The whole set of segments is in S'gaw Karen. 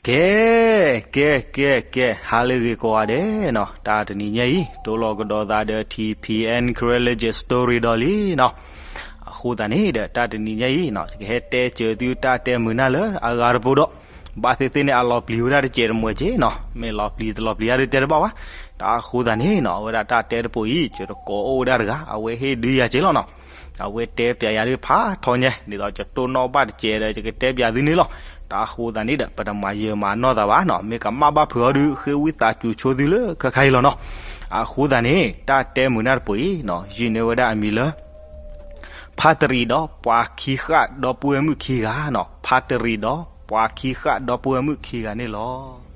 ကဲ, ကဲ, ကဲ, ကဲ, ဟါလၢအဂ့ၤကိးဂၤဒဲးနီၤ, တၢ်တနံၤညါအံၤ တိလီၤကဒီးသးဒီး ထံၣ်ဖံးအဲၣ် Karen Legend Story ဒီးလံနီၤ. အဃိသတးန့ၣ်ဒီး တၢ်တနံၤညါအံၤနီၤ ယကဟဲတဲစၢၤသုတၢ်တဲမုာ်နၢ်လၢအဂၤတပူၤဒီး ဘၣ်သ့ၣ်သ့ၣ်န့ၣ် အလီၤပျံၤဝဲဒၣ်တစဲးတမှဲးက့နီၤ, မ့ၢ်လီၤပျံၤတလီၤပျံၤယၤဒုးတဲတဘၣ်ဘၣ်. တၢ်အဃိသတးန့ၣ်နီၤ အဝဲဒၣ်တၢ်တဲတပူၤအံၤ ယတကိးအိၣ်ဝဲဒၣ်တဂၤ အဝဲဟ့ၣ်ဒုးယၤက့လီၤနီၤ. အဝဲတဲပျးယၤဒုးဖးထီညါ ဒ်သိးယတိၢ်နီၣ်ဘၣ်တစဲးဒီး ယကတဲပျးသုန့ၣ်လီၤ. တၢ်အဃိသတးန့ၣ်ဒီး ပတမၤယၢၤမၤနီၢ်သးဘၣ်နီၤ, မ့ၢ်ကမၣ်ဘၣ်ဖုးအီၤဒုး ဃ့ဝံသးစူၤဆိသုလၢခဲခါအံၤလီၤနီၤ. အဃိသတးန့ၣ် တၢ်တဲမုာ်နၢ်တပူၤအံၤနီၤ ယုၢ်န့ၢ်ဝဲဒၣ်အမံၤလၢ ဖါတရံးဒီးပှၤခံဃၣ်ဒီပုၢ်ဝဲၢ်မုၣ်ခံဂၤနီၤ, ဖါတရံးဒီးပှၤခံဃၣ်ဒီပုၢ်ဝဲၢ်မုၣ်ခံဂၤန့ၣ်လီၤ.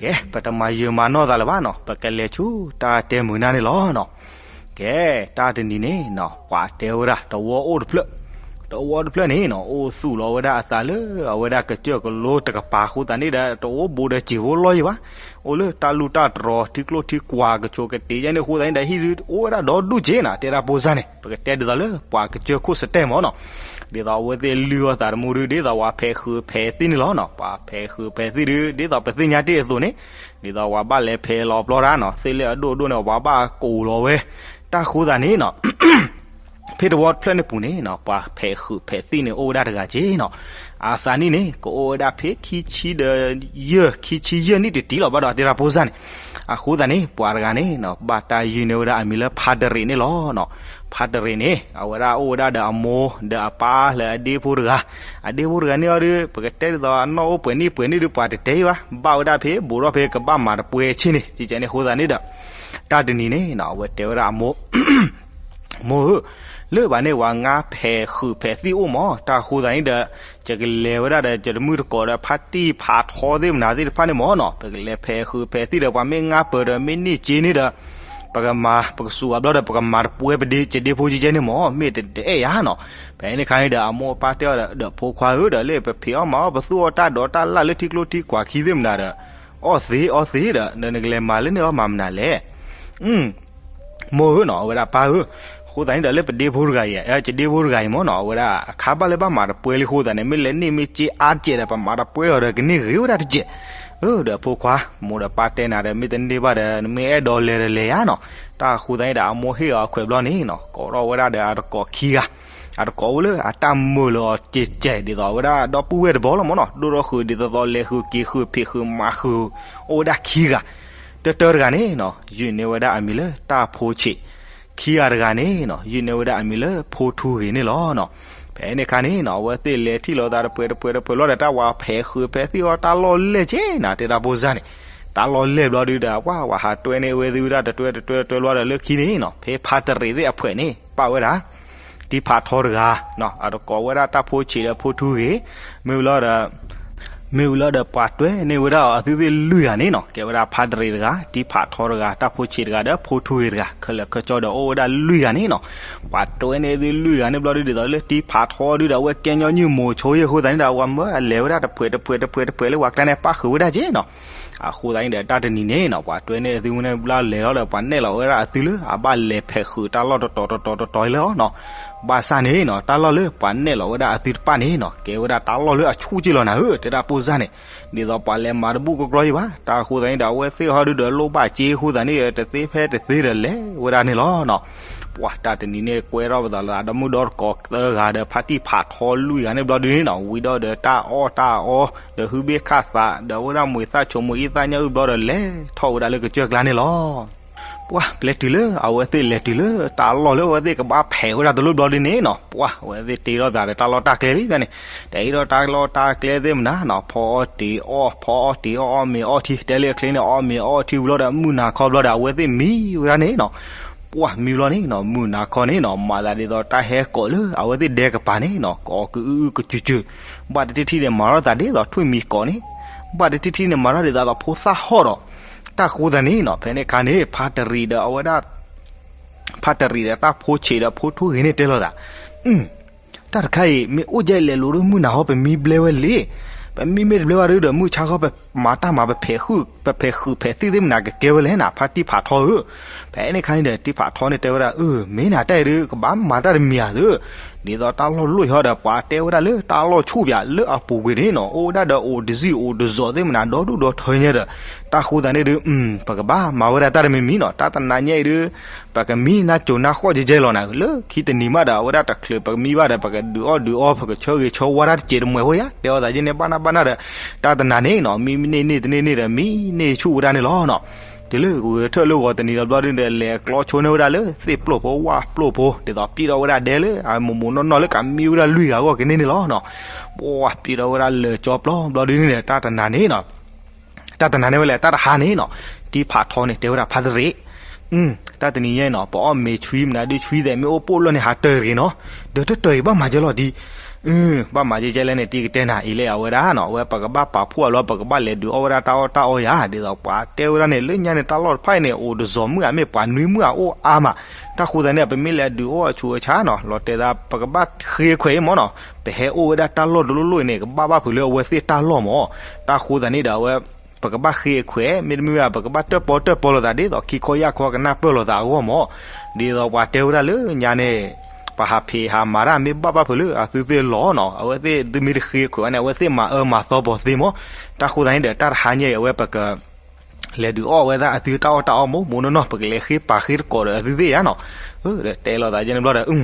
ကဲ, ပတမၤယၢၤမၤနီၢ်သးလၢၤဘၣ်နီၤ, ပကလဲၤဆူတၢ်တဲမုာ်နၢ်န့ၣ်လီၤနီၤ. ကဲ, တၢ်တနံၤန့ၣ်နီၤ ပှၤတဲဝဲဒၣ် တဝီအိၣ်တဖျၢၣ်, တဝီတဖျၢၣ်န့ၣ်နီၤ အိၣ်သူၣ်လီၤဝဲဒၣ်အသးလၢအဝဲဒၣ်ကစၢၢ်ကလိတကပၤအဃိသတးန့ၣ်ဒီး တအိၣ်ဘူးဒီးစံာ်ဖိလီၢ်ယံၤဘၣ်. အိၣ်လၢတၢ်လူၢ်တၢ်တြီၤ ထံကျိထံကွာ်ကဆိးကတ့ၤယဲန့ၣ်အဃိသတးန့ၣ်ဒီး ဟံၣ်ဒုးအိၣ်ဝဲဒၣ်ဒီဒူၣ်က့နီၤ, တဲဒၣ်ဖိစၢ်န့ၣ် ပကတဲဒ်သိးလၢပှၤကစၢၢ်ခိၣ်စတဲမ့ၢ်နီၤ. ဒ်သိးအဝဲသ့ၣ်လုၢ်အီၣ်သးတမူဒုး ဒ်သိးပှၤဖဲးဃုာ်ဖဲးသံၣ်န့ၣ်လီၤနီၤ. ပှၤဖဲးဃုာ်ဖဲးသံၣ်ဒုး ဒ်သိးပသ့ၣ်ညါတ့ၢ်အသိးန့ၣ် ဒ်သိးပှၤဘၣ်လဲၤဖဲးလီၤပျီတၢ်နီၤ, သ့ၣ်လၢအဒိၣ်အဒိၣ်န့ၣ် ပှၤဘၣ်ကိးလီၤဝဲ. တၢ်ဃိသတးန့ၣ်နီၤ ဖဲတဝီတဖျၢၣ်န့ၣ်ပူၤန့ၣ်နီၤ ပှၤဖဲးဃုာ်ဖဲးသံၣ်န့ၣ်အိၣ်ဝဲဒၣ်တဂၤက့နီၤ. အသးနံၣ်န့ၣ် ကအိၣ်ဝဲဒၣ်ဖဲခံဆံဒီးယဲၢ်, ခံဆံယဲၢ်နံၣ်တတံၢ်လီၤဘၣ်ဒီး တဲဒၣ်ဖိစၢ်န့ၣ်. အဃိသတးန့ၣ် ပှၤတဂၤန့ၣ်နီၤ ဘၣ်တၢ်ယုၢ်န့ၢ်ဝဲဒၣ်အမံၤလၢဖါတရံးန့ၣ်လီၤနီၤ. ဖါတရံးန့ၣ် အဝဲဒၣ်အိၣ်ဝဲဒၣ်ဒီးအမိၢ်ဒီးအပၢ်လၢအဒ့ဖိတဂၤ, အဒ့ဖိတဂၤန့ၣ်အီၤဒုး ပကတဲဒ်သိးအနီၢ်အိၣ်ပှဲၤနံၣ်ပှဲၤနံၣ်ဒုး ပှၤတတဲအံၤဘၣ်, ဘၣ်ဝဲဒၣ်ဖဲဘူးထီၣ်ဖဲကဘၣ်မၤတပွဲဆ့ၣ်န့ၣ် ကကဲန့ၣ်အဃိသတးန့ၣ်ဒီး တၢ်တနံၤန့ၣ်နီၤ အဝဲတဲဝဲဒၣ်အမိၢ် မိၢ်ဧၢ, လၢဘၣ်န့ၣ်ဝဲငါဖဲးဃုာ်ဖဲးသံၣ်အိၣ်မး, တၢ်အဃိသတးန့ၣ်ဒီး ယကလဲၤဝဲဒၣ်ဒီး ယတမုၢ်တကိးဒီး ဖါတံၢ်ဖးထီသ့ၣ်မနုၤသ့ၣ်တဖၣ်န့ၣ်မးနီၤ, ပကလဲၤဖဲးဃုာ်ဖဲးသံၣ်ဒီး ပှၤမ့ၢ်ငါပၢၤဒီး မ့ၢ်န့ၢ်က့န့ၣ်ဒီး ပကမၤ ပကစူးအဘျီဒီး ပကမၤတပွဲပဒ့ ယဒ့ဖိကကဲန့ၣ်မး, မ့ၢ်တအဲၣ်ယၤနီၤ. ဖဲန့ၣ်အခါန့ၣ်ဒီး အမိၢ်အပၢ်တဲအီၤဒီး ဒီးဖိခွါဧၢ, ဒီးလၢပဖံးအီၣ်မၤအီၣ် ပသူၣ်အီၣ်တၢ်ဒိးတၢ်လၣ်လၢထံကျိထံကွာ်ခံသ့ၣ်မနုၤဒီး အီၣ်သ့အီသ့ဒီး နကလဲၤမၤလၢန့ၢ်အီၣ်မၤမနုၤလဲၣ်. မိၢ်ဧၢနီၤ, အဝဲဒၣ်ပၢ်ဧၢ, အဃိသတးန့ၣ်ဒီး လၢပဒ့ဖိတဂၤအံၤ, ယဒ့ဖိတဂၤအံၤမးနီၤ, အဝဲဒၣ်အခါဘၣ်လၢဘၣ်မၤတပွဲလံအဃိသတးန့ၣ် မ့ၢ်လဲၤန့ၢ်မ့ၢ်က့အါတကဲးဒီး ပမၤတပွဲအီၤဒီး ကန့ၢ်ဂ့ၤဝဲဒၣ်တကဲး. အၢ ဒီးဖိခွါ, မိၢ်ဒီးပၢ်တဲနၤဒီး မ့ၢ်တန့ၢ်ဘၣ်ဒီး နမ့ၢ်အဲၣ်ဒိးလဲၤဒီးလဲၤယၤနီၤ. တၢ်အဃိသတးန့ၣ်ဒီး အမိၢ်ဟ့ၣ်အီၤအခွဲးဘျီန့ၣ်နီၤ, ကိးထီၣ်ဝဲဒၣ်ဒီးအတကိးခံဂၤ အတကိးအိၣ်လၢအတၢ်မၢလီၤအီၤကဲးကဲး ဒ်သိးအဝဲဒၣ်ဒီပုၢ်ဝဲၢ်တဘီလီၤမးနီၤ, ဒိၣ်ထီၣ်ဃုာ်ဒ်သိးသိးလဲၤဃုာ်က့ၤဃုာ်ဖံးဃုာ်မၤဃုာ် အိၣ်ဝဲဒၣ်ခံဂၤ, တၢတၢတဂၤန့ၣ်နီၤ ယုၢ်န့ၢ်ဝဲဒၣ်အမံၤလၢတၢ်ဖိဆံး, ခံဂၤတဂၤန့ၣ်နီၤ ယုၢ်န့ၢ်ဝဲဒၣ်အမံၤလၢဖိထူဂ့ၤန့ၣ်လီၤနီၤ. ဖဲန့ၣ်အခါန့ၣ်နီၤ အဝဲသ့ၣ်လဲၤထံၣ်လိာ်သးတပှဲၤတပှဲၤတပှဲၤလီၤဒီး တၢ်ဝၤဖဲးဃုာ်ဖဲးသံၣ်အီၤ တၢ်လီၢ်လဲၢ်က့နီၤ, တဲဒၣ်ဖိစၢ်န့ၣ်, တၢ်လီၢ်လဲၢ်ဘျီဒုဒီး ပှၤဝၤဟးတွဲန့ၢ်ဝဲသ့ၣ်ဝဲဒၣ်တတွဲတတွဲတတွဲလီၤဒီး လၢခံန့ၣ်နီၤ ဖဲဖါတရံးသ့ၣ်အဖှဲးန့ၣ် ပာ်ဝဲဒၣ် တံဖးထီတဂၤ, အတကိးဝဲဒၣ်တၢ်ဖိဆံးဒီးဖိထူဂ့ၤ, မ့ၢ်ဝံၤလီၤဒီး မ့ၢ်ဝံၤလီၤဒီးပှၤတွဲန့ၢ်ဝဲဒၣ်အီၤအသုသ့ၣ်လွံၢ်ဂၤန့ၣ်နီၤ, ကဲဝဲဒၣ်ဖါတရံးတဂၤ, တံဖးထီတဂၤ, တၢ်ဖိဆံးတဂၤဒီးဖိထူဂ့ၤတဂၤ, ခဲလၢာ်ခဲဆ့ဒီးအိၣ်ဝဲဒၣ်လွံၢ်ဂၤန့ၣ်နီၤ. ပှၤတွဲန့ၢ်သုလွံၢ်ဂၤန့ၣ်ဘျီဒု ဒ်သိးလၢတံဖးထီဒုဒီး အဝဲကဲညီနုၢ်မိၤဆိယဲၢ်အဃိသတးန့ၣ်ဒီး အဝဲမၢအလဲၤဝဲဒၣ်တဖှဲးတဖှဲးတဖှဲးတဖှဲးလၢပှၤကျါန့ၣ် ပၣ်ဃုာ်ဝဲဒၣ်က့နီၤ. အဃိသတးန့ၣ်ဒီး တၢ်တနံၤန့ၣ်နီၤ ပှၤတွဲန့ၢ်သုဝဲန့ၣ်ဘျီလဲၤလီၤဒီး ပှၤနဲၣ်လီၤဝဲဒၣ်အသုလၢအဘၣ်လဲၤဖဲးဃုာ်တၢ်လီၢ်တတီၤတတီၤတတီၤလီၤနီၤ. ဘၣ်ဆၣ်န့ၣ်နီၤ တၢ်လီၢ်လၢပှၤနဲၣ်လီၤဝဲဒၣ်အသုတဖၣ်န့ၣ်နီၤ ကဲဝဲဒၣ်တၢ်လီၢ်လၢအဆူၣ်က့လီၤနၤဧၢ တဲဒၣ်ဖိစၢ်န့ၣ်, ဒ်သိးပှၤလဲၤမၤတဘူၣ်ကကြီအံၤဘၣ်. တၢ်အဃိသတးန့ၣ်ဒီး အဝဲသ့ၣ်ဟီဒုဒီးလိၣ်ဘၣ်က့အဃိသတးန့ၣ် တသ့ဖဲတသ့ဒီးလဲၤဝဲဒၣ်န့ၣ်လီၤနီၤ. ပှၤတၢ်တနံၤန့ၣ် ကွဲထီၣ်ပသးလၢအဒီမုၣ်ဒီတကိးသၢဂၤဒီး ဖါတံၢ်ဖးထီလွံၢ်ဂၤန့ၣ်ဘျီဒုန့ၣ်နီၤ ဝံၤဒီးဒီးတၢ်အီၣ်တၢ်အီ ဒီးဟုဘ့ၣ်ခၣ်သး ဒီးဝဲဒၣ်မှံၤသၣ်ဆိမိၣ်အံသၣ်ညၣ်အုၣ်ဘျီဒီး လဲၤထီၣ်ဝဲဒၣ်လၢကစၢၢ်ကျါန့ၣ်လီၤ. ပှၤပျဲတုၤလၢအဝဲသ့ၣ်လဲၤတုၤလၢတၢ်လီၢ်လၢအဝဲသ့ၣ်ကဘၣ်ဖဲးဝဲဒၣ်တလိၣ်ဘျီဒုန့ၣ်နီၤ ပှၤအဝဲသ့ၣ်တ့ထီၣ်ပသးဒီးတၢ်လီၢ်တၢ်ကျဲလံန့ၣ်, တ့ထီၣ်တၢ်လီၢ်တၢ်ကျဲသ့ၣ်မနၤနီၤ ဖီအီၣ်တ့ၤအီၣ် ဖီအီၣ်တ့ၤအီၣ် အီၣ်မ့ၤအီထံ တဲလၢအချ့န့ၣ် အီၣ်မ့ၤအီထံဝံၤလီၤဒီး မုၢ်နၤခီဘျီဒီး အဝဲသ့ၣ်မံဝဲဒၣ်န့ၣ်နီၤ. ပှၤမံဘျီန့ၣ်နီၤ မုၢ်နၤခီန့ၣ်နီၤ မၤသးဒ်သိးတၢ်ဟဲကိးလၢအဝဲသ့ၣ်ဒဲကပၤန့ၣ်နီၤ ကိးကအုအုကစုၤစုၤ, ဘၣ်တထံၣ်ထံၣ်န့ၣ် မၤထီၣ်သးဒ်သိးထွံၣ်မံၤကိးန့ၣ်, ဘၣ်တထံၣ်ထံၣ်န့ၣ် မၤထီၣ်ဒ်သိးဖိသၣ်ဟီၣ်ဒီး, တၢ်ဃိသတးန့ၣ်နီၤ ဖဲန့ၣ်အခါန့ၣ် ဖါတရံးဒီးအဝဲဒၣ် ဖါတရံးဒီးတၢ်ဖိဆံးဒီးဖိထူဂ့ၤန့ၣ်တဲလိာ်သး, အု တၢ်တခါအံၤ မ့ၢ်အိၣ်ကဲလဲၤလိၤဒ်မုၢ်နၤဟီ ပမံဘျဲဝဲလံ. ပမံမ့ၢ်တဘျဲဘၣ်ဒီး မုၢ်ဆါခီပမၤတၢ်မၤ ပဖဲးဃုာ် ပဖဲးဃုာ်ဖဲးသံၣ်သ့ၣ်မနၤကကဲဝဲလဲၣ်နၤ ဖါတံၢ်ဖးထီဧၢ. ဖဲန့ၣ်ခါန့ၣ်ဒီး တံၢ်ဖးထီန့ၣ်တဲဝဲဒၣ် အၢ မ့ၢ်နၤတၢ်အံၤဒီး ကဘၣ်မၤတၢ်တမံၤဧါသၢ ဒ်သိးတၢ်လီၢ်လိၣ်ဟီဒီး ပှၤတဲဝဲဒၣ်လၢတၢ်လီၢ်ဆူၣ်ပၠးလၢအပူၤကွံာ်န့ၣ်နီၤ အိၣ်ဝဲဒၣ်ဒီးအိၣ်တစံၣ်အိၣ်တစိၤသ့ၣ်မနၤ ဒီဒူၣ်ဒီထၢညါဒီး တၢ်ဃိသးန့ၣ်ဒီး ပကဘၣ်မၤဝဲဒၣ်တၢ်တမံၤမံၤနီၤ တၢ်တနၤညါအံၤဒီး ပကမံနါစိၤနါဃီၣ်ကဲကဲလီၤနၤ လၢခံတနံၤမးဒီး အဝဲဒၣ်တချုးပကမံဘၣ်ဒီး ပကဒုးအီၣ်ဒုးအီ ပကဆၢဂ့ၤဆၢဝါတၢ်တစဲးတမှဲၤဖိယါ တဲအီၤသးယဲန့ၣ် ဘၣ်နၢ်ဘၣ်နၢ်ဒီး တၢ်တနၤန့ၣ်နီၤ မံမ့ၢ်န့ၢ်န့ၢ်တန့ၢ်န့ၢ်ဒီး မံန့ၢ်ဆူၣ်ဝဲဒၣ်န့ၣ်လီၤနီၤ. တုၤလၢဂုၤထၢၣ်လၢဂီၤတနံၤဒီးဘျီဒုန့ၣ်ဒီး လဲၤကျီဆိန့ၢ်ဝဲဒၣ်လၢသ့ၣ်ပျိၢ်ဖိဝၣ်ပျိၢ်ဖိ ဒ်သိးပံၣ်ထီၣ်ဝဲဒၣ်ဒဲလၢအမိၢ်မိၢ်နီၢ်နီၢ်လၢကမံဝဲဒၣ်လွံၢ်ဂၤအဂီၢ်ကန့ၢ်န့ၣ်လီၤနီၤ. ပှၤပံၣ်ထီၣ်ဝဲဒၣ်လၢာ်ကၠီပျီ ဘျီဒုန့ၣ်ဒီး တၢ်တနၤန့ၣ်နီၤ တၢ်တနၤန့ၣ်ဝဲလဲၣ် တၢ်တဟါန့ၣ်နီၤ တံၢ်ဖးထီန့ၣ် တဲဝဲဒၣ်ဖါတရံး တၢ်တနံၤညါအံၤနီၤ ပအီၣ်မ့ၤဆွံမနုၤဒုဆွံသဲး မ့ၢ်အိၣ်ပိၣ်လၢန့ၣ် ဟးတၢၢ်တဂ့ၤနီၤ ဒီးတတၢၢ်အံၤဘၣ်မၤကဲလီၤဒံး ဘၣ်မၤကဲကဲလဲၣ်န့ၣ် တံၢ်ကတဲနၤအံၤလဲၣ် အဝဲဒၣ်နီၤ အဝဲပကဘၣ်ပာ်ဖှိၣ်အလီၢ် ပကဘၣ်လဲၤဒုးအီၣ်ဝဲဒၣ်တၢ်အီၣ်တၢ်အီယၤ ဒ်သိးပှၤတဲဝဲဒၣ်န့ၣ် လၢညါန့ၣ် တၢ်လီၢ်တဖၣ်အံၤန့ၣ် အိၣ်တစီၤမုၣ်ဧါ မ့ၢ်ပှၤနွံမုၣ်ဧါ အိၣ်အါမး တၢ်ဃိသးန့ၣ် ပမ့ၢ်လဲၤဒုးအီၣ်အဆူးအဆါနီၤ လီၤတဲာ်သး ပကဘၣ်ဃ့ခွဲးအံၤမ့ၢ်နီၤ ပဟဲအိၣ်ဝဲဒၣ်တၢ်လီၢ်တလိၣ်လိၣ်အံၤန့ၣ် ကဘၣ်ဘၣ်ဖုးလၢအဝဲသ့ၣ်တၢ်လီၢ်မး တၢ်ဃိသးန့ၣ်ဒီးအဝဲ ပကဘၣ်ဃ့အခွဲး မ့တမ့ၢ်ဘၣ် ပကဘၣ်တၢၣ်ပီတၢၣ်ပီလိာ်သး ဒ်သိးခံခီယၢ်ခီကနၢ်ပၢၢ်လိာ်သးအဂီၢ်မး ဒ်သိးပှၤတဲဝဲဒၣ်လၢညါန့ၣ် ပဟးဖံးဟးမၤတၢ်မ့ၢ်ဘၣ်ဘၣ်ဖုးလၢအသုသ့ၣ်လီၤနီၤ အဝဲသ့ၣ်သုမ့ၢ်တဃ့ခွဲးဘၣ်န့ၣ် အဝဲသ့ၣ်မၤအၢမၤသီပှၤသ့မး တၢ်ဃိသးန့ၣ်ဒီး တၢ်တဟါညါအံၤ အဝဲပက လဲၤဒုးအီၣ်ဝဲဒၣ်အသုတၢ်အီၣ်တၢ်အီမိၢ်မိၢ်နီၢ်နီၢ် ပကလဲၤဃ့ပာ်ဃ့တကိးဒီးအသုသ့ၣ်ယါနီၤ တဲလိာ်သးယဲန့ၣ်ဘျီဒီး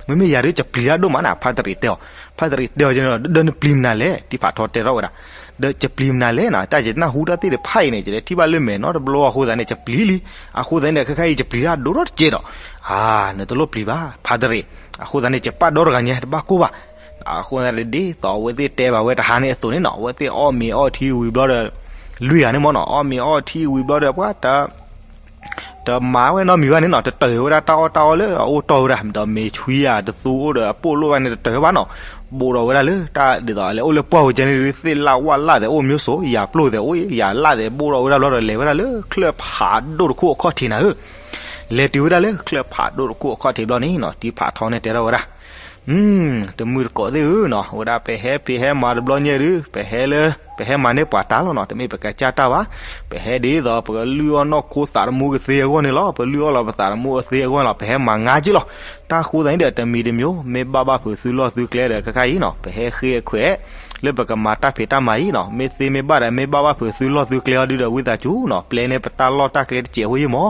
မ့မ့ၢ်ယၤဒုးကပျံၤတၢ်ဒိၣ်မးနၤ ဖါတရံးတဲအီၤ ဖါတရံးတဲအီၤယဲန့ၣ်ဒီး နပျံၤမနုၤလဲၣ် တံၢ်ဖးထီတဲထီၣ်ဝဲဒၣ် ဒီးကပျံၤမနုၤလဲၣ်နၤ တၢ်ယနၢ်ဟူတၢ်သ့ၣ်တဖၣ်အံၤန့ၣ် ယလဲၤထံၣ်ဘၣ်လၢမဲာ်နီတဘျီအဃိသတးန့ၣ် ကပျံၤလံ အဃိသတးန့ၣ်ဒီး ခဲခါအံၤကပျံၤတၢ်ဒိၣ်ထီၣ်တကဲဒီး အါ နတလိၣ်ပျံၤဘၣ် ဖါတရံး အဃိသတးန့ၣ် ယပာ်ဒီတဂၤညါ တဘၣ်ကိၢ်ဘၣ် အဃိသတးန့ၣ် ဒ်သိးအဝဲသ့ၣ်တဲဘၣ်ဝဲတဟါန့ၣ်အသိးန့ၣ်နီၤ အဝဲသ့ၣ်အီၣ်မ့ၤအီထံဝံၤဘျီဒီး လွံၢ်ဂၤန့ၣ်မ့ၢ်နီၤ အီၣ်မ့ၤအီထံဝံၤဘျီဒီး ပှၤ တမၤဝဲနီတမံၤဘၣ်န့ၣ်နီၤ တတၢၢ်ဝဲဒၣ်တၢ်အီၣ်တၢ်အီလၢအအိၣ်တီၢ်ဝဲဒၣ် ဒီးမ့ၤဆွံဧါ တသူအိၣ်ဒီးအပိၣ်လိၣ်ဘၣ်န့ၣ် တတၢၢ်ဘၣ်နီၤ ဘိးဒီးဝဲဒၣ်လၢတၢ်ဒ်သိးလဲၤအိၣ်လၢပှၢ်ပူၤကဲန့ၣ်ဒုး သ့ၣ်လၣ်ဝၣ်လၣ်သဲးအိၣ်မျိုးစိ ယၤပျိၢ်သဲးအိၣ် ယၤလၣ်သဲးဘိးဒီးဝဲဒၣ်ဘျီဒီး လဲၤဝဲဒၣ်လၢချၢၣ်ဖးဒိၣ်တခိၣ်အခီၣ်ထံးနၤဧၢ လဲၤတုၤဝဲဒၣ်လၢချၢၣ်ဖးဒိၣ်တခိၣ်အခီၣ်ထံးဘျီန့ၣ်နီၤ တံၢ်ဖးထီန့ၣ်တဲထီၣ်ဝဲဒၣ် တမုၢ်တကိးသ့ၣ်ဧၢနီၤ ဝဲဒၣ်ပဟဲဖံးဟဲမၤတဘျီညါဒုး ပဟဲလၢ ပဟဲမၤန့ၢ်ပှၤတၢ်လီၤနီၤ တမ့ၢ်ပကစၢ်တၢ်ဘၣ် ပဟဲဒ်သိးပကလုၢ်အီၣ်နီၢ်ခိသးတမူကသ့အဂီၢ်န့ၣ်လီၤ ပလုၢ်အီၣ်လီၤပသးတမူအသ့အဂီၢ်လီၤ ပဟဲမၤငါက့ၢ်လီၤ တၢ်ဃိသတးန့ၣ်ဒီးတမံၤတမံၤ မ့ၢ်ဘၣ်ဘၣ်ဖုးသုလီၢ်သုကျဲဒီးခဲခါအံၤနီၤ ပဟဲဃ့အခွဲး လၢပကမၤတၢ်ဖံးတၢ်မၤအံၤနီၤ မ့ၢ်သ့မ့ၢ်ဘၣ်ဒီး မ့ၢ်ဘၣ်ဘၣ်ဖုးသုလီၢ်သုကျဲအီၤဒုးဒီး ဝံသးစူၤနီၤ ပျဲန့ၢ်ပတၢ်လီၢ်တၢ်ကျဲတစဲးဖိယံၤမး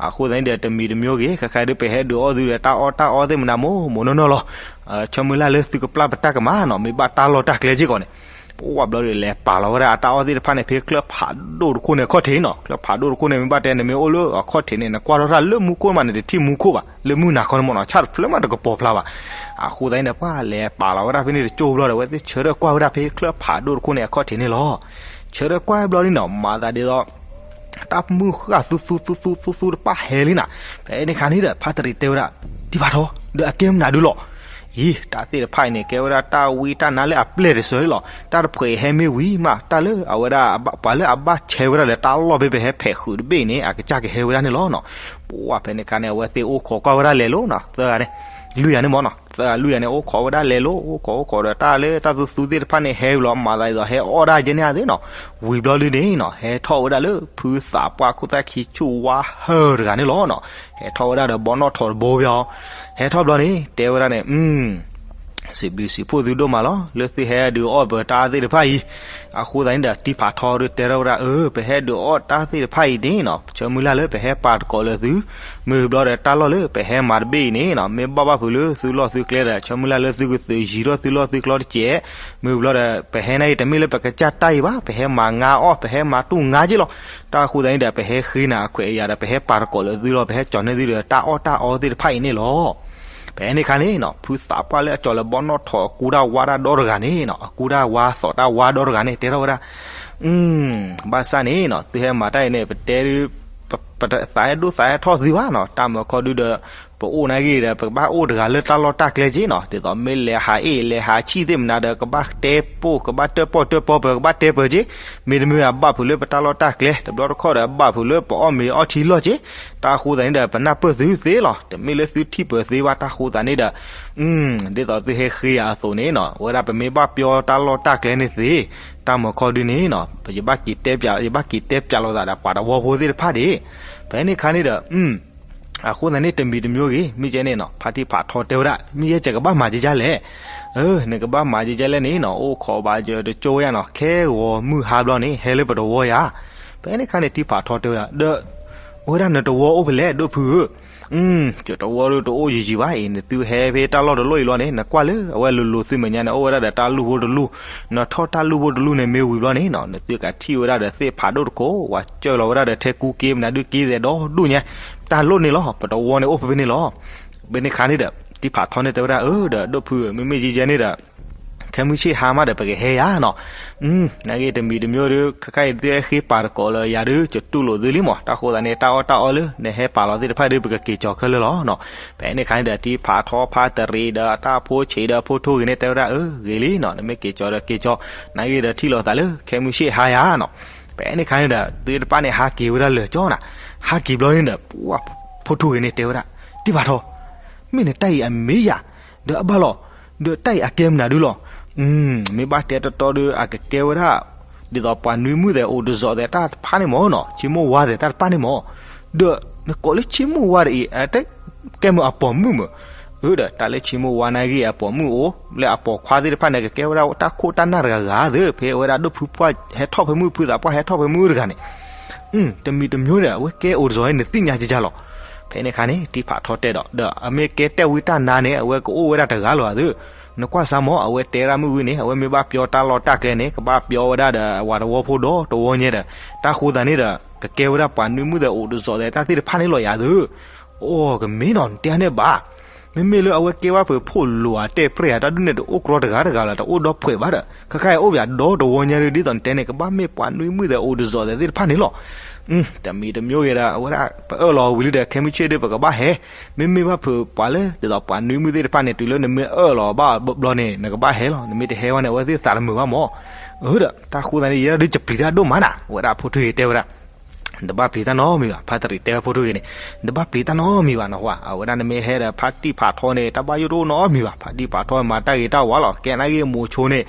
အဃိသတးန့ၣ်ဒီးတမံၤတမံၤဂ့ၤ ခဲခါဒုး ပဟဲဒုးအီၣ်သုဒီးတၢ်အီၣ်တၢ်အီသ့ၣ်မနၤမိၢ်မိၢ်နီၢ်နီၢ်လီၤ ဆၢမုၢ်လၢ်လၢသုကပျၢ်ပတၢ်ကမၣ်နီၤ မ့ၢ်ဘၣ်တၢ်လီၢ်တၢ်ကျဲစ့ၢ်ကီးန့ၣ် ပဝဲဘျီဒုးလဲၤပာ်လီၤဝဲဒၣ်အတၢ်အီၣ်သ့ၣ်တဖၣ်န့ၣ် ဖဲချၢၣ်ဖးဒိၣ်တခိၣ်န့ၣ်အခီၣ်ထံးနီၤ ချၢၣ်ဖးဒိၣ်တခိၣ်န့ၣ် မ့ၢ်ဘၣ်တဲန့ၣ် မ့ၢ်အိၣ်လၢအခီၣ်ထံးန့ၣ် နကွၢ်ထီၣ်တၢ်လၢမူခိၣ်မးန့ၣ် တထံၣ်မူခိၣ်ဘၣ် လၢမုၢ်နၤခီန့ၣ်မ့ၢ်နီၤ ဆၣ်တဖျၢၣ်မးတကပီၤဖျါဘၣ် အဃိသတးန့ၣ်ဒီး ပှၤလဲၤပာ်လီၤဝဲဒၣ်ဖဲန့ၣ်တကၠိဘျီဒီး အဝဲသ့ၣ်ဆၢထၢၣ်ကွၢ်ဝဲဒၣ်ဖဲချၢၣ်ဖးဒိၣ်တခိၣ်န့ၣ်အခီၣ်ထံးန့ၣ်လီၤ ဆၢထၢၣ်ကွၢ်ဘျီန့ၣ်နီၤ မၤသးဒ်သိး တၢ်မုၢ်ဃၢ်သူသူသူသူသူသူတပၣ်ဟဲလံနၤ, ဖဲန့ၣ်ခါန့ၣ်ဒီး ဖါတရံးတဲဝဲဒၣ်, တံၤဖးထီ, ဒီးအကဲမနုၤဒုလီၤ. အံၤ တၢ်သ့ၣ်တဖၣ်အံၤန့ၣ် ကဲဝဲဒၣ်တၢ်ဝံတၢ်နါလၢအပျဲၢ်တစၢၤလီၤ. တၢ်တဖှဲးအံၤဟဲမ့ၢ်ဝံၤမး တၢ်လၢအဝဲဒၣ် ပှၤလၢအဘၣ်ဆဲးဝဲဒၣ်လၢတၢ်လီၢ်ဖဲပဟဲဖဲးဃုာ်တဘ့ၣ်အံၤန့ၣ် အကစၢ်ကဟဲဝဲဒၣ်န့ၣ်လီၤနီၤ. ပှၤဖဲန့ၣ်ခါန့ၣ် အဝဲသ့ၣ်အိၣ်ခိးကွၢ်ဝဲဒၣ်လဲၤလိၤနီၤ, သၢဂၤန့ၣ် လွံၢ်ဂၤန့ၣ်မ့ၢ်နီၤ, သၢဂၤလွံၢ်ဂၤန့ၣ် အိၣ်ခိးဝဲဒၣ်လဲၤလိၤ အိၣ်ခိးအိၣ်ခိးဒီးတၢ်လၢတၢ်သူသူသ့ၣ်တဖၣ်န့ၣ် ဟဲဝံၤလီၤ မၤသးဒ်သိးဟဲအီၣ်ဒၣ်ကဲန့ၣ်ဧါသ့ၣ်နီၤ. ဝံၤဘျီဒုန့ၣ်နီၤ ဟဲထီၣ်ဝဲဒၣ်လၢဖုသးပှၢ်ခိၣ်သၣ်ခံဆူၣ်ဝါဟၢၣ်တဂၤန့ၣ်လီၤနီၤ. ဟဲထီၣ်ဝဲဒၣ်ဒီးဘီနီၣ်ထိးတဘိဘၣ်အီၤ, ဟဲထီၣ်ဘျီန့ၣ် တဲဝဲဒၣ်န့ၣ် စံးဘျုးစံးဖှိၣ်သုဒိၣ်မးလီၤ လၢသုဟဲဒုးအီၣ်ပတၢ်သ့ၣ်တဖၣ်အံၤ. အဃိသတးန့ၣ်ဒီး တံၤဖးထီဒုးတဲထီၣ်ဝဲဒၣ် အၢ ပဟဲဒုးအီၣ်တၢ်သ့ၣ်တဖၣ်အံၤန့ၣ်နီၤ ဆၢမုၢ်လၢ်လၢပဟဲပာ်တကိးလၢသု, မ့ၢ်ဘျီဒီးတၢ်လီၢ်လၢပဟဲမၤတဘ့ၣ်အံၤန့ၣ်နီၤ မ့ၢ်ဘၣ်ဘၣ်ဖုးလၢသုလီၢ်သုကျဲဒီး ဆၢမုၢ်လၢ်လၢသုကသုးယံၤထီၣ်သုလီၢ်သုကျဲတစဲး. မ့ၢ်ဘျီဒီး ပဟဲန့ၣ်အံၤတမ့ၢ်လၢပကစၢ်တၢ်အံၤဘၣ် ပဟဲမၤငါအီၣ် ပဟဲမၤတူၢ်ငါက့ၢ်လီၤ. တၢ်အဃိသတးန့ၣ်ဒီး ပဟဲဃ့နၤအခွဲးအယာ်ဒီး ပဟဲပာ်တကိးလၢသုလီၤ ပဟဲကၠီၤန့ၢ်သုဒီးတၢ်အီၣ်တၢ်အီသ့ၣ်တဖၣ်အံၤန့ၣ်လီၤ. ဖဲန့ၣ်ခါန့ၣ်နီၤ ဖုသးပှၢ်လၢအကၠီၤလၢဘီနီၣ်ထိးအကူတၢ်ဝါတၢ်ဒီတဂၤန့ၣ်နီၤ အကူတၢ်ဝါသီးတၢ်ဝါဒီတဂၤန့ၣ် တဲထီၣ်ဝဲဒၣ် ဘၣ်ဆၣ်န့ၣ်နီၤ သုဟဲမၤတၢ်အံၤန့ၣ် ပတဲဒုး ပ ပသးအဲၣ်ဒိၣ်သးအဲၣ်ထီၣ်သုဘၣ်နီၤ, တၢ်မၤခီဒုဒီး ပအိၣ်နာ်ဂ့ၤဒီး ပကဘၣ်အိၣ်တဂၤလၢတၢ်လီၢ်တၢ်ကျဲက့နီၤ, ဒ်သိးမ့ၢ်လဲၤဟးအ့ၣ်လဲၤဟးဆံၣ်သ့ၣ်မနုၤဒီး ကဘၣ်တဲပိၢ် ကဘၣ်တၢၣ်ပီၣ်တၢၣ်ပီပၢၤ ကဘၣ်တဲပၢၤက့, မ့တမ့ၢ်အဘၣ်ဖုးလၢပတၢ်လီၢ်တၢ်ကျဲ တဘျီတခီၣ်ဒီး အဘၣ်ဖုးလၢပအီၣ်မ့ၤအီထံလီၢ်က့, တၢ်ဃိသတးန့ၣ်ဒီး ပနၢ်ပၢၢ်သုသ့လီၤ, တမ့ၢ်လၢသုထံၣ်ပၢၤသ့ဘၣ်တၢ်ဃိသတးန့ၣ်ဒီး ဒ်သိးသုဟဲဃ့ယၤအသိးန့ၣ်နီၤ, အဝဲဒၣ်ပမ့ၢ်ဘၣ်ပျီတၢ်လီၢ်တၢ်ကျဲန့ၣ်သ့, တၢ်မၤခီဒုန့ၣ်နီၤ, ယဘၣ်က့ၤတဲပၠး ယဘၣ်က့ၤတဲပၠးလိာ်သးဒီး ပှၤတဝီဖိသ့ၣ်တဖၣ်ဒၣ်, ဖဲန့ၣ်ခါန့ၣ်ဒီး အဃိသတးန့ၣ် တမံၤတမံၤဂ့ၤ မ့ၢ်ကဲန့ၣ်နီၤ, ဖါတံၢ်ဖးထီတဲဝဲဒၣ် မ့ၢ်ယဲၢ်ကဘၣ်မၤကကလဲၣ်, နကဘၣ်မၤကကလဲၣ်န့ၣ်နီၤ, အိၣ်ခိးဘၣ်ယတကၠိဝဲယၤနီၤ, ခဲဂီၤမုၢ်ဟါဘျီန့ၣ် ဟဲလၢပတဝီယၤ, ဖဲန့ၣ်ခါန့ၣ် တံၢ်ဖးထီတဲဝဲဒၣ် ဒီး အိၣ်ဝဲဒၣ်နတဝီအိၣ်ဖဲလဲၣ် ဒိၣ်ဖုဧၢ, ယတဝီဒီးတအိၣ်ယံာ်ယံာ်ဘၣ်အံၤ, နသုဟဲဖဲတၢ်လီၢ်တလီၢ်အံၤလီၤန့ၣ် နကွၢ်လၢအဝဲလိၤလိၤသုမဲာ်ညါန့ၣ် အိၣ်ဝဲဒၣ်ဒီးတၢ်လူၢ်ဖိတလူၢ်, နထီၣ်တၢ်လူၢ်ဖိတလူၢ်န့ၣ်မ့ၢ်ဝံၤဘျီန့ၣ်နီၤ, နသုကထံၣ်ဝဲဒၣ်ဒီးသ့ၣ်ဖးဒိၣ်တကိး ပှၤစၢၢ်လီၤဝဲဒၣ်ဒီးထဲကူက့မနုၤဒုက့သဲးဒီဒူၣ်ညါ, တၢ်လိၣ်န့ၣ်လီၤ, ပတဝီန့ၣ်အိၣ်ဖဲဖဲန့ၣ်လီၤ. ဖဲန့ၣ်ခါန့ၣ်ဒီး တံၢ်ဖးထီန့ၣ်တဲဝဲဒၣ် အၢ ဒီးဒိၣ်ဖုဧၢ, မ့မ့ၢ်ယံာ်ယံာ်န့ၣ်ဒီး ခဲမုၢ်ဆ့ၣ်ဟါမးဒီး ပကဟဲယၤနီၤ, နာ်ဂ့ၤတမံၤတမံၤဒီး ခဲခါအံၤသုဟဲဃ့ပာ်တကိးလၢယၤဒီး ယတူၢ်လိာ်သုလံမး, တၢ်ဃိသတးန့ၣ် တၢ်အီၣ်တၢ်အီလၢ နဟဲပာ်လီၤသ့ၣ်တဖၣ်ဒီး ပကက့ၤကၠီၤခဲလၢာ်လီၤနီၤ. ဖဲန့ၣ်ခါန့ၣ်ဒီး တံၢ်ဖးထီဖါတရံးဒီး တၢ်ဖိဆံးဒီးဖိထိဂ့ၤန့ၣ် တဲဝဲဒၣ် အၢ ဂ့ၤလံနီၤ, နမ့ၢ်က့ၤကၠီၤဒီးက့ၤကၠီၤ, နာ်ဂ့ၤဒီးထံၣ်လိာ်သးလၢ ခဲမုၢ်ဆ့ၣ်ဟါယၤနီၤ. ဖဲန့ၣ်ခါန့ၣ်ဒီး သုတဖၣ်န့ၣ် ဟးက့ၤဝဲဒၣ်လၢာ်ကၠီနၤ, ဟးက့ၤဘျီန့ၣ်ဒီး ပှၤဖိထိဂ့ၤန့ၣ်တဲဝဲဒၣ် တံၢ်ဖးထီ မ့ၢ်နတၢ်အံၤအမ့ၢ်ယၤ, ဒီးအဘၣ်လီၤ, ဒီးတၢ်အံၤအကဲမနုၤဒုလီၤ. မ့ၢ်ဘၣ်တဲတီတီဒီး အကကဲဝဲဒၣ် ဒ်သိးပှၤနွံမုၣ်သဲးအိၣ်တစီၤသဲးတၢ်တဖၣ်န့ၣ်မးနီၤ, ဆ့မိၢ်ဝါသဲးတၢ်တဖၣ်န့ၣ်မး, ဒီးနကိးလၢဆ့မိၢ်ဝါဒ်အံၤ အတကဲမ့ၢ်အပိာ်မုၣ်မး, အၢဒီးတၢ်လၢဆ့မိၢ်ဝါနာ်ဂ့ၤအပိာ်မုၣ်အိၣ် လၢအပိာ်ခွါသ့ၣ်တဖၣ်န့ၣ် ကကဲဝဲဒၣ်တၢ်ခိၣ်တၢ်နၢ်တဂၤဂၤသ့, ဖဲအဝဲဒၣ်ဒိၣ်ဖုပှၢ်ဟဲထီၣ်ဖဲမုၢ် ဖုသးပှၢ်ဟဲထီၣ်ဖဲမုၢ်တဂၤန့ၣ် တမံၤတမံၤဒီး အဝဲကဲအိၣ်တစီၤန့ၣ် နသ့ၣ်ညါကကလီၤ. ဖဲန့ၣ်ခါန့ၣ် တံၢ်ဖးထီတဲဒီး ဒီးအမ့ၢ်ကဲတဲာ်ဝံတၢ်နါန့ၣ် အဝဲကအိၣ်ဝဲဒၣ်တဂၤလီၤသ့, နကွၢ်စၢ်မး အဝဲတဲဒၣ်မုၢ်ဝံၤန့ၣ် အဝဲမ့ၢ်ဘၣ်ပျီတၢ်လီၢ်တၢ်ကျဲန့ၣ် ကဘၣ်ပျီဝဲဒၣ်ဒီး ပှၤတဝီဖိဒီးတဝီညါဒီး တၢ်ဃိသတးန့ၣ်ဒီး ကကဲဝဲဒၣ်ပှၤနွံမုၣ်သဲးအိၣ်တစီၤသဲးတၢ်သ့ၣ်တဖၣ်န့ၣ်လီၤယၤသ့, အိၣ်ကမ့ၢ်နီၤ နတဲန့ၣ်ဘၣ် မ့မ့ၢ်လၢအဝဲကဲဝဲဖုးဖိလိာ်ဧါ တဲပြဲၢ်ဧါ တၢ်ဒုးန့ၣ် တအိၣ်ကြီတဂၤတဂၤလၢၤ တအိၣ်ဒီဖှဲးဘၣ်ဒီး ခဲခါအံၤအိၣ်ပယၤဒီတဝီညါဒီး ဒ်သိးနတဲန့ၣ် ကဘၣ်မ့ၢ်ပှၤနွံမုၣ်သဲးအိၣ်တစီၤသဲးသ့ၣ်တဖၣ်န့ၣ်လီၤ. တမံၤတမံၤဂ့ၤဒီး အဝဲဒၣ် ပအၢၣ်လီၤဝံၤလံဒီး ခဲမုၢ်ဆ့ၣ်ဒီး ပကဘၣ်ဟဲ, မ့မ့ၢ်ဘၣ်ဖုးပှၤလၢ ဒ်သိးပှၤနွံမုၣ်သ့ၣ်တဖၣ်န့ၣ် တုၤလၢနမ့ၢ်အၢၣ်လီၤဘၣ်ဘျီန့ၣ် နကဘၣ်ဟဲလီၤ. နမ့ၢ်တဟဲဝဲန့ၣ် အဝဲသ့ၣ်သးတမုာ်ဘၣ်မး. အၢဒီး တၢ်ဃိသတးန့ၣ် ယဲဒၣ်ဒုးကပျံၤတၢ်ဒိၣ်မးနၤ အဝဲဒၣ်ဖိထွံၣ်ဂ့ၤတဲဝဲဒၣ် နတဘၣ်ပျံၤတၢ်နီတမံၤဘၣ်. ဖါတရံးတဲဝဲဖိထွံၣ်ဂ့ၤန့ၣ် နတဘၣ်ပျံၤတၢ်နီတမံၤဘၣ်နီၤ. အဝဲဒၣ်နမ့ၢ်ဟဲဒီး ဖါတံၢ်ဖးထီန့ၣ် တၢ်ဘၣ်ယိၣ်တအိၣ်နီတမံၤဘၣ်. ဖါတံၢ်ဖးထီမၤတၢ်ဂ့ၤတၢ်ဝါလီၤ. ကဲနာ်ဂ့ၤမိၤဆိန့ၣ်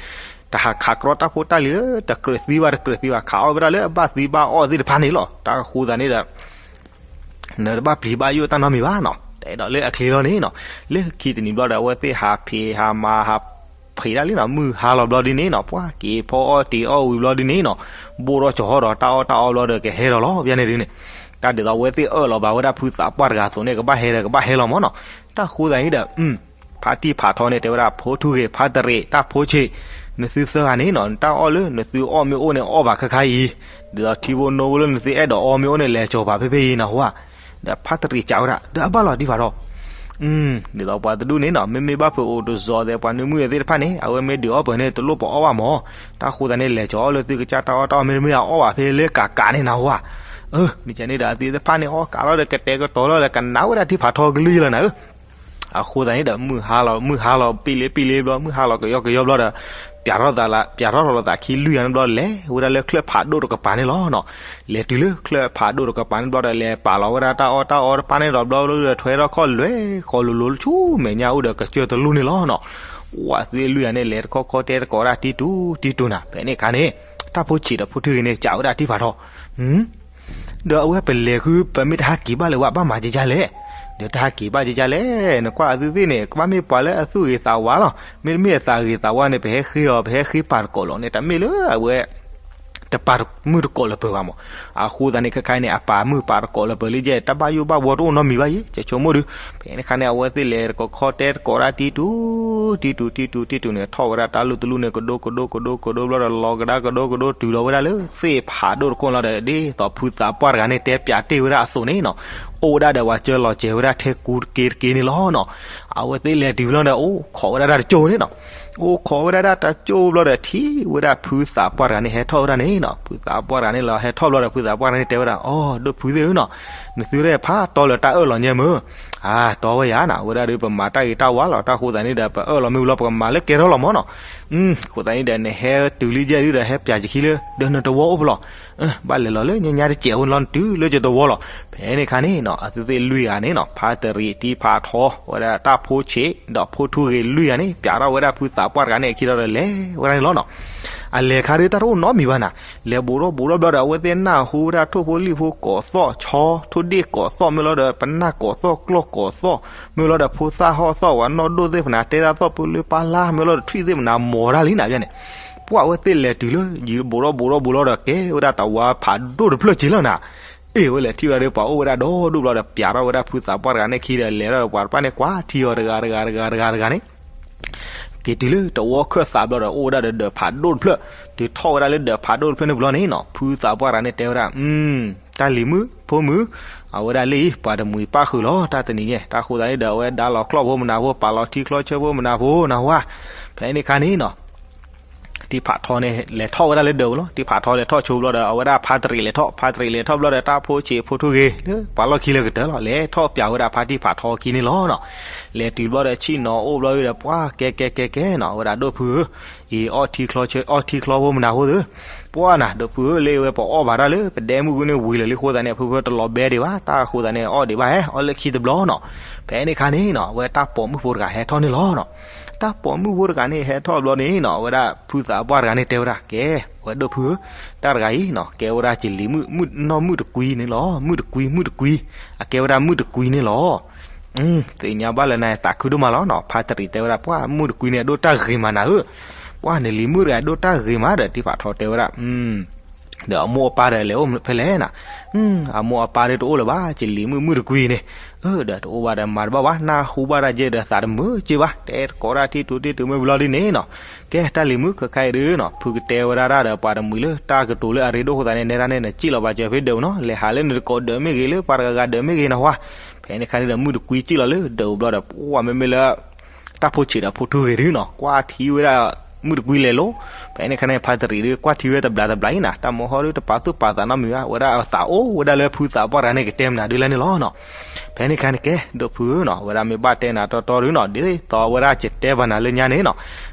တဟးခးကြီတၢ်ဖိတၢ်လံၤလၢ တကြၢးသံဘၣ် တကြၢးသံဘၣ် ခးအီၣ်ဝဲဒၣ်လၢအဘၣ်သံဘၣ်အီၣ်သ့ၣ်တဖၣ်န့ၣ်လီၤ. တၢ်ဃိသတးန့ၣ်ဒီး နတဘၣ်ပျံၤဘၣ်ယိၣ်တၢ်နီတမံၤဘၣ်နီၤ. တအဲၣ်ဒိးလၢအချ့လီၤန့ၣ်နီၤ. လၢခံတနံၤဘျီဒီး အဝဲသ့ၣ်ဟးဖံးဟးမၤဟးဖံးတၢ်လံနီၤ. မုၢ်ဟါလီၤဘျီဒ်န့ၣ်နီၤ ပှၤက့ၤဖီအီၣ်တ့ၤအီၣ်ဝံၤဘျီဒ်န့ၣ်နီၤ ဘိၣ်ထီၣ်ကၠီၤထီၣ်ဒီးတၢ်အီၣ်တၢ်အီဘျီဒီး ကဟဲလီၤလီၤ ပျဲန့ၣ်ဒ်န့ၣ်. တၢ်ဒ်သိးအဝဲသ့ၣ်အၢၣ်လီၤဘၣ်ဝဲဒၣ်ဖုသးပှၢ်တဂၤအသိးန့ၣ် ကဘၣ်ဟဲဒီးကဘၣ်ဟဲလီၤမးနီၤ. တၢ်ဃိသတးန့ၣ်ဒီး ဖါတံၢ်ဖးထီန့ၣ် တဲဝဲဒၣ် ဖိထူဂ့ၤ ဖါတရံး တၢ်ဖိဆံး, နသုသၢဂၤန့ၣ်နီၤ နတၢ်အီၣ်လၢနသုအီၣ်မ့ၢ်အိၣ်န့ၣ် အီၣ်ဘၣ်ခဲခါအံၤ, ဒ်သိးထံဖိနိဖိလၢနသုအဲၣ်ဒိးအီမ့ၢ်အိၣ်န့ၣ် လဲၤကၠီၤဘၣ်ဖဲဖဲအံၤနီၤဟါ. ဒီးဖါတရံးစံးဝဲဒၣ် ဒီးအဘၣ်လီၤတံၢ်ဖးထီ, ဒ်သိးပှၤတဒူၣ်န့ၣ်နီၤ မ့မ့ၢ်ဘၣ်ဖုးအိၣ်တစီၤသဲး ပှၤနွံမုၣ်သဲးသ့ၣ်တဖၣ်န့ၣ် အဝဲမ့ၢ်ဒုးအီၣ်ပှၤန့ၣ် တလိၣ်ပအီၣ်ဘၣ်မး. တၢ်ဃိသတးန့ၣ် လဲၤကၠီၤအီၣ်လၢသုကစၢ်တၢ်အီၣ်တၢ်အီ မ့တမ့ၢ်အီၣ်ဘၣ်ဖဲလၢကးကးန့ၣ်နီၤဟါ. မ့ၢ်ကဲန့ၣ်ဒီး အသ့ၣ်တဖၣ်န့ၣ် အီၣ်ကးလီၤဒီး ကတဲာ်ကတီၤလီၤဒီး ကနၣ်ဝဲဒၣ်တံၢ်ဖးထီကလုၢ်ယလီၤနၤဧၢ. အဃိသတးန့ၣ်ဒီး မုၢ်ဟါလီၤ မုၢ်ဟါလီၤ ပံလ့ပံလ့ဘျီ မုၢ်ဟါလီၤကယီကယီဘျီဒီး ပျးထီၣ်သးလၢ ပျးထီၣ်ထီၣ်လိာ်သးခံလွံၢ်ဂၤန့ၣ်ဘျီ လဲၤဝဲဒၣ်လၢချၢၣ်ဖးဒိၣ်တကပၤန့ၣ်လီၤနီၤ. လဲၤတုၤလၢချၢၣ်ဖးဒိၣ်တကပၤန့ၣ်ဘျီဒီး လဲၤပာ်လီၤဝဲဒၣ်တၢ်အီၣ်တၢ်အီတဖၣ်န့ၣ်ဒီးဘျီဒီး ထွဲထီၣ်ခီၣ်လွဲၢ်ဃီလိၤလိၤဆူမဲာ်ညါအိၣ်ဒီးကစၢၢ်တလူၢ်န့ၣ်လီၤနီၤ. ဝဲသ့ၣ်လွံၢ်ဂၤန့ၣ် လဲၤတခီခီတဲတကိးဒၣ်တံၢ်တူၢ်တံၢ်တူၢ်နၤ ဖဲန့ၣ်အခါန့ၣ် တၢ်ဖိဆံးဒီးဖိထူဂ့ၤန့ၣ် စံးဝဲဒၣ်တံၢ်ဖးထီ ဒီးအဝဲပလဲၤဃု ပမ့ၢ်တဟးက့ၤဘၣ်လၢၤဝဲ ဘၣ်မၤကကလဲၣ်. ဒီးတဟးက့ၤဘၣ်ကကလဲၣ် နကွၢ်အသုသ့ၣ်န့ၣ် ကဘၣ်မ့ၢ်ပှၤလၢအသူၣ်ဂ့ၤသးဝါလီၤ. မ့တမ့ၢ်အသးဂ့ၤသးဝါန့ၣ် ပဟဲဃ့အီၤ ပဟဲဃ့ပာ်တကိးလီၤန့ၣ် တမ့ၢ်လၢအဝဲ တပာ်မုၢ်တကိးလၢၤပၢၤဘၣ်မး. အဃိသတးန့ၣ် ခဲခါအံၤန့ၣ် အပာ်မုၢ်ပာ်တကိးလၢၤပၢၤလံကဲ တၢ်ဘၣ်ယိၣ်ဘၣ်ဘှီတအိၣ်နီတမံၤဘၣ်ယဲ ကဆိကမိၣ်ဒုး. ဖဲန့ၣ်အခါန့ၣ် အဝဲသ့ၣ်လဲၤတခီခီတဲတကိးဒၣ်တံၢ်တူၢ် တံၢ်တူၢ် တံၢ်တူၢ် တံၢ်တူၢ်န့ၣ် ထီၣ်ဝဲဒၣ်တၢ်လူၢ်တလူၢ်န့ၣ် ကဒိကဒိကဒိကဒိဘျီဒီး လီၤကဒါကဒိကဒိကဒိ တုၤလီၤဝဲဒၣ်လၢသ့ၣ်ဖးဒိၣ်တခိၣ်လီၤဒီး ဒ်သိးဖုသးပှၢ်တဂၤန့ၣ် တဲပျးတ့ၢ်ဝဲဒၣ်အသိးန့ၣ်နီၤ. အိၣ်ဝဲဒၣ်ဒီးပှၤကၢလီၤစဲၤဝဲဒၣ်ထဲကူတက့တက့န့ၣ်လီၤနီၤ. အဝဲသ့ၣ်လဲၤတုၤဘျီဒီး အိၣ်ခိးဝဲဒၣ်တၢ်တကၠိန့ၣ်နီၤ. အိၣ်ခိးဝဲဒၣ်တၢ်တကၠိဘျီဒီး ထံၣ်ဝဲဒၣ်ဖုသးပှၢ်တဂၤန့ၣ်ဟဲထီၣ်ဝဲဒၣ်န့ၣ်နီၤ. ဖုသးပှၢ်တဂၤန့ၣ်လီၤဟဲထီၣ်ဘျီဒီး ဖုသးပှၢ်တဂၤန့ၣ်တဲဝဲဒၣ်, အိ ဒိၣ်ဖုသ့ၣ်ဧၢနီၤ, နသုရဲၣ်ဖးတီလၢတၢ်အၢၣ်လီၤညါမ့ၢ်, အါ တီဝဲယၤနီၤ, အဝဲဒၣ်ဒီးပမၤတၢ်ဂ့ၤတၢ်ဝါလီၤ, တၢ်ဃိသးန့ၣ်ဒီး ပအၢၣ်လီၤမ့ၢ်ဘျီ ပကမၤလၢကဲထီၣ်လီၤမ့ၢ်နီၤ. အဃိသတးန့ၣ်ဒီး နဟဲတုၤလံယဲၢ်ဒုဒီး ဟဲပၠးစခံလၢ ဒီးနတဝီအိၣ်ဖဲလဲၣ်. ဘၣ်လဲၤလီၤလၢညါညါတစဲးဖိန့ၣ်လီၤ, နတုၤလၢယတဝီလီၤ. ဖဲန့ၣ်အခါန့ၣ်နီၤ အဝဲသ့ၣ်လွံၢ်ဂၤန့ၣ်နီၤ ဖါတရံး တံဖးထီ ဝဲဒၣ်တၢ်ဖိဆံး ဒီးဖိထူဂ့ၤလွံၢ်ဂၤန့ၣ် ပၠးထီၣ်ဝဲဒၣ်ဖုသးပှၢ်တဂၤန့ၣ်အခံဒီး လဲၤဝဲဒၣ်န့ၣ်လီၤနီၤ. အလဲၤခါဒုတၢ်တအိၣ်နီတမံၤဘၣ်နီၤ, လဲၤဘူးထီၣ်ဘူးထီၣ်ဘျီဒီး အဝဲသ့ၣ်နၢ်ဟူဝဲဒၣ်ထိၣ်ဖိလံၣ်ဖိကိးသီၣ် ဆီထိၣ်ဒ့ၣ်ကိးသီၣ် မ့ၢ်လီၤဒီး ပနၢ်ကိးသီၣ်ကျီၢ်ကိးသီၣ် မ့ၢ်လီၤဒီး ဖိသၣ်ဟီၣ်သီၣ်ဝဲနီၢ်ဒိၣ်သ့ၣ်ဖဲန့ၣ် တဲဒၣ်သီၣ်ပလၢပလၢပလၢ မ့ၢ်လီၤဒီး ထွံၣ်သ့ၣ်ဖဲန့ၣ် မီၤတၢ်လံနီၤန့ၣ်. ပှၢ်အဝဲသ့ၣ်လဲၤတုၤလၢ ဘူးထီၣ်ဘူးထီၣ်ဘူးလီၤဒီး ကဲဝဲဒၣ်တဝါဖးဒိၣ်တဖျၢၣ်က့လီၤနီၤ. အ့ၣ် အဝဲလဲၤထံၣ်ဝဲဒၣ်ဒီးပှၤအိၣ်ဝဲဒၣ်ဒီဒူၣ်ဘျီဒီး ပၠးထီၣ်ဝဲဒၣ်ဖုသးပှၢ်တဂၤန့ၣ်အခံဒီး လဲၤထီၣ်ဒီးပှၤတဖၣ်န့ၣ် ကွၢ်ထံအီၤတဂၤတဂၤတဂၤတဂၤတဂၤန့ၣ် က့ၤတုၤလၢတဝီခၢၣ်သးဘျီဒီး အိၣ်ဝဲဒၣ်ဒီးဒၢးဖးဒိၣ်တဖျၢၣ်, တုၤထီၣ်ဝဲဒၣ်လၢဒၢးဖးဒိၣ်တဖျၢၣ်န့ၣ်ဘျီန့ၣ်နီၤ ဖုသးပှၢ်တဂၤန့ၣ်တဲဝဲဒၣ်, တၢ်လံၤမုၣ်ဖိမုၣ်, အဝဲဒၣ်လၢအံၤ ပှၤတမှံၤပၣ်ဃုာ်လီၤ တၢ်တနံၤညါ တၢ်ဃိသတးန့ၣ်ဒီး အဝဲဒါလီၤချီၣ်ဖိမနၤဖိ ပာ်လီၤထံချီဆၢဖိမနၤဖိနၤဝါ. ဖဲန့ၣ်အခါန့ၣ်နီၤ တံဖးထီန့ၣ် လဲၤထီၣ်ဝဲဒၣ်လၢဒၢးလီၤ. တံဖးထီလဲၤထီၣ်ဆိဘျီဒီး အဝဲဒၣ်ဖါတရံးလဲၤထီၣ်, ဖါတရံးလဲၤထီၣ်ဘျီဒီး တၢ်ဖိဆံးဖိထူဂ့ၤ လၢပှၤလီၢ်ခံလၢကတၢၢ်လီၤ လဲၤထီၣ်ပၠးဝဲဒၣ်ဖါတံဖးထီအခံန့ၣ်လီၤနီၤ. လဲၤတုၤဘျီဒီး ဆ့ၣ်နီၤအိၣ်ဘျီဒီး ပှၢ်ကဲကဲကဲကဲနီၤ အဝဲဒၣ်ဒိၣ်ဖုဧၢ, အံၤအီထံချီဆၢ အီထံချီဖိမနၤဖိသ့ၣ်, ပှၢ်နၤ ဒိၣ်ဖုဧၢ, လၢအဝဲပအီၣ်ဘၣ်တၢ်လၢ ပဒဲမုၢ်ဝံၤန့ၣ်ဝံၤလၢာ်လံအဃိသတးန့ၣ် ဖုဖုတလီၤဘဲဒံးဘၣ်, တၢ်အဃိသတးန့ၣ် အီၣ်ဒံးဘၣ်ဟဲ အီၣ်လၢခံတဘျီနီၤ. ဖဲန့ၣ်အခါန့ၣ်နီၤ အဝဲတၢ်ပိာ်မုၣ်ဖိတဂၤဟဲထီၣ်န့ၣ်လီၤနီၤ. တၢ်ပိာ်မုၣ်ဖိတဂၤန့ၣ်ဟဲထီၣ်ဘျီန့ၣ်နီၤ အဝဲဒၣ်ဖုသးပှၢ်တဂၤန့ၣ်တဲဝဲဒၣ် ကဲ အဝဲဒိၣ်ဖုဧၢ, တၢ်တဂၤအံၤနီၤ ကဲဝဲဒၣ်ကလံၤမုၣ် မုၣ်နီၢ်မုၣ်တကွံန့ၣ်လီၤ. မုၣ်တကွံ မုၣ်တကွံ, အကဲဝဲဒၣ်မုၣ်တကွံန့ၣ်လီၤ. သ့ၣ်ညါဘၣ်လၢနၤသးခုဒိၣ်မးလီၤနီၤ. ဖါတရံးတဲဝဲဒၣ် ပှၢ်မုၣ်တကွံန့ၣ် အဒိၣ်တၢ်ဂ့ၤမးနၤဧၢ, ပှၢ်နလံၤမုၣ်တဂၤဒိၣ်တၢ်ဂ့ၤမးဒီး တံဖးထီတဲဝဲဒၣ် ဒီးအမိၢ်အပၢ်ဒီးလဲၤအိၣ်ဖဲလဲၣ်နၤ. အမိၢ်အပၢ်ဒီးတအိၣ်လၢၤဘၣ် ကလံၤမုၣ် မုၣ်တကွံန့ၣ်, ဒီးတအိၣ်ဘၣ်ဒီးမၤတဘၣ်ဘၣ် နၢ်ဟူဘၣ်တၢ်ကဲဒီးသးတမုာ်က့ဘၣ် တဲတကိးတၢ်ထံၣ်ထူထံၣ်ထူမ့ၢ်ဘျီဒ်န့ၣ်နီၤ. ကဲတၢ်လံၤမုၣ်ခဲခါအံၤဒုနီၤ ဖုကတဲဝဲဒၣ်တၢ်ဒီးပှၤတမှံၤလၢတၢ်ကတိၤလၢအရ့ဒိၣ်အဃိသတးန့ၣ် နဲဒၣ်န့ၣ် နစံၣ်လီၤဘၣ်စၢၤဖဲဒၢးနီၤ လဲၤဟးလၢနတကိးဒၢးမ့ၢ်ဂ့ၤလၢပှၤတဂၤဂၤဒၢးမ့ၢ်ဂ့ၤနဟါ. ဖဲန့ၣ်အခါန့ၣ်ဒီး မုၣ်တကွံစံၣ်လီၤလၢဒၢးဘျီဒီး ပှၢ်မ့မ့ၢ်လၢ တၢ်ဖိဆံးဒီးဖိထူဂ့ၤဒုနီၤ ကွၢ်ထံဝဲဒၣ် မုၣ်တကွံလဲၤလိၤ. ဖဲန့ၣ်အခါန့ၣ် ဖါတရံးဒု ကွၢ်ထံဝဲတဘျးတဘျးအံၤနၤ တၢ်မၤဟီဒုတပာ်သူၣ်ပာ်သးနီတမံၤဘၣ် ဝဲဒၣ်အသးအိၣ်ဝဲဒၣ်လၢဖုသးပှၢ်တဂၤန့ၣ်ကတဲမနုၤဒုလဲၣ်န့ၣ်လီၤနီၤ. ဖဲန့ၣ်အခါန့ၣ်ကဲ ဒိၣ်ဖုဧၢနီၤ ဝဲဒၣ်မ့ၢ်ဘၣ်တဲနၤတီတီဒုနီၤ ဒ်သိးအဝဲဒၣ်ကတဲဘၣ်နၤလၢညါန့ၣ်နီၤ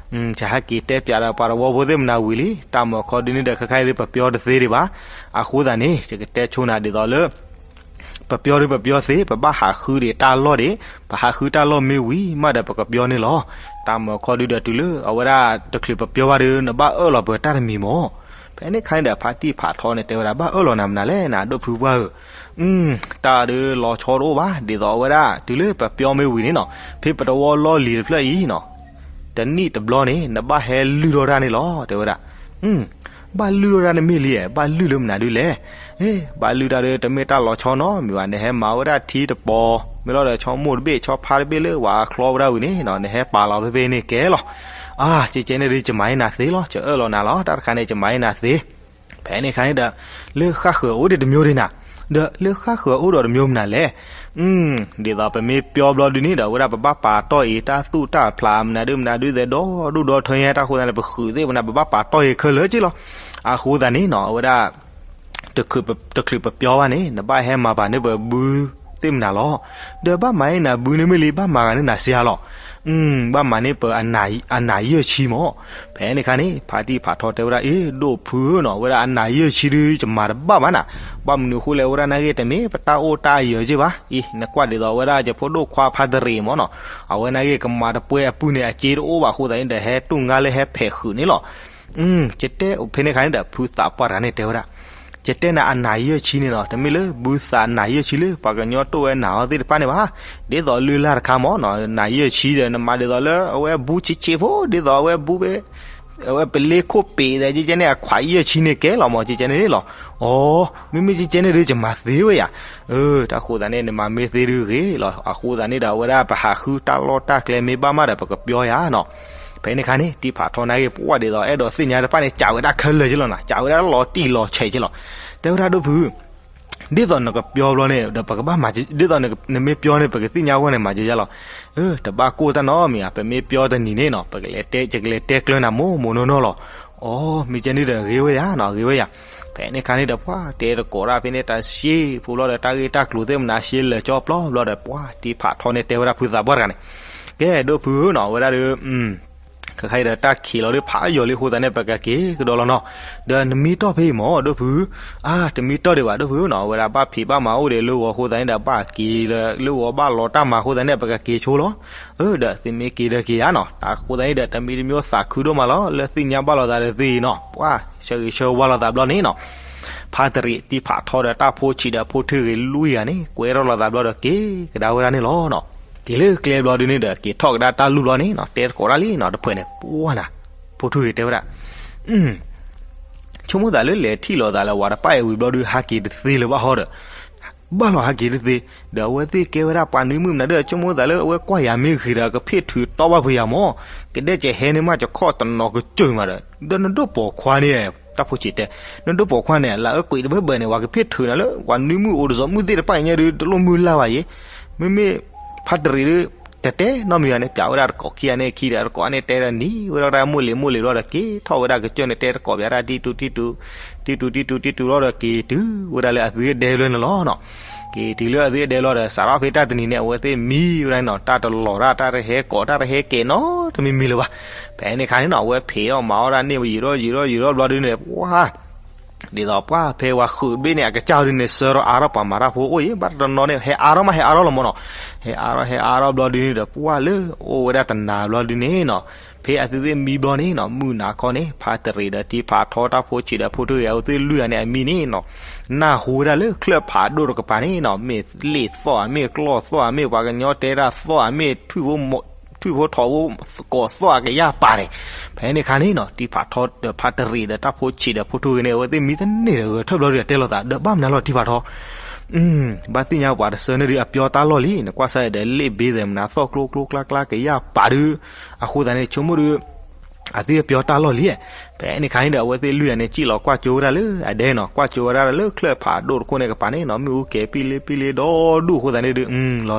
ယဟဲက့ၤတဲပၠးဒီးပှၤတဝီဖိသ့ၣ်မနၤဝံၤလံ တၢ်မၤခီဒုန့ၣ်ဒီး ခဲခါအံၤဒုပပၠီတသ့ဒံးဘၣ်. အဃိသတးန့ၣ် ယကတဲဆိနၤဒ်သိးလၢ ပပၠီဒုပပၠီသ့ ပဘၣ်ဟးဃုဒံးတၢ်လီၢ်ဒံး ပဟးဃုတၢ်လီၢ်မ့ၢ်ဝံၤမးဒီးပကပၠီန့ၣ်လီၤ. တၢ်မၤခီဒုဒီးတုၤလၢအဝဲဒၣ်တချုးပပၠီဘၣ်ဒု နဘၣ်အၢၣ်လီၤပှၤတၢ်တမံၤမး. ဖဲန့ၣ်အခါန့ၣ်ဒီး ဖါတံၢ်ဖးထီန့ၣ်တဲဝဲဒၣ် ဘၣ်အၢၣ်လီၤနၤမနုၤလဲၣ်နၤ ဒိၣ်ဖုပှၢ်ဧၢ, တၢ်ဒုလီၤဆီတအိၣ်ဘၣ် ဒ်သိးအဝဲဒၣ် တုၤလၢပပၠီမ့ၢ်ဝံၤန့ၣ်နီၤ ဖဲပတဝီလီၢ်လံၤတဖျၢၣ်အံၤနီၤ တနံၣ်တဘျီန့ၣ် နဘၣ်ဟဲလုၢ်ထီၣ်တၢ်န့ၣ်လီၤ တဲဝဲဒၣ်. ဘၣ်လုၢ်ထီၣ်တၢ်န့ၣ်မ့ၢ်လံ, ဘၣ်လုၢ်လၢမနုၤဒုလဲၣ်. ဘၣ်လုၢ်တၢ်ဒု တမ့ၢ်တၢ်လီၤဆီနီတမံၤဘၣ်, နဟဲမၤဝဲဒၣ်ထံတပီၤ မ့ၢ်လီၤဒီး ဆီမိၢ်တဘ့ၣ် ဆီဖါတဘ့ၣ်လၢပှၤအချီဝဲဒၣ်ဝံၤန့ၣ်နီၤ နဟဲပာ်လီၤဖဲဖဲန့ၣ်ကဲလီၤ. အါ ကဲကဲန့ၣ်ဒု ယမၤအီၤနၤသ့လီၤ, ယအၢၣ်လီၤနၤလီၤ, တၢ်တခါန့ၣ် ယမၤအီၤနၤသ့. ဖဲန့ၣ်အခါန့ၣ်ဒီး လၢဃၣ်ဃၢၤအိၣ်ဒံးတမျိုးဒံးနၤ, ဒီးလၢဃၣ်ဃၢၤအိၣ်ဒီးတမျိုးမနုၤလဲၣ်. ဒ်သိးပမ့ၢ်ပၠီဘျီဒုန့ၣ်ဒီး အဝဲဒၣ်ပဘၣ်ပာ်တီၢ်အံၤ တၢ်သူၣ်တၢ်ဖျးမနုၤဒုမနုၤဒုသဲးဒီဒူၣ်ဒီထၢညါ တၢ်ဃိသတးန့ၣ် ပဃုာ်သ့ၣ်မနုၤ ပဘၣ်ပာ်တီၢ်အံၤခဲလၢာ်က့လီၤ. အဃိသတးန့ၣ်နီၤ အဝဲဒၣ် တချုးပပၠီဘၣ်န့ၣ် နဘၣ်ဟဲမၤပာ်န့ၢ်ပဘုသ့ၣ်မနုၤလီၤ. ဒီးဘၣ်မၤန့ၢ်နၤဘုန့ၣ်မ့ၢ်လံ ဘၣ်မၤဂၤန့ၢ်နၤစ့ဧါလီၤ. ဘၣ်မၤန့ၢ်ပအနၢ်ယဲၢ်ဆံမး. ဖဲန့ၣ်အခါန့ၣ် ဖါတံၢ်ဖးထီတဲဝဲဒၣ် အ့ ဒိၣ်ဖုဧၢနီၤ ဝဲဒၣ်အနၢ်ယဲၢ်ဆံဒု ယမၤတဘၣ်ဘၣ်နၤ. ဘၣ်မနုၤအဃိလဲၣ် ဝဲဒၣ်နာ်က့တမ့ၢ်ပတၢ်အိၣ်တၢ်အယၢၤက့ဘၣ်. အံၤ နကွၢ်ဒ်သိးဝဲဒၣ်ယဖိဒိၣ်ခွါဖါတရံးမးနီၤ အဝဲနာ်က့ကမၤတပှဲၤအပုၢ်န့ၣ် အစ့တအိၣ်ဘၣ်အဃိသတးန့ၣ်ဒီး ဟဲတူၢ်ငါလၢဟဲဖဲးဃုာ်န့ၣ်လီၤ. ယတဲဖဲန့ၣ်အခါန့ၣ်ဒီး ဖုသးပှၢ်တဂၤန့ၣ်တဲဝဲဒၣ် ယတဲနၤအနၢ်ယဲၢ်ဆံန့ၣ်နီၤ တမ့ၢ်လၢဘုသးနၢ်ယဲၢ်ဆံလၢ ပှၤကညီတိၢ်ဝဲနၢ်အီၤသ့ၣ်တဖၣ်န့ၣ်ဘၣ်. ဒ်သိးလုၢ်လၢ်တခါမးနီၤ နၢ်ယဲၢ်ဆံဒီး နမၤဒ်သိးလၢအဝဲဘုဆံးဆံးဖိ ဒ်သိးအဝဲဘုဖဲ အဝဲပလ့ခိၣ်ပ့ၤဒီး ကဲကဲန့ၣ် အခွးယဲၢ်ဆံန့ၣ်ကဲလီၤမး ကဲကဲန့ၣ်လီၤ. အီ မ့မ့ၢ်ကဲကဲန့ၣ်ဒု ယမၤသ့ဝဲယၤ. တၢ်ဃိသတးန့ၣ် နမၤမ့ၢ်သ့ဒုဂ့ၤလီၤ. အဃိသတးန့ၣ်ဒီး အဝဲဒၣ်ပဟးဃုတၢ်လီၢ်တၢ်ကျဲမ့ၢ်ဘၣ်မးဒီး ပကပၠီယၤနီၤ. ဖဲန့ၣ်အခါန့ၣ် တံၢ်ဖးထီနာ်က့ ပှၢ်ဒ်သိးအဲၣ်ဒိးသ့ၣ်ညါတဖၣ်န့ၣ် ကးဝဲဒၣ်ခဲလၢာ်က့လီၤနၤ ကးဝဲဒၣ်လီၤတံၢ်လီၤဆဲးက့လီၤ. တဲဝဲဒၣ်ဒိၣ်ဖု ဒ်သိးနကပျီဘျီန့ၣ် ဒီးပကဘၣ်မၤ, ဒ်သိးနမ့ၢ်ပျီန့ၣ် ပကသ့ၣ်ညါဝဲန့ၣ် မၤကယါလီၤ. တဘၣ်ကိၢ်တၢ်နီတမံၤဧါ, ပမ့ၢ်ပျီတနံၤန့ၣ်နီၤ ပကလဲၤတဲ, ယကလဲၤတဲကျၢၤနၤမိၢ်မိၢ်နီၢ်နီၢ်လီၤ. အိ မ့ၢ်ကဲန့ၣ်ဒီးဂ့ၤဝဲယၤနီၤ, ဂ့ၤဝဲယၤ. ဖဲန့ၣ်ခါန့ၣ်ဒီး ပှၤတဲတကိးတၢ်ဖဲန့ၣ် တၢ်ရှဲဖိဘျီဒီး တၢ်ဂ့ၢ်တၢ်ကျိၤသ့ၣ်မနုၤရှဲလၢာ်ကၠီပျီဘျီဒီး ပှၤတံၤဖးထီန့ၣ်တဲဝဲဒၣ်ဖုသးပှၢ်တဂၤန့ၣ်, ကဲ ဒိၣ်ဖုဧၢနီၤ, ဝဲဒၣ်ဒီး ခဲခါအံၤဒီးတၢ်ခံးလီၤဒုးဖးယိာ်လံအဃိသတးန့ၣ် ပကက့ၤကဒီးလီၤနီၤ. ဒီးနမံတီၢ်ဖဲအံၤမ့ၢ်ဒိၣ်ဖု, အါ တမံတီၢ်ဒံးဘၣ် ဒိၣ်ဖုဧၢနီၤ, ဝဲဒၣ်ဘၣ်ဖံးဘၣ်မၤအိၣ်ဒီးလၢဂီၤအဃိသတးန့ၣ်ဒီး ဘၣ်က့ၤလၢဂီၤဘၣ်လီၤတၢ်မၤအဃိသတးန့ၣ် ပကက့ၤဆိလီၤ. အၢ ဒီးသုမ့ၢ်က့ၤဒီးက့ၤဧါနီၤ, တၢ်အဃိသတးန့ၣ်ဒီး တမံတမံၤသးခုဒိၣ်မးလီၤ, လၢသ့ၣ်ညါဘၣ်လိာ်သးဒီးသုအံၤနီၤ, ပှၤဆၢဂ့ၤဆၢဝါလိာ်သးဘျီန့ၣ်နီၤ ဖါတရံးတံၤဖးထီဒီးတၢ်ဖိဆံးဒီးဖိထူဂ့ၤလွံၢ်ဂၤန့ၣ် ကွဲထီၣ်လိာ်သးဘျီဒီးက့ၤကဒါဝဲဒၣ်န့ၣ်လီၤနီၤ. က့ၤလၢကျဲဘျီဒုန့ၣ်ဒီး က့ၤထီၣ်ကဒါတၢ်လူၢ်ဘျီန့ၣ်နီၤ, တဲသကိးတၢ်လံနီၤ, တဖုန့ၣ် ပှၤနၤ, ဖိထူဂ့ၤတဲဝဲဒၣ် ဆိကမိၣ်သးလၢလဲၤထံၣ်လိာ်သးလၢဝၤတပၣ်အံၤဝံၤဘျီဒု ဟးက့ၤတသ့လၢၤဘၣ်ဟီဒီး ဘၣ်လီၤဟးက့ၤတသ့, ဒီးအဝဲသ့ၣ်ကဲဝဲဒၣ်ပှၤနွံမုၣ်မနုၤဒီး ဆိကမိၣ်သးလၢအဝဲကွၢ်ယၤမ့ၢ်ဂ့ၤဒီး ကဖ့ၣ်ထုးတီဘၣ်ဖုးယၤမး, ကဒဲကဟဲန့ၢ်မးကခီၣ်တနီၤကစၢၢ်မးဒီး ဒီးနဒိၣ်ပိာ်ခွါန့ၣ်, တၢ်ဖိဆံးတဲ, နဒိၣ်ပိာ်ခွါန့ၣ် လၢအကွံာ်တဘၢဘၢန့ၣ် ဝၤကဖ့ၣ်ထုးနၤလၢ ပှၤနွံမုၣ်အိၣ်တစီၤမုၣ်သ့ၣ်တဖၣ်အံၤညါဒု တလိၣ်မုၢ်လၢ်ဘၣ်ယဲ, မ့မ့ၢ်ဖါတရံးဒု တတဲနီတမံၤဘၣ်န့ၣ် ပျးဝဲဒၣ်တကိးခံဂၤန့ၣ် ခံဒီးတကိးန့ၣ် တဲဒီးနံၤဝဲဒၣ်မိၢ်လံၤမိၢ်လံၤဘျီဒီး က့ၤထီၣ်ဝဲဒၣ်ကစၢၢ်န့ၣ် တဲတကိးပျးတၢ်တံတူတံတူ, တံတူတံတူတံတူဘျီဒီး က့ၤတုၤဝဲဒၣ်လၢအသုအဒဲဘျီန့ၣ်လီၤနီၤ. က့ၤတုၤလၢအသုအဒဲဘျီဒီး စးထီၣ်ဖဲတၢ်တနံၤန့ၣ် အဝဲသ့ၣ်မံဝဲဒၣ်န့ၣ်နီၤ, တၢ်တလီၤတၢ် တၢ်တဟဲကိး တၢ်တဟဲကဲးနီတမံၤမံၤလၢၤဘၣ်. ဖဲန့ၣ်ခါန့ၣ်နီၤ အဝဲဖံးထီၣ်မၤအီၣ်ဒၣ်န့ၣ် ဝဲယံာ်ထီၣ်ယံာ်ထီၣ်ယံာ်ထီၣ်ဘျီဒုန့ၣ် ပှၤ ဒ်သိးပှၢ်ဖဲဝဲဃုာ်တဘ့ၣ်န့ၣ် အကစၢ်ဒုန့ၣ် ဆှၢထီၣ်အါထီၣ်ပှၤမၤတၢ်ဖိအိၣ်အံၤ ဘၣ်တနီၤန့ၣ် ဟဲအါထီၣ်မး ဟဲအါထီၣ်လီၤမးနီၤ. ဟဲအါထီၣ်ဟဲအါထီၣ်ဘျီဒုန့ၣ်ဒီး ပှၢ်လၢအိၣ်ဝဲဒၣ်တနၤဘျီဒုန့ၣ်နီၤ, ဖဲအသုသ့ၣ်မံဘျီန့ၣ်နီၤ မုၢ်နၤခီန့ၣ် ဖါတရံးဒီးတံၤဖးထီတၢ်ဖိဆံးဒီးဖိထူဂ့ၤ အဝဲသ့ၣ်လွံၢ်ဂၤန့ၣ်အမံန့ၣ်နီၤ နၢ်ဟူဝဲဒၣ်လၢချၢၣ်ဖးဒိၣ်တကပၤန့ၣ်နီၤ မ့ၢ်လ့ၣ်သီၣ်ဧါ မ့ၢ်ကျီၢ်သီၣ်ဧါ မ့ၢ်ပှၤကညီတဲတၢ်သီၣ်ဧါ မ့ၢ် ထွံၣ်ဖိထိးဖိကိးသီၣ်အကယၢ်ပာ်န့ၣ်, ဖဲန့ၣ်ခါန့ၣ်နီၤ တံၤဖးထီဒီးဖါတရံးဒီးတၢ်ဖိဆံးဒီးဖိထူဂ့ၤန့ၣ် အဝဲသ့ၣ်မံတန့ၢ်ဒီးဂဲၤထၢၣ်ဘျီဒုဒီးတဲလိာ်သး ဒီးဘၣ်မနုၤလီၤတံၤဖးထီ ဘၣ်သ့ၣ်ညါပှၤတဆၢန့ၣ်ဒုးအပျီတၢ်လီၢ်လံ, နကွၢ်စၢ်ဒီးလ့ၣ်ဘ့သဲးမနၤ သီၣ်ကျိကျိကျါကျါကယၢ်ပာ်ဒုး, အဃိသတးန့ၣ် ဆိကမိၣ်ဒုး အသုအပျီတၢ်လီၢ်လံ. ဖဲန့ၣ်ခါန့ၣ်ဒီး အဝဲသ့ၣ်လွံၢ်ဂၤန့ၣ် စံၣ်လီၤကွၢ်ကၠိဝဲဒၣ်လၢအဒဲနီၤ, ကွၢ်ကၠိဝဲဒၣ်လၢချၢၣ်ဖးဒိၣ်တခိၣ်န့ၣ်ကပၤန့ၣ်နီၤ မ့ၣ်အူကဲၤပံလ့ပံလ့ဒီဒူၣ်အဃိသတးန့ၣ်ဒုး လီၤတံၢ်လံ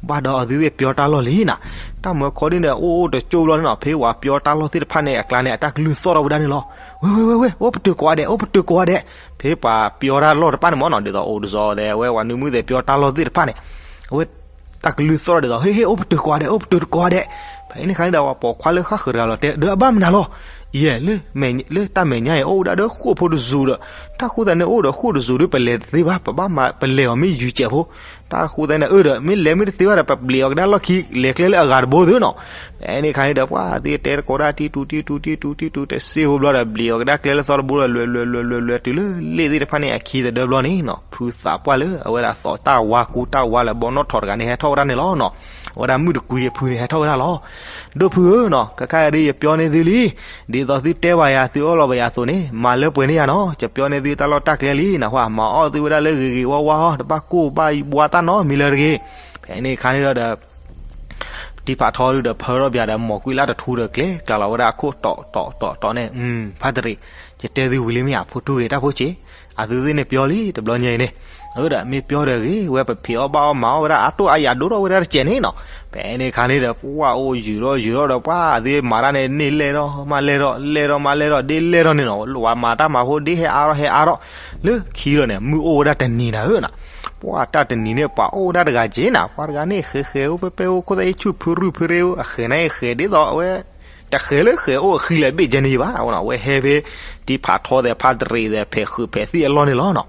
ဘၣ်ဒီးအသုသ့ၣ်ပျီတၢ်လီၢ်လံနီၤ, တၢ်မၢခီဒုန့ၣ် အိၣ်အိၣ်တကၠိဘျီန့ၣ်နီၤ ဖဲဝဲပျီတၢ်လီၢ်သ့ၣ်တဖၣ်န့ၣ် အကျါန့ၣ် အတၢ်ကလုၢ်သီၣ်ထီၣ်ဝဲဒၣ်န့ၣ်လီၤ. ဝဲ ဝဲ ဝဲ ဝဲ အိၣ်ပတုာ်ကိးဂၤဒဲး အိၣ်ပတုာ်ကိးဂၤဒဲး, ဖဲပှၤပျီတၢ်လီၢ်တဖၣ်န့ၣ်မ့ၢ်နီၤ ဒ်သိးအိၣ်တစီၤဒီး အဝဲဝၤနွံမုၣ်သ့ၣ်ပျီတၢ်လီၢ်သ့ၣ်တဖၣ်န့ၣ် အဝဲ တၢ်ကလုၢ်သီၣ်ထီၣ်ဒ်သိး ဟ့ ဟ့ အိၣ်ပတုာ်ကိးဂၤဒဲး အိၣ်ပတုာ်တကိးဂၤဒဲး, ဖဲန့ၣ်ခါန့ၣ်ဒီး ပှၤပိာ်ခွါလၢဃၣ်ဃၢၤတဂၤလီၤတဲ ဒီးအဘၣ်မနုၤလီၤ ယဲၢ် လၢတၢ်မဲာ်ညါအံၤ အိၣ်ဝဲဒၣ်ဒီးဃိာ်ဖိတစူၤဒီး တၢ်ဃိသတးန့ၣ် အိၣ်ဒီးဃိာ်တစူၤဒုးပလဲၤတသ့ဘၣ် ပဘၣ်မၤပလဲၤအီၤမ့ၢ်ယုာ်စဲးဖိ, တၢ်ဃိသတးန့ၣ် အၢ ဒီးမ့ၢ်လဲၤမ့ၢ်တသ့ဘၣ်ဒီး ပပျံၤအီၤကဒါလီၢ်ခံ လဲၤကျဲလၢအဂၤတဘိသ့နီၤ, ဖဲန့ၣ်ခါန့ၣ်ဒီး ပှၤသ့ၣ်တဲတကိးဒၣ် တံတူတံတူတံတူတံတူတစ့ဖိဘျီဒီး ပျံၤအီၤကဒါကျဲလၢသီတဘိဒီး လွဲၤလွဲၤလွဲၤလွဲၤလွဲၤလွဲၤတုၤလၢလ့ၣ်သ့ၣ်တဖၣ်န့ၣ် အခံသဒၢဘျီန့ၣ်နီၤ ဖုသးပှၢ်လၢအဝဲဒၣ်သီၣ်တၢ်ဝါကူတၢ်ဝါလၢဘီနီၣ်ထိးတဂၤန့ၣ် ဟဲထီၣ်ဝဲဒၣ်န့ၣ်လီၤနီၤ, အဝဲဒၣ်မုၣ်တကွံအဖုန့ၣ် ဟဲထီၣ်ဝဲဒၣ်လီၤ. ဒိၣ်ဖုဧၢနီၤ ခဲခါအံၤဒ်ယပျီန့ၢ်သုလံ, ဒ်သိးသုတဲဘၣ်ယၤ သုအၢၣ်လီၤဘၣ်ယၤအသိးန့ၣ် မၤလၢပှဲၤန့ၢ်ယၤနီၤ, ယပျီန့ၢ်သုတၢ်လီၢ်တၢ်ကျဲလံနီၤ, ပှၤမၤအီၣ်သုဝဲဒၣ်လၢဂ့ၤဂ့ၤဝါဝါဟီ တဘၣ်ကိၢ်ဘၣ်ဘှါတၢ်နီတမံၤလၢၤတဂ့ၤ, ဖဲန့ၣ်ခါန့ၣ်ဒီး တံၤဖးထီဒုဒီးဖၢထီၣ်ပၠးဒီး မိၢ်ကွံလၢတထူဒီးကျဲၤကျါလီၤဝဲဒၣ်အခိၣ် တီတီတီတီန့ၣ်, ဖါတရံး, ယတဲသုဝံၤလံမ့ၢ်ဧါ ဖိထူဂ့ၤတၢ်ဖိဆံး, အသုသ့ၣ်န့ၣ်ပျီလံတဘျီညါအံၤန့ၣ်, အၢ ဒီးမ့ၢ်ပျီဒီးဂ့ၤ ဝဲပဖံးအီၣ်ဘၣ်အီၣ်မၤအီၣ်ဝဲဒၣ် အတိၢ်အယၤဒိၣ်ထီၣ်ဝဲဒၣ်တစဲးန့ၣ်နီၤ, ဖဲန့ၣ်ခါန့ၣ်ဒီး ပှၤအိၣ်ယုာ်ထီၣ်ယုာ်ထီၣ်ဒီး ပှၤအသုမၤတၢ်န့ၣ် န့ၢ်လဲၢ်ထီၣ်မးလဲၢ်ထီၣ် လဲၢ်ထီၣ်မးလဲၢ်ထီၣ် ဒ်လဲၢ်ထီၣ်န့ၣ်နီၤ, ဝၤမၤတၢ်မၤဖိဒ်ဟဲအါထီၣ်ဟဲအါထီၣ်, လၢခံဒီးန့ၣ် မုၢ်အိၣ်ဝဲဒၣ်တနံၤနၤဧၢနီၤ, ပှၤတၢ်တနံၤန့ၣ် ပှၤအိၣ်ဝဲဒၣ်တဂၤက့ၤနၤ, ပှၤတဂၤန့ၣ် ဃဲဃဲအိၣ်ဖဲဖဲအိၣ်ခိၣ်သၣ်အ့ၣ်ဆူၣ်ဖုရူၢ်ဖုရ့အိၣ် အဃဲၤန့ၣ်ဃဲၤဒ်သိးအဝဲ တဃဲၤလၢဃဲၤအိၣ်အဃံလၢၤဘ့ၣ်ကဲန့ၣ်ဘၣ်, အဝဲဟဲဖဲ တံၤဖးထီသဲးဖါတရံးသဲး ဖဲးဃုာ်ဖဲးသံၣ်အလီၢ်န့ၣ်လီၤနီၤ,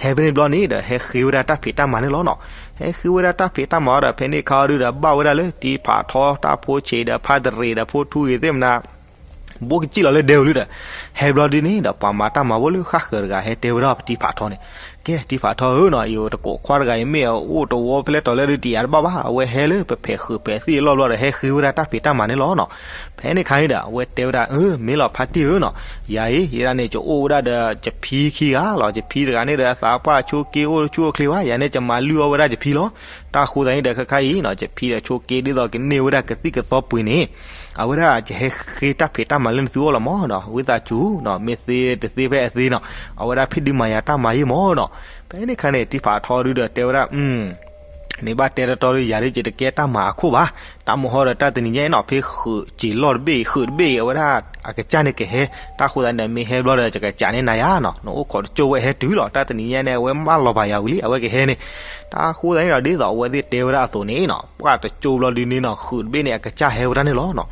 ဟဲဖဲန့ၣ်ဘျီန့ၣ်ဒီး ဟဲဃ့ဝဲဒၣ်တၢ်ဖံးတၢ်မၤန့ၣ်လီၤနီၤ, ဟဲဃ့ဝဲဒၣ်တၢ်ဖံးတၢ်မၤဒီး ဖဲန့ၣ်ခါအီၤဒုဒီး ဘၣ်ဝဲဒၣ်လၢတံၤဖးထီတၢ်ဖိဆံးဒီးဖါတရံးဒီးဖိထူဂ့ၤသ့ၣ်မနၤ ဘိကစံၣ်လီၤလၢဒဲဧိၤလံဒီး, ဟဲဘျီဒုန့ၣ်ဒီး ပှၤမၤတၢ်မၤဖိလၢဃၣ်ဃၢၤတဂၤ ဟဲတဲဝဲဒၣ်ပတံၤဖးထီန့ၣ်, ကဲ တံၤဖးထီဧၢနီၤ, ယတကိးခွါတဂၤအံၤ မ့ၢ်အအိၣ်တဝီဖဲလဲၣ်တီၤလဲၣ်ဒုး တယာ်တဘၣ်ဘၣ်, အဝဲဟဲလၢပဖဲးဃုာ်ဖဲးသံၣ်အလီၢ်ဘျီဒီး ဟဲဃ့ဝဲဒၣ်တၢ်ဖံးတၢ်မၤန့ၣ်လီၤနီၤ, ဖဲန့ၣ်ခါန့ၣ်ဒီး အဝဲတဲဝဲဒၣ် အၢ မ့ၢ်လီၤဖါတံၢ်ဧၢနီၤ, ယၤအံၤ ယဲဒၣ်န့ၣ် ယအိၣ်ဝဲဒၣ်ဒီးယဖံခံဂၤလီၤ, ယဖံတဂၤန့ၣ်ဒီး အသးပှၢ်ဆိးက့အိၣ်ဆူၣ်အိၣ်ချ့ဘၣ်, ယၤန့ၣ် ယမၤလုၢ်အီၣ်ဝဲဒၣ်ယဖံလီၤ, တၢ်ဃိသတးန့ၣ်ဒီး ခဲခါအံၤနီၤ ယဖံဒီးဆိးက့ဒ်သိးကန့ၢ်ဝဲဒၣ်ကသံၣ်ကသီပှ့ၤန့ၣ်, အဝဲဒၣ်ယဟဲဃ့တၢ်ဖံးတၢ်မၤလၢနသုအိၣ်လီၤမၢ်နီၤ, ဝံသးစူၤနီၤ မ့ၢ်သ့တသ့ဖဲအသ့နီၤ, အဝဲဒၣ်ဖံးဒုးမၤယၤတၢ်မၤယံာ်မၢ်နီၤ, ဖဲန့ၣ်ခါန့ၣ် တံၢ်ဖးထီဒုဒီးတဲဝဲဒၣ်, မ့ၢ်ဘၣ်တဲတတီဒီး ယၤဒုးယတကဲတၢ်မၤအခိၣ်ဘၣ်. တၢ်မဟီဒီးတၢ်တနံၤညါအံၤနီၤ ဖဲဃုးစ့ၤလီၢ်တဘ့ၣ် ဃုးတဘ့ၣ်အံၤ အဝဲဒၣ်အကစၢ်န့ၣ်ကဟဲ, တၢ်ဃိသတးန့ၣ် မ့ၢ်ဟဲဘျီဒီး ယကစးန့ၢ်နၤယၤနီၤ, နအိၣ်ခိးတကၠိၢ်ဝဲဟဲတုၤလီၤ, တၢ်တနံၤညါန့ၣ် အဝဲမၢလီၤပာ်ယၤဝံၤလံ အဝဲကဟဲန့ၣ်. တၢ်ဃိသတးန့ၣ်ဒီး ဒ်သိးအဝဲသ့ၣ်တဲဝဲဒၣ်အသိးန့ၣ်နီၤ ပှၢ်တကၠိၢ်ဘျီဒုန့ၣ်နီၤ ဃုးတဘ့ၣ်န့ၣ် အကစၢ်ဟဲဝဲဒၣ်န့ၣ်လီၤနီၤ.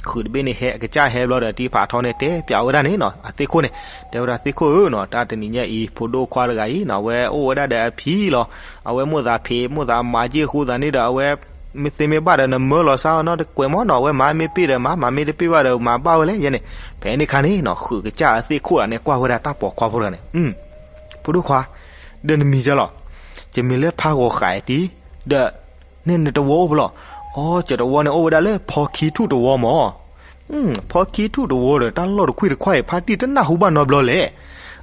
ဃုးတဘ့ၣ်န့ၣ်ဟဲ အကစၢ်ဟဲဘျီဒီး တံၢ်ဖးထီန့ၣ် တဲပၠးဝဲဒၣ်န့ၣ်နီၤ အသ့ၣ်ခိၣ်န့ၣ်, တဲဝဲဒၣ်သ့ၣ်ခိၣ်ဧၢနီၤ တၢ်တနံၤညါအံၤ ဖိဒိၣ်ခွါတဂၤအံၤနီၤ အဝဲအိၣ်ဝဲဒၣ်ဒီးအဖံလီၤ. အဝဲမိၣ်သးဖံး မိၣ်သးမၤက့ၢ်အဃိသတးန့ၣ်ဒီး အဝဲမ့ၢ်သ့မ့ၢ်ဘၣ်ဒီး နမၢလီၤစါအီၤနီတကွဲးမၢ်နီၤ, အဝဲမၤမ့ၢ်ပ့ၢ်ဒီးမၤ, မၤမ့ၢ်တပ့ၢ်ဘၣ်ဒီး မၤဘၣ်ဝဲလဲၣ် ယဲန့ၣ်. ဖဲန့ၣ်ခါန့ၣ်နီၤ ဃုးကစၢ်အသ့ၣ်ခိၣ်တဂၤန့ၣ် ကွၢ်ဝဲဒၣ်တၢ်ပိာ်ခွါဖိတဂၤန့ၣ်, ဖိဒိၣ်ခွါ, ဒီးနမံၤကလီၤ, ယမံၤလၢဖးဂီၤဃးအံၤတံၢ်, ဒီး နဲနတဝီအိၣ်ဖဲလဲၣ်. အိ ယတဝီန့ၣ်အိၣ်ဝဲဒၣ်လၢဖီခံထူၣ်တဝီမၢ်. ဖီခံထူၣ်တဝီဒီး တၢ်လီၢ်တကွံၢ်တခွါအံၤ ဖါတံၢ်တနၢ်ဟူဘၣ်နီတဘျီလဲၣ်.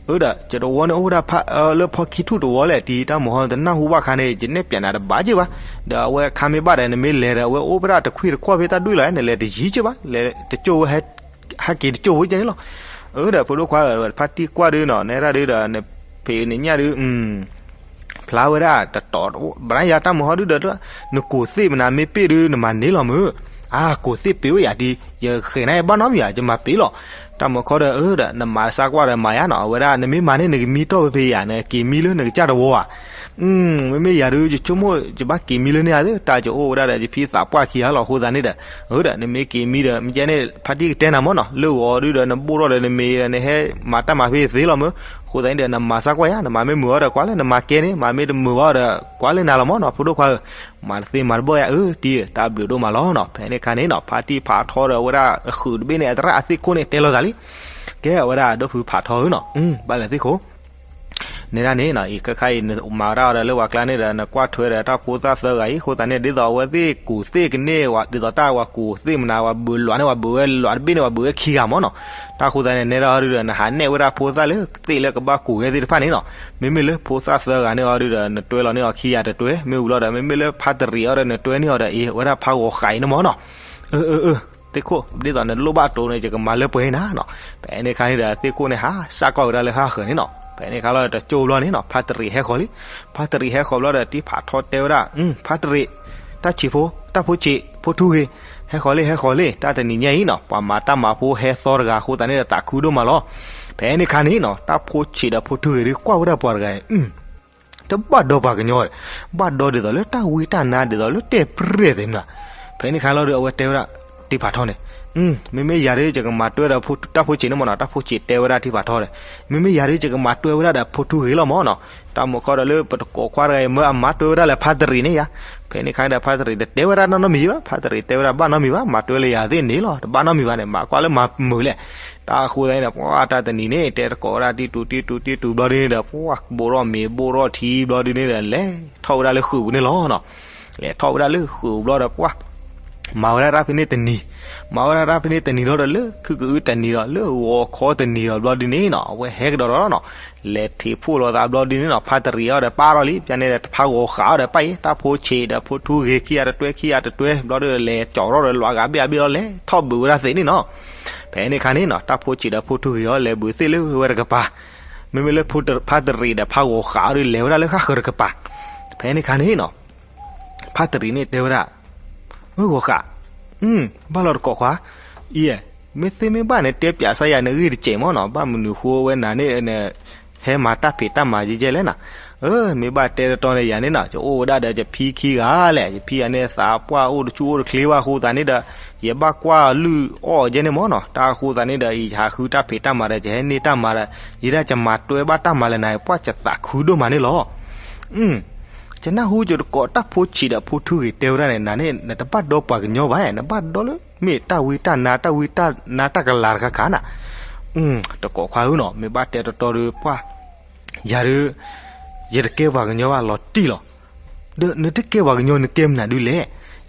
အၢ ဒီး ယတဝီန့ၣ်အိၣ်ဝဲဒၣ် လၢဖီခံထူၣ်တဝီလဲၣ်တံၢ်, တၢ်မဟီတနၢ်ဟူဘၣ်ခါန့ၣ် ယနဲၣ်ပၠးနၤတဘၣ်က့ၢ်ဘၣ်. ဒီးအဝဲခါမ့ၢ်ဘၣ်ဒီး နမ့ၢ်လဲၤဒီး အဝဲအိၣ်ဝဲဒၣ်တခွံၣ်တခွါဖဲတၢ်ဒွံၣ်လီၤ, နလဲၤတယံၤက့ၢ်ဘၣ်, လဲၤတကၠိၢ်ဝဲ ဟဲက့ၤတကၠိၢ်ဝဲကဲန့ၣ်လီၤ. အၢ ဒီးဖိဒိၣ်ခွါဧၢ ဖါတံၢ်ကွၢ်ဒုနီၤ နဲဒၣ်ဒုဒီး နဖံးနညၣ်ဒု ဖျါဝဲဒၣ်တတီၤ, ဘၣ်ယၤတၢ်မဟီဒုဒီး နကိးသ့ၣ်မနုၤမ့ၢ်ပ့ၢ်ဒု နမၤန့ၢ်လီၤမုၢ်. အါ ကိးသ့ၣ်ပ့ၢ်ဝဲယၤဒံး, ယဃဲၤနၤဘၣ်နီတမံၤဧါ, ယမၤပ့ၢ်လီၤ. တၢ်မခီဒီး အၢ ဒီး နမၤတစၢ်ကွၢ်ဒီးမၤယါနီၤ, အဝဲဒၣ် နမ့ၢ်မၤန့ၣ် နကမံထီၣ်ဖဲဖဲယၤ, နက့ၤမံလၢနကစၢ်တဝီဧါ. မ့မ့ၢ်ယၤဒု ယဆိကမိၣ် ယဘၣ်က့ၤမံလၢန့ၣ်ဧါ, တၢ်ယအိၣ်ဝဲဒၣ်ဒီး ယဖံသးပှၢ်ခံဂၤလီၤ, အဃိသတးန့ၣ်ဒီး အၢ ဒီး နမ့ၢ်က့ၤမံဒီး မ့ၢ်ကဲန့ၣ် ဖါတံၢ်ကတဲနၤမၢ်နီၤ, လၢဂီၤဒုဒီး နဘိၣ်ထီၣ်ဒီးနမ့ၤဒီး နဟဲမၤတၢ်မၤဖဲသ့လီၤမုၢ်. အဃိသတးန့ၣ်ဒီး နမၤစၢ်ကွၢ်ယါ, နမၤမ့ၢ်မုာ်အီၤဒီး ကွၢ်လၢနမၤကဲန့ၣ်, မၤမ့ၢ်တမုာ်ဘၣ်ဒီး ကွၢ်လၢနၤလီၤမၢ်နီၤ, ဖိဒိၣ်ခွါဧၢ. မၤတသ့မၤတဘၣ်ယါ, အၢ တံၢ်ဧၢ, တၢ်ဘျုးဒိၣ်မးလီၤနီၤ. ဖဲန့ၣ်ခါန့ၣ်နီၤ ဖါတံၢ်ဖးထီဒီး အဝဲဒၣ်အဃုာ်တဘ့ၣ်န့ၣ် အသရၣ်အသ့ၣ်ခိၣ်န့ၣ် တဲလိာ်သးလံ. ကဲ အဝဲဒၣ် ဒိၣ်ဖုဖးထီဧၢနီၤ, ဘၣ်လဲၤသ့ၣ်ခိၣ် နဲဒၣ်န့ၣ်နီၤ, အံၤခဲခါအံၤ နမၤဝဲဒၣ်အီၤဒီးလၢပှၤကျါန့ၣ်ဒီး နကွၢ်ထွဲဒီးတၢ်ဖိသၣ်သၢဂၤအံၤ, အဃိသတးန့ၣ် ဒ်သိးအဝဲသ့ၣ်ကူၣ်သ့ၣ်ကန့ၢ်ဝဲ, ဒ်သိးတၢ်ဝဲကူၣ်သ့ၣ်မနၤ ဝဲဘုးလွးန့ၢ် ဝဲဘုးဝဲလွးတဘ့ၣ်န့ၣ် ဝဲဘုးဝဲခံဂၤမၢ်နီၤ. တၢ်အဃိသတးန့ၣ် နဲဒၣ်အီၤဒုဒီး နဟးနဲၣ်ဝဲဒၣ်ဖိသၣ်လၢသ့ၣ်လၢကဘၣ်ကူၣ်ဝဲသ့ၣ်တဖၣ်န့ၣ်နီၤ. မ့မ့ၢ်လၢဖိသၣ်သၢဂၤန့ၣ်အီၤဒုဒီး နတွဲလီၤန့ၢ်အီၤခံဂၤတတွဲ, မ့ၢ်ဝံၤလီၤဒီး မ့မ့ၢ်လၢဖါတရံးအီၤဒီး နတွဲန့ၢ်အီၤဒီး အံၤ အဝဲဒၣ်ဖးဂီၤဃးအံၤန့ၣ်မၢ်နီၤ. အၢ အၢ အၢ သ့ၣ်ခိၣ်, ဒ်သိးနလိၣ်ဘၣ်တိၤန့ၣ် ယကမၤလၢပှဲၤနၤနီၤ. ဖဲန့ၣ်ခါန့ၣ်ဒီး သ့ၣ်ခိၣ်န့ၣ် ဟးစၢ်ကီၢ်ဝဲဒၣ်လၢဃၣ်ဃၢၤန့ၣ်နီၤ. ဖဲန့ၣ်ခါလီၤဒီးတကၠိၢ်ဘျီန့ၣ်နီၤ, ဖါတရံးဟဲဃီၤလံ. ဖါတရံးဟဲဃီၤဘျီဒီး တံၢ်ဖးထီတဲဝဲဒၣ်, ဖါတရံး, တၢ်ဆံးဖိ, တၢ်ဖိဆံး, ဖိထူဂ့ၤ, ဟဲဃီၤလံ ဟဲဃီၤလံ, တၢ်တနံၤညါအံၤနီၤ ပှၤမၤတၢ်မၤဖိဟဲသီတဂၤအဃိသတးန့ၣ်ဒီး သးခုဒိၣ်မးလီၤ. ဖဲန့ၣ်ခါန့ၣ်နီၤ တၢ်ဖိဆံးဒီးဖိထူဂ့ၤဒုးကွၢ်ဝဲဒၣ်ပှၤတဂၤအံၤ တဘၣ်ဒီပှၤကညီ, ဘၣ်ဒီဒ်သိးလၢတၢ်ဝံတၢ်နါ ဒ်သိးလၢတဲပရဲၣ်သ့ၣ်မနၤ. ဖဲန့ၣ်ခါလီၤဒီး အဝဲတဲဝဲဒၣ် တံၢ်ဖးထီန့ၣ်, မ့မ့ၢ်ယၤဒုး ယကမၤတွဲဒီးတၢ်ဖိဆံးန့ၣ်မၢ်နီၤ. တၢ်ဖိဆံးတဲဝဲဒၣ်တံၢ်ဖးထီဒီး, မ့မ့ၢ်ယၤဒုး ယကမၤတွဲဝဲဒၣ်ဒီးဖိထူဂ့ၤလီၤမၢ်နီၤ. တၢ်မုၢ်ခီဒီးလၢပတကိးခွါတဂၤအံၤ မၢအမၤတွဲဝဲဒၣ်လၢဖါတရံးန့ၣ်ယါ. ဖဲန့ၣ်ခါဒီး ဖါတရံးတတဲဝဲဒၣ်နီတမံၤဘၣ်, ဖါတရံးတဲဝဲဒၣ်ဘၣ်နီတမံၤဘၣ်, မၤတွဲလၢယၤသ့ၣ်န့ၣ်လီၤ, တဘၣ်နီတမံၤဘၣ်န့ၣ် မၤကွၢ်လၢမၤမုာ်လဲၣ်. တၢ်အဃိသတးန့ၣ်ဒီး ပှၤတၢ်တနံၤန့ၣ် တဲတကိးဝဲဒၣ်တံၢ်တူတံၢ်တူတံၢ်တူဘျီဒုန့ၣ်ဒီး ပှၤဘိးထီၣ်မ့ၤဘိးထီၣ်ထံဘျီဒုန့ၣ်ဒီး လဲၤထီၣ်ဝဲဒၣ်လၢဃုာ်ပူၤန့ၣ်လီၤနီၤ. လဲၤထီၣ်ဝဲဒၣ်လၢဃုာ်ပူၤဘျီဒီး ပှၤမၤဝဲဒၣ်တၢ်ဖဲန့ၣ်တနံၤ, မၤဝဲဒၣ်တၢ်ဖဲန့ၣ်တနံၤလီၤဒီး လၢခုကအုတနံၤဒီး လၢဂီၤခီတနံၤဒီးဘျီဒုန့ၣ်နီၤ အဝဲဟဲကဒီးဒီးနီၤ လဲၤထံးဖှိၣ်လိာ်သးဘျီဒုန့ၣ်နီၤ ဖါတရံးအီၤဒီးပာ်ထီၣ်လံ ပျၢ်န့ၣ်ဒီး တဖးဂီၤဃာ်အီၤဒီးပာ်အံၤ တၢ်ဖိဆံးဒီးဖိထူဂ့ၤခံဂၤတတွဲ ခံဂၤတတွဲ ဘျီဒုဒီး လဲၤကၠီၤထီၣ်ဒီးလွးဂၤဘ့ၣ်အဘ့ၣ်လီၤ လဲၤထီၣ်ဘုးဝဲဒၣ်သ့ၣ်န့ၣ်နီၤ. ဖဲန့ၣ်ခါန့ၣ်နီၤ တၢ်ဖိဆံးဒီးဖိထူဂ့ၤအီၤ လဲၤဘုးသ့ၣ်လၢဝဲတကပၤ, မ့မ့ၢ်လၢဖါတရံးဒီးဖးဂီၤဃာ်အီၤဒီး လဲၤဝဲဒၣ်လၢဃၣ်ဃၢၤတကပၤ. ဖဲန့ၣ်ခါန့ၣ်နီၤ ဖါတရံးန့ၣ်တဲဝဲဒၣ် ဂီၤဃာ်, ဘၣ်လီၤတကိးခွါ, အံၤ, မ့ၢ်သ့မ့ၢ်ဘၣ်န့ၣ် တဲပၠးစၢ်ယၤနဂ့ၢ်တစဲးမၢ်နီၤ ဘၣ်မနုၤဃိဝဲနၤန့ၣ် ဟဲမၤတၢ်ဖံးတၢ်မၤယဲၢ်လဲၣ်နီၤ. မ့ၢ်ဘၣ်တဲတတီန့ၣ် ယၤန့ၣ်နီၤ ယအိၣ်ဝဲဒၣ်ဒီးယဖံခံဂၤလဲၣ် ယဖံဂၤန့ၣ် သးပှၢ်အိၣ်တဆူၣ်အိၣ်တချ့ဘၣ်အဃိသတးန့ၣ်ဒီး ယဘၣ်ကွၢ်လုၢ်အီၣ်ယဲၢ်န့ၣ်မၢ်နီၤ တၢ်အဃိသတးန့ၣ်ဒီး ယဟးဃုတၢ်ဖံးတၢ်မၤဒီး ယဟဲန့ၢ်တၢ်မၤဒီး ယဲဒၣ်ယမၤတွဲဘၣ်တၢ်မၤလၢနၤ ပှၢ်ယသးခုဒိၣ်မးန့ၣ်လီၤ. ယနၢ်ဟူယတကိးတၢ်ဖိဆံးဒီးဖိထူဂ့ၤတဲဝဲဒၣ်န့ၣ် နၤန့ၣ် နတဘၣ်ဒီပှၤကညီဘၣ် နဘၣ်ဒီလၢ မ့ၢ်တၢ်ဝံတၢ်နါ တၢ်ဝံတၢ်နါတၢ်ကလၤတခါခါနၤ. တကိးခွါဧၢနီၤ မ့ၢ်ဘၣ်တဲတတီဒီးပှၢ် ယၤဒုး ယတကဲပှၤကညီဘၣ်လီၤတံၢ်လီၤ. ဒီးနတကဲပှၤကညီနကဲမနုၤဒုးလဲၣ်.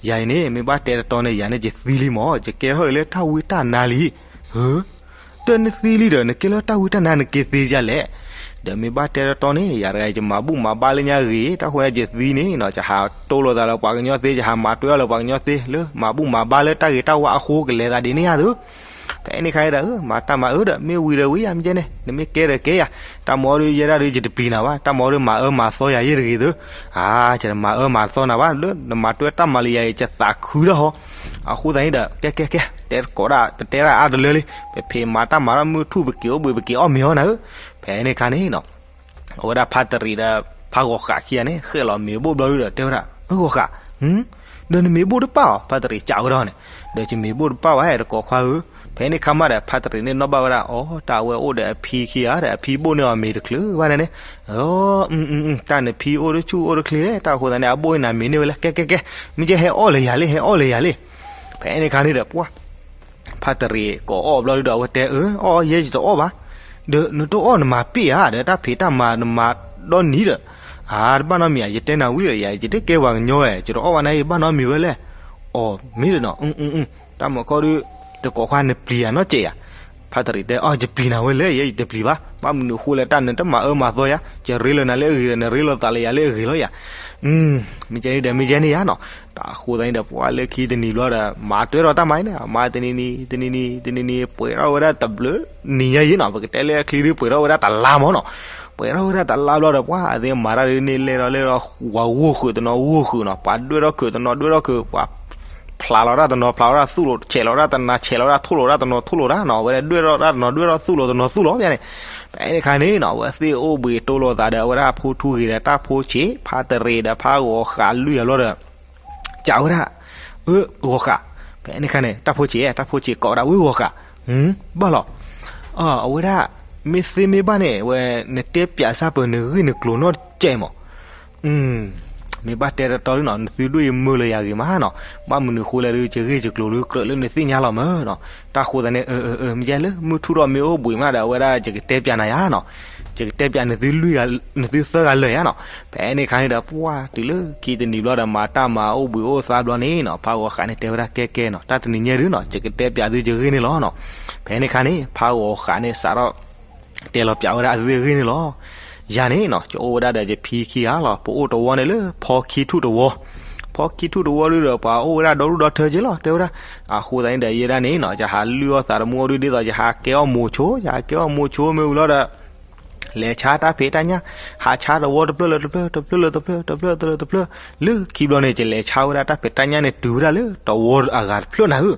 ယၤအံၤန့ၣ် မ့ၢ်ဘၣ်တဲတတီန့ၣ် ယၤန့ၣ်ယသံလံမၢ် ယကဲထီၣ်အံၤလၢတၢ်ဝံတၢ်နါလံ. ဒီးနသံလံဒီး နကဲလၢတၢ်ဝံတၢ်နါနကဲသ့ဒ်လဲၣ်. ဒီးမ့ၢ်ဘၣ်တဲတတီန့ၣ် ယၤတဂၤယမၤဘူၣ်မၤဘါလၢညါဂ့ၤ တၢ်ဃိယသံန့ၣ်နီၤ ယဟးတိလိာ်သးလၢပှၤကညီသ့ ယဟးမၤတွဲအီၤလၢပှၤကညီသ့ လၢမၤဘူၣ်မၤဘါလၢတၢ်ဂ့ၤတၢ်ဝါအဃိ ကလဲၤသးဒ်န့ၣ်ဧါသု. ဖဲန့ၣ်ခါဒီး မၤတၢ်မၤအၢဒီး မ့ၢ်ဝံၤဒီးဝံၤယၤ မ့ၢ်ကဲန့ၣ် နမ့ၢ်ကဲဒီးကဲယၤ, တၢ်မၤအီၤဒုး ယဲဒၣ်ဒုး ယတပျံၤနၤဘၣ်, တၢ်မၤအီၤဒုး မၤအၢမၤသီယၤယဲၢ်တဂ့ၤသု, အါ ယတမၤအၢမၤသီနၤဘၣ်, လၢနမၤတွဲတၢ်မၤလၢယၤအံၤ ယသးခုဒၣ်ဟီ, အဃိသတးန့ၣ်ဒီး ကဲကဲကဲ တဲတကိးဒၣ် ပတဲဒၣ်အါတလၢလံ, ပဖံးမၤတၢ်မၤထီၣ်မုၢ်ထူၣ် ပက့ၤအိၣ်ဘှံး ပက့ၤအီၣ်မ့ၤအီၤနၤဧၢ, ဖဲန့ၣ်ခါန့ၣ်နီၤ အဝဲဒၣ်ဖါတရံးဒီး ဖါဂီၤဃးခံဂၤန့ၣ် ဃဲၣ်လီၤမ့ၤဘိၣ်ဘျီဒုဒီး တဲဝဲဒၣ် အၢ ဂီၤဃး, ဒီးနမ့ၤဘိၣ်တပၣ်အီၤ, ဖါတရံးစံးဝဲဒၣ်န့ၣ်, ဒီးယမ့ၤဘိၣ်တပၣ်ဘၣ် တကိးခွါဧၢ, ဖဲန့ၣ်ခါမးဒီး ဖါတရံးန့ၣ်နီၣ်ဘၣ်ဝဲဒၣ် အီ တၢ်အဝဲအိၣ်ဒီးအဖံခံဂၤဒီး အဖံဘိၣ်န့ၢ်အီၤမ့ၤတချုးဘၣ်န့ၣ်န့ၣ်, အၢ တၢ်နဖံအိၣ်တဆူၣ်အိၣ်တချ့လဲၣ်, တၢ်အဃိသတးန့ၣ် အဘိၣ်အံၤနၤမ့ၤန့ၢ်ဝဲလဲၣ်, ကဲကဲကဲ, မ့ၢ်ကဲဟဲအီၣ်လၢယၤလံ ဟဲအီၣ်လၢယၤလံ, ဖဲန့ၣ်ခါန့ၣ်ဒီး ပှၤ ဖါတရံးကိးအီၣ်ဘျီဒုဒီး အဝဲတဲအၢ အီၣ်ယဲယတအီၣ်ဘၣ်, ဒီးနတအီၣ်နမၤပ့ၢ်ဧါ, ဒီးတၢ်ဖံးတၢ်မၤနမၤဒီနံၤဒီး, အါ တဘၣ်နီတမံၤဧါ, ယတဲနၤဝံၤဒီးယၤ ယတကဲပှၤကညီဧါ, ယတအီၣ်ဘၣ်နၤအံၤ ဘၣ်နီတမံၤဝဲလဲၣ်, အီၣ်မ့ၢ်ဒီးနီၤ, တၢ်မၤခီဒု တကိးခွါနပျံၤယၤနီတစဲးဧါ, ဖါတရံးတဲ အီ ယပျံၤနၤဝဲလဲၣ်, ယဲယတပျံၤဘၣ်, ဘၣ်မနုၤအဃိလဲၣ် တၢ်နတမၤအၢမၤသီယၤ, ယရ့လိာ်နၤလၢအဂ့ၤဒီး နရ့လိာ်သးလၢယၤလၢအဂ့ၤလီၤယၤ, မ့ၢ်ကဲန့ၣ်ဒီး မ့ၢ်ကဲန့ၣ်ယၤနီၤ, တၢ်အဃိသတးန့ၣ်ဒီး ပှၤလၢခံတနံၤဘျီဒီး မၤတွဲထီၣ်တၢ်မၤအံၤန့ၣ် မၤတနံၤနံၤ တနံၤနံၤ တနံၤနံၤ ပှဲၤထီၣ်ဝဲဒၣ်တဘျုးနံၤညါယံၤနီၤ, ပကတဲလၢအချံဒု ပှဲၤထီၣ်ဝဲဒၣ်တလါမးနီၤ, ပှဲၤထီၣ်ဝဲဒၣ်တလါဘျီဒီး ပှၤအသ့မၤတၢ်ဒုန့ၣ် လဲၢ်ထီၣ်လဲၢ်ထီၣ် ဝၤဂိၢ်ဃုာ်တနီၤဂိၢ်ဃုာ်နီၤ, ပှၤဒွဲၣ်ထီၣ်ခုာ်တနီၤဒွဲၣ်ထီၣ်ခုာ်, ပှၤဖျးလီၤတၢ်တနီၤဖျးလီၤတၢ်, သူၣ်လီၤဆဲးလီၤတၢ်တနီၤဆဲးလီၤတၢ်, ထိၣ်လီၤတၢ်တနီၤထိၣ်လီၤတၢ်နီၤ, အဝဲဒၣ်ဒွဲၣ်ထီၣ်တၢ်တနီၤဒွဲၣ်ထီၣ် သူၣ်လီၤတနီၤသူၣ်လီၤဖဲန့ၣ်, ဖဲန့ၣ်ခါန့ၣ်နီၤ အဝဲသ့ၣ်အိၣ်ဘှံးတိၢ်လိာ်သးဒီး အဝဲဒၣ်ဖိထူဂ့ၤဒီးတၢ်ဖိဆံး, ဖါတရံးဒီးဖါဂီၤဃးလွံၢ်ဂၤဘျီဒီး စံးဝဲဒၣ်, အၢ ဂီၤဃး, ဖဲန့ၣ်ခါန့ၣ် တၢ်ဖိဆံး တၢ်ဖိဆံးကိးဝဲဒၣ် ဝ့ၢ်ဂီၤဃး, ဘၣ်လီၤ, အဝဲဒၣ် မ့ၢ်သ့မ့ၢ်ဘၣ်န့ၣ် ဝဲ နတဲပၠးစၢ်ပၢၤနဂ့ၢ်နကျိၤနီတစဲးမး, မ့ၢ်ဘၣ်တဲတတီဒုနီၤ နသုဒိၣ်အံၤမုာ်လၢယၤဂ့ၤမးနီၤ, ဘၣ်မနုၤအဃိလဲၣ်ဒု ယဂ့ၢ်ယကျိၤဒုကြၢးလၢနသ့ၣ်ညါလီၤမးနီၤ, တၢ်ဃိသတးန့ၣ် အၢ အၢ မ့ၢ်ယဲလၢမုၢ်ထူၣ်ထီၣ်မ့ၢ်အိၣ်ဘှံးမးဒီး အဝဲဒၣ်ယကတဲပၠးနၤယၤနီၤ, ယကတဲပၠးနသုလွံၢ်ဂၤ နသုသၢဂၤလၢာ်ယၤနီၤ, ဖဲန့ၣ်ခါန့ၣ်ဒီး ပှၤတုၤလၢခံတနံၤဘျီဒီး မၤတၢ်မၤအိၣ်ဘှံးအိၣ်သါဘျီန့ၣ်နီၤ ဖါဂီၤဃးန့ၣ်တဲဝဲဒၣ် ကဲကဲနီၤ တၢ်တနံၤညါဒုနီၤ ယကတဲပၠးသုယဂ့ၢ်န့ၣ်လီၤနီၤ, ဖဲန့ၣ်ခါန့ၣ် ဖါဂီၤဃးန့ၣ်စးထီၣ် တဲလီၤပၠးဝဲဒၣ်အသုအဂ့ၢ်န့ၣ်လီၤ, ယၤန့ၣ်နီၤ ယအိၣ်ဝဲဒၣ်ဒီးယဖံခံဂၤလီၤ, ပအိၣ်တဝီန့ၣ်လၢဖီခံထူၣ်တဝီ, ဖီခံထူၣ်တဝီဒုဒီး ပှၤအိၣ်ဝဲဒၣ်ဒီဒူၣ်ဒီထၢက့လီၤ တဲဝဲဒၣ်, အဃိသတးန့ၣ်ဒီး ယဲဒၣ်န့ၣ်နီၤ ယဟးလုၢ်အီၣ်သးတမူဒု ဒ်သိးယဟးကဲအီၣ်မိၤဆိ, ယဟးကဲအီၣ်မိၤဆိမ့ၢ်ဝံၤလီၤဒီး လဲၤဆါတၢ်ဖံးတၢ်ညၣ်, ဟးဆါတဝီတဖျၢၣ်လၢတဖျၢၣ် တဖျၢၣ်လၢတဖျၢၣ် တဖျၢၣ်လၢတဖျၢၣ်, လၢခံဘျီန့ၣ် ယလဲၤဆါဝဲဒၣ်တၢ်ဖံးတၢ်ညၣ်န့ၣ် တုၤဝဲဒၣ်လၢတဝီအဂၤတဖျၢၣ်နၤဧၢ,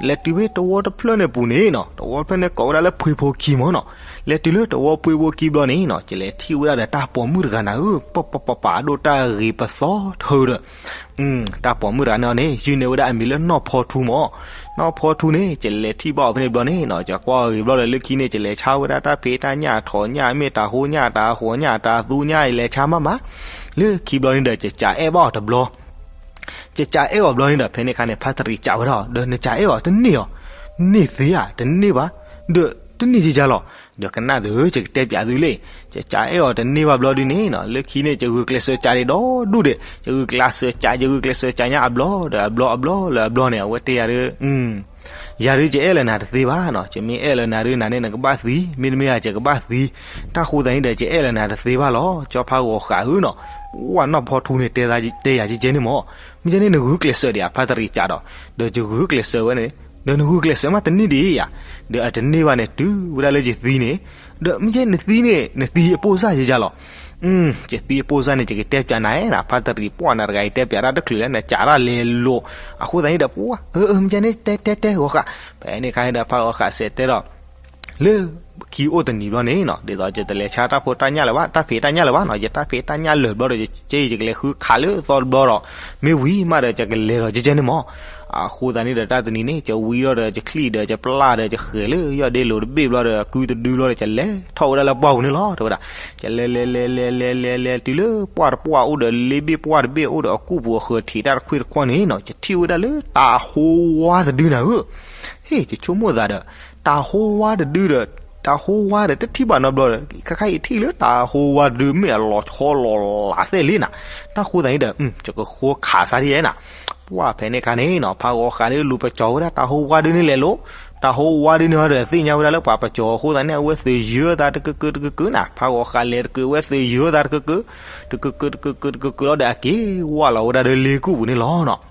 လဲၤတုၤဖဲတဝီတဖျၢၣ်န့ၣ်ပူၤန့ၣ်နီၤ တဝီတဖျၢၣ်န့ၣ်ကိးဝဲဒၣ်လၢဖှ့ဖိခံမးနီၤ, လဲၤတုၤလၢတဝီဖှ့ဖိခံဘျီန့ၣ်နီၤ ယလဲၤထံၣ်ဝဲဒၣ်ဒီးတၢ်ပိာ်မုၣ်တဂၤနၤဧၢ, ပပပပပာ်ဒိၣ်တၢ်ဂ့ၤပသီထၢဒီး တၢ်ပိာ်မုၣ်တဂၤန့ၣ်န့ၣ် ယုၢ်န့ၢ်ဝဲဒၣ်အမံၤလၢနီၢ်ဖီထူမး, နီၢ်ဖီထူန့ၣ် ယလဲၤထံၣ်ဘၣ်အီၤဖဲန့ၣ်ဘျီန့ၣ်နီၤ ယကွၢ်အီၤဂ့ၤဘျီဒီး လၢခံန့ၣ် ယလဲၤဆါဝဲဒၣ်တၢ်ဖံးတၢ်ညၣ် ထိးညၣ် မ့ၢ်တၤဟိညၣ် တၤဃီညၣ် တၤသူညၣ် ယလဲၤဆါမးမး, လၢခံဘျီန့ၣ်ဒီး ယစံးအဲၣ်ဘၣ်အီၤတဘျီ ယစံးအဲၣ်အီၤဘျီန့ၣ်ဒီး ဖဲန့ၣ်အခါန့ၣ် ဖါတရံးစံးဝဲဒၣ် ဒီးနစံးအဲၣ်အီၤတန့ၢ်အီၤ, န့ၢ်သ့ဧါ တန့ၢ်ဘၣ်, ဒီးတန့ၢ်ကကလီၤ, ဒီးကနၣ်သု ယကတဲပၠးသုလံ, ယစံးအဲၣ်အီၤတန့ၢ်ဘၣ်ဘျီဒုန့ၣ်နီၤ လၢခံန့ၣ် ယဂုာ်ကျဲးစၢးစံးဒံးဒီဒူၣ်ဒံး, ယဂုာ်ကျဲးစၢးစံး ယဂုာ်ကျဲးစၢးစံးညါအဘျီဒီးအဘျီအဘျီလၢအဘျီန့ၣ် အဝဲတဲယၤဒုး ယၤဒုး ယအဲၣ်လၢနၤတသ့ဘၣ်နီၤ, ယမ့ၢ်အဲၣ်လၢနၤဒုး နၤန့ၣ်နကဘၣ်သံ, မ့တမ့ၢ်ယၤယကဘၣ်သံ, တၢ်ဃိသတးန့ၣ်ဒီး ယအဲၣ်လၢနၤတသ့ဘၣ်လီၤ, ကၠီဖါဂီၤဃးဧၢနီၤ, ဝဲနီၢ်ဖီထူန့ၣ် တဲယၤကကဲန့ၣ်မး, မ့ၢ်ကဲန့ၣ် နဂုာ်ကျဲးစၢးဒံးဧါ ဖါတရံးစံးဒီး, ဒီးယဂုာ်ကျဲးစၢးဝဲန့ၣ်, ဒီးနဂုာ်ကျဲးစၢးမးတန့ၢ်ဒံးဧါ, ဒီးအတန့ၢ်ဘၣ်န့ၣ် တုၤဝဲဒၣ်လၢယသံန့ၣ်, ဒီးမ့ၢ်ကဲနသံန့ၣ် နသံအပိၢ်စၢ်ယကလီၤ ယသံအပိၢ်စၢ်န့ၣ် ယကတဲပၠးနၤဧါ, ဖါတရံးပှၢ်နၤတဂၤ ယတဲပၠးတၢ်တချုးလၢနစံးတၢ်လဲၤလိာ်, အဃိသတးန့ၣ်ဒီး ပှၤ အၢ မ့ၢ်ကဲန့ၣ် တဲတဲတဲဂီၤဃး, ဖဲန့ၣ်အခါန့ၣ်ဒီး ဖါဂီၤဃးစံးတဲဒီး လၢခံအိၣ်တနံၤဘျီန့ၣ်နီၤ ဒ်သိးယတလဲၤဆါတၢ်ဖိတၢ်ညၣ်လၢၤဘၣ်, တၢ်ဖံးတၢ်ညၣ်လၢၤဘၣ်နီၤ, ယတၢ်ဖံးတၢ်ညၣ်လၢာ်ဘျီဒီး ယက့ယကလဲၤဃုခးလၢသီတဘျီဒီး, မ့ၢ်ဝံၤမးဒီး ယကလဲၤဒီးကကဲန့ၣ်မး, အဃိသတးန့ၣ်ဒီး တၢ်တနံၤန့ၣ် ယဝံၤဒီး ယချံၣ်ဒီး ယပျၢ်ဒီး ယဃဲၤလၢယီၢ်ဒ့လိၤတဘ့ၣ်ဘျီဒီး အကုတဒုဘျီဒီး ယလဲၤထီၣ်ဝဲဒၣ်လၢပှၢ်ပူၤန့ၣ်လီၤ တဲဝဲဒၣ်, ယလဲၤလဲၤလဲၤလဲၤလဲၤလဲၤလဲၤတုၤလၢပှၢ်တပှၢ်အိၣ်ဒီး လ့ဘ့ၣ်ပှၢ်တဘ့ၣ်အိၣ်ဒီး အကူၣ်ပူၤအဃၢၤထံးတၢ်တခွ့ၣ်တခွီန့ၣ်နီၤ, ယထံၣ်ဝဲဒၣ်လၢတၤဟိဝါတဒုနၤဧၢ, ဟ့ၣ် ယဆိကမိၣ်သးဒီး တၤဟိဝါတဒုဒီး တၤဟိဝါဒီး တထံၣ်ဘၣ်နီတဘျီဒီး ခါခါအံၤထံၣ်လၢတၤဟိဝါတဒု မ့ၢ်အလီၤဆီလီၤလးသ့ၣ်လံနၤ, တၢ်ဃိသတးန့ၣ်ဒီး ယကဃိခးစါဒ်ယဲနၤ, ပှၢ်ဖဲန့ၣ်အခါန့ၣ်နီၤ ဖါဂီၤဃးဒုလူၤပစီၤဝဲဒၣ် တၤဟိဝါဒုန့ၣ်လဲၤလိၤ, တၤဟိဝါဒုန့ၣ်ဟီဒီး သ့ၣ်ညါဝဲဒၣ်လၢပှၤပစီၤအဃိသတးန့ၣ် အဝဲသုးယၢၤသးတကကၢတကကၢနၤ, ဖါဂီၤဃးလဲၤတကၢဝဲသုးယၢၤသးတကကၢ, တကကၢတကကၢတကကၢလီၤဒီး အက့ၤဝၢ်လီၤဝဲဒၣ်ဒီးလ့ကူၣ်ပူၤန့ၣ်လီၤနီၤ.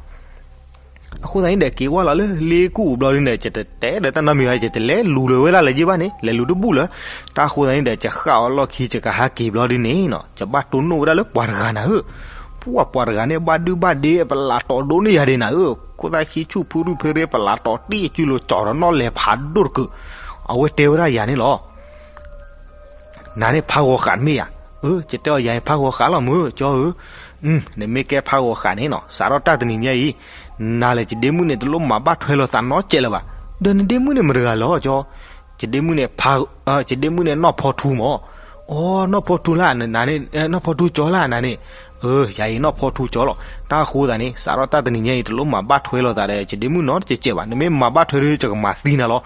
အဃိသတးန့ၣ်ဒီး က့ၤဝဲလီၤလၢလ့ကူၣ်ပူၤဘျီဒုန့ၣ် ယတတဲဒီးတၢ်နီတမံၤဘၣ်, ယတလဲၤလူၤလၢၤဝဲဒၣ်လၢၤဘၣ်န့ၣ်, လဲၤလူၤတဘူၣ်လၢၤ. တၢ်ဃိသတးန့ၣ်ဒီး ယဃၣ်အီၤလီၢ်ခံ ယကဟးက့ၤဘျီဒုန့ၣ်နီၤ, ယဘၣ်တိၢ်နီၣ်ဝဲဒၣ်လၢပှၤတဂၤနၤဧၢ, ပှၤ ပှၤတဂၤန့ၣ် ဘၣ်ဒုဘၣ်ဒ့ ပလးတီၤဒိၣ်န့ၢ်ယၤဒံးနၤဧၢ, ခိၣ်သၣ်ခံဆူၣ်ဖုရူၢ်ဖ့ရ့ ပလးတီၤတံၢ်အစုလိၤ ကၠီၤဒီးနီၣ်လဲၤဖးဒိၣ်တကုာ်, အဝဲတဲဝဲဒၣ်ယၤန့ၣ်လီၤ. နၤန့ၣ်ဖးဂီၤဃးတမ့ၢ်ဧါ. အၢ ယတဲအီၤ ယၤအံၤဖးဂီၤဃးလီၤမုၢ် ကၠီဧၢ. နမ့ၢ်ကဲဖးဂီၤဃးန့ၣ်နီၤ, စးထီၣ်တၢ်တနံၤညါအံၤ, နၤလၢယဒ့မုၣ်န့ၣ် တလိၣ်မၤဘၣ်ထွဲလိာ်သးနီတစဲးလၢၤဘၣ်. ဒီးနဒ့မုၣ်န့ၣ်မတဂၤလဲၣ် ကၠီ. ယဒ့မုၣ်န့ၣ် ယဒ့မုၣ်န့ၣ်နီၢ်ဖီထူမၢ်. အိ နီၢ်ဖီထူလၢနၤန့ၣ်, နီၢ်ဖီထူကၠီလၢနၤန့ၣ်. အၢ ယၤအံၤနီၢ်ဖီထူကၠီလီၤ. တၢ်ဃိသတးန့ၣ် စးထီၣ်တၢ်တနံၤညါအံၤ တလိၣ်မၤဘၣ်ထွဲလိာ်သးဒီးယဒ့မုၣ်နီတစဲးဘၣ်, နမ့ၢ်မၤဘၣ်ထွဲဒီး ယကမၤသံနၤလီၤ.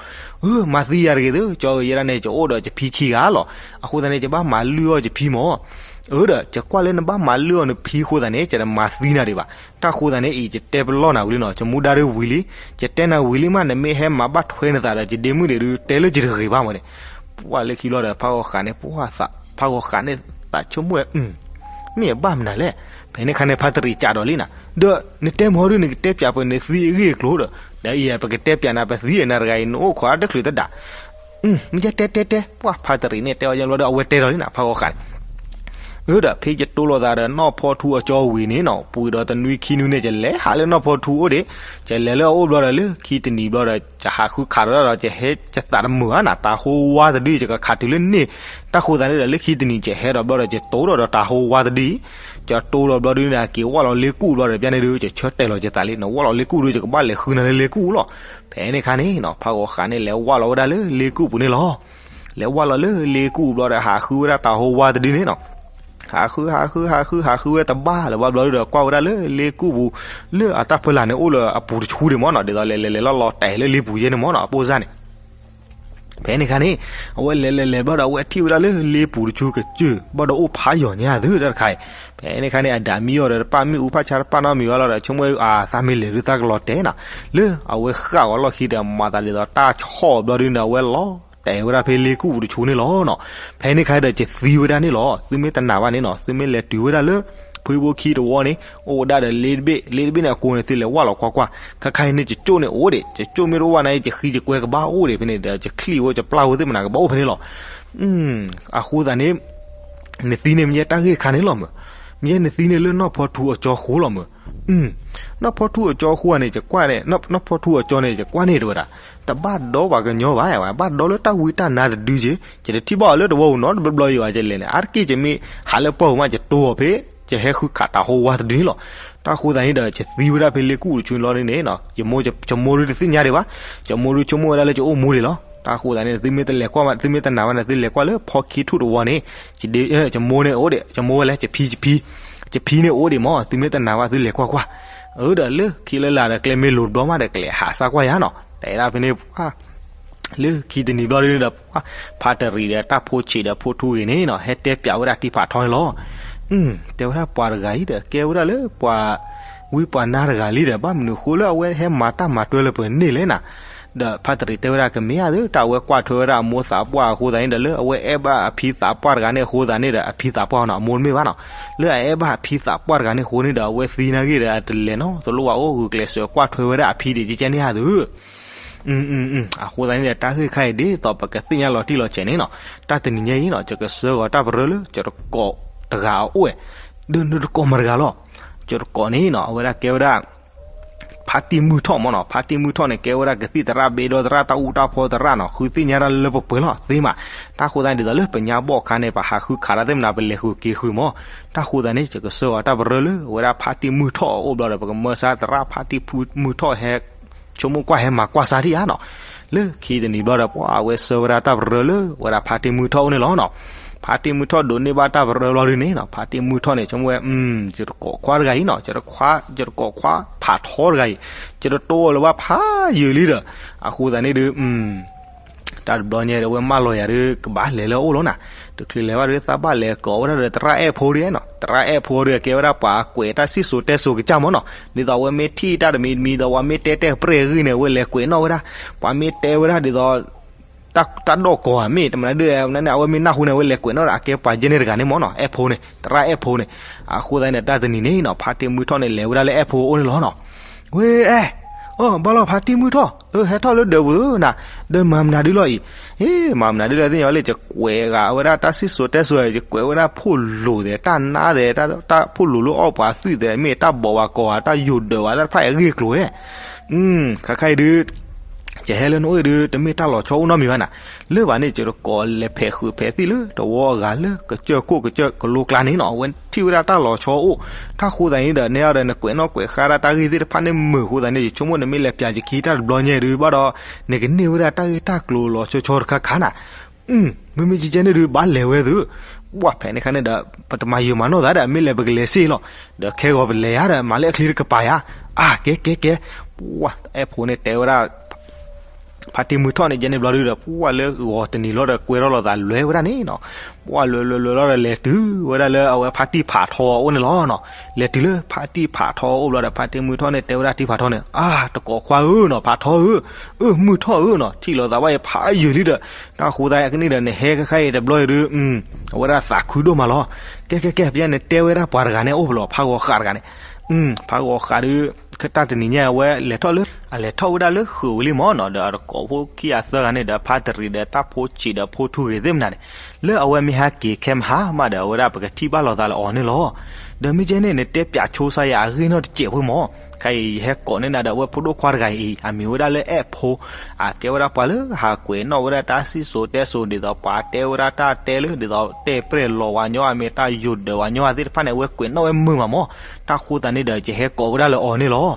အၢ မၤသံယၤတဂ့ၤသု ကၠီဧၢ, ယဲဒၣ်န့ၣ် ယအိၣ်ဒီးယဖံခံဂၤလီၤ. အဃိသတးန့ၣ် ယဘၣ်မၤလုၢ်အီၣ်ယဖံမၢ်. အၢ ဒီးယကွၢ်လၢနဘၣ်မၤလုၢ်အီၣ်နဖံအဃိသတးန့ၣ် ယတမၤသံနၤဒံးဘၣ်. တၢ်ဃိသတးန့ၣ်အံၤ ယတဲပလီၢ်နၤဝံၤလံနီၤ, ယမူဒါဒုးဝံၤလံ, ယတဲနၤဝံၤလံမး, နမ့ၢ်ဟဲမၤဘၣ်ထွဲနသးဒီးယဒ့မုၣ်ဒံးဒုး တဲလၢယတဂ့ၤဘၣ်မၢ်န့ၣ်. ပှၤလၢခံဘျီဒီး ဖးဂီၤဃးန့ၣ်, ဖးဂီၤဃးန့ၣ်သးဆိကမိၣ်ဝဲ, မ့ၢ်အဘၣ်မနုၤလဲၣ်. ဖဲန့ၣ်ခါန့ၣ် ဖါတရံးကးဒီးလံနၤ, ဒီးနတဲမီၤဒုး နကတဲပၠးပှဲၤနသံအဂ့ၢ်အကျိၤဒီး, ဒီးအံၤ ပကတဲပၠးနၤ ပသံအနၤတဂၤအံၤ နအိၣ်ခိးတချုးတဒၣ် မ့ၢ်ယတဲတဲတဲ, ပှၤဖါတရံးန့ၣ် တဲအီၤယဲဘျီဒီး အဝဲတဲဒီးလံနၤ ဖးဂီၤဃးန့ၣ်. အၢ ဒီးဖဲယတိၢ်လိာ်သးဒီးနီၢ်ဖီထူအကၠီဝံၤန့ၣ်နီၤ, ပှဲၤဒီးတနွံခံနွံန့ၣ် ယလဲၤဟးလၢနီၢ်ဖီထူအိၣ်ဒံး, ယလဲၤလၢအအိၣ်ဘျီဒီး လၢခံတနံၤဘျီဒီး ယဟးဃုခးဒီး ဒီးယဟဲယသးတမုာ်ဧါနၤ, တၢ်ဟိဝါတဒု ယကခးတုၤလၢန့ၣ်. တၢ်ဃိသတးန့ၣ်ဒီး လၢခံတနံၤ ယဟဲဒီးဘျီဒီး ယတိၢ်ဒီးတၢ်ဟိဝါတဒု, ယတိၢ်ဒီးဘျီဒုန့ၣ် က့ၤဝၢ်လီၤလ့ကူၣ်ဘျီဒီး ပျၢ်န့ၣ်ဒုး ယဆၢတဲာ်လီၤယသးလံ, နဝၢ်လီၤလ့ကူၣ်ဒုး ယကဘၣ်လဲၤဃုနၤလၢလ့ကူၣ်လီၤ. ဖဲန့ၣ်ခါန့ၣ်နီၤ ဖးဂီၤဃးန့ၣ်လဲၤဝၢ်လီၤဝဲဒၣ်လၢလ့ကူၣ်ပူၤန့ၣ်လီၤ. လဲၤဝၢ်လီၤလၢလ့ကူၣ်ပူၤဘျီဒီး ဟးဃုဝဲဒၣ်တၢ်ဟိဝါတဒုန့ၣ်နီၤ. ဟးဃု ဟးဃု ဟးဃု ဟးဃုဝဲတဘၣ်လၢၤဘၣ်ဘျီဒီး ကွၢ်ဝဲဒၣ်လၢလ့ကူၣ်ပူၤ လၢအတၢ်ဖီလာ်န့ၣ်အိၣ်လၢအပူၤတဆူဒံးမၢ်နီၤ, ဒ်သိးလဲၤလဲၤလဲၤလီၤလီၤတဲာ်လၢလ့ပူၤယဲန့ၣ်မၢ်နီၤ, အပိၢ်စၢ်န့ၣ်. ဖဲန့ၣ်ခါန့ၣ် အဝဲလဲၤလဲၤလဲၤဘျီဒီး အဝဲထံၣ်ဝဲဒၣ်လၢလ့ပူၤတဆူကစၢၢ် ဘၣ်ဒီးအိၣ်ဖးယိာ်ညါသုတၢ်တခါအံၤ. ဖဲန့ၣ်ခါန့ၣ် အဒၣ်မံအီၤဒီး တပၣ်မ့ၣ်အူဖၣ်ဆါတပၣ်နီတမံၤဘၣ်လီၤဒီး ဆိကမိၣ်ဝဲအသးမ့ၢ်လဲၤဒုးသးကလီၤတဲာ်နီၤ. လၢအဝဲဃၣ်အီၤလီၢ်ခံဒီး မၤသးဒ်သိးတၢ်ဆီၣ်ဘျီဒုန့ၣ် အဝဲလီၤတဲာ်ဝဲဒၣ်ဖဲလ့ကူၣ်ပူၤတဆူန့ၣ်လီၤနီၤ. ဖဲန့ၣ်ခါဒီး ယသံဝဲဒၣ်န့ၣ်လီၤ. သုမ့ၢ်တနာ်ဘၣ်န့ၣ်နီၤ, သုမ့ၢ်လဲၤတုၤဝဲဒၣ်လၢ ဖုဘိခံတဝီန့ၣ် အိၣ်ဝဲဒၣ်ဒီးလ့တဘ့ၣ်, လ့တဘ့ၣ်န့ၣ်အကိးန့ၣ် သုလဲၤဝၢ်လီၤကွၢ်ကွၢ်. ခါခါအံၤန့ၣ် ယကၠိၣ်န့ၣ်အိၣ်ဒံး, ယကၠိၣ်မ့ၢ်တအိၣ်ဘၣ်န့ၣ် ယဃံယကွဲကဘၣ်အိၣ်ဒံးဖဲန့ၣ်ဒီး ယချံၣ်ဝဲ ယပျၢ်ဝဲသ့ၣ်မနၤကဘၣ်အိၣ်ဖဲန့ၣ်လီၤ. အဃိသတးန့ၣ် နသံန့ၣ်မ့ၢ်ယဲတၢ်ဂ့ၢ်တခါန့ၣ်လီၤမၢ်. မ့ၢ်ယဲနသံန့ၣ်လၢနီၢ်ဖီထူအကၠီဃိလီၤမၢ်. နီၢ်ဖီထူအကၠီဃိန့ၣ် ယကွၢ်န့ၣ်, နီၢ်ဖီထူအကၠီန့ၣ် ယကွၢ်န့ၢ်တဝဲဒၣ်, တဘၣ်ဒီပှၤကညီဘၣ်, ဘၣ်ဒီလၢတၢ်ဝံတၢ်နါတဒုက့ၤ, ယတထံၣ်ဘၣ်အီၤလၢတဝီပူၤနီတဘျီဘျီအံၤဘၣ်, ယလဲၤန့ၣ် အါတက့ၢ်ယမ့ၢ်ဟးလၢပှၢ်ပူၤမး ယတိၢ်အီၤဖဲ ယဟဲဃုခးတၢ်ဟိဝါတဒုန့ၣ်လီၤ. တၢ်ဃိသတးန့ၣ်ဒီး ယသံဝဲဒၣ်ဖဲလ့ကူၣ်တဆူန့ၣ်လီၤန့ၣ်, ယမိၢ်တသ့ၣ်ညါဒံးဘၣ်, ယမိၢ်ဒုးဆိကမိၣ်ဝဲဒၣ်လၢယအိၣ်မူဒံးလီၤ. တၢ်ဃိသတးန့ၣ် သုမ့ၢ်တလဲၤကွၢ်မး, သုမ့ၢ်တနာ်ဘၣ်န့ၣ် သုလဲၤကွၢ်လၢဖီခံထူၣ်တဝီန့ၣ်, ယမိၢ်န့ၣ်အိၣ်ဒံး, ယမိၢ်ဝဲလဲၣ် ယဖံ ယဖံ, ယဖံန့ၣ်အိၣ်ဒံးမၢ်, သုမ့ၢ်တနာ်ဘၣ် သုလဲၤကွၢ်ကွၢ်. အၢ ဒီးလၢခံလၢလာ်ဒီး ကျဲမ့ၢ်လိၤတဘျီမးဒီး ကလဲၤဟးစၢ်ကွၢ်ယၤနီၤ, တဲဒၣ်ဖဲန့ၣ် လၢခံတနံၤဘျီဒုန့ၣ်ဒီး ဖါတရံးဒီးတၢ်ဖိဆံးဒီးဖိထူဂ့ၤန့ၣ်နီၤ ဟဲတဲပၠးဝဲဒၣ်တံၢ်ဖးထီန့ၣ်လီၤ. တဲဝဲဒၣ်ပှၤတဂၤအံၤဒီး ကဲဝဲဒၣ်လၢပှၤဝံပှၤနါတဂၤလံဒီး ဘၣ်မနုၤအဃိလၢအဝဲဟဲမၤတၢ်မၤတွဲလၢပှဲၤန့ၣ်လဲၣ်နၤ. ဒီးဖါတရံးတဲဝဲဒၣ်ကမ့ၢ်ဧါသု တၢ်အဝဲကွၢ်ထွဲဝဲဒၣ်အမိၢ်သးပှၢ်အဃိသတးန့ၣ်ဒီး လၢအဝဲအဲၣ်ဘၣ်အဖံသးပှၢ်တဂၤန့ၣ်အဃိသတးန့ၣ်ဒီး အဖံသးပှၢ်နီၤ အမိၢ်တမ့ၢ်ဘၣ်နီၤ, လၢအအဲၣ်ဘၣ်အဖံသးပှၢ်တဂၤန့ၣ်အဃိန့ၣ်ဒီး အဝဲသံနာ်ဂ့ၢ်ဒီး အတလဲၤနီတလိၣ်ဘၣ် အိၣ်ဂုာ်ကျဲးစၢးကွၢ်ထွဲဝဲဒၣ်အဖံဒံးကကဲန့ၣ်ဧါသု အဃိသတးန့ၣ်ဒီး တၢ်ဂ့ၢ်ခါအံၤဒ်သိး ပကသ့ၣ်ညါလီၤတံၢ်လီၤဆဲးန့ၣ်နီၤ, တၢ်တနံၤညါအံၤနီၤ ယကဆှၢဂီၤတၢ်ပရၢလၢ ယတကိးတဂၤအအိၣ်ဝဲ, ဒီးနတကိးမတၤတဂၤလီၤ, ယတကိးန့ၣ်နီၤ အဝဲဒၣ်ကဲဝဲဒၣ် ဖါတံၢ်မုၢ်ထီၣ်မ့ၢ်နီၤ, ဖါတံၢ်မုၢ်ထီၣ်န့ၣ် ကဲဝဲဒၣ်ကသံၣ်သရၣ်ဘ့ဒီသရၣ် တၢ်အူတၢ်ဖီသရၣ်နီၤ, ဃုသ့ၣ်ညါတၢ်လၢပှဲၤပှဲၤလီၤ သ့မး, တၢ်ဃိသတးန့ၣ် ဒ်သိးလၢပညါဘီၣ်အခါန့ၣ် ပဟးဃုခးတၢ်သ့ၣ်မနၤ ပလဲၤဃုာ်က့ၤဃုာ်မ့ၢ်, တၢ်ဃိသတးန့ၣ် ယကဆှၢဂီၤတၢ်ပရၢလၢ အဝဲဒၣ်ဖါတံၢ်မုၢ်ထီၣ်အအိၣ်ဘျီဒီး ပကမၢစါသရၣ်ဖါတံၢ်မုၢ်ထီၣ်ဟဲ ဆိကမိၣ်ကွၢ်ဟဲမၤကွၢ်စါထံၣ်ဧါနီၤ, လၢခံတနံၤဘျီဒီး ပှၤအဝဲဆှၢဝဲဒၣ်တၢ်ပရၢလၢ အဝဲဒၣ်ဖါတံၢ်မုၢ်ထီၣ်အိၣ်န့ၣ်လီၤနီၤ, ဖါတံၢ်မုၢ်ထီၣ်ဒိးန့ၢ်ဘၣ်တၢ်ပရၢဘျီဒုန့ၣ်နီၤ ဖါတံၢ်မုၢ်ထီၣ်န့ၣ် ဆိကမိၣ်ဝဲ ယတကိးခွါတဂၤအံၤနီၤ, ယတကိးခွါဖးထီတဂၤအံၤ, ယတတိၢ်အီၤလၢၤဘၣ်ဖးယံာ်လံဒီး, အဃိသတးန့ၣ်ဒုး တၢ်တဘျီညါဒီး အဝဲမၢလီၤယၤဒီး ကဘၣ်လဲၤလၢအအိၣ်လီၤနီၤ, တချုးလဲၤဘၣ်ဒီး သးဘၣ်လဲၤကိးဝဲဒၣ်ဒီးသရၣ်အဲၣ်ဖိဒ်နီၤ, သရၣ်အဲၣ်ဖိဒီး ကဲဝဲဒၣ်ပှၤကွဲးတၢ်စံၣ်စိၤတဲစိၤကစၢ်မ့ၢ်နီၤ, ဒ်သိးအဝဲမ့ၢ်ထံၣ်တၢ်တမံၤတမံၤဒီး ပှၤမ့ၢ်တဲတဲပျဲၢ်အဂ့ၢ်န့ၣ် အဝဲလဲၤကွဲးနီၣ်ဝဲဒၣ်, ပှၤမ့ၢ်တဲဝဲဒၣ်ဒ်သိး တၢ်ဒိၣ်ကီၤဧါ မ့ၢ်တမနုၤဒ်န့ၣ် အဝဲမ့ၢ်နၢ်ဟူန့ၣ် အဝဲလဲၤကွဲးနီၣ်ဒီး အကဲပှၤယဲၢ်န့ၣ်တဂၤန့ၣ်မ့ၢ်နီၤ, အဲၣ်ဖိန့ၣ် သရၣ်အဲၣ်ဖိန့ၣ်, အဃိသတးန့ၣ် တၢ်တနံၤန့ၣ်နီၤ ဖါတံၢ်မုၢ်ထီၣ်န့ၣ် လဲၤဝဲဒၣ်လၢအဲၣ်ဖိအအိၣ်န့ၣ်လီၤနီၤ, ဝဲအဲၣ် အၢ ဘၣ်လီၤ ဖါတံၢ်မုၢ်ထီၣ်, အၢ ဟဲထီၣ်လၢဒၢးပူၤဧၢနၤ, ဒီးမၤမနုၤဒုလီၤအံၤ, ဟ့ မၤမနုၤဒုလီၤသ့ၣ်ညါလၢ ယကွဲးဂၤဝဲဒၣ်တၢ်စံၣ်စိၤတဲစိၤ, ယကွဲးဝဲဒၣ်ဖိလိၤသဲး တၢ်နါသဲး တၢ်ဖိလိၤလၢအီၣ်ပှၤသွံၣ်သဲး မ့ၢ်တၢ်ဘီးဝဲကိးဂၤ တၢ်ယိၤဒၢးဝဲသ့ၣ်တဖၣ်အဂ့ၢ်အကျိၤဧဲ, ခါခါအံၤဒု ယဟဲလၢနအိၣ်အံၤဒု တမ့ၢ်တၢ်လီၤဆီအိၣ်နီတမံၤဘၣ်နၤ, လၢဘၣ်န့ၣ် ယတကိးလဲၤဖဲးဃုာ်ဖဲးသံၣ်လၢ တဝီအဂၤလၢကစၢၢ်ခိၣ်ကစၢၢ်ကလိကျါန့ၣ်နီၤ, အဝဲထံၣ်ဝဲဒၣ်တၢ်လီၤဆီအိၣ်, တၢ်ဃိသးန့ၣ်ဒီး နဲအီၤဒီး နကွဲးနီၣ်ကွဲးဃါဒၣ်တၢ်ဂ့ၢ်သ့ၣ်တဖၣ်န့ၣ်မုာ်အဃိသးန့ၣ် ယဆိကမိၣ်နမ့ၢ်လဲၤပၠးယခံတၢ်တဘျီညါဒုဘၣ်ဒီး နကန့ၢ်ဝဲဒၣ်တၢ်ဂ့ၢ်တၢ်ကျိၤလီၤဆီဆီတခါခါနၤ မ့မ့ၢ်ကဲကဲန့ၣ်ဒု ဘၣ်လဲၤဝဲသု, ပှၢ်ဖဲန့ၣ်ခါန့ၣ်ဒီး ပတမၤယုာ်မၤနီၢ်သးဒီး မ့ၢ်လဲၤပကလဲၤစ့ၢ်လီၤ, ဒီးခဲဂီၤပလဲၤယါဒီး မၤလၢအချံတကပၤယါ, အါ ကဲကဲကဲ, ပှၢ်အဲၣ်ဖိန့ၣ်တဲဝဲဒၣ် ဖါတံၢ်မုၢ်ထီၣ်န့ၣ် ကဲန့ၣ်ဘျီဒုဒီး ပှၢ်လၢဂီၤတနံၤလီၤဒီး ကွဲထီၣ်လိာ်သးလွဲဝဲဒၣ်န့ၣ်နီၤ, ပှၢ်လွဲလွဲလွဲလီၤဒီး လဲၤတုၤဝဲဒၣ်လၢအဝဲဖါတံၢ်ဖးထီအအိၣ်န့ၣ်လီၤနီၤ, လဲၤတုၤလၢဖါတံၢ်ဖးထီအအိၣ်ဘျီဒီး ဖါတံၢ်မုၢ်ထီၣ်န့ၣ် တဲဝဲဒၣ်တံၢ်ဖးထီန့ၣ် အါ တကိးခွါဧၢနီၤ ဖးထီဧၢ, အၢ မုၢ်ထီၣ်ဧၢနီၤ ထံၣ်လိာ်သးဘၣ်အံၤဖးယံာ်လံဒီး, တၢ်ဃိသးကန့ၣ်ဒီး နဟဲခဲခါအံၤတဘျီအံၤဒု အဝဲဒၣ်သးခုဒိၣ်မးလီၤ, ကဲကဲကဲ ပယဲန့ၣ်တဲဝဲဒၣ်ပှၤတဂၤန့ၣ် အိၣ်ဖဲလဲၣ် ဖးဂီၤဃးတဂၤန့ၣ်, ဖးဂီၤဃးဒု တၢ်တနံၤညါအဝဲလဲၤထီၣ်လၢ အလဲၤထီၣ်ဝဲဒၣ်လၢဃုာ်ဝံၤလံမၢ်နီၤ, ဒီးအတကိးဖိခံဂၤသၢဂၤန့ၣ်ဒီး ဖါတရံးဒီးတၢ်ဖိဆံးဒီးဖိထူဂ့ၤသ့ၣ်မနုၤန့ၣ်, လၢအဝဲမ့ၢ်ဟဲက့ၤခဲမဟါမးဒီး အဝဲဒၣ်ပကထံၣ်ဘၣ်လိာ်သးလၢအီၤန့ၣ်လီၤ, ဒီးမ့ၢ်ကဲန့ၣ် နတဲပၠးဆိစါယၤအဂ့ၢ်နီတစဲးဖိမၢ်, ခဲအံၤယဟဲကိးန့ၢ်နၤဒီး အဝဲဖိဒိၣ်ခွါတဂၤအံၤ အမံၤဝဲဒၣ်လၢအဲၣ်ဖိ အကဲဝဲဒၣ်ပှၤလၢဟးကွဲးနီၣ်ဝဲဒၣ်တၢ်စံၣ်စိၤတဲစိၤ ဒ်သိးပှၤတဲဝဲဒၣ်တၢ်တဲလၢ ဒ်သိးတဲပြဲၢ်လီၤဝဲညီ အမ့ၢ်တၢ်ယိၤဒၢးဝဲညီအသ့ၣ်တဖၣ်န့ၣ် အဝဲကွဲးနီၣ်ဝဲမုာ်မးမၢ်, တၢ်ဃိသးန့ၣ်ဒီး ယဟဲကိးဝဲဒၣ်လၢအီၤန့ၣ်လီၤ,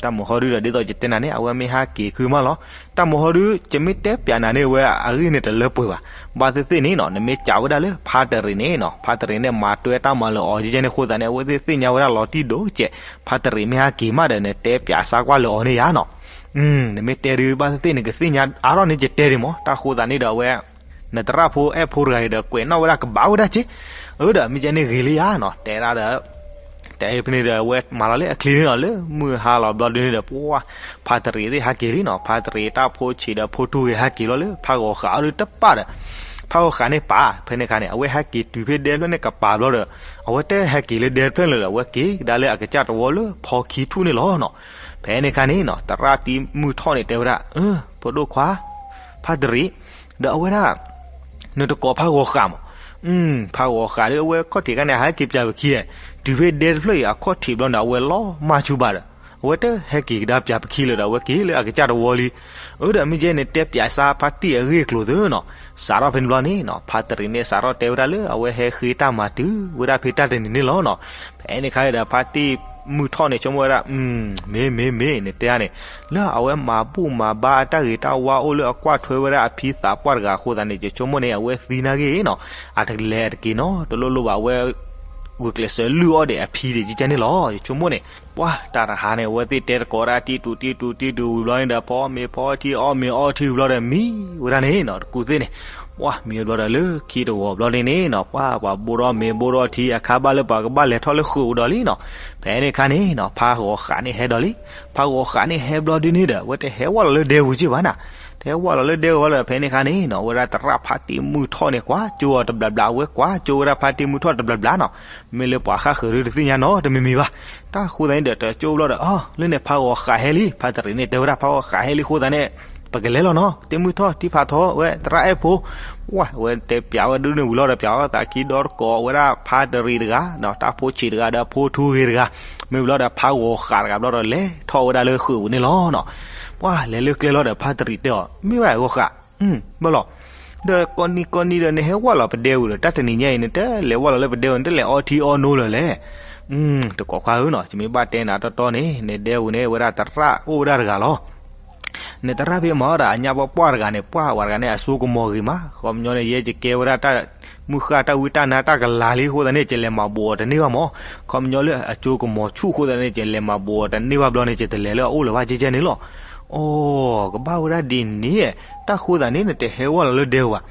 တၢ်မုာ်ဟီဒုဒီး ဒ်သိးယတဲနၤန့ၣ် အဝဲမ့ၢ်ဟဲက့ၤခုမးလီၤ, တၢ်မုာ်ဟီဒု ယမ့ၢ်တဲပၠးနၤန့ၣ် အဝဲအဂ့ၢ်န့ၣ်တလၢပှဲၤဘၣ်, ဘၣ်သ့ၣ်သ့ၣ်န့ၣ်နီၤ နမ့ၢ်စံးဝဲဒၣ်လၢဖါတရံးန့ၣ်နီၤ ဖါတရံးန့ၣ် မၤတွဲတၢ်မၤလၢအီၤကဲကဲန့ၣ်အဃိသတးန့ၣ် အဝဲသ့ၣ်သ့ၣ်ညါဝဲဒၣ်လီၤတံၢ်ဒိၣ်ကဲး, ဖါတရံးမ့ၢ်ဟဲက့ၤမးဒီး နတဲပၠးစါကွၢ်လၢအီၤန့ၣ်ယါနီၤ, နမ့ၢ်တဲဒု ဘၣ်သ့ၣ်သ့ၣ်နကသ့ၣ်ညါအါထီၣ်န့ၣ် ယတဲဒံးမၢ်, တၢ်ဃိသတးန့ၣ်ဒီးအဝဲ နသရၣ်ဖိအဲၣ်ဖိတဂၤအံၤဒီး ကွဲးနီၣ်ဝဲဒၣ်ကဘၣ်ဝဲဒၣ်က့, အၢ ဒီးမ့ၢ်ကဲန့ၣ်ဂ့ၤလံယါနီၤ တဲဒၣ်ဒီး တဲဖဲန့ၣ်ဒီး အဝဲမၤလီၤလၢအချံန့ၣ်နီၤ လၢမုၢ်ဟါလီၤဘျီဒုန့ၣ်ဒီး ပှၢ် ဖါတရံးသ့ၣ်ဟဲက့ၤလံနီၤ ဖါတရံးတၢ်ဖိဆံးဒီးဖိထူဂ့ၤဟဲက့ၤလီၤလၢ ဖးဂီၤဃးအီၤဒုတပၣ်ဒီး ဖးဂီၤဃးန့ၣ်ပၢ် ဖဲန့ၣ်ခါန့ၣ် အဝဲဟဲက့ၤတုၤဖဲဒဲတဖျၢၣ်န့ၣ်ကပၤဘျီဒီး အဝဲတဟဲက့ၤလၢဒဲတဖျၢၣ်လၢၤဒီး အဝဲက့ၤကဒါလၢအကစၢ်တဝီလၢဖီခံထူၣ်န့ၣ်လီၤနီၤ, ဖဲန့ၣ်ခါန့ၣ်နီၤ သရၣ်တံၢ်မုၢ်ထီၣ်န့ၣ်တဲဝဲဒၣ် အၢ ဖိဒိၣ်ခွါ ဖါတရံး ဒီးအဝဲဒၣ် နတကိးဖးဂီၤဃးမး, ဖးဂီၤဃးဒီးအဝဲခီၣ်ထံးခါန့ၣ် ဟဲက့ၤပၠးပခံ, တုၤဖဲဒဲတဖျၢၣ်အံၤအခီၣ်ထံးဘျီန့ၣ် အဝဲလီၤမၢ်ဆူၣ်ဘၣ်ဒီး အဝဲတဟဲက့ၤကဒါပၠးပခံလၢၤဒီး အဝဲက့ၤလၢအကစၢ်တဝီလံ, အၢ ဒီးမ့ၢ်ကဲန့ၣ် တဲပၠးစါဖါတံၢ်အဂ့ၢ်အကျိၤသုနီၤ, စးထီၣ်ဖဲန့ၣ်ဘျီန့ၣ်နီၤ ဖါတရံးန့ၣ် စးထီၣ်တဲဝဲဒၣ်လၢ အဝဲဟဲဃ့တၢ်မၤတုၤဝဲဒၣ်ဖဲတၢ်တနံၤန့ၣ်လီၤနီၤ, ဖဲန့ၣ်ခါဒီး ဖါတံၢ်မုၢ်ထီၣ်န့ၣ် ဆိကမိၣ်ဝဲဒၣ် မ့ၢ်မ့ၢ်မ့ၢ် နတဲဧါန့ၣ်, လၢအဝဲမၤဘူၣ်မၤဘါအတၢ်ဂ့ၤတၢ်ဝါအိၣ်လၢအကွၢ်ထွဲဝဲဒၣ်အဖံသးပှၢ်တဂၤအဃိသတးန့ၣ် ယဆိကမိၣ်န့ၣ် အဝဲသံနာ်ဂ့ၤနီၤ, အတလဲၤအတက့ၤနီတလိၣ်လိၣ်ဘၣ် အဝဲ ဂုာ်ကျဲးစၢးလုၢ်အီၣ်ဒီးအဖံဒံးကဲကဲန့ၣ်လီၤ. ယဆိကမိၣ်န့ၣ် ပှၢ်တၢ်တဟါန့ၣ် အဝဲသ့ၣ်တဲတကိးဒၣ်တံၢ်တူာ်တံၢ်တူာ်တံၢ်တူာ်ဝံၤဘျီန့ၣ်ဒီး ဖီမ့ၤဖီထံအီၣ်မ့ၤအီထံဝံၤဘျီဒီး မံဝဲဒၣ်န့ၣ်နီၤ တကူးသ့ၣ်န့ၣ် ပှၢ်မံဝဲဘျီဒီးလၢခံတဝီၤဘျီန့ၣ်န့ၣ်နီၤ ပှၢ်ပှၤဘိထီၣ်မ့ၤဘိထီၣ်ထံ အခါဘၣ်လၢပှၤကဘၣ်လဲၤထီၣ်လၢဃုာ်အိၣ်ဒီးလံနီၤ. ဖဲန့ၣ်ခါန့ၣ်နီၤ ဖးဂီၤဃးန့ၣ်ဟဲဒီးလံ. ဖးဂီၤဃးန့ၣ်ဟဲဘျီဒုန့ၣ်ဒီး အဝဲတဟဲဝဲလီၤလၢဒဲပူၤက့ဘၣ်နၤ. တဟဲဝဲလီၤလၢဒဲပူၤလီၤဒီး ဖဲန့ၣ်ခါန့ၣ်နီၤ အဝဲဒၣ်သရၣ်ဖါတံၢ်မုၢ်ထီၣ်န့ၣ် ကွၢ်ကၠိအီၤတဘျီဘျီ အဝဲကွၢ်ကၠိဝဲဒၣ်ဖါတံၢ်မုၢ်ထီၣ်တဘျီဘျီနီၤ. မ့ၢ်လၢပှၤဃၣ်ဃုာ်ဒုတသ့ၣ်ညါနီတမံၤမံၤဘၣ်. တၢ်ဃိသတးန့ၣ်ဒီး တကၠိဘျီဒီး အၢ လၢန့ၣ်ဖးဂီၤဃးဟဲလံ ဖါတရံးန့ၣ် တဲဝဲဒၣ်ဖးဂီၤဃးဟဲလံအဃိသတးန့ၣ် ပကလဲၤလီၤနီၤ တံၢ်မုၢ်ထီၣ် တံၢ်ဖးထီ ဝဲသရၣ်အဲၣ်ဖိ ဝဲတဲပၠးဝဲဒုန့ၣ်ဝံၤလီၤဒီး ပၠးအီၤသးခံဒီတကိးဝဲဒၣ်ဖါတရံးတဂၤ တၢ်ဖိဆံးတဂၤဒီးဖိထူဂ့ၤတဂၤ မ့ၢ်ဝံၤလီၤဒီးဖးဂီၤဃးတဂၤဘျီဒီး လဲၤထီၣ်ဝဲဒၣ်လၢဃုာ်ပူၤန့ၣ်လီၤနီၤ. ပှၢ်လဲၤလၢကျဲလီၤဒီး ဖါတရံးတဲအီၤ မ့ၢ်ဘၣ်ဂီၤဃး ဘၣ်လီၤ ဒီးကိးနံၤကိးနံၤဒီး နဟဲဝဲလီၤပဒဲပူၤဒီး တၢ်တနံၤညါအံၤ နတလဲၤဝဲလီၤလၢပဒဲပူၤ နတလဲၤအီထံအီနိလၢၤလဲၣ်. တကိးခွါဧၢနီၤ ယမ့ၢ်ဘၣ်တဲနၤတီတီန့ၣ် နဒဲပူၤန့ၣ် ဝဲဒၣ်သရၣ်အိၣ်ဝဲဒၣ်တဂၤလီၤ. နသရၣ်ဖဲမၤဒီး အညၣ်ပှၢ်ပှၢ်တဂၤန့ၣ် ပှၢ်ဝဲတဂၤန့ၣ် အစိကမီၤဂ့ၤမး ခီပညီန့ၣ် ယဲယကဲဝဲဒၣ်တၢ် မုၢ်ဃၢ်တၢ်ဝံတၢ်နါတၢ်ကလၤလံအဃိသတးန့ၣ် ယလဲၤမၤဘူးအီၤတန့ၢ်ဘၣ်မး. ခီပညီလၢအစိကမီၤဆူၣ်အဃိသတးန့ၣ် ယလဲၤမၤဘူးအီၤတန့ၢ်ဘၣ်ဘျီန့ၣ် ယတလဲၤလၢအအိၣ်လၢၤဘၣ်ကဲကဲန့ၣ်လီၤ. အိ ကဘၣ်ဝဲဒၣ်ဒ်န့ၣ် တၢ်ဃိသတးန့ၣ် နတဟဲဝဲလီၤလၢဒဲပူၤဘၣ်.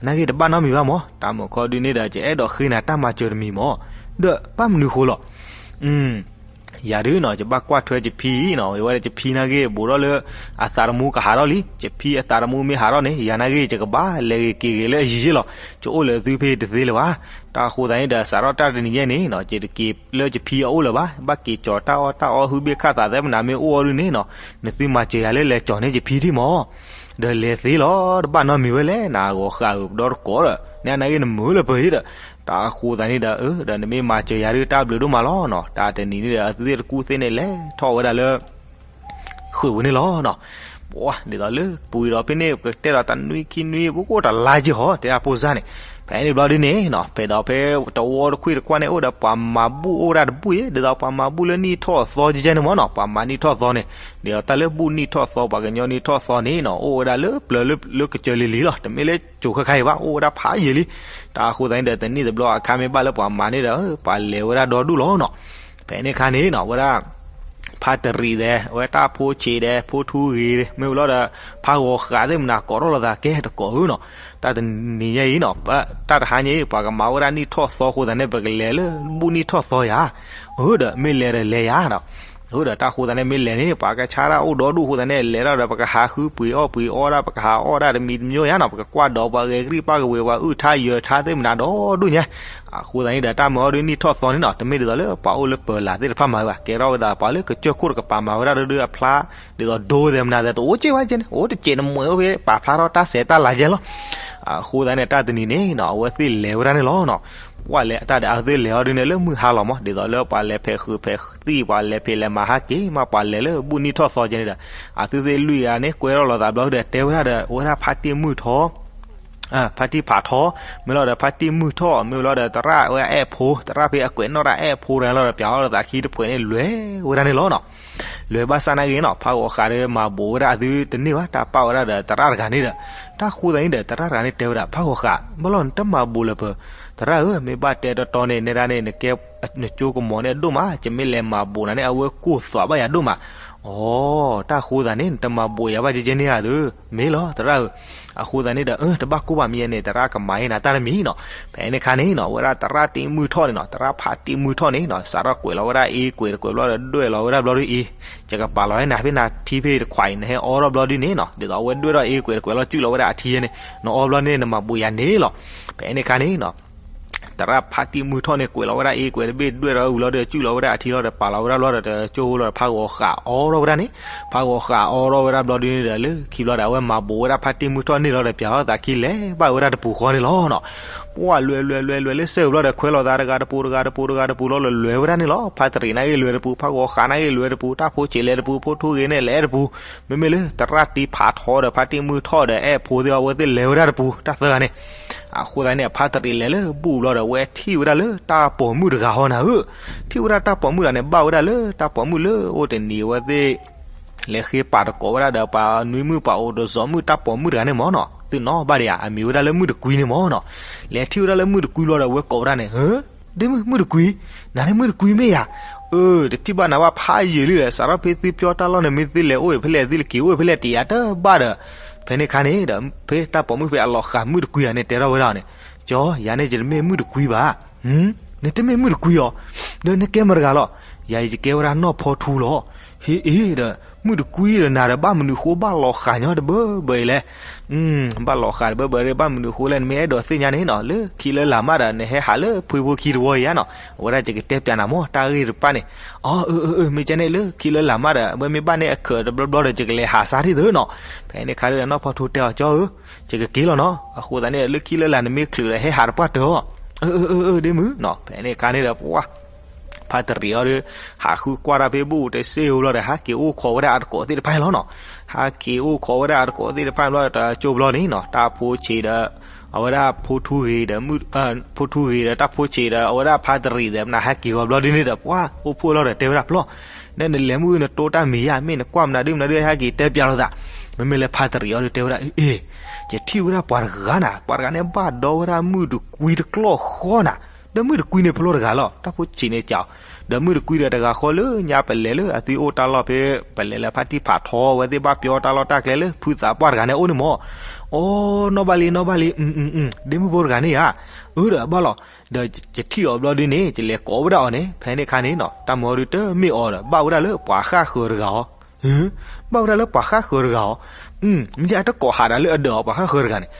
နာ်က့တဘၣ်နီတမံၤဘၣ်မး တၢ်မုာ်ခီဒုန့ၣ်ဒီး ယအဲၣ်ဒိးဃ့နၤတၢ်မၤစၢၤတမံၤမး. ဒီးဘၣ်မနုၤဃိလီၤ. ယၤဒုနီၤ ယဘၣ်ကွၢ်ထွဲယဖံနီၤ, အဝဲဒၣ်ယဖံနာ်ဂ့ၢ်ဘူးထီၣ်လၢ အသးသမူကဟးထီၣ်လံ, ယဖံအသးသမူမ့ၢ်ဟးထီၣ်န့ၣ် ယၤနာ်ဂ့ၢ်ယကဘၣ်လဲၤဂ့ၤက့ၤဂ့ၤလၢအယံၤယ့ၢ်လီၤ. ယအိၣ်လၢသုဖဲတသ့လၢၤဘၣ်. တၢ်အဃိသတးန့ၣ်ဒီး စးထီၣ်တၢ်တနံၤညါန့ၣ်နီၤ ယတက့ၤလၢယဖံအအိၣ်လၢၤဘၣ်. ဘၣ်က့ၤကၠီၤတၢ်အီၣ်တၢ်အီ ဟုဘ့ၣ်ခၣ်သးသဲမနၤမ့ၢ်အိၣ်အီၤဒုန့ၣ်နီၤ, နသုမၤစၢၤယၤလၢလဲၤကၠီၤန့ၢ်ယဖံဒံးမၢ် ဒီးလဲၤသ့လီၤ, တဘၣ်နီတမံၤဝဲလဲၣ်, နဂီၤဃာ်ဧၢ ဒီတကိးဒီး နနာ်ဂ့ၢ်နမုာ်လၢပှဲၤအံၤဒီး, တၢ်အဃိသတးန့ၣ်ဒီး အၢ ဒီးနမ့ၢ်မၤစၢၤယၤဒု တၢ်ဘျုးဒိၣ်မးလီၤနီၤ. တၢ်တနံၤန့ၣ်ဒီး အသုသ့ၣ်တကူသ့ၣ်န့ၣ် လဲၤထီၣ်ဝဲဒၣ်လၢ ဃုာ်ပူၤန့ၣ်လီၤနီၤ. ပှၤဒ်သိးလၢပူၤဒီးဖဲန့ၣ် ကတဲဒီးတနွံခံနွံ ပကအိၣ်တလါက့ၤဟီ တဲဒၣ်ဖိစၢ်န့ၣ်, ဖဲန့ၣ်ဘျီဒ်န့ၣ်နီၤ ဖဲဒီးဖဲတဝီတခွံတကွၢ်န့ၣ် အိၣ်ဒီးပှၤမၤဘူၣ်အိၣ်ဝဲဒၣ်တဘူၣ်အံၤ ဒ်သိးပှၤမၤဘူၣ်လၢနံၣ်ထီၣ်သီကဲကဲန့ၣ်မၢ်နီၤ, ပှၤမၤနံၣ်ထီၣ်သီန့ၣ်, ဒ်သိးတၢ်လၢဘူၣ်နံၣ်ထီၣ်သီ ပှၤကညီနံၣ်ထီၣ်သီန့ၣ်နီၤ အိၣ်ဝဲဒၣ်လၢပျၢၤလၢကစၢၤလံၤလံၤလီၤ, တမ့ၢ်လၢကၠိခါခါအံၤဘၣ်, အိၣ်ဝဲဒၣ်ဖးယံာ်လံ. တၢ်အဃိသတးန့ၣ်ဒီး တနံၣ်တဘျီအခါမ့ၢ်ဘၣ်လၢပှၤမၤန့ၣ်ဒီး ပှၤလဲၤဝဲဒၣ်ဒီဒူၣ်လီၤနီၤ. ဖဲန့ၣ်အခါန့ၣ်နီၤ ဝဲဒၣ် ဖါတရံးဒဲး အဝဲတၢ်ဖိဆံးဒဲး ဖိထူဂ့ၤ မ့ၢ်ဝံၤလီၤဒီး ဖးဂီၤဃးသ့ၣ်မနၤ ကိးထီၣ်လိာ်သးကဲတကိးဧၢနီၤ. တၢ်တနံၤညါအံၤနီၤ တၢ်တဟါညါအံၤ ပှၤကမၤဝဲဒၣ်နံၣ်ထီၣ်သီအဃိသတးန့ၣ် ပကလဲၤလၢဘူၣ်နံၣ်ထီၣ်သီယၤ, အၢ ဒီးမ့ၢ်လဲၤဒီးလဲၤယၤဒီး အၢ ဒီးတၢ်အဃိသတးန့ၣ် မ့ၢ်လဲၤန့ၣ် ပှၤကဆါတၢ်အိၣ်ဒီဒူၣ်အဃိသတးန့ၣ် လဲၤထီၣ်ဒီးပကဟးဃုပှ့ၤအီၣ်ပှ့ၤအီဒၣ် ပကဟးအီၣ်ဒၣ်တမံၤတမံၤယၤနီၤ, ပကကွၢ်ဒီးပှၤဂဲၤကရံၣ်ပၢ်ကဝ့ၤ ပှၤအုၣ်ထါယၢၤထါသ့ၣ်မနၤဒီဒူၣ်ညါ. အဃိသတးန့ၣ်ဒီး တၢ်မၤအီၤဒုးနံၣ်ထီၣ်သီန့ၣ်နီၤ တမ့ၢ်ဒ်သိးလၢပှၤအိၣ်လၢပၢၤလးသ့ၣ်တဖၣ်မၤဘၣ်, ကဲထီၣ်ဝဲဒၣ်ပှၤလၢကစၢၢ်ခိၣ်တကပၤမၤဝဲဒၣ်ဒုးအဖျါ ဒ်သိးဒိသဲးမနၤသဲး တအိၣ်က့ၢ်ဘၣ်ကဲန့ၣ် အိၣ်တစဲးနမှဲးအိၣ်ဖဲပာ်ဖျါထီၣ်တၢ်စဲးတၢ်လၤကဲလီၤ. အဃိသတးန့ၣ် တၢ်တနံၤန့ၣ်နီၤ အဝဲသ့ၣ်လဲၤဝဲဒၣ်န့ၣ်လီၤနီၤ. ပှၤလဲၤတၢ်ဒီးအဝဲသ့ၣ်လဲၤအီၤဒုးန့ၣ် လၢမုၢ်ဟါလီၤမး ဒ်သိးလၢပှၤလဲၤဖဲးဃုာ်ဖဲးသံၣ် ပှၤလဲၤဖံးလဲၤမၤဟးက့ၤမး ပှၤလဲၤလၢဘူၣ်နံၣ်ထီၣ်သီကဲန့ၣ်ဒီး အသုသ့ၣ်လွံၢ်ဂၤန့ၣ် ကွဲထီၣ်လိာ်သးဘျီဒီး တဲဝဲဒၣ်ဒီး အဝဲဒၣ်ဖါတံၢ်မုၢ်ထီ ဖါတံၢ်ဖးထီ မ့ၢ်လီၤဒီးဖါတံၢ်မုၢ်ထီၣ် မ့ၢ်လီၤဒီးသရၣ်ဝဲအဲၣ်ဖိ သရၣ်ဖဲအကွဲးနီၣ်တၢ်အဲၣ်ဖိတဂၤန့ၣ်လီၤဒီး ပၠးအီၤလိာ်သးခံတဖှဲးန့ၣ် လဲၤဝဲဒၣ်န့ၣ်လီၤနီၤ. လဲၤဘၣ်ဆၣ်နာ်ဂ့ၤနီၤ ဖးဂီၤဃးဒီးမၤဘူးဝဲဒၣ်အသုတန့ၢ်ဘၣ် တၢ်ပာ်ဝဲဒၣ်ဒီးသရၣ်တဂၤန့ၣ်ဒီး တၢ်ဃိသတးန့ၣ်ဒီး သရၣ်တဂၤန့ၣ်တဲဝဲဒၣ် ဖးဂီၤဃး ဘၣ်လီၤနတမၤဘူးလၢၤပၢၤ သရၣ်ဧၢ မ့ၢ်ဘၣ်တဲတီတီန့ၣ် နဲဒၣ်န့ၣ် နကဲ နကၠိကမီၤန့ၣ်အဒိၣ်မး ယမ့ၢ်လဲၤမၤဘူးနၤန့ၣ် အဝဲကိၢ်သွးဘၣ်ယၤဒိၣ်မး အိ တၢ်ဃိသးန့ၣ် နတမၤဘူးယၤဘၣ်ကဲကဲန့ၣ်ဧါဒီး မ့ၢ်လီၤသရၣ်ဧၢ. အဃိသတးန့ၣ်ဒီး အၢ တဘၣ်ကိၢ်ဘၣ်မံၤန့ၣ် သရၣ်ကမၤအ့ၣ်နၤတၢ်တမံၤနီၤ. ဖဲန့ၣ်ခါန့ၣ်နီၤ ဝဲဒၣ်သရၣ်တံၢ်မုၢ်ထီၣ်န့ၣ်နီၤ သရၣ်ဖးတံၢ်မုၢ်ထီၣ်န့ၣ်နီၤ စးထီၣ်ကွဲးလီၤဝဲဒၣ်အ့ကွဲးတကွဲးဘျီဒီး ဒွဲၣ်လီၤဝဲဒၣ်ဘျီဒုးအ့ ယကပာ်လီၤဝဲနၤဖဲနထံဖဲတခွးအံၤ နဟဲအီထီၣ်ဘျီဒုးန့ၣ်နီၤ ဒ်သိးအဝဲဒွဲၣ်ထီၣ်အ့ကွဲးတကွဲးလီၤ စုၣ်လီၤဝဲဒၣ်အထံန့ၣ် နအီဘျီန့ၣ် နမၤဘူးယၤန့ၣ်လီၤ. ဖဲန့ၣ်ခါန့ၣ်နီၤ သရၣ်ဖးတံၢ်မုၢ်ထီၣ်န့ၣ် ကွဲးလီၤဝဲဒၣ်အ့ကွဲးတဘ့ၣ် ဒွဲၣ်ထီၣ်ဝံၤလီၤဒီး စုၣ်လီၤဝဲဒၣ်အထံလီၤဒီး ပာ်လီၤဝဲဒၣ်ဘျီဒီး တကၠိလီၤဒီး ဖးဂီၤဃးအီထီၣ်ဝဲဒၣ်န့ၣ် ဖးဂီၤဃးအီထီၣ်ဝဲဒၣ်ဘျီဒုးန့ၣ်ဒီး လၢခံဘျီဒီး အဝဲမၤဘူးဝဲဒၣ်ဖးတံၢ်မုၢ်ထီၣ်န့ၣ်လီၤဒီး ပၠးအီၤသးခံလဲၤဘၣ်ဝဲဒၣ်တပူၤဃီန့ၣ်လီၤနီၤ. ပှၤလွဲၤလွဲၤလွဲၤလွဲၤလၢစဲးဝံၤဘျီဒီး ခွဲးလိာ်သးတဂၤတပူၤတဂၤတပူၤတဂၤတပူၤလီၤ လၢလွဲၤဝဲဒၣ်န့ၣ်လီၤ. ဖးတရံးနာ်ဂ့ၢ်လွဲၤတပူၤ ဖးဂီၤဃးနာ်ဂ့ၢ်လွဲၤတပူၤ တၢ်ဖိဆံးလဲၤတပူၤ ဖိထူဂ့ၤန့ၣ်လဲၤတပူၤ မ့မ့ၢ်လၢသရၣ်တံၢ်ဖးထီဒီး ဖးတံၢ်မုၢ်ထီၣ်ဒီး အဲၣ်ဖိသ့ၣ်အဝဲသ့ၣ်လဲၤဝဲဒၣ်တပူၤ တၢ်သၢဂၤန့ၣ် အဃိသတးန့ၣ် ဖးတရံးလဲၤလၢဘူၣ်ဘျီဒီး အဝဲထံၣ်ဝဲဒၣ်လၢတၢ်ပိာ်မုၣ်တဂၤဟီနၤဧၢ. ထံၣ်ဝဲဒၣ်တၢ်ပိာ်မုၣ်တဂၤန့ၣ် ဘၣ်ဝဲဒၣ်လၢတၢ်ပိာ်မုၣ်လၢအိၣ်တနံၤအဝဲသ့ၣ် လဲၤဃ့ပာ်တကိးဝဲဒၣ်ဒီး ပှၤနွံမုၣ်ပှၤအိၣ်တစီၤမုၣ်တၢ်ပိာ်မုၣ်တဂၤန့ၣ်မၢ်နီၤ သုနီၣ်ဘၣ်ဒံးဧါ အမံၤဝဲဒၣ်လၢမုၣ်တကွံန့ၣ်မၢ်နီၤ. လဲၤထံၣ်ဝဲဒၣ်လၢမုၣ်တကွံဘျီဒီး အဝဲကိးဝဲဒၣ်န့ၣ် ဟၢ ဒ့မုၣ် မုၣ်တကွံ နၤန့ၣ်မုၣ်တကွံမ့ၢ်ဧါ. အၢ တထံၣ်ဘၣ်နၤဘၣ်ဖးယံာ်လံဒီး စးထီၣ်ဖဲသုပျီတၢ်လီၢ်န့ၣ် မ့ၢ်သုလဲၤအိၣ်အံၤဖဲလဲၣ် သုလၢက့ၤအိၣ်ဖဲလဲၣ်တယာ်တဘၣ်ဒီး ဖဲန့ၣ်ခါန့ၣ်ဒီး ဖဲတၢ်ပိာ်မုၣ်ဖဲအလီၤဃာ်မုၣ်တကွံဧါန့ၣ် တဲထီၣ်ဝဲဒၣ်န့ၣ် ကၠီ ယၤန့ၣ်ယတမ့ၢ်မုၣ်တကွံဘၣ်. နတမ့ၢ်မုၣ်တကွံဧါ. ဒီးနကဲမတၤတဂၤလီၤ. ယၤအံၤယကဲဝဲဒၣ်နီၢ်ဖီထူလီၤ. ဟ့အ့ဒီး မုၣ်တကွံဒီးနၤဒီး ဘၣ်မနုၤဃိဘၣ်လီၤဃာ်ညီတဘၣ်ဘၣ်အံၤလဲၣ်. ဘၣ်လီၤဃာ်တဘၣ်ဘၣ်ဒီး ဘၣ်မနုၤဃိလဲၣ် နမ့ၢ်အဲၣ်ဒိးသ့ၣ်ညါန့ၣ်နီၤ လၢခံလၢလာ်မးဒီး နဟဲဟးလၢဖှ့ဖိခံတဝီအံၤဧါနီၤ အဝဲဒၣ်ယကတဲပၠးနၤမၢ် တၢ်ဂ့ၢ်တဖၣ်န့ၣ်. အၢ အၢ အၢ မ့ၢ်ကဲန့ၣ်လၢခံလၢလာ်မးဒီး အဝဲမ့ၢ်ဘၣ်န့ၢ်အခၢးတဘျီဘျီဒီး ယကလဲၤဟးစါထံၣ်သုနီၤ. ဖဲန့ၣ်ခါဒီး နီၢ်ဖီထူတဲအီၤ ကၠီဧၢ ယကက့ၤလီၤနီၤ. အဃိသတးန့ၣ် လၢခံလၢလာ် နမ့ၢ်ချုးဒီးဟဲဟးတပှၢ်တၢၢ်အီၤ. အၢ အၢ အၢ ဒ့မုၣ်နီၤ. ဖဲန့ၣ်ခါန့ၣ်ဒီး ပှၤ ဖါတရံးအီၤဒီး ဟးဃုကွၢ်တၢ်ဖဲဘူၣ်တစ့ဧိၤဘျီဒီး ဟးက့ၤအိၣ်ခိးဝဲဒၣ်အတကိးသ့ၣ်တဖၣ်န့ၣ်လီၤနီၤ. ဟးက့ၤအိၣ်ခိးဝဲဒၣ်အတကိးသ့ၣ်တဖၣ်ဘျီဒီး တကၠိဘျီန့ၣ်နီၤ တၢ်ဖိဆံးဒီး အဝဲဒၣ်ဖိထူဂ့ၤဒီး ဖိထူဂ့ၤဒီးတၢ်ဖိဆံးဒီး အဝဲဒၣ်ဖါတရံးဒီး မနၤဟဲက့ၤဂီၤဘျီဒ်န့ၣ်ဒီး ပှၤအိၣ်ဖှိၣ်လီၤဒီးတဲဝဲဒၣ်ပျီ နဲနလဲၤမုၢ်နတိတၢ်မံၤယါ မ့ၢ်နကွၢ်မနုၤဒုမနုၤဒု ဟဲက့ၤတဲပၠးလိာ်သး. မ့မ့ၢ်လၢဖါတရံးအီၤဒီးတဲဝဲဒၣ် အ့ အ့ ယထံၣ်ဝဲဒၣ်ပှၤတဂၤနၤ ပှၤတဂၤန့ၣ်ဘၣ်ဒီဝဲဒၣ်မုၣ်တကွံတကျီၢ်ဃီနၤ. ဒီးမုၣ်တကွံန့ၣ်ဖျိတဂၤလီၤ တၢ်ဖိဆံးန့ၣ်ကးအီၤ. ဒီးမုၣ်တကွံဒီးတဂၤဃီလၢညါပလဲၤလၢအသုအိၣ်တၢ်လီၢ်ဖဲ ပလဲၤလၢဖါတံၢ်ဖးထီ အဝဲသ့ၣ်ဘၣ်ပျီတၢ်လီၢ်တၢ်ကျဲလၢ ဖုသးပှၢ်တဂၤန့ၣ်အိၣ်န့ၣ်မၢ်. အိ နီၢ်ဘၣ်လံ နီၢ်ဘၣ်လံ, ဒ့မုၣ်ဖိတဂၤန့ၣ်ဧါ, အၢဒီးဘၣ်လီၤ, ဒီးယထံၣ်အီၤဘျီဒုန့ၣ် ယလဲၤကိးဝဲဒၣ်အီၤန့ၣ် ဖဲန့ၣ်အခါန့ၣ်နီၤ တၢ်မုၢ်ဟီဒုတမ့ၢ်အီၤဒီး ဘၣ်ဝဲဒၣ်လၢပှၤဃၣ်ဃၢၤတဂၤအီၤ, ဘၣ်ဝဲဒၣ်လၢပှၤဃၣ်ဃၢၤတဂၤအီၤ, မ့ၢ်အတကိးဟးဒၣ်လၢအဒၢးအီၤ ပှၤဃၣ်ဃၢၤတဂၤန့ၣ်,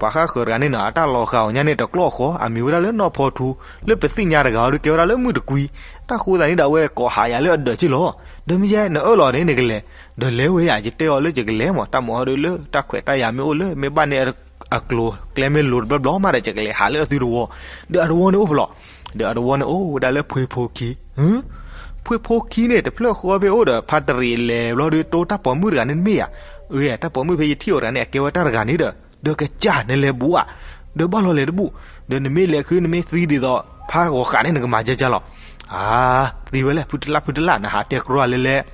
ပှၤဃၣ်ဃၢၤတဂၤန့ၣ်နီၤ အတၢ်လီၤဃာ်အီၤညါန့ၣ် တကျီၢ်ဃီ အမံၤဝဲဒၣ်လၢနီၢ်ဖီထူ, လၢပသ့ၣ်ညါတဂၤအီၤဒုကဲဝဲဒၣ်လၢမုၣ်တကွံ, တၢ်ဃိသးန့ၣ်ဒီးအဝဲကိးဟးယၤလၢအဒၢးက့လီၤ, ဒီးမ့ၢ်ယဲနအၢၣ်လီၤန့ၣ်နကလဲၤ, ဒီးလဲၤဝဲယၤ ယတဲအီၤလၢယကလဲၤမး တၢ်မုၢ်ဟီဒုလၢတၢ်ခွဲးတၢ်ယာ်မ့ၢ်အိၣ်လၢ မ့ၢ်ဘၣ်န့ၣ်အကျိၤကျဲမ့ၢ်လိၤတဘျီဘျီမးဒီး ယကလဲၤဟးလၢအသုတဝီ, ဒီးအတဝီန့ၣ်အိၣ်ဖဲလဲၣ်, ဒီးအတဝီန့ၣ်အိၣ်ဝဲဒၣ်လၢဖှ့ဖိခံ, ဖှ့ဖိခံန့ၣ် တဖျၢၣ်ဃီဖဲအိၣ်ဒီး ဖါတရံးလဲၤဘျီဒု တိတၢ်ပိာ်မုၣ်တဂၤန့ၣ်မ့ၢ်ဧါ, အၢ တၢ်ပိာ်မုၣ်ဖဲယထံၣ်အီၤတဂၤန့ၣ် အကဲဝဲတၢ်တဂၤန့ၣ်ဒီး, ဒီးကစၢ်နလဲၤဘူးဧါ, ဒီးဘၣ်လီၤလဲၤတဘူး, ဒီးနမ့ၢ်လဲၤခု နမ့ၢ်သံဒ်သိး ဖါဂီၤဃးန့ၣ် နကမၤကကလီၤ, အါ, သံဝဲလဲၣ် ဖုတလၢ်ဖုတလၢ် နဟးတဲကြီလဲၤလဲၤ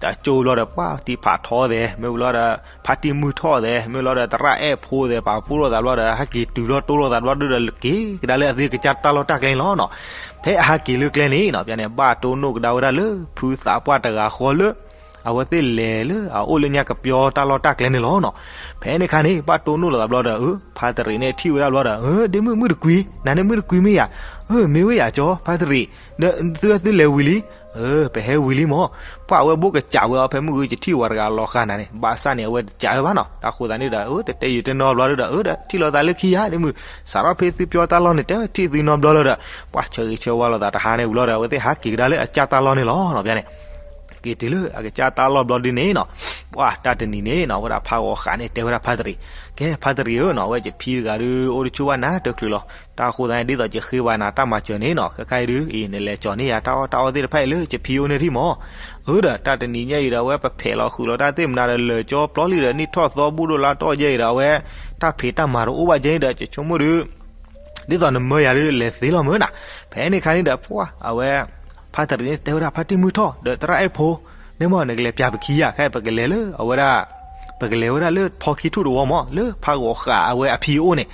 တၢ်ကၠိဘျီဒီး ပှၤတံၢ်ဖးထီသဲး မ့ၢ်ဝံၤလီၤဒီး ဖါတံၢ်မုၢ်ထီၣ်သဲး မ့ၢ်လီၤဒီး သရၣ်အဲၣ်ဖိသဲး ပာ်ဖှိၣ်လိာ်သးဘျီဒီး ဟဲက့ၤတုၤဘျီတိၢ်လိာ်သးဘျီဒီး က့ၤကဒါလၢအသုကစၢ်တၢ်လီၢ်တၢ်ကျဲန့ၣ်လီၤနီၤ. ဖဲအဟးက့ၤလၢကျဲန့ၣ်နီၤ ပျဲန့ၣ် ဘၣ်တိၢ်နီၣ်ကဒါဝဲဒၣ်လၢ ဖုသးပှၢ်တဂၤဃီလၢ အဝဲသ့ၣ်လဲၤလၢအအိၣ်လၢညါကပျီတၢ်လီၢ်တၢ်ကျဲန့ၣ်လီၤနီၤ. ဖဲန့ၣ်အခါန့ၣ် ဘၣ်တိၢ်နီၣ်လိာ်သးဘျီဒီး အၢ ဖါတရံးန့ၣ်ထံၣ်ဝဲဒၣ်ဘျီဒီး အၢ ဒ့မုၣ်မုၣ်တကွံ နၤန့ၣ်မုၣ်တကွံမ့ၢ်ဧါ, အၢ မ့ၢ်ဝဲယၤကၠီ ဖါတရံး, ဒီးသုဝဲသုလဲၤဝံၤလံ, အၢ ပဟဲဝံၤလံမး, ပှၤအဝဲဘိၣ်ကစးဝဲအီၤ ဖဲမုၢ်ဂုၢ်ယထံၣ်ဝဲတဂၤလီၤဃာ်နၤန့ၣ် ဘၣ်ဆၣ်န့ၣ် အဝဲတစးဝဲဘၣ်နီၤ. တၢ်ဃိသးန့ၣ်ဒီး အၢ တတဲယုာ်တဲနီတဘျီဒီး အၢ ဒီးထံၣ်လိာ်သးလၢခံဧါ ဒ့မုၣ်, စးထီၣ်ဖဲသုပျီတၢ်လီၢ်န့ၣ် တဲဝဲထံၣ်သုနီတဘျီလၢၤဒီး ပှၤဆၢဂ့ၤဆၢဝါလိာ်သးတဟါန့ၣ်ဝံၤလီၤဒီး အဝဲသ့ၣ်ဟးက့ၤကဒါလၢအကစၢ်တၢ်လီၢ်န့ၣ်လီၤနီၤ ပျဲန့ၣ် က့ၤတုၤလၢအကစၢ်တၢ်လီၢ်ဘျီဒုန့ၣ်နီၤ, ပှၤတၢ်တနံၤန့ၣ်နီၤ ဝဲဒၣ်ဖးဂီၤဃးန့ၣ် တဲဝဲဒၣ်ဖါတရံး, ကဲ ဖါတရံးဧၢနီၤ အဝဲယဖံတဂၤဒု အိၣ်တဆူၣ်ဘၣ်နၤတချုးလီၤ. တၢ်ဃိသးန့ၣ် ဒ်သိးယဃ့ဘၣ်နၤတၢ်မၤစၢၤန့ၣ်နီၤ ခဲခါအံၤဒု အံၤ နလဲၤကၠီၤန့ၢ်ယၤတၢ်အီၣ်တၢ်အီသ့ၣ်တဖၣ်အံၤလၢယဖံအိၣ်န့ၣ်ထံၣ်မး. အၢဒီး တၢ်တနံၤညါအံၤဒီး အဝဲပဖဲးလီၤဃုာ်လီၤတၢ်သ့ၣ်မနုၤဒီး လၢာ်ကၠီပျီလံဒီး နံၣ်ထီၣ်သီဘူၣ်ဒိၣ်လါတီၢ်ယဲအံၤဒီး အဝဲ တၢ်ဖံးတၢ်မၤတအိၣ်ဘၣ်ကဲအံၤဒီး ယဆိကမိၣ်ဒု ဒ်သိးနမၢယၤဒု လဲၤသ့လီၤမၢ်နၤ. ဖဲန့ၣ်အခါန့ၣ်ဒီး ပှၤ အဝဲ ဖါတရံးန့ၣ် တဲဝဲဒၣ်ဖါတံၢ်မုၢ်ထီၣ် ဒီးသရၣ်အဲၣ်ဖိ, န့ၣ်မ့ၢ် နကလဲၤပျးပခံယၤ ခဲအံၤပကလဲၤလၢအဝဲဒၣ် ပကလဲၤဝဲဒၣ်လၢဖီခံထူၣ်တဝီမး လၢဖးဂီၤဃးအဝဲအဖံအအိၣ်န့ၣ်,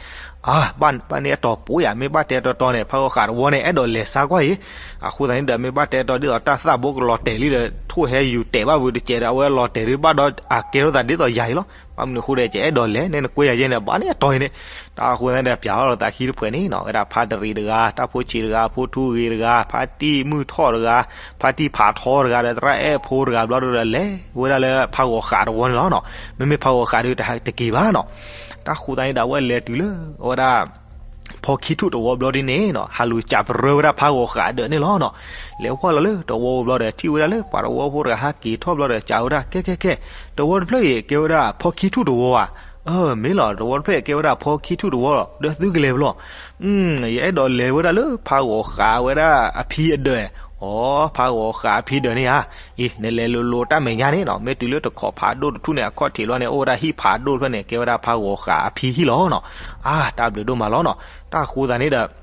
အါ ဘၣ် ဘၣ်န့ၢ်အတီၤပိာ်ယၤ မ့ၢ်ဘၣ်တဲတီတီန့ၣ် ဖးဂီၤဃးတဝီန့ၣ် အဲၣ်ဒိးလဲၤစါကွၢ်အံၤ, အဃိသတးန့ၣ်ဒီး မ့ၢ်ဘၣ်တဲတီဒ်သိးတၢ်သၣ်ဘိကလီၤတဲာ်လံဒီး ထိၣ်ဟဲယူၤတဲာ်ဘၣ်ဝံၤတစဲးဒီး အဝဲလီၤတဲာ်ဒု ဘၣ်ဒီးအကဲထီၣ်သးဒ်သိးယၤအံၤလီၤ. ဘၣ်မနုၤအဃိဒီး ယအဲၣ်ဒိးလဲၤန့ၣ် နကွဲယၤယဲန့ၣ် ဘၣ်န့ၢ်အတီၤအံၤန့ၣ်, တၢ်အဃိသတးန့ၣ်ဒီး ပျးထီၣ်လိာ်သးခံတဖှဲးန့ၣ်နီၤ ဝဲဒၣ်ဖါတရံးတဂၤ, တၢ်ဖိဆံးတဂၤ, ဖိထူဂ့ၤတဂၤ, ဖါတံၢ်မုၢ်ထီၣ်တဂၤ, ဖါတံၢ်ဖးထီတဂၤဒီး သရၣ်အဲၣ်ဖိတဂၤဘျီဒီး လဲၤဝဲဒၣ်လၢဖးဂီၤဃးတဝီန့ၣ်လီၤနီၤ. မ့မ့ၢ်ဖးဂီၤဃးဒုတဟးတက့ၤဘၣ်နီၤ. တၢ်ဃိသတးန့ၣ်ဒီး အဝဲလဲၤတုၤလၢ အဝဲဒၣ် ဖီခံထူၣ်တဝီဘျီဒ်န့ၣ်နီၤ ဟးလူၤစးပရၢဝဲဒၣ်ဖးဂီၤဃးအဒၢးန့ၣ်လီၤနီၤ. လဲၤဝဲလီၤလၢတဝီဘျီဒီး ထံၣ်ဝဲဒၣ်လၢပှၤတဝီဖိတဂၤဟးက့ၤထီၣ်ဘျီဒီး စံးဝဲဒၣ် ကဲ ကဲ ကဲ, တဝီတဖျၢၣ်အံၤ ကဲဝဲဒၣ်ဖီခံထူၣ်တဝီဧါ. အၢ မ့ၢ်လီၤ တဝီတဖျၢၣ်အံၤ ကဲဝဲဒၣ်ဖီခံထူၣ်တဝီလီၤ ဒီးသုကလဲၤဖဲလဲၣ်. ယအဲၣ်ဒိးလဲၤဝဲဒၣ်လၢဖးဂီၤဃးဝဲဒၣ်အဖံအဒၢး. အိ ဖးဂီၤဃးအဖံဒၢးန့ၣ်ဧါ. အံၤ နလဲၤလိၤလိၤတၢ်မဲာ်ညါန့ၣ်နီၤ မ့ၢ်တုၤလၢတခိးဖးဒိၣ်တထူၣ်န့ၣ် အခီၣ်ထံးဘျီန့ၣ် အိၣ်ဝဲဒၣ်ဟံၣ်ဖးဒိၣ်တဖျၢၣ်န့ၣ် ကဲဝဲဒၣ်ဖးဂီၤဃးအဖံဟံၣ်လီၤနီၤ. အါ တၢ်ဘျုးဒိၣ်မးလီၤနီၤ. တၢ်ဃိသတးန့ၣ်ဒီး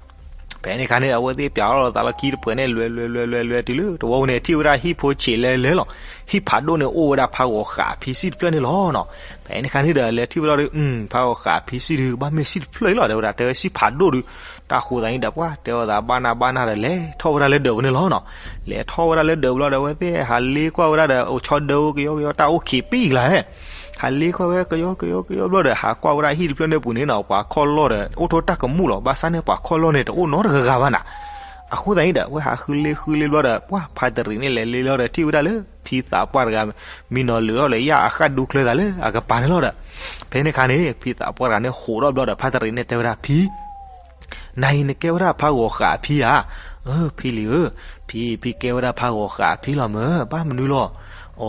ဖဲန့ၣ်အခါန့ၣ်ဒီး အဝဲသ့ၣ်ပျးထီၣ်လိာ်သးလီၤခံတဖှဲးန့ၣ် လဲၤ လဲၤ လဲၤ လဲၤ လဲၤ တုၤလၢတဝီန့ၣ် ထံၣ်ဝဲဒၣ်ဟံၣ်ဖိဆံးလဲၤလဲၤလီၤ. ဟံၣ်ဖးဒိၣ်န့ၣ်အိၣ်ဝဲဒၣ်ဖးဂီၤဃးအဖံစံၣ်တဖျၢၣ်န့ၣ်လီၤနီၤ. ဖဲန့ၣ်အခါန့ၣ်ဒီး လဲၤထံၣ်ဝဲဒၣ်ဒီး ဖးဂီၤဃးအဖံစံၣ်ဒု ကဘၣ်မ့ၢ်စံၣ်တဖျၢၣ်အံၤလီၤ တဲဝဲဒၣ် တဲဝဲစံၣ်ဖးဒိၣ်ဒု. တၢ်ဃိသတးန့ၣ်ဒီး ပှၤတဲအီၤသးဘၣ်နၢ်ဘၣ်နၢ်ဒီး လဲၤထီၣ်ဝဲဒၣ်လၢဒၢးပူၤန့ၣ်လီၤနီၤ. လဲၤထီၣ်ဝဲဒၣ်လၢဒၢးပူၤလီၤဒီး အဝဲသ့ၣ်ဟးလ့ကွၢ်ဝဲဒၣ်ဒီး အိၣ်ဆီဒၢကယီကယီ တၢ်အိၣ်ခံးပံၣ်ကျါဟဲ ဟးလ့ကွၢ်ဝဲကယီကယီကယီဘျီဒီး ဟးကွၢ်ဝဲဒၣ်ဟံၣ်တဖျၢၣ်န့ၣ်ပူၤန့ၣ်နီၤ ပှၤခီၣ်လီၢ်ဒီး အိၣ်ထီၣ်တၢ်ကမူၣ်လီၤ. ဘၣ်ဆၣ်န့ၣ်ပှၤခီၣ်လီၢ်န့ၣ် တအိၣ်နီတဂၤဂၤဘၣ်နၤ. အဃိသတးန့ၣ်ဒီး အဝဲဟးဃုလ့ဃုလ့ဘျီဒီး ပှၤဖါတရံးန့ၣ်လဲၤလ့လီၤဒီး ထံၣ်ဝဲဒၣ်လၢ ဖံသးပှၢ်တဂၤ မံနီၤလုာ်ထီၣ်လၢယၣ်အဃၣ်ဒူချၢသးလၢအကပၤန့ၣ်လီၤဒီး ဖဲန့ၣ်အခါန့ၣ် ဖံသးပှၢ်တဂၤန့ၣ် ဟးထီၣ်ဘျီဒီး ဖါတရံးန့ၣ်တဲဝဲဒၣ် ဖံ နၤအံၤနကဲဝဲဒၣ်ဖးဂီၤဃးအဖံဧါ. အၢ ဖံလံၤဧၢ, ဖံ ဖံကဲဝဲဒၣ်ဖးဂီၤဃးအဖံလီၤမၢ်, ဘၣ်မနုၤလီၤ. အိ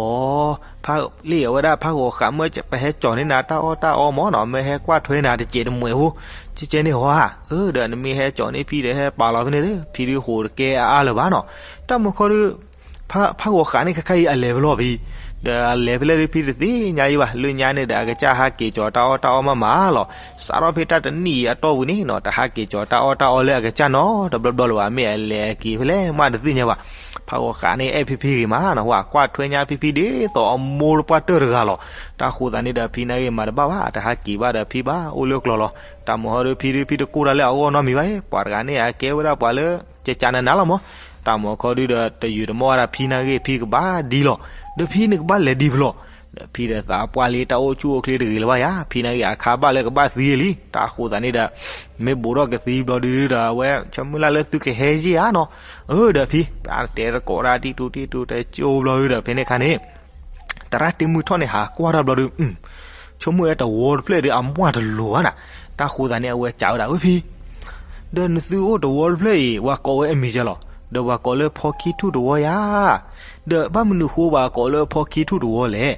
လၢအဝဲဒၣ်ဖးဂီၤဃးမၢ် ပဟဲကၠီၤန့ၢ်နၤတၢ်အီၣ်တၢ်အီမၢ်နီၤ, မၢ်ဟဲကွၢ်ထွဲနၤတစဲးတမှဲးဖိ, ကဲကဲန့ၣ်ဧါ. အၢ ဒီးနမ့ၢ်ဟဲကၠီၤန့ၢ်ဖံဒီးဟဲပာ်လီၤဖဲန့ၣ်, ဖံဒုးဟးတကဲအါအါလၢၤဘၣ်နီၤ. တၢ်မုၢ်ခီဒုး ဖးဂီၤဃးန့ၣ် ခဲခါအံၤအလဲၤဖဲလဲၣ်ဖံ, ဒီးအလဲၤဖဲလဲၣ်ဒုးဖံတသ့ၣ်ညါအံၤဘၣ်. လၢညါန့ၣ်ဒီး အကစၢ်ဟးက့ၤကၠီၤတၢ်အီၣ်တၢ်အီမးမးလီၤ. စးထီၣ်ဖဲတၢ်တနံၣ်အံၤအတီၢ်ပူၤန့ၣ်နီၤ တဟးက့ၤကၠီၤတၢ်အီၣ်တၢ်အီလၢအကစၢ်နီတဘျီဘျီလၢၤဘၣ်. မ့ၢ်အလဲၤအက့ၤဖဲလဲၣ်မးတသ့ၣ်ညါဘၣ်. ဖးဂီၤဃးန့ၣ်အဲၣ်ဖံဖံဂ့ၤမးနီၤ, ကွၢ်ထွဲညါဖံဖံဒ်သိးအမိၢ်တပှၢ်တၢၢ်တဂၤလီၤ. တၢ်ဃိသးန့ၣ်ဒီး ဖံနာ်ဂ့ၤမၤတဘၣ်ဘၣ်, တဟးက့ၤဘၣ်ဒီးဖံဘၣ်အိၣ်လၢကျီၤလီၤ. တၢ်မုၢ်ခီဒုးဖံဒုးဖံတကိၢ်တၢ်လၢအဂီၢ်နီတမံၤဘၣ်. ပှၤတဂၤန့ၣ် အကဲဝဲဒၣ်ပှၤလၢ ကကနနၤလီၤမး. တၢ်မုၢ်ခီဒုးဒီး တယုၢ်တမီၢ်ဝဲဒၣ်ဖံနာ်ဂ့ၤ ဖံကဘၣ်ဒ်လီၤ. ဒီးဖံန့ၣ်ကဘၣ်လဲၤဒ်ဖဲလဲၣ်. ဒီးဖံဒီးသးပှၢ်လံ တၢ်အိၣ်ဆူၣ်အိၣ်ချ့တဂ့ၤလၢၤဘၣ်ယၤ, ဖံနာ်က့အခါဘၣ်လၢကဘၣ်သံလံ, တၢ်ဃိသးန့ၣ်ဒီး မ့ၢ်ဘူးထီၣ်ကသံဘျီဒုဒီး အဝဲဆၢမုၢ်လၢ်လၢသုကဟဲယံာ်ဧါနီၤ, အၢ ဒီးဖံ ပတဲတကိးဒၣ်တံၢ်တူတံၢ်တူ တဲကၠိဘျီဒုဒီး ဖဲန့ၣ်အခါန့ၣ် သရၣ်တံၢ်မုၢ်ထီၣ်န့ၣ် ဟးကွၢ်တၢ်ဘျီဒု ဆိကမိၣ်ဝဲတဝီတဖျၢၣ်ဒီးအမွၢ်တလိၤဘၣ်နၤ, တၢ်ဃိသးန့ၣ် အဝဲစံးဝဲဒၣ် ဝဲဖံ ဒီးနသုအိၣ်တဝီတဖျၢၣ်အံၤ ပှၤကိးဝဲအမံၤကဲလီၤ, ဒီးပှၤကိးလၢဖီခံထူၣ်တဝီယၤ, ဒီးဘၣ်မနုၤဃိပှၤကိးလၢဖီခံထူၣ်တဝီလဲၣ်,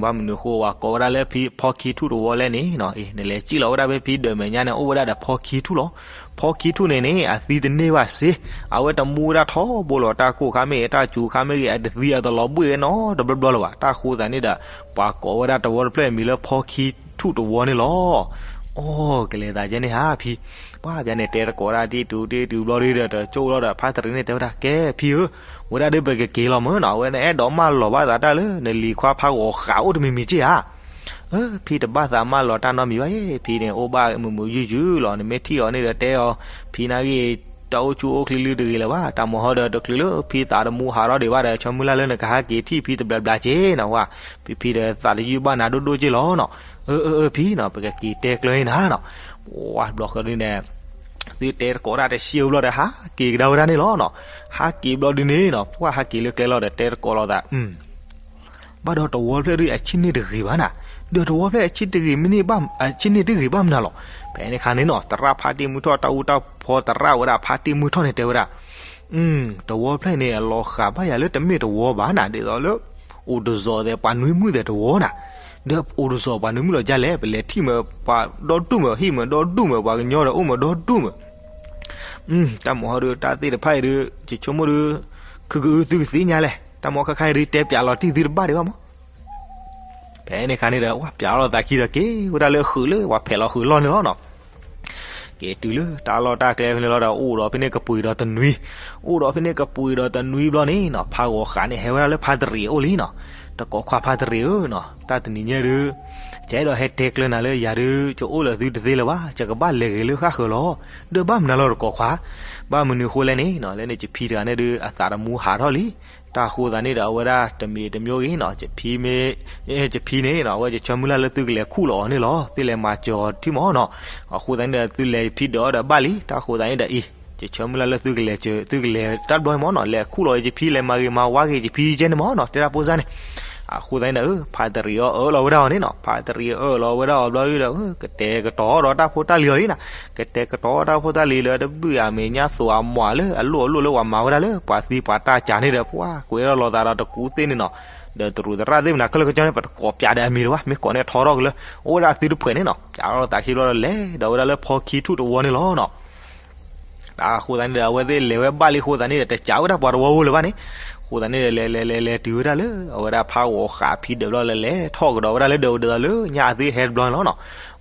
ဘၣ်မနုၤဃိပှၤကိးဝဲဒၣ်လၢဖီခံထူၣ်တဝီလဲၣ်န့ၣ်, နလဲၤစံၣ်လီၤဝဲဒၣ်ဖဲဖံဒၢးမဲာ်ညါန့ၣ် အိၣ်ဝဲဒၣ်ဒီးဖီခံထူၣ်လီၤ, ဖီခံထူၣ်န့ၣ်န့ၣ် အသံတန့ၢ်ဘၣ်စ့, အဝဲတမူဝဲဒၣ်ထီဘိလီၤ, တၢ်ကိၢ်ခါမ့ၢ်ဂ့ၤ တၢ်စူၤခါမ့ၢ်ဂ့ၤ အတသံအတလီၤဘှံၣ်ဝဲနီတဘျီဘျီလၢၤဘၣ်, တၢ်ဃိသးန့ၣ်ဒီး ပှၤကိးဝဲဒၣ်တဝီတဖျၢၣ်အမံၤလၢဖီခံထူၣ်တဝီန့ၣ်လီၤ. အိ ကလဲၤသးယဲန့ၣ်ဧါဖံ, ပှၤပျါန့ၣ်တဲတကိးဒၣ်တံၢ်တူတံၢ်တူဘျီဒုဒီး တကၠိလီၤဒီး ဖါတရံးန့ၣ်တဲဝဲဒၣ် ကဲဖံဧၢ, ဝဲဒၣ်ဒုးပကက့ၤလီၤမၢနီၤ, အဝဲန့ၣ်အဲၣ်ဒိးမၢလီၤဘၣ်သးတၢ်လၢ နလံၤခွါဖးဂီၤဃးအိၣ်တမံၤမံၤက့ဧါ အၢ ဖံတဘၣ်သးမၢလီၤတၢ်နီတမံၤဘၣ်, ဖံန့ၣ်အိၣ်ဘၣ်မုာ်မုာ်ယုၢ်ယုၢ်လီၤ, နမ့ၢ်ထံၣ်အီၤန့ၣ်ဒီးတဲအီၤ, ဖံနာ်ဂ့ၤ တၢ်အိၣ်ဆူၣ်အိၣ်ချ့လၢတဂ့ၤလၢၤဘၣ်, တၢ်မၤဟီဒီးတချုးလၢဖံသးတမူဟးထီၣ်ဒံးဘၣ်ဒီး ဆၢမုၢ်လၢ်လၢနကဟးက့ၤထံၣ်ဖံတဘျီဘျီက့နီၤ, ဝဲ ဖံဖံဒီးသးတယုၢ်ဘၣ်နၤဒိၣ်ဒိၣ်က့လီၤနီၤ, အၢ အၢ အၢ ဖံနီၤ ပကက့ၤတဲကျၢၤန့ၣ်နၤနီၤ, ဝဲဘျီဃီဒုန့ၣ် သုတဲတကိးဒၣ်တဆံဘျီဒီး ဟးက့ၤကဒါဝဲဒၣ်န့ၣ်လီၤနီၤ, ဟးက့ၤဘျီဒုန့ၣ်နီၤ ပှၤဟးက့ၤလၢကျဲလီၤဒီးတဲတကိးလိာ်သး ဘၣ်ဒီးတဝီဖျၢၣ်ဒုအဆံၣ်န့ၢ်တဂ့ၤဘၣ်နၤ, ဒီးတဝီဖျၢၣ်အဆံၣ်တဂ့ၤမ့ၢ်န့ၢ်ဘၣ် အဆံၣ်န့ၢ်တဂ့ၤဘၣ်မနုၤလီၤ, ဖဲန့ၣ်အခါန့ၣ်နီၤ သရၣ်ဖါတံၢ်မုၢ်ထီၣ် တၢ်အူတၢ်ဖီသရၣ်ဝဲဒၣ်ဖါတံၢ်မုၢ်ထီၣ်န့ၣ်တဲဝဲဒၣ်, တဝီဖျၢၣ်န့ၣ် အလီၤဃာ်ဘၣ်ယၤလၢတမ့ၢ်တဝီဘၣ်နၤ ဒ်သိးလၢ အိၣ်တစီၤသဲးပှၤနွံမုၣ်သဲးတဝီနၤ, ဒီးအိၣ်တစီၤပှၤနွံမုၣ်လီၤကလဲၣ် ပလဲၤထံၣ်မၢပှၤဒီဒူၣ်မၢ ဟံၣ်မၢဒီဒူၣ်မၢ ပှၤကညီဒီးအိၣ်မၢဒီဒူၣ်မၢ တၢ်မၤဟီဒု တၢ်သ့ၣ်တဖၣ်အံၤဒု ယဆိကမိၣ်ဒု ခုကအုသုကသ့ၣ်ညါလဲၣ်, တၢ်မၤခါခါအံၤဒု တဲပၠးလီၤတံၢ်သုတဘၣ်ဒံးဘၣ်မး, ဖဲန့ၣ်အခါန့ၣ်ဒီး ဝဲပၠးလီၤသးခံဒီးက့ၤဝဲဒၣ်လၢဃုာ်လၢပှၤဖဲးလီၤဃုာ်လီၢ်န့ၣ်လီၤနီၤ, က့ၤတုၤလၢတၢ်လီၢ်တၢ်ကျဲဖဲန့ၣ်လီၤဒီး အိၣ်ဒီးဖဲန့ၣ်ကပှ့ၤဒီးတနွံ, အိၣ်ဒီးဖဲန့ၣ်ကပှ့ၤဒီးတနွံဘျီန့ၣ်နီၤ ဖးဂီၤဃးန့ၣ် ဟဲဝဲဒၣ်လၢဖါတရံးအအိၣ်လံနီၤ, တကိးခွါဖါတရံးဧၢနီၤ, တၢ်တနံၤညါဒု ယအဲၣ်ဒိးဟဲတဲကျၢၤနၤလၢယၤဒု ယအိၣ်လၢသုတသ့လၢၤဘၣ်, ယကဘၣ်လဲၤဂ့ၤလၢဃၣ်ဃၢၤလီၤ, ဒီးဘၣ်မနုၤလီၤတကိးခွါ, ဘၣ်မနုၤဃိလဲၣ်န့ၣ်နီၤ လၢန့ၣ်ယဖံတဂၤန့ၣ်ဒု အသးတမူဟးထီၣ်လံ, တၢ်ဃိသးန့ၣ်ဒီးအဝဲဒၣ်တမံၤတမံၤဂ့ၤနီၤ ယဖံမ့ၢ် ယဖံန့ၣ်နီၤ အဝဲယဆၢမုၢ်လၢ်လၢသုကလဲၤခူၣ်လီၤအီၤန့ၣ်လီၤ, သုလဲၤမၤစၢၤအီၤထံမၢ်နီၤ, အဃိသတးန့ၣ်ဒီး သုလဲၤယဖံဒၢးအီၤဒီးဘၣ်လံ, တၢ်ဃိသးန့ၣ်ဒီးအံၤ ယဆၢမုၢ်လၢ်လၢသုကလဲၤစၢၤ သုကလဲၤတၢ်ဘျီမၢ်နီၤ, လဲၤခူၣ်လီၤယဖံ လဲၤမၤဂ့ၤမၤဝါဂ့ၤယဖံယဲန့ၣ်မၢ်နီၤ, တဲဒၣ်ဖိစၢ်န့ၣ်, အဃိသတးန့ၣ်ဒီး ဖါတရံးအီၤအၢၣ်လီၤဝဲဒၣ်အီၤန့ၣ်နီၤ, ဖါတရံးအၢၣ်လီၤဝဲဒၣ်အီၤဘျီဒီး ကတဲာ်ကတီၤဒီးတၢ်ဖိတၢ်လံၤအီၤလံနီၤ, ကတဲာ်ကတီၤတၢ်ဖိတၢ်လံၤလၢတဘျုးအမဲာ်ညါသိးအမွှာ်လၢအလိၣ်အလိၣ်လၢပှၤမၤဝဲဒၣ်လၢပှၤသံပှၤတၢ်ကးန့ၣ်ဒီး ပှၤကွဲးထီၣ်လီၤသးဒီးတကူးသ့ၣ်န့ၣ်နီၤ, ဒီးတရူးသရၣ်သ့ၣ်မနၤခဲလၢာ်ကကၠီန့ၣ် ပတကိးပၠးဒီးအမံၤလၢၤဘၣ်, မ့ၢ်ကိးန့ၢ်ထီထီၣ်ကလၢ အိၣ်ဝဲဒၣ်သုတဖှဲးန့ၣ်နီၤ, ပၠးထီၣ်သးခံဘျီဒီးလဲၤဒီးဝဲဒၣ်လၢဖီခံထူၣ်တဝီန့ၣ်လီၤနီၤ အဃိသတးန့ၣ်ဒီး အဝဲသ့ၣ်လဲၤဝဲဘၣ်လံအဃိသတးန့ၣ်ဒီး တကးဝဲဒၣ်ပှၤတဝီဧိၤလၢၤဘၣ်န့ၣ်, အဃိသတးန့ၣ်ဒီး လဲၤလဲၤလဲၤလဲၤတုၤဝဲဒၣ်လၢ အဝဲဒၣ်ဖးဂီၤဃးအဖံဒၢးဘျီလၢလဲၤထီၣ်ကဒီးဝဲဒၣ်လၢဒၢးဒ်သိးလၢညါအသုဟဲတဘျီန့ၣ်လီၤနီၤ,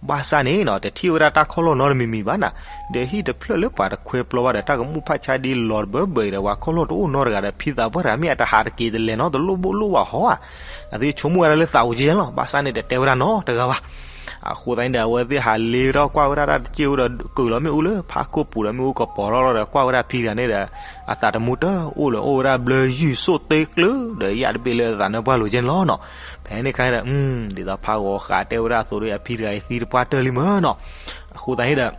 ဘၣ်ဆၣ်န့ၣ်နီၤ တထံၣ်ဝဲဒၣ်တၢ်ခီၣ်လီၢ်နီတမံၤမံၤဘၣ်နၤ, ဒီးဟံၣ်တဖျၢၣ်လၢပှၤတခွဲပျီဘၣ်ဒီး တၢ်ကမူၣ်ဖးဆါဒ်လီၤတဘၢဘၢအံၤဒီး ပှၤခီၣ်လီၢ်တအိၣ်နီတဂၤဒီး ဖံသးပှၢ်တဂၤမ့ၢ်အတဟးတက့ၤတလဲၤနီတလိၣ်ဘိၣ်လိၣ်ဘၣ်ဟီဧါ, အသုဆိကမိၣ်ဝဲဒၣ်လၢသးအိၣ်ကဲလီၤ, ဘၣ်ဆၣ်န့ၣ်တတဲဝဲဒၣ်နီတဂၤဘၣ် အဃိသတးန့ၣ်ဒီး အဝဲသ့ၣ်ဟးလ့ထီၣ်ကွၢ်ဝဲဒၣ်တၢ်တစ့ၢ်ဝဲဒီး ကုာ်လီၤမ့ၣ်အူလၢဖးခိၣ်ပူၤဒီးမ့ၣ်အူကပီၤထီၣ်လီၤဒီး ကွၢ်ဝဲဒၣ်ဖံတဂၤန့ၣ်ဒီး အသးတမူတအိၣ်လၢၤ အိၣ်ဝဲဒၣ်ဘျၢယုၢ်စိၣ်တ့ကျၢၤဒီး ယၣ်တဘ့ၣ်လၢသးနၢပှၢ်လိၤကဲန့ၣ်လီၤနီၤ. ဖဲန့ၣ်အခါဒီး ဒ်သိးဖးဂီၤဃးတဲဝဲဒၣ်အသိးဒီး အဖံတဂၤအံၤသံတပှၢ်တၢၢ်လံမၢ်နီၤ. အဃိသတးန့ၣ်ဒီး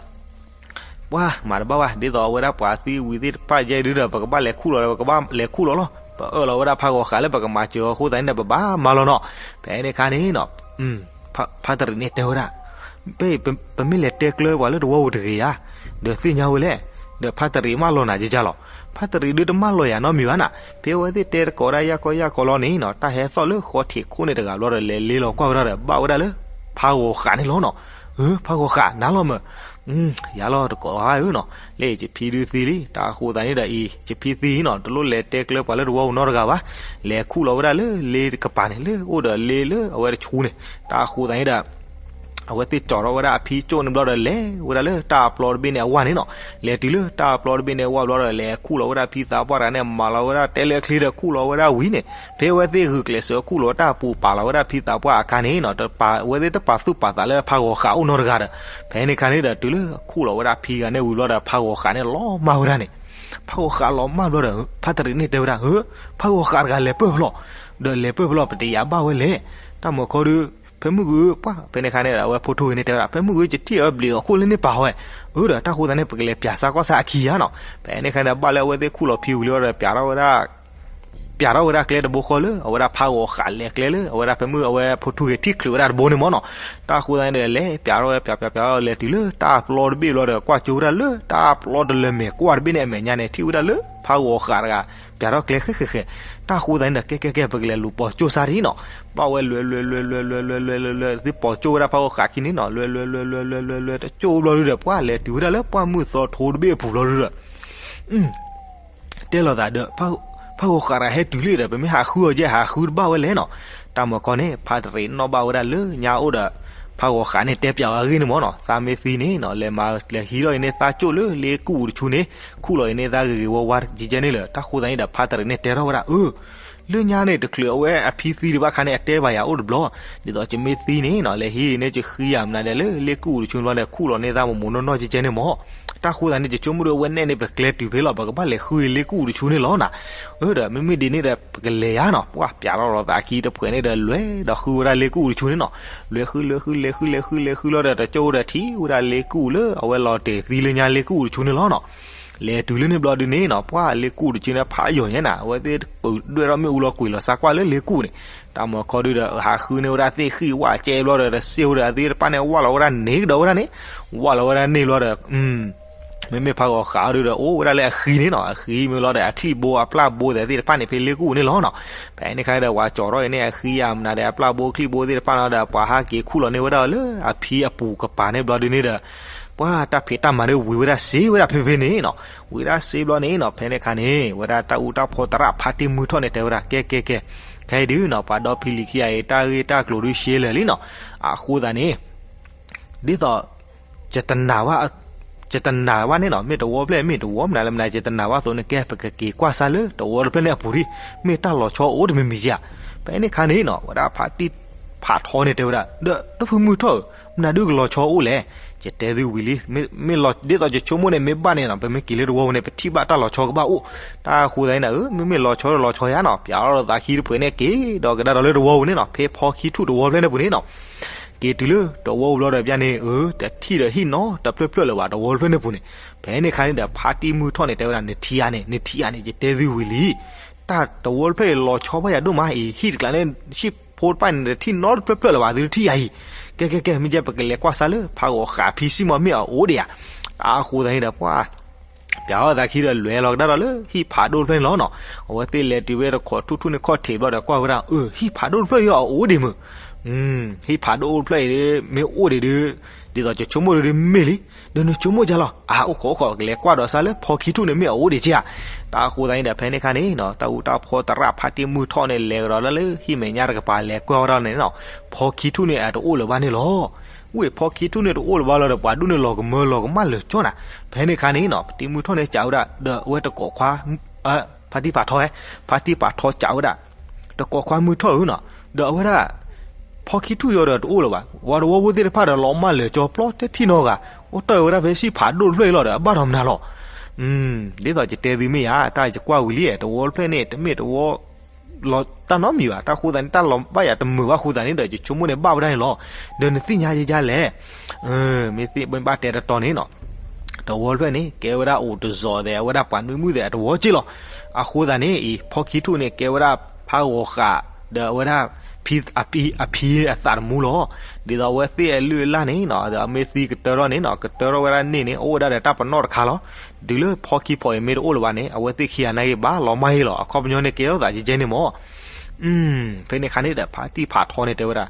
ပှၤမၤတဘၣ်ဘၣ် ဒ်သိးအဝဲဒၣ်ပှၤသံဝံၤသ့ၣ်တဖၣ်ယဲဒုဒီး ပကဘၣ်လဲၤခူၣ်လီၤဒီး ပကဘၣ်လဲၤခူၣ်လီၤလီၤ. ပအၢၣ်လီၤဝဲဒၣ်ဖးဂီၤဃးလၢပကမၤစၢၤအီၤအဃိသတးန့ၣ်ဒီး ပဘၣ်မၤလီၤနီၤ. ဖဲန့ၣ်အခါန့ၣ်နီၤ ဖါတရံးန့ၣ်တဲဝဲဒၣ် ပ ပမ့ၢ်လဲၤတဲကျၢၤပှၤလၢတဝီပူၤတဂ့ၤဧါ, ဒီးသ့ၣ်ညါဝဲလဲၣ်, ဒီးဖါတရံးမၢလီၤနၤကကၢ်လီၤ. ဖါတရံးဒုတမၢလီၤယၤနီတမံၤဘၣ်နၤ. ဖဲအဝဲသ့ၣ်တဲတကိးဒၣ်ယၢ်ကီယၢ်ကီလီၤန့ၣ်နီၤ တၢ်ဟဲသီၣ်လၢဃီထံးခိၣ်န့ၣ်တဂၤဘျီဒီး လဲၤလ့လီၤကွၢ်ဝဲဒၣ်ဒီး ဘၣ်ဝဲဒၣ်လၢ ဖးဂီၤဃးန့ၣ်လီၤနီၤ. အၢ ဖးဂီၤဃး နၤလီၤမၢ်. ယၤလီၤတကိးဧါဧၢနီၤ, လၢယဖံဒုသံလံ. တၢ်အဃိသတးန့ၣ်ဒီးအံၤ ယဖံသံနီၤ တလိၣ်လဲၤတဲကျၢၤပှၤလၢတဝီပူၤနီတဂၤဘၣ်. လဲၤခူၣ်လီၤဝဲဒၣ်လၢလ့တကပၤန့ၣ် လၢအိၣ်ဒီးလ့လၢအဝဲတဆူန့ၣ်. တၢ်အဃိသတးန့ၣ်ဒီး အဝဲသ့ၣ်ကၠီထီၣ်ဝဲဒၣ်အဖံကၠိၣ်န့ၣ်ဘျီဒီး လဲၤဝဲဒၣ်လၢတၢ်အပျီတဘ့ၣ်န့ၣ်အဝၢ်န့ၣ်နီၤ. လဲၤတုၤလၢတၢ်အပျီတဘ့ၣ်န့ၣ်အဝၢ်ဘျီဒီး လဲၤခူၣ်လီၤဝဲဒၣ်ဖံသးပှၢ်တဂၤန့ၣ် မၤလီၤဝဲဒၣ်တဲလၢအချံဒီး ခူၣ်လီၤဝဲဒၣ်ဝံၤန့ၣ် ဖဲအဝဲသ့ၣ်ဂုာ်ကျဲးစၢးခူၣ်လီၤတၢ်ပူၤပာ်လီၤဝဲဒၣ်ဖံသးပှၢ်အခါန့ၣ်နီၤ အဝဲသ့ၣ်တပာ်သူၣ်ပာ်သးလၢဖးဂီၤဃးအိၣ်နီတဂၤဒီး ဖဲန့ၣ်အခါန့ၣ်ဒီး တုၤလၢခူၣ်လီၤဝဲဒၣ်ဖံဂၤန့ၣ်ဝံၤဘျီဒီး ဖးဂီၤဃးန့ၣ်လီၤမၢ်ဝဲဒၣ်န့ၣ်. ဖးဂီၤဃးလီၤမၢ်ဘျီဒီး ဖါတရံးန့ၣ်တဲဝဲဒၣ် ဧၢ ဖးဂီၤဃးတဂၤလဲၤပၢၢ်ဖျီၣ် ဒီးလဲၤပၢၢ်ဖဲလဲၣ် ပတယၤဘၣ်ဝဲလဲၣ်. တၢ်မၤခီဒုး ဖဲမုၢ်ဂုၤပှၢ် ဖဲန့ၣ်အခါန့ၣ်ဒီး အဝဲဖိထူဂ့ၤန့ၣ်တဲဝဲဒၣ် ဖဲမုၢ်ဂုၤယထံၣ်အီၤဘျုးအခိၣ်လၢန့ၣ်ပာ်ဝဲ. အၢဒီးတၢ်ဃိသတးန့ၣ် ပကလဲၤပၠးစါကီၢ်ဆါအခံဧါနီၤ. ဖဲန့ၣ်အခါန့ၣ် ဘၣ်လၢအဝဲသ့ၣ်ခူၣ်လီၤဖံဝံၤလီၤဒီး ပၠးထီၣ်ဝဲဒၣ် ပၠးထီၣ်ဝဲဒၣ်ကျဲတဘိဃီလၢ အဝဲဒၣ်ဖးဂီၤဃးလဲၤကျဲလၢ အဝဲဒၣ်ဖဲမုၢ်အဝဲဖိထူဂ့ၤထံၣ်ချုးဝဲဒၣ်တဘိန့ၣ်မၢ်နီၤ. တၢ်ဃိသတးန့ၣ်ဒီး လဲၤပၠးထီၣ်ဝဲ ပၠးပၠးပၠးထီၣ်လဲၤတုၤလၢတၢ်ပျီတဘ့ၣ်ဘျီဒီး ကွၢ်ကၠိဝဲဒၣ်လၢတၢ်ပျီတလၢမဲာ်ကွၢ်တဘ့ၣ်န့ၣ်အမဲာ်ညါန့ၣ် ထံၣ်ဝဲဒၣ်လၢဖးဂီၤဃးတဂၤ ပၠးထီၣ်ကျဲဃဲဃဲဃဲ. တၢ်ဃိသတးန့ၣ်ဒီး ကဲကဲကဲ ပကလဲၤလူၤပိာ်ကၠိၣ်စါဒ်နီၤ. ဘၣ်ဝဲလဲၤလဲၤလဲၤလဲၤလဲၤလဲၤလဲၤလဲၤလဲၤ သုပိာ်ကၠိၣ်ဝဲဒၣ်ဖးဂီၤဃးခံန့ၣ်နီၤ လဲၤလဲၤလဲၤလဲၤလဲၤလဲၤလဲၤလဲၤ တကၠိၣ်ဘျီဒုဒီး ပှၢ်လဲၤတုၤဝဲဒၣ်လၢပှၢ်မုၢ်သီထိတဘ့ၣ်အပူၤဘျီဒုဒီး တဲလိာ်သးဒီး ဖးဂီၤဃးတဂၤဟဲတုၤလံဒီး ပမ့ၢ်ဟးဃုအီၤကဲ ဟးဃုတဘၣ်ဝဲလဲၣ်နီၤ. တၢ်မၤခီန့ၣ် ဖါတရံးနီၣ်ဘၣ်ဝဲဒၣ်လၢညါအိၣ်ဒီး ဖးဂီၤဃးန့ၣ်တဲပၠးဝဲအဂ့ၢ်န့ၣ်မၢ်နီၤ သးမ့ၢ်သံန့ၣ်နီၤ လဲၤမၤလဲၤဟံးထီၣ်အံၤန့ၣ်သးကၠိၣ်လၢလ့ကူၣ်အူတဆူန့ၣ် ခူၣ်လီၤအံၤန့ၣ်သးဂ့ၤဂ့ၤဝါဝါကဲကဲန့ၣ်လၢ တၢ်ဃိသတးန့ၣ်ဒီး ဖါတရံးန့ၣ်တဲထီၣ်ဝဲဒၣ် အၢ လၢညါန့ၣ် တချုးအဝဲအဖံသံဒံးဘၣ်ခါန့ၣ် အတဲဘၣ်ယၤအိၣ်တဘျီ, ဒ်သိးယမ့ၢ်သံန့ၣ်နီၤ လဲၤဟံးန့ၣ် ယဃံယၤမနုၤဒဲးလၢလ့ကူၣ်အူတဆူဘျီန့ၣ် ခူၣ်လီၤန့ၢ်သးမိၢ်မိၢ်နီၢ်နီၢ်ကဲကဲန့ၣ်မၢ်. တၢ်ဃိသတးန့ၣ် ယဆိကမိၣ်ဒီးအဝဲနဲၣ်န့ၣ် ပကျဲတုၤဖဲလီၤ ပကဘၣ်လဲၤဃုလ့ကူၣ်အူတဆူန့ၣ်လီၤနီၤ. အၢ ဒီးမ့မ့ၢ်ဒ်န့ၣ်ဒီး ပကလဲၤယါနီၤ ပှၢ်ပၠးထီၣ်လီၤသးခံတဖှဲးန့ၣ်ဒီး လဲၤဒီးဃုဝဲဒၣ်လ့ကူၣ်အူတဆူန့ၣ်နီၤ. လဲၤဃုလဲၤဃုလဲၤဃု လဲၤဃုလဲၤဃုလဲၤဃုလီၤဒီး တကၠိၣ်ဒီးထံၣ်ဝဲဒၣ်လ့ကူၣ်အူလၢအဝဲလီၤတဲာ်သံလၢညါလ့ကူၣ်အူတဆူန့ၣ်လီၤနီၤ. လဲၤတုၤလၢန့ၣ်ဘျီဒုန့ၣ်နီၤ ပှၢ်လ့ကူၣ်အူတဆူန့ၣ် ဖးယိာ်ညါနၤ အဝဲသ့ၣ်ဒွဲၣ်ထီၣ်မ့ၣ်အူလီၤကွံာ်လီၤစါကွၢ်လၢလ့ကူၣ်န့ၣ်. တၢ်မၤခီဒုဒီး ဟးဃုန့ၢ်ဝဲဒၣ်သ့ၣ်ဃံၣ်ဝၣ်ကဲဘျီဒီး တစ့ၢ်ဝဲဒီးအသ့ၣ်တဖၣ်န့ၣ် ဝၣ်လီၤဝဲဒၣ်န့ၣ်ကဒီးဝဲဒၣ်န့ၣ် ဝၣ်လီၤဝဲဒၣ်န့ၣ်ဘျီဒီး မ့မ့ၢ်ဖးဂီၤဃးဒုဒီး အိၣ်ဝဲဒၣ်လၢအဃံန့ၣ်နီၤ အဃံမ့ၢ်လီၤဒီး အချံၣ်ဘိအပျၢ်ဘိသ့ၣ်တဖၣ်န့ၣ် ဖဲလ့ကူၣ်န့ၣ်လီၤနီၤ. ဖဲန့ၣ်ခါဒီး ပှၤကၠီထီၣ်အံၤန့ၣ် အဃံအမနုၤဒီး အပျၢ်ဘိအချံၣ်ဘိသ့ၣ်တဖၣ်နီၤဒီး ပှၤဟးက့ၤခူၣ်လီၤန့ၢ်ဝဲဒၣ်လၢအဖံအပူၤကပၤန့ၣ်ဘျီဒုန့ၣ်ဒီး ပှၤတၢ်ဖံးတၢ်မၤဒုဝံၤဝဲဒၣ်စ့ဝဲဒၣ်ဖဲဖဲန့ၣ်နီၤ. ဝံၤဒၣ်စ့ဘျီန့ၣ်နီၤ ဖဲန့ၣ်ခါန့ၣ် ဝဲဒၣ်တၢ်အူတၢ်ဖီသရၣ်ဖါတံၢ်မုၢ်ထီၣ်န့ၣ် တဲဝဲဒၣ် ကဲကဲကဲ ခဲအံၤဒုနီၤ ပှၤဒီဖံလံၤခံဂၤအံၤ တၢ်ဂ့ၢ်တၢ်ကျိၤဒုရှဲလၢာ်လံနီၤ. အဃိသတးန့ၣ် ဒ်သိး ယတနာ်ဘၣ် ယတနာ်ဘၣ်န့ၣ်နီၤ မ့ၢ်တဝီဖျၢၣ်မ့ၢ်တဝီမနုၤလၢမနုၤ ယတနာ်ဘၣ်အသိးန့ၣ် ကဲပကက့ၤကွၢ်စါလၢတဝီတဖျၢၣ်န့ၣ်အပူၤဒံး မ့ၢ်တၢ်လီၤဆီအိၣ်တမံၤမံၤဧါ. ဖဲန့ၣ်ခါန့ၣ်နီၤ ဝဲဒၣ်ဖါတံၢ်ဖးထီန့ၣ်တဲဝဲဒၣ် ဒီးတၢ်ဖုမုၢ်ထီၣ်ဧၢ မနုၤဒုကလီၤဆီအိၣ်လဲၣ်. ယတဲသုဝံၤလံ မ့ၢ်လီၤ ဒ်သိးယဆိကမိၣ်န့ၣ် မ့ၢ်ဘၣ်န့ၣ်နီၤ ပမ့ၢ်က့ၤလၢတဝီပူၤန့ၣ် ပထံၣ်ဘၣ်တၢ်လီၤဆီကဘၣ်အိၣ်. တၢ်အဃိသတးန့ၣ် အၢ မ့မ့ၢ်လီၤဆီဒီးလီၤဆီယါနီၤ ပၠးထီၣ်လီၤသးခံတဖှဲးန့ၣ် က့ၤဒီးကဒါဒီးလၢတဝီပူၤန့ၣ်နီၤ ဖဲဖီခံထူၣ်တဝီဖျၢၣ်န့ၣ်ပူၤန့ၣ်နီၤ က့ၤတုၤလၢတဝီပူၤဘျီဒီးပျၢ်န့ၣ် အၢ တထံၣ်ဒီးဟံၣ်နီတဖျၢၣ်ဖျၢၣ်လၢၤဘၣ် တဝီဖျၢၣ်န့ၣ်ပူၤန့ၣ်. ဖဲန့ၣ်ခါန့ၣ်ဒီး ဖါတံၢ်မုၢ်ထီၣ်န့ၣ်တဲဝဲဒၣ် နထံၣ်ဧါန့ၣ် နထံၣ်ဧါန့ၣ် ယတဲသုဝံၤလံ တၢ်တဝီတဖျၢၣ်အံၤလီၤဆီဘၣ်ယၤဒိၣ်မးအံၤ ဟံၣ်တကျါန့ၣ် ဟံၣ်ဖိတဖၣ်န့ၣ် တထံၣ်နီတဖျၢၣ်ဖျၢၣ်လၢၤဘၣ် သုတထံၣ်ယၤအံၤ. ကဲကဲကဲ မ့ၢ်ကဲ ပကလဲၤကွၢ်စါလၢ ဖးဂီၤဃးဖံစံၣ်မီၤမ့ၢ်အအိၣ်ဒံးဧါ. တၢ်အဃိသတးန့ၣ်ဒီး ပှၤ ပၠးထီၣ်သးခံဒီး လဲၤလီၤကဒါဒီးလၢဟံၣ်ဖးဒိၣ်တဖျၢၣ်န့ၣ်လီၤနီၤ. အဝဲသ့ၣ်လဲၤတုၤဝဲတခိးထူၣ်ထူၣ်န့ၣ်ခီၣ်ထံးဘျီဒီးကွၢ်ဝဲဒၣ် အၢ ဟံၣ်ဖးဒိၣ်တဖျၢၣ်အံၤအအိၣ်ဒံးမုၢ် ဟံၣ်ဖးဒိၣ်တဖျၢၣ်အံၤဒ် မ့ၢ်အိၣ်ဒံးဒု ဒ်သိးယဆိကမိၣ်ဒုဒုမ့ၢ်လံ ဒီးနဆိကမိၣ်ယါလီၤ အါအိၣ်ခိးအိၣ်ခိး ကလဲၤကွၢ်ဒီးစါလၢဖီခံထူၣ်န့ၣ်မ့ၢ်အအိၣ်ဒံးက့ဧါ. တၢ်အဃိသတးန့ၣ်ဒီး ဖဲန့ၣ်ခါန့ၣ်နီၤ တၢ်အူတၢ်ဖီသရၣ်ဖါတံၢ်မုၢ်ထီၣ်န့ၣ် လဲၤကဒီးလၢလၢဟံၣ်မဲာ်ညါတကပၤ လဲၤကွၢ်ဝဲဒၣ်န့ၣ်နီၤ ဖီခံထူၣ်န့ၣ် အတအိၣ်လၢၤဘၣ်န့ၣ်လီၤ. ဝ့ၢ်ဖီခံထူၣ်န့ၣ်တအိၣ်လၢၤဘၣ်လီၤဒီး ပှၤဒိၣ်န့ၣ်လီၤကမၢလီၤကမၣ်လၢာ်ကၠီနၤ. ဖဲန့ၣ်ခါန့ၣ်နီၤ ဖါတံၢ်မုၢ်ထီၣ်န့ၣ်စံးဝဲဒၣ် ဒီးအဝဲတကိးခွါ ဖါတံၢ်ဖးထီ ဖါတံၢ်ဖးထီစံးဝဲဒၣ် တကိးခွါမုၢ်ထီၣ်ဧၢနီၤ ဒီးအဝဲဒၣ် ဖီခံထူၣ်ယီၤဒီးတအိၣ်လၢၤဘၣ် ဝံၤတဝီဖိသ့ၣ်တဖၣ်ဒီးလီၤမၢလၢာ်ကၠီပျီတဲထံၣ်နီတဂၤ အိၣ်တ့ၢ်ဝဲဒၣ်ဖဲဟံၣ်ဖးဒိၣ်တဖျၢၣ်အံၤလီၤဒီး အဘၣ်ဒီးမနုၤလီၤ. ဒ်သိးယတဲသုမ့ၢ်ဧါ တၢ်ယကွၢ်ဝံၤလံ တဝီတဖျၢၣ်န့ၣ် တမ့ၢ်တဝီ လီၤတၢ်နီတမံၤဘၣ် တၢ်ဃိသတးန့ၣ် တၢ်လီၤဘၣ်ယၤတမုာ်ဘၣ်ဃိသတးန့ၣ်ဒီး ယဆိကမိၣ်န့ၣ်ဘၣ်ဝဲဒၣ်န့ၣ်လီၤ. ဒီးနသ့ၣ်ညါယဲယါလဲၣ်. မ့ၢ်သ့ၣ်မ့ၢ်ဘၣ်တဲတတီၤန့ၣ်နီၤ တဝီတဖျၢၣ်န့ၣ် ကဲဝဲဒၣ်အိၣ်တစီၤသဲး အဝဲဒၣ်ပှၤနွံမုၣ်သဲးအတဝီက့လီၤ. အဃိသတးန့ၣ်အံၤ ဖီခံထူၣ်န့ၣ် ကဲဝဲဒၣ်ဖးဂီၤဃး ဒီးအဝဲဒၣ် ဖံ အဖံအသးတမူလီၤ. ဒ်သိးအဝဲသ့ၣ်အလုၢ်အလၢ်န့ၣ်နီၤ ဒီးအမ့ၢ်သံကတၢၢ်ထီၣ်န့ၣ်နီၤ ကတၢၢ်ထီၣ်ဝဲဒၣ်န့ၣ်န့ၣ် အိၣ်ဝဲဒၣ်ဒီးတၢ်ပနီၣ်တခါလီၤ. တုၤလၢဖီခံဖီအံၤမ့ၢ်တအိၣ်လၢၤဘၣ်န့ၣ် အဝဲသ့ၣ်ခံဂၤနာ်က့ဘၣ်လီၤမၢ်ဟ့ၣ်လီၤ အခီပညီန့ၣ်ကဲထီၣ်သးကဲကဲန့ၣ်မၢ် ဖဲန့ၣ်ခါန့ၣ်ဒီး ဖါတံၢ်ဖးထီန့ၣ်တဲဝဲဒၣ်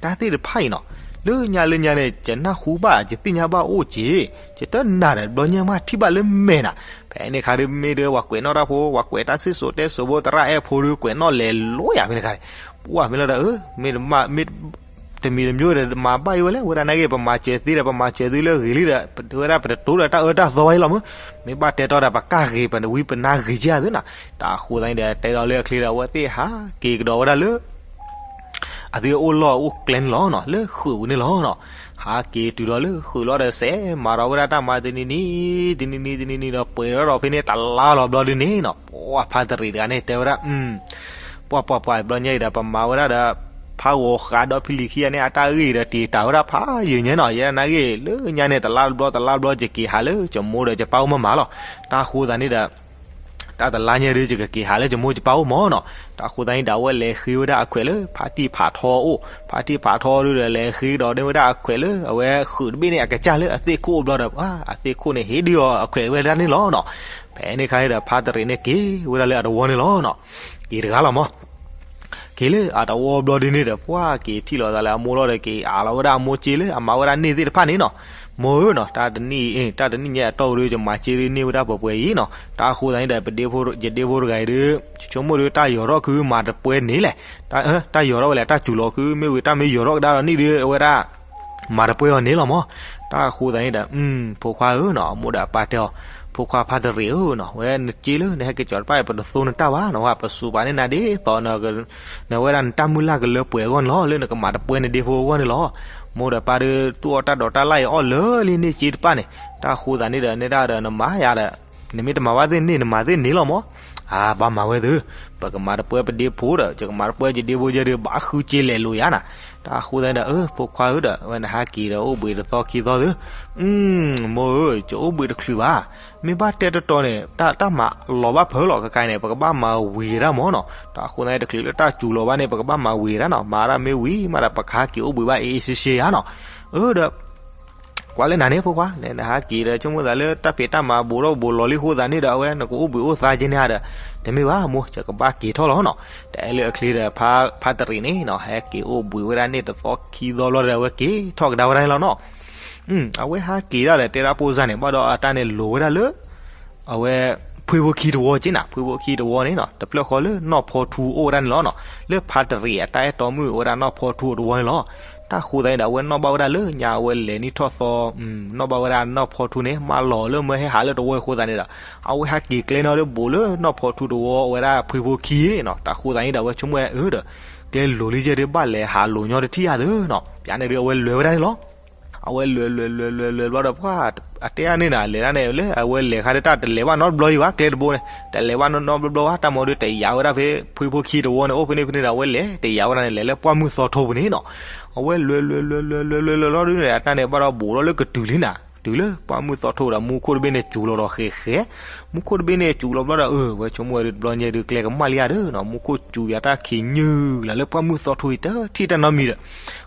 တၢ်သ့ၣ်တဖၣ်အံၤနီၤ လၢညါလၢညါန့ၣ် ယနၢ်ဟူဘၣ် ယသ့ၣ်ညါဘၣ်အိၣ်က့ၤ ယတနာ်ဒီးဘျီညါမးထံၣ်ဘၣ်လၢမဲာ်နၤ ဖဲန့ၣ်ခါဒုးမ့ၢ်ဒုး ပှၤကွဲးနီၣ်တၢ်ဖိ ပှၤကွဲးတၢ်စံၣ်စိၤတဲစိၤဖိ သရၣ်အဲၣ်ဖိဒုး ကွဲးနီၣ်လဲၤလိယၤဖဲန့ၣ်ခါန့ၣ် ပှၢ်မ့ၢ်လီၤဒီး မ့ၢ် တမံၤတမံၤဒီး မၤဘၣ်ယိၣ်ဝဲလဲၣ် ဝဲဒၣ်နာ်က့ ပမၤစၢၤသ့ဒီး ပမၤစၢၤသုလၢဂ့ၤလံဒီး ဝဲဒၣ်ပတတိၤဒီးတၢ်အၢတၢ်သီဘၣ်အံၤလီၤမး မ့ၢ်ဘၣ်တဲတီဒီး ပကၢ်ဂ့ၤ ပဝံပနါဂ့ၤကဲသုနီၤ တၢ်အဃိသတးန့ၣ်ဒီး တဲဒီးလၢအချ့ဒီး အဝဲသ့ၣ်ဟးက့ၤကဒီးဝဲဒၣ်လၢ အသုအိၣ်လီၢ်အိၣ်ကျဲန့ၣ်လီၤနီၤ လၢဃုာ်ပူၤန့ၣ်လီၤနီၤ ဟးက့ၤတုၤဒီးလၢဃုာ်လီၤဒီး စဲးမၤဒီးဝဲဒၣ်တၢ်မၤတနံၤနံၤ တနံၤနံၤ တနံၤနံၤဒီး ပှဲၤထီၣ်ဒီးဖဲန့ၣ် တလါလီၤဘျီဒုးန့ၣ်နီၤ ပှၢ်ဖါတရံးတဂၤန့ၣ် တဲဝဲဒၣ် ပှၤပှၤပှၤဘျီညါအံၤဒီး ပမၤဝဲဒၣ်ဒီး ဖးဂီၤဃးဒီးဖံလံၤခံဂၤန့ၣ် အတၢ်ဂ့ၢ်ဒီးတ့ၢ်တၢ်ဝဲဒၣ်ဖးယံာ်ညါနီၤ, ယဲဒၣ်နာ်ဂ့ၢ် လၢညါန့ၣ် တလါတဘျီတလါတဘျီ ယက့ၤဟးလၢ ယမိၢ်ဒီးယပၢ်အိၣ်မးမးလီၤ. တၢ်ဃိသတးန့ၣ်ဒီး တၢ်တလါညါဒုး ယကက့ၤဟးလၢယမိၢ်ယပၢ်အိၣ်မးနီၤ. တၢ်ဃိသတးန့ၣ်ဒီး အဝဲလဲၤဃ့ဝဲဒၣ်အခွဲးလၢ ဖါတံၢ်ဖးထီအိၣ်, ဖါတံၢ်ဖးထီဒုးဒီး လဲၤဃ့ဒီးန့ၢ်ဝဲဒၣ်အခွဲးလၢ အဝဲဃုာ်တဘ့ၣ်န့ၣ် အကစၢ်လၢအသ့ၣ်ခိၣ်အိၣ်ဘျီဒီး အသ့ၣ်ခိၣ်န့ၣ် ဟ့ၣ်ဒုးအီၤအခွဲးဝဲဒၣ်န့ၣ်လီၤနီၤ. ဖဲန့ၣ်အခါန့ၣ်ဒီး ဖါတရံးန့ၣ်က့ၤဝဲဒၣ်လၢအတဝီန့ၣ်လီၤနီၤ. က့ၤတဂၤလီၤမး က့ၤလၢအတဝီဘျီဒုးန့ၣ်ဒီး ပှၤက့ၤထံၣ်လိာ်သးလၢအမိၢ်လီၤဒီး က့ၤအးလီၤဝဲဒၣ်အမိၢ်စ့လၢအမၤဝဲဒၣ်န့ၢ်သ့ၣ်တဖၣ်န့ၣ်နီၤ. မိၢ်ဧၢနီၤ, တၢ်တနံၣ်အံၤ တၢ်တနံၣ်ညါအတီၢ်ပူၤဒီး ယမၤစ့ဒုးန့ၢ်ဝဲဒၣ်ပှဲၤပှဲၤအံၤနီၤ. တၢ်ဃိသတးန့ၣ်ဒီး ပဒ့ဖိ ယဒ့ဖိတဂၤအံၤဒုး ဆိကမိၣ်ဒုး တၢ်ယီၤထီၣ်ခုမၤတပှဲၤန့ၣ်လဲၣ်, တၢ်ယီၤထီၣ်ဝဲလဲၣ် တၢ်စူၤလီၤခု မ့ၢ်ဝံၤတၢ်မ့ၢ်ယီၤထီၣ်ကဒါဒီးန့ၣ်ဒုး အဝဲဒၣ် မၤတပှဲၤအီၤန့ၣ်လီၤမး. တၢ်ဃိသတးန့ၣ်ဒီး ဖိခွါဧၢနီၤ, အမိၢ်ဒီးအပၢ်တဲအီၤ, ဖိခွါဖါတရံးဧၢနီၤ, ဝဲနစ့လၢနဟဲက့ၤကၠီၤတဖၣ်အံၤ ပတသိနတၢ်ဘၣ်နီၤ, ပစူၤပာ်န့ၢ်နၤဒ်သိး နဝဲဒၣ်နတၢ်မုၢ်လၢ်ကလၢပှဲၤအဂီၢ်န့ၣ်လီၤ, လၢနကမၤတပှဲၤနဒ့ဖိအဂီၢ်န့ၣ်လီၤ. မိၢ်ဒီးပၢ်ဒုး သူၣ်အီၣ်တၢ်ဒိးတၢ်လၢ်အံၤအီၣ်လၢာ်လံန့ၢ်စ့တဖၣ်န့ၣ်, တၢ်ဃိသတးန့ၣ်ဒီး နဲဒၣ်ဒီးနမၤယၤဒီး နမ့ၢ်တမၤဘၣ်သ့ၣ်န့ၣ် နမၤသ့ၣ်န့ၣ်လီၤမး. အါ ဘၣ်မၤဝဲသု, ပကမၤတပှဲၤပဒ့ဖိဒီး ယကမၤတပှဲၤယဒ့ဖိယဲဒုး ဘၣ်ဃုစ့လဲၤလိာ်ယၤနၤ. တၢ်ဃိသတးန့ၣ်ဒီး ဖိခွါဧၢဒီး ဝဲနဟးက့ၤဒီးအိၣ်ဘှံးတသီခံသီသု, မိၢ်ဧၢ ယအိၣ်ဘှံးတချုးဘၣ်, မ့ၢ်ဘၣ်တဲတတီၤန့ၣ် တၢ်မၤလီၤဘၣ်ဖၢလီၤ ခဲခါအံၤန့ၣ် ပကဘၣ်မၤဝံၤဒၣ်မးနီၤ. တၢ်ဃိသတးန့ၣ် တချုးလၢတၢ်စူၤလီၤဘၣ်န့ၣ် ပကဘၣ်မၤဝံၤဒၣ်နီၤ, မၤဒၣ်မ့ၢ်ဝံၤမးဒီး ပကဟးက့ၤအိၣ်ဘှံးဘၣ်အ့ၣ်အ့ၣ်စ့စ့ဧါနီၤ. အၢဒီး ကွၢ်လၢနၤန့ၣ် ဖိခွါ, နဟးက့ၤဒီး ဆိကမိၣ်သးလၢတၢ်ဖံးတၢ်မၤဘူးထီၣ်ဘူးလီၤလံအဃိသတးန့ၣ်ဒီး အဝဲနကအိၣ်ဘှံးအိၣ်သါက့န့ၣ်ဧါဒီး, တမ့ၢ်ဘၣ်မိၢ်, ယကဘၣ်က့ၤထီၣ်လီၤနီၤ. တအဲၣ်လၢအချ့ဒီး ဖါတရံးန့ၣ်နီၤ ဟဲက့ၤအိၣ်ဘှံးဝဲဒၣ်န့ၣ်တသီခံသီဘျီဒီး အဝဲက့ၤထီၣ်ကဒါဝဲဒၣ်န့ၣ်လီၤနီၤ. အဝဲဟးက့ၤဒၣ်ဒီး တဲဒၣ်ပိၢ်စၢ်န့ၣ် ဘၣ်ဒီးအတၢ်န့ၣ်လိၤဝဲဒၣ်လၢ အဝဲ ဖှ့ဖိခံတဝီက့နၤ, ဖှ့ဖိခံတဝီန့ၣ်နီၤ တဖျၢၣ်ဃီလၢနီၢ်ဖီထူအိၣ်ဝဲဒၣ်န့ၣ်လီၤနီၤ. လၢဖါတရံးအတၢ်အဲၣ်တီမုၣ်ဝဲဒၣ်နီၢ်ဖီထူအတဝီန့ၣ်လီၤ. တၢ်ဃိသတးန့ၣ်ဒီး အဝဲနီၣ်ဘၣ်ဝဲဒၣ်လၢညါအဝဲလဲၤနံၣ်ထီၣ်သီ, နီၣ်ဘၣ်ဝဲဒၣ်နီၢ်ဖီထူန့ၣ် မၢလီၤလၢမၢဟဲဟးလၢတဝီအဃိသတးန့ၣ်ဒီး အဝဲဟးက့ၤကျဲန့ၣ်ဒီးဘူးလၢနီၢ်ဖီထူတဝီအဝဲဒၣ်ဖှ့ဖိခံနီၤ. တၢ်ဃိသတးန့ၣ်ဒီး အဝဲဆိကမိၣ်ဝဲအၢဒီး ကျဲလိၤလံယဲဒုး ဘၣ်လဲၤဟးလိာ်ညီတထံၣ်ဧါသၢနီၤ. ပျၢ်န့ၣ်ဒုးအဝဲလဲၤဝဲဒၣ်န့ၣ်လီၤ. အဝဲလဲၤလဲၤလဲၤလဲၤလဲၤဘျီဒီး ပှၤအတဲအန့ၣ်နၤ လဲၤဒၣ်န့ၣ်လၢအဝဲလဲၤခါဒုး တၢ်တလဲၤဘၣ်နီတဘျီအံၤဘၣ် ကျဲတဘိန့ၣ် တလဲၤဘၣ်နီတဘျီဘၣ်. တၢ်မၤဒုးတယာ်ဝဲဒၣ်ဖဲ ဖှ့ဖိခံတဝီန့ၣ် အိၣ်ဖဲန့ၣ်ဖဲန့ၣ်ဒီး အဝဲလဲၤတယာ်ဝဲဒၣ်န့ၣ် လဲၤလၢပှၢ်မုၢ်သီထိပူၤန့ၣ်နီၤ. အဝဲလဲၤလဲၤလဲၤလဲၤလဲၤလဲၤလဲၤလီၤဒုးန့ၣ် အတၢ်န့ၣ်ဘၣ်ဒီးဘူးထီၣ်လၢကတုၤလံနၤ, တုၤလၢပှၢ်မုၢ်သီထိဒီးမူခိၣ်တဘ့ၣ်န့ၣ်စူၤလီၤဒီးဃဲၤဃဲၤ, မူခိၣ်တဘ့ၣ်န့ၣ်စူၤလီၤဘျီဒီး အၢ ဝဲဆိကမိၣ်ဝဲဒုး တဘျီညါဒုး ကျဲကမၣ်လံဧါဒီးနီၤ, မူခိၣ်စူၤယၤတၢ်ခံးညၢ်လၢပှၢ်မုၢ်သီထိအံၤ တထံၣ်တၢ်နီတမံၤဒီး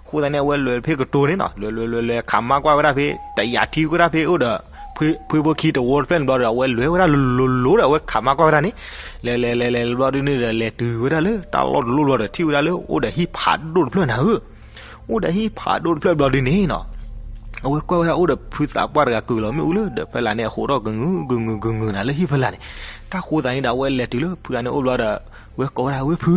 အဃိသတးန့ၣ် အဝဲလဲၤဖဲကတိၤန့ၣ်နီၤ လဲၤလဲၤလဲၤလဲၤ ခးမါကွၢ်ဝဲဒၣ်ဖဲ တယာ်ထံကွၢ်ဒၣ်ဖဲအိၣ်ဒီး ဖှ့ဖိခံတဝီတဖျၢၣ်န့ၣ်ဘျီဒီး အဝဲလဲၤဝဲဒၣ်လိၤလိၤဒီး အဝဲခးမါကွၢ်ဝဲဒၣ်န့ၣ် လဲၤလဲၤလဲၤလဲၤဘျီဒုးန့ၣ်ဒီး လဲၤတုၤဝဲဒၣ်လၢတၢ်လီၢ်တလီၢ်ဘျီဒီး ထံၣ်ဝဲဒၣ်လၢအိၣ်ဒီးဟံၣ်ဖးဒိၣ်တဖျၢၣ်နၤဧၢ, အိၣ်ဒီးဟံၣ်ဖးဒိၣ်တဖျၢၣ်ဘျီဒုးန့ၣ်နီၤ အဝဲကွၢ်ဝဲဒၣ်အိၣ်ဒီးဖုသးပှၢ်တဂၤကုၢ်လီၤမ့ၣ်အူလၢဒီးဖဲလၢ်န့ၣ် အဃိးထီၣ်ကငူးကငူးကငူးနၤလၢဟံၣ်ဖဲလၢ်န့ၣ်, တၢ်ဃိသတးန့ၣ်ဒီး အဝဲလဲၤတုၤလၢဖုဂၤန့ၣ်အိၣ်ဘျီဒီး ဝဲကိးဝဲဒၣ်ဝဲဖု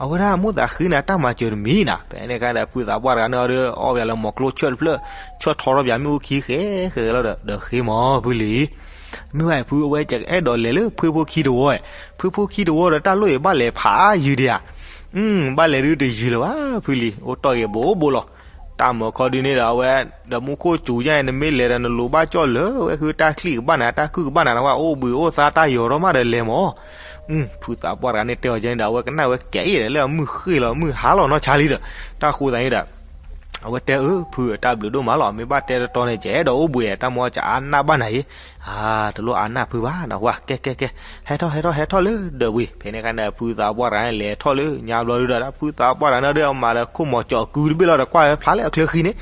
အဝဲဒၣ်မိၣ်သးဃ့နၤတၢ်မၤစၢၤတမံၤနၤ, ဖဲန့ၣ်အခါဒီး ဖုသးပှၢ်တဂၤန့ၣ်အီၤဒီး အီၣ်ပၠးလၢမီၤကျိဆၢၣ်တဖျၢၣ် ဆၢၣ်ထီထီၣ်ပၠးမ့ၣ်အူခံဃဲဃဲလီၤဒီး ဒီးဃ့မီၤဖုလံၤ မ့ၢ်ဝဲဖု အဝဲကအဲၣ်ဒိးလဲၤလၢဖှ့ဖိခံတဝီ, ဖှ့ဖိခံတဝီဒီးတၢ်လိၣ်အံၤဘၣ်လဲၤဖးယုာ်ဒံးဧါ, ဘၣ်လဲၤဒုးတယုာ်လၢၤဘၣ်ဖုလံၤ အိၣ်တီၢ်ဂ့ၤဘိဘိလီၤ. တၢ်မၤခီဒုးန့ၣ်ဒီး အဝဲ ဒီးမူခိၣ်စူၤယါအံၤ နမ့ၢ်လဲၤဒီးနလိၤဘၣ်ကၠီၣ်လၢဝဲဃု တၢ်ချံၣ်ကဘၣ်နၤ တၢ်ခုၣ်ကဘၣ်နၤ နဝဲအိၣ်ဘှံးအိၣ်သါတၢ်ယီၤထီၣ်မးဒီးလဲၤမီၤ ဖုသးပှၢ်တဂၤန့ၣ်တဲအီၤကဲန့ၣ်ဒီး အဝဲကနၣ်ဝဲကဲအံၤဒီး လၢအမုၢ်ဃ့ၢ်လီၤ မုၢ်ဟါလီၤနီၢ်ဆါလံဒီး တၢ်ဃိသတးန့ၣ်ဒီး အဝဲတဲအၢ ဖုတၢ်ဘျုးဒိၣ်မးလီၤ မ့ၢ်ဘၣ်တဲတတီၤန့ၣ် ကအဲၣ်ဒိးအိၣ်ဘှံး တၢ်မၤကအါနၢ်ဘၣ်နၤအံၤ, တလိၣ်အါနၢ်ဖုဘၣ်နဟါ ကဲကဲကဲ ဟဲထီၣ်ဟဲထီၣ်ဟဲထီၣ်လၢဒီးဝံၤ ဖဲန့ၣ်အခါန့ၣ် ဖုသးပှၢ်တဂၤန့ၣ် လဲၤထီၣ်လၢညါဘျီဒုးဒီး ဖုသးပှၢ်တဂၤန့ၣ်ဒီး အမၤဒီးခိၣ်မီၤကၠီၤကုတဘ့ၣ်လီၤဒီး ကွၢ်ဝဲဖျါလၢအချၢဃံန့ၣ်,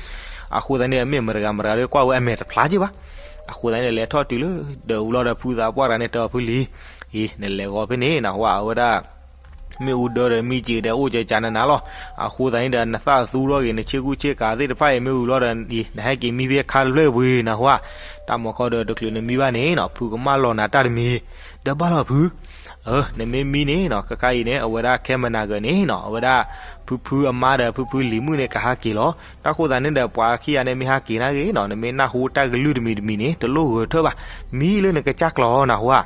အဃိသတးန့ၣ် မ့ၢ်မတဂၤမတဂၤဒီး ကွၢ်ဝဲအမဲာ်တဖျါက့ဘၣ်. အဃိသတးန့ၣ် လဲၤထီၣ်တုၤလၢဒီးဝံၤလီၤဒီး ဖုသးပှၢ်တဂၤန့ၣ် တဲအီၤဖုလံၤ, အံၤ နလဲၤဂီၤဖဲန့ၣ် နဟါ အဝဲဒၣ် မ့ၣ်အူဒၢဒီးမံက့ၤဒီးအိၣ်ကကနနၤလီၤ. အဃိသတးန့ၣ်ဒီး နသၣ်သူထီၣ်ဂ့ၤ နဆ့ကူဆ့ကၤသ့ၣ်တဖၣ်အံၤ မ့ၢ်ဝံၤလီၤဒီး နဟဲက့ၤမံဖဲခါတဖျၢၣ်ဝံၤနဟါ, တၢ်မၤခီဒီးတချုးနမံဘၣ်န့ၣ်နီၤ ဖုကမၣ်လီၤနၤတၢ်တမံၤ, ဒီးဘၣ်လီၤဖု နမ့ၢ်မံန့ၣ်နီၤ ခဲခါအံၤန့ၣ် အဝဲဒၣ်ခဲမနၤဂၤန့ၣ်နီၤ အဝဲဒၣ် ဖုဖုအမါဒီးဖုဖုလံၤမုၣ်န့ၣ် ကဟးက့ၤလီၤ. တၢ်ဃိသတးန့ၣ်ဒီး ပှၤခံဂၤန့ၣ်မ့ၢ်ဟးက့ၤနာ်ဂ့ၤနီၤ နမ့ၢ်နၢ်ဟူတၢ်ကလုၢ်တမံၤတမံၤန့ၣ် တလိၣ်ဂဲၤထၢၣ်ဘၣ်. မံလၢနကစၢ်ကျီၤနဟါ,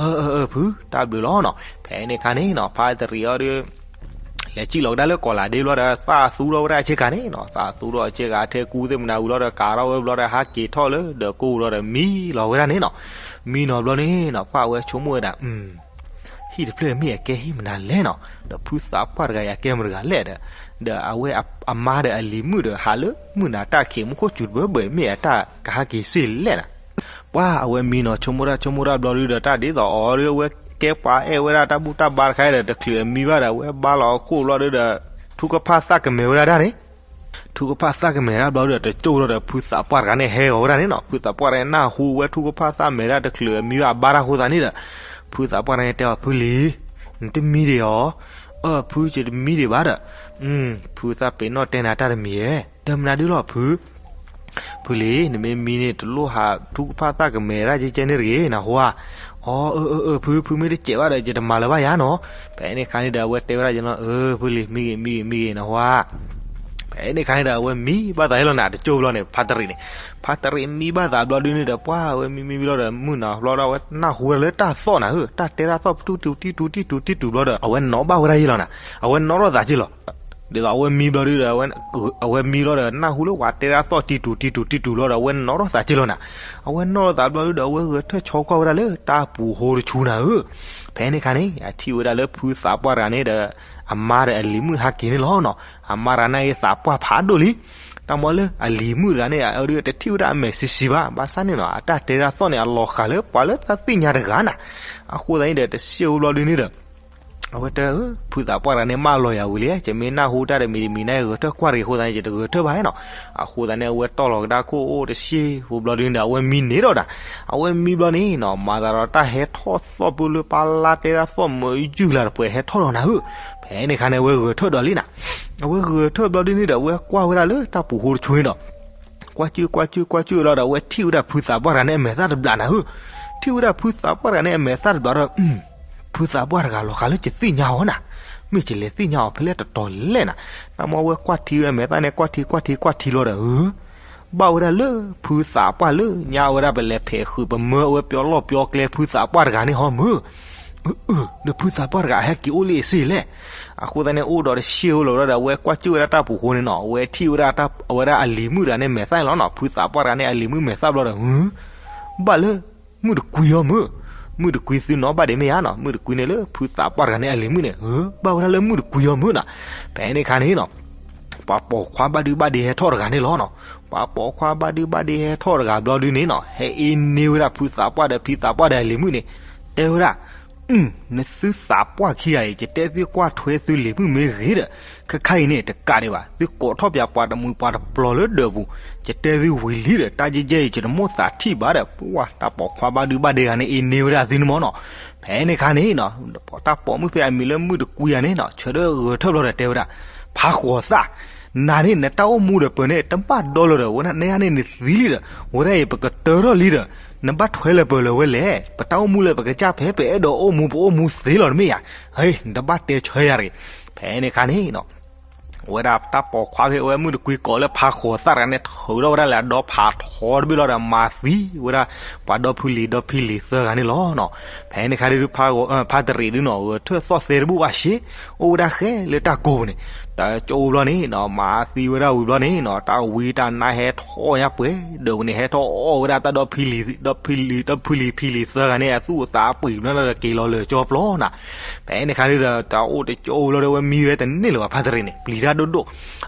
အၢ အၢ အၢ ဖု တၢ်ဘျုးလီၤနီၤ. ဖဲန့ၣ်အခါန့ၣ်နီၤ ဖါတရံးအီၤဒီး လဲၤစံၣ်လီၤကဒါလၢကီၢ်လၤဒ့ဘျီဒီး သးသူထီၣ်ဝဲဒၣ်ဆ့ကၤန့ၣ်နီၤ သးသူထီၣ်ဆ့ကၤထဲကူသ့ၣ်မနၤဝံၤလီၤဒီး ကၤထီၣ်ဝဲဘျီဒီး ဟးက့ၤထီၣ်လၢဒီးကိၢ်လီၤဒီး မံလီၤဝဲဒၣ်န့ၣ်နီၤ. မံနီၤဘျီန့ၣ်နီၤ ပှၤအဝဲဆိကမိၣ်ဝဲဒၣ် ဟံၣ်တဖျၢၣ်မ့ၢ်အကဲဟံၣ်မနုၤလဲၣ်နီၤ, ဒီးဖုသးပှၢ်တဂၤအံၤအကဲမတၤတဂၤလဲၣ်ဒီး, ဒီးအဝဲအမါဒီးအလံၤမုၣ်ဒီး ဟးလၢမုၢ်နၤတၢ်ခံးမူခိၣ်စူၤတဘၢဘၢမ့ၢ်အတၢ်ကဟဲက့ၤစ့ၢ်လဲၣ်နီၤ. ပှၤအဝဲမံနီၤ ဆိကမိၣ်တၢ်ဆိကမိၣ်တၢ်ဘျီဒုဒီး တၢ်ဒ်သိးအီၤဒီး အဝဲကဲပှၤအဲၣ်ဝဲဒၣ်တၢ်ဘူၣ်တၢ်ဘါတခါဒီး တချုးအမံဘၣ်ဒီး အဝဲဘါလီၤအခိၣ်ဘျီဒုဒီး ထူကဖၣ်သၣ်ကမဲာ်ဝဲဒၣ်တၢ်န့ၣ် ထူကဖၣ်သၣ်ကမဲာ်တၢ်ဘျီဒုဒီး တကၠိၢ်လီၤဒီး ဖုသးပှၢ်တဂၤန့ၣ်ဟဲဂီၤဝဲဒၣ်န့ၣ်နီၤ. ဖုသးပှၢ်တဂၤန့ၣ် နၢ်ဟူဝဲထူကဖၣ်သၣ်မဲာ်ဒၣ်တချုးအမံဘၣ်အဘါတၢ်အဃိသတးန့ၣ်ဒီး ဖုသးပှၢ်တဂၤန့ၣ်တဲအီၤ ဖုလံၤ, နတမံဒံးဧါ. အၢ ဖု ယတမံဒံးဘၣ်ဒီး, ဖုသးပ့ၤနီၣ်တဲနၤတၢ်တမံၤဧါ, တဲမနုၤဒုလီၤဖု ဖုလံၤ နမ့ၢ်မံန့ၣ် တလိၣ်ဟးထူကဖၣ်သၣ်ကမဲာ်ဒၣ်ကဲကဲန့ၣ်တဂ့ၤ နၢ်ဟူဧါ. အၢ အၢ အၢ ဖု ဖုမ့ၢ်တစဲးဘၣ်ဒီး ယတမၤလၢၤဘၣ်ယၤနီၤ. ဖဲန့ၣ်အခါန့ၣ်ဒီး အဝဲတဲဝဲဒၣ်ယနီၤ အၢ ဖုလံၤ မံဂ့ၤ မံဂ့ၤ မံဂ့ၤ နၢ်ဟူဧါ. ဖဲန့ၣ်အခါန့ၣ်ဒီး အဝဲမံဘၣ်သးဟဲလီၤနၤ တကၠိၢ်ဘျီန့ၣ် ဖါတရံးန့ၣ်, ဖါတရံးမံဘၣ်သးဘျီဒုန့ၣ်ဒီး ပှၤအဝဲမံမံမံလီၤဒီး မုၢ်နၤဘျီဒီး အဝဲနၢ်ဟူဝဲဒၣ်လၢတၢ်သီၣ်နၤဧၢ, တၢ်တဲတၢ်သီၣ်ပတူၢ်တူၢ်တံၢ်တူၢ်တံၢ်တူၢ်တံၢ်တူၢ်ဘျီဒီး အဝဲနီၣ်ဘၣ်ဝဲဒၣ်ယဲလီၤနၤ, အဝဲနီၣ်ထီၣ်သးက့လီၤ. ဒ်သိးအဝဲမံဘျီဒုဒီး အဝဲမံလီၤဒီး နၢ်ဟူလၢပှၤတဲတၢ်သီၣ်တံၢ်တူၢ်တံၢ်တူၢ်တံၢ်တူၢ်ဘျီဒီး အဝဲနီၣ်ထီၣ်သးက့လီၤနၤ. အဝဲနီၣ်ထီၣ်သးဘျီဒုဒီး အဝဲဂဲၤထၢၣ်ဆီကွၢ်ဝဲဒၣ်လၢတၢ်ပူၤဃိတဆူနၤဧၢ. ဖဲန့ၣ်အခါန့ၣ် အထံၣ်ဝဲဒၣ်လၢဖုသးပှၢ်တဂၤန့ၣ်ဒီး အမါဒီးအလံၤမုၣ်ဟးက့ၤန့ၣ်လီၤနီၤ. အမါတဂၤန့ၣ်အသးပှၢ်ဖးဒိၣ်လံ. တၢ်မ့ၢ်လၢအလံၤမုၣ်တဂၤန့ၣ် အဒုတထံၣ်ဝဲဒၣ်အမဲာ်ဆံးဆံးဘၣ်, ဘၣ်ဆၣ်န့ၣ်နီၤ အတၢ်တဲတၢ်သီၣ်န့ၣ် အလီၤဃာ်လၢပှၤလၢတၢ်သ့ၣ်ညါတဂၤနၤ. အဃိသတးန့ၣ်ဒီး တစဲးဖိဘျီဒုန့ၣ်ဒီး အဝဲတဲ ဖုသးပှၢ်တဂၤန့ၣ် မၢလီၤယၤဝံၤလံ, ယမ့ၢ်နၢ်ဟူတၢ်တမံၤတမံၤန့ၣ် ဂဲၤထၢၣ်ကွၢ်တဂ့ၤအဃိသတးန့ၣ် ယတဂဲၤထၢၣ်ဘၣ်နီၤ. အဃိသတးန့ၣ် အဝဲတီၢ်လီၤကဒါခိၣ်အိၣ်တစဲးဖိဘျီဒုန့ၣ်ဒီး အဝဲမံန့ၢ်ဒီးနၤ. အဝဲမံဘျီန့ၣ်နီၤ မၤသးဒီးတၢ်ဟဲထီၣ်သီၣ်ပူၤလၢပၢ်လၢ်တဲတၢ်သီၣ်မုာ်ယုၢ်လၢ်တပှဲၤဟဲထီၣ်ဒီးနၤဧၢ. ဖဲန့ၣ်အခါန့ၣ် အဝဲဂဲၤထၢၣ်ဒီးလံနၤ. အဝဲဂဲၤထၢၣ်ဘျီဒုန့ၣ်ဒီး အဝဲကွၢ်ဝဲဒၣ်လၢတၢ်ပူၤဃိတဆူန့ၣ်ဒီး ကွၢ်ကၢၢ်ကွၢ်ကၢၢ်ကွၢ်ကၢၢ်လီၤဒီး အဝဲထံၣ်ဝဲဒၣ်ဖုသးပှၢ်တဂၤန့ၣ်အမဲာ်သၣ်တဘျးနၤဧၢ. ထံၣ်ဝဲဒၣ်ဖုသးပှၢ်တဂၤန့ၣ်အမဲာ်သၣ်တဘျးဒီး ဖုသးပှၢ်တဂၤလီၤဃာ်လၢယသ့ၣ်ညါအီၤနၤ, မ့ၢ်ယလဲၤသ့ၣ်ညါအီၤဖဲလဲၣ်တတီၤလဲၣ်နၤ. တၢ်မ့ၢ်အဝဲကွၢ်ထံဝဲအမဲာ်သၣ်န့ၣ် ကွၢ်ထံကွၢ်ထံကွၢ်ထံလီၤဒီး ဘၣ်ဝဲဒၣ်လၢဖုသးပှၢ်လၢညါဝဲဒၣ်ပလဲၤဖဲးဃုာ်ပမၢအဝဲပျီလီၢ်ပျီကျဲဖုသးပှၢ်တဂၤန့ၣ်ဟီမုၢ် ဒီးဖုသးပှၢ်တဂၤအဟဲက့ၤအိၣ်လၢအစ့လဲၣ်. အဃိသတးန့ၣ် အိၣ်ဒီးတဆံၣ်အိၣ်လီၤဝဲဒၣ်ဒီး အဝဲကွၢ်ကၢၣ်ဝဲဒၣ်တၢ်ပူၤဃိန့ၣ်နီၤ အဝဲထံၣ်ဝဲဒၣ်အဝဲဒၣ်အလံၤမုၣ်တဂၤန့ၣ်မဲာ်သၣ်န့ၣ်လီၤနီၤ. ဖုသးပှၢ်တဂၤန့ၣ် အလံၤမုၣ်မဲာ်သၣ်ဘျီဒီး ဘၣ်လၢ မုၣ်တကွံဟီမုၢ်, မုၣ်တကွံသုနီၣ်ဘၣ်ဒံးမ့ၢ်ဧါနီၤ. မုၣ်တကွံန့ၣ်လၢဖုသးပှၢ်တဂၤန့ၣ် အလံၤမုၣ်န့ၣ် ဘၣ်ဝဲဒၣ်လၢမုၣ်တကွံဟီမုၢ်နီၤ. ဖဲန့ၣ်အခါန့ၣ်နီၤ ပှၤပိာ်ခွါဘၣ်ဒုဘၣ်ဒ့ဟဲထီၣ်တဂၤန့ၣ်လီၤနီၤ. ပှၤပိာ်ခွါဘၣ်ဒုဘၣ်ဒ့ဟဲထီၣ်တဂၤဘျီဒုန့ၣ်နီၤ ဟဲအ့န့ၢ်ဝဲဒၣ်ဖုသးပှၢ်ဒီးဖံသးပှၢ်ဒီးအလံၤမုၣ်န့ၣ် တဲဝဲဒၣ် နသုသးပှၢ်ခံဂၤအံၤ ယတဲသုကွၢ်ထွဲသုလံၤမုၣ်မ့ၢ်ဂ့ၤဒီး ခဲခါအံၤန့ၣ် တကးဒံးဘၣ် သုကိးထီၣ်ပၠးပှၤတမှံၤပှၤတပျီၤလၢဒၢးပူၤ ယတဲသုဝံၤလံဒီး တၢ်ယဲၢ်ယဲၢ်အံၤ ယတမိၣ်သးထံၣ်ဘၣ်ဒီး ပှၤတၢ်ပိာ်ခွါဘၣ်ဒုဘၣ်ဒ့ဂၤန့ၣ် အ့န့ၢ်ဝဲဒၣ်သုန့ၣ်မ့ၢ်နီၤ. ဖဲန့ၣ်အခါန့ၣ်နီၤ တၢ်ပိာ်မုၣ်ဖဲအမံၤလၢမုၣ်တကွံဂၤန့ၣ်နီၤ ဆၢထၢၣ်ဂဲၤထၢၣ်ဘျီဒီးတဲဝဲဒၣ် ဖးဃိးသၣ် နၤန့ၣ် နတၢ်အိၣ်မူဒီးပၢၤန့ၣ် တဘၣ်ဒီလၢၤဒီး ဝဲဒၣ်နဲဒၣ်န့ၣ်နသံလံဒီး ဝဲဒၣ်အံၤပကတၢထီၣ်လံဒီး နဘၣ်ထွဲလၢၤပၢၤလၢၤဝဲလဲၣ်. ပတၢ်အိၣ်မူလၢပကစၢ်ဖဲ ပအဲၣ်ဒိးအိၣ်မူပအိၣ်မူသ့လီၤတမ့ၢ်ဧါ. ဟဲ နတဘၣ်တဲဆၢယၤတဂ့ၤ. ဖဲန့ၣ်အခါန့ၣ်နီၤ ဝဲဒၣ်တၢ်ပိာ်ခွါဖဲအဝဲမုၣ်တကွံကိးလၢဖးဃိးသၣ်တဂၤန့ၣ် ထုးထီၣ်ဝဲဒၣ်လၢအဒီဖးထီတဘ့ၣ်လီၤဒီး မၤသံဝဲဒၣ် ပှၤဒီဖုလံၤဒီဖံလံၤသၢဂၤန့ၣ်လီၤနီၤ. ဖဲန့ၣ်အခါဒုး ဖါတရံးဒုးနီၤ ဂဲၤထၢၣ်သီၣ်သဲတဘူၣ်ဘၣ်ရှ့ အိၣ်ဝဲဒၣ်ဃဲလၢတၢ်ကိးပူၤန့ၣ် တကၠိဘျီန့ၣ်နီၤ မၤသံဝဲဒၣ်ဝံၤဘျီန့ၣ်နီၤ တၢ်ဝံတၢ်နါဟဲထီၣ်ညါပှဲၤဒီးန့ၣ် ဟဲထီၣ်အီၣ်ဝဲဒၣ်တၢ်ဒီဖုလံၤ ဒီဖုလံၤ ဒီဖုလံၤဖံလံၤသၢဂၤန့ၣ် အသူၣ်အသးပှ့ၤဘျီန့ၣ်ဒီးက့ၤလီၤလၢာ်ကၠီပျီနီၤ. ဖဲန့ၣ်အခါဒုးဒီး တၢ်အိၣ်တကၠိဘျီဒီး ဝဲမံဝဲတန့ၢ်လၢၤဘၣ် ဖါတရံးန့ၣ် ပျံၤတၢ်ဒိၣ်ဒိၣ်.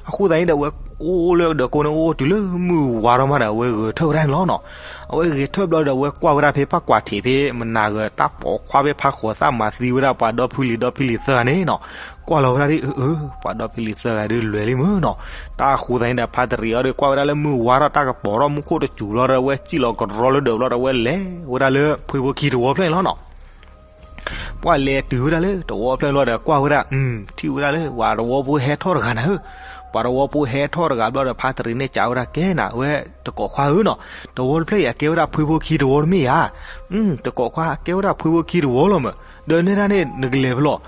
အဃိသတးန့ၣ်ဒီး ဝဲအိၣ်လၢဒၢးကိးန့ၣ် အိၣ်တုၤလၢမုၢ်ဝါထီၣ်မးဒီး အဝဲဂဲၤထၢၣ်ဝဲဒၣ်န့ၣ်လီၤနီၤ. အဝဲဂဲၤထၢၣ်ဘျီဒီး အဝဲကွၢ်ဝဲဒၣ်ဖဲပှၢ်ကွၢ်ထံးဖဲ မနၤဂၤ တၢ်ပိာ်ခွါဖဲဖးဃိးသၣ်မၤသံဝဲဒၣ်ပှၤဒီဖုလံၤဒီဖုလံၤသၢဂၤန့ၣ်နီၤ. ကွၢ်လီၤဝဲဒၣ်ဒ်အၢ အၢ ပှၤဒီဖုလံၤသၢဂၤဒုးလွဲၤလံမုၢ်နီၤ. တၢ်အဃိသတးန့ၣ်ဒီး ဖါတရံးအီၤဒီး ကွၢ်ဝဲဒၣ်လၢမုၢ်ဝါထီၣ်တၢ်ကပီၤထီၣ်မူခိၣ်တစူၤလီၤဒီး အဝဲစံၣ်လီၤကရီလၢဒၢးဘျီဒီး အဝဲလဲၤဝဲဒၣ်လၢဖှံဖိခံတဝီဖျၢၣ်န့ၣ်လီၤနီၤ. ပှၤလဲၤတုၤဝဲဒၣ်လၢတဝီဖျၢၣ်လီၤဒီး ကွၢ်ဝဲဒၣ် ထံၣ်ဝဲဒၣ်လၢ ပှၤတဝီဖိဟဲထီၣ်တဂၤနၤဧၢ. ပှၤတဝီဖိဟဲထီၣ်တဂၤဘျီဒီး ဖါတရံးန့ၣ် ကးဝဲဒၣ်ကဲနၤ အဝဲတကိးခွါဧၢနီၤ. တဝီတဖျၢၣ်အံၤ အကဲဝဲဒၣ်ဖှံဖိခံတဝီတမ့ၢ်ဧါ. တကိးခွါ အကဲဝဲဒၣ်ဖှံဖိခံတဝီလီၤမး. ဒီးနဲဒၣ်န့ၣ် နကလဲၤဖဲလဲၣ်.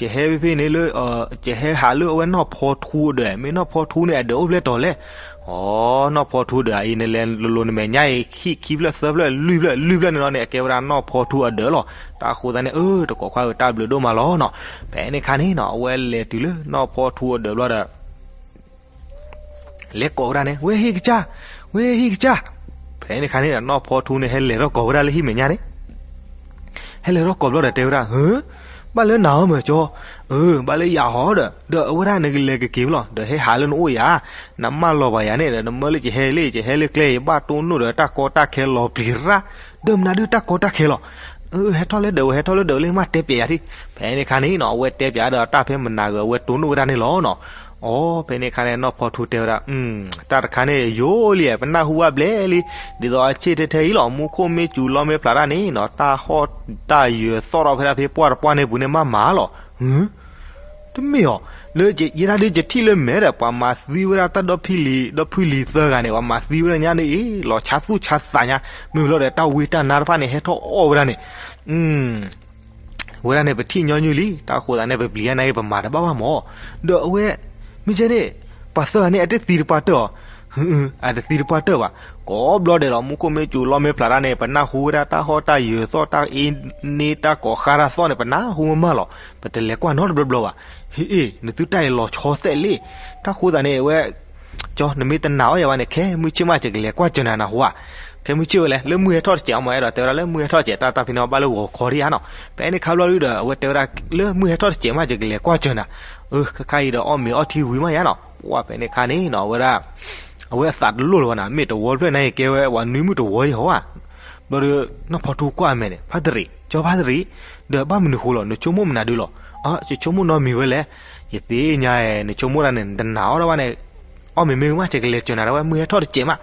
ယဟဲဖဲဖဲန့ၣ်လၢ ယဟဲဟးလၢအဝဲနီၢ်ဖီထူအဒၢး မ့ၢ်နီၢ်ဖီထူန့ၣ် အဒၢးအိၣ်ဖဲလဲၣ်တီၤလဲၣ်. အိ နီၢ်ဖီထူဒၢးအံၤ နလဲၤလိၤလိၤနမဲာ်ညါအံၤ ဟံၣ်ခံဖျၢၣ်သၢဖျၢၣ်လွံၢ်ဖျၢၣ်လွံၢ်ဖျၢၣ်န့ၣ်လီၤန့ၣ် အကဲဝဲဒၣ်နီၢ်ဖီထူအဒၢးလီၤ. တၢ်အဃိသတးန့ၣ် အၢ တကိးခွါဧၢ တၢ်ဘျုးဒိၣ်မးလီၤနီၤ. ဖဲန့ၣ်အခါန့ၣ်နီၤ အဝဲလဲၤတုၤလၢနီၢ်ဖီထူအဒၢးဘျီဒီး လဲၤကိးဝဲဒၣ်န့ၣ် ဝဲဟံၣ်ကစၢ်, ဝဲဟံၣ်ကစၢ်. ဖဲန့ၣ်အခါန့ၣ် နီၢ်ဖီထူန့ၣ် ဟဲလဲၤထီၣ်ကိးဝဲဒၣ်လၢဟံၣ်မဲာ်ညါန့ၣ် ဟဲလဲၤထီၣ်ကိးဘျီဒီးတဲဝဲဒၣ်, ဘၣ်လၢနၤအီၤမ့ၢ်ကၠီ, ဘၣ်လၢယၤဟီဒီး, ဒီးအဝဲဒၣ်နကလဲၤကက့ၤဖဲလဲၣ်, ဒီးဟဲဟးလၢနအိၣ်ယၤ, နမၢလီၤဘၣ်ယၤန့ၣ်ဒီး နမၢလၢကဟဲလံ ကဟဲလၢကျဲ ယဘၣ်တိၢ်နီၣ်ဒီးတၢ်ကီတၢ်ခဲလီၤပျံၤရၣ်, ဒီးမနုၤဒုးတၢ်ကီတၢ်ခဲလီၤ, ဟဲထီၣ်လၢဒၢးဝဲ ဟဲထီၣ်လၢဒၢးဝဲလၢမ့ၢ်တဲပၠးယၤထံၣ်, ဖဲန့ၣ်ခါန့ၣ်နီၤ အဝဲတဲပၠးဒီးတၢ်ဖဲမနၤဂၤ အဝဲတိၢ်နီၣ်ဝဲဒၣ်န့ၣ်လီၤနီၤ. အိ ဖဲန့ၣ်ခါန့ၣ် နီၢ်ဖီထူတဲဝဲဒၣ်, တၢ်တခါန့ၣ်ယိာ်လံ ပနၢ်ဟူဘၣ်ဘျဲၣ်လံ, ဒ်သိးအဆ့ၣ်ထဲထဲအံၤလီၤ မူခိၣ်မ့ၢ်စူၤလီမ့ၢ်ဖျးတၢ်န့ၣ်နီၤ တၢ်ဟီၣ်တၢ်ယၢၤသီၣ်ထီၣ်ဖဲဒၣ်ဖဲပှၢ်တပှၢ်န့ၣ်ပူၤန့ၣ်မးမးလီၤ. တမ့ၢ်အီၤ, လၢယဲဒၣ်ဒုးယထံၣ်လၢမဲာ်ဒီး ပှၤမၤသံဝဲဒၣ်တၢ်ဒီဖုလံၤ ဒီဖုလံၤသၢဂၤန့ၣ် ပှၤမၤသံဝဲဒၣ်ညါန့ၣ်အံၤ လီၤဆါသူၣ်ဆါသးညါ, မ့ၢ်လီၤဒီးတၢ်ဝံတၢ်နါတဖၣ်န့ၣ် ဟဲထီၣ်အီၣ်ဝဲဒၣ်န့ၣ် ဝဲဒၣ်န့ၣ် ပထံၣ်ညီနုၢ်လံ, တၢ်ဃိသးန့ၣ် ပပျံၤညါန့ၣ် ပမၤတဘၣ်ဘၣ်မး, ဒီးအဝဲ မ့ၢ်ကဲန့ၣ် ပှၤသၢဂၤန့ၣ် အတသံတပှၢ်တၢၢ်အီၤ, အတသံတပှၢ်တၢၢ်ဘၣ်, ကိးဘျီဒဲးလီၤ မူခိၣ်မ့ၢ်စူၤလီမ့ၢ်ဖျးတၢ်န့ၣ် ပနၢ်ဟူဝဲဒၣ်တၢ်ဟီၣ်တၢ်ယၢၤသီၣ်တၢ်အ့န့တၢ်ကိးဃါတၢ်သီၣ်န့ၣ် ပနၢ်ဟူမးမးလီၤ, ပတလဲၤကွၢ်နီတဘျီဘျီဘၣ်, ဟ့ၣ်အ့ၣ် နသုတၢ်အံၤလီၤဆီသဲးလံ, တၢ်ဃိသးန့ၣ် အဝဲ ကၠီ နမ့ၢ်တနာ်အီၤယၤဘၣ်န့ၣ် ခဲမုၢ်ဆ့ၣ်မး ယကလဲၤကွၢ်စၢၤနၤနဟူဧါ, ခဲမုၢ်ဆ့ၣ်ဝဲလဲၣ် လၢမုၢ်ဟဲထီၣ်တစဲးအီၤမး အဲၣ်ဒိးတဲဝဲဒၣ်လၢမုၢ်ဟဲထီၣ်တစဲး တၢ်တၢ်ဖဲန့ၣ်အီၤဘၣ်လၢဂီၤခီဒံဧါနီၤ, ဖဲန့ၣ်ခါဘျီဒုဒီး အဝဲတဲဝဲဒၣ် လၢမုၢ်ဟဲထီၣ်တစဲးမး ယကလဲၤကွၢ်စၢၤနၤ, ခါခါအံၤဒီးအီၣ်မ့ၤအီထံဝံၤမးယါနီၤ, ပှၢ်ဖဲန့ၣ်ခါန့ၣ်နီၤ အဝဲဒၣ် အဝဲအသးတလိၣ်လၢၤဘၣ်နၤ မ့ၢ်တဝီဖျၢၣ်န့ၣ် ကဲဝဲပှၤနွံမုၣ်တဝီယဟီဧါ, ဘျီဒီး နီၢ်ဖီထူကွၢ်အမဲာ်န့ၣ် ဖါတရံး ကၠီဖါတရံး, ဒီးဘၣ်မနုၤဃိလီၤ နဆိကမိၣ်မနုၤဒုလီၤ, ယဆိကမိၣ်နီတမံၤဝဲလဲၣ်, ယသ့ၣ်ညါ နဆိကမိၣ်တၢ်န့ၣ် နတနာ်အီၤဒၣ်ဘၣ်န့ၣ်, အီၣ်မ့ၤမ့ၢ်ဂ့ၤမး ယကလဲၤစၢၤနၤဒၣ်ဝဲ မုၢ်ဟဲထီၣ်တစဲးမး,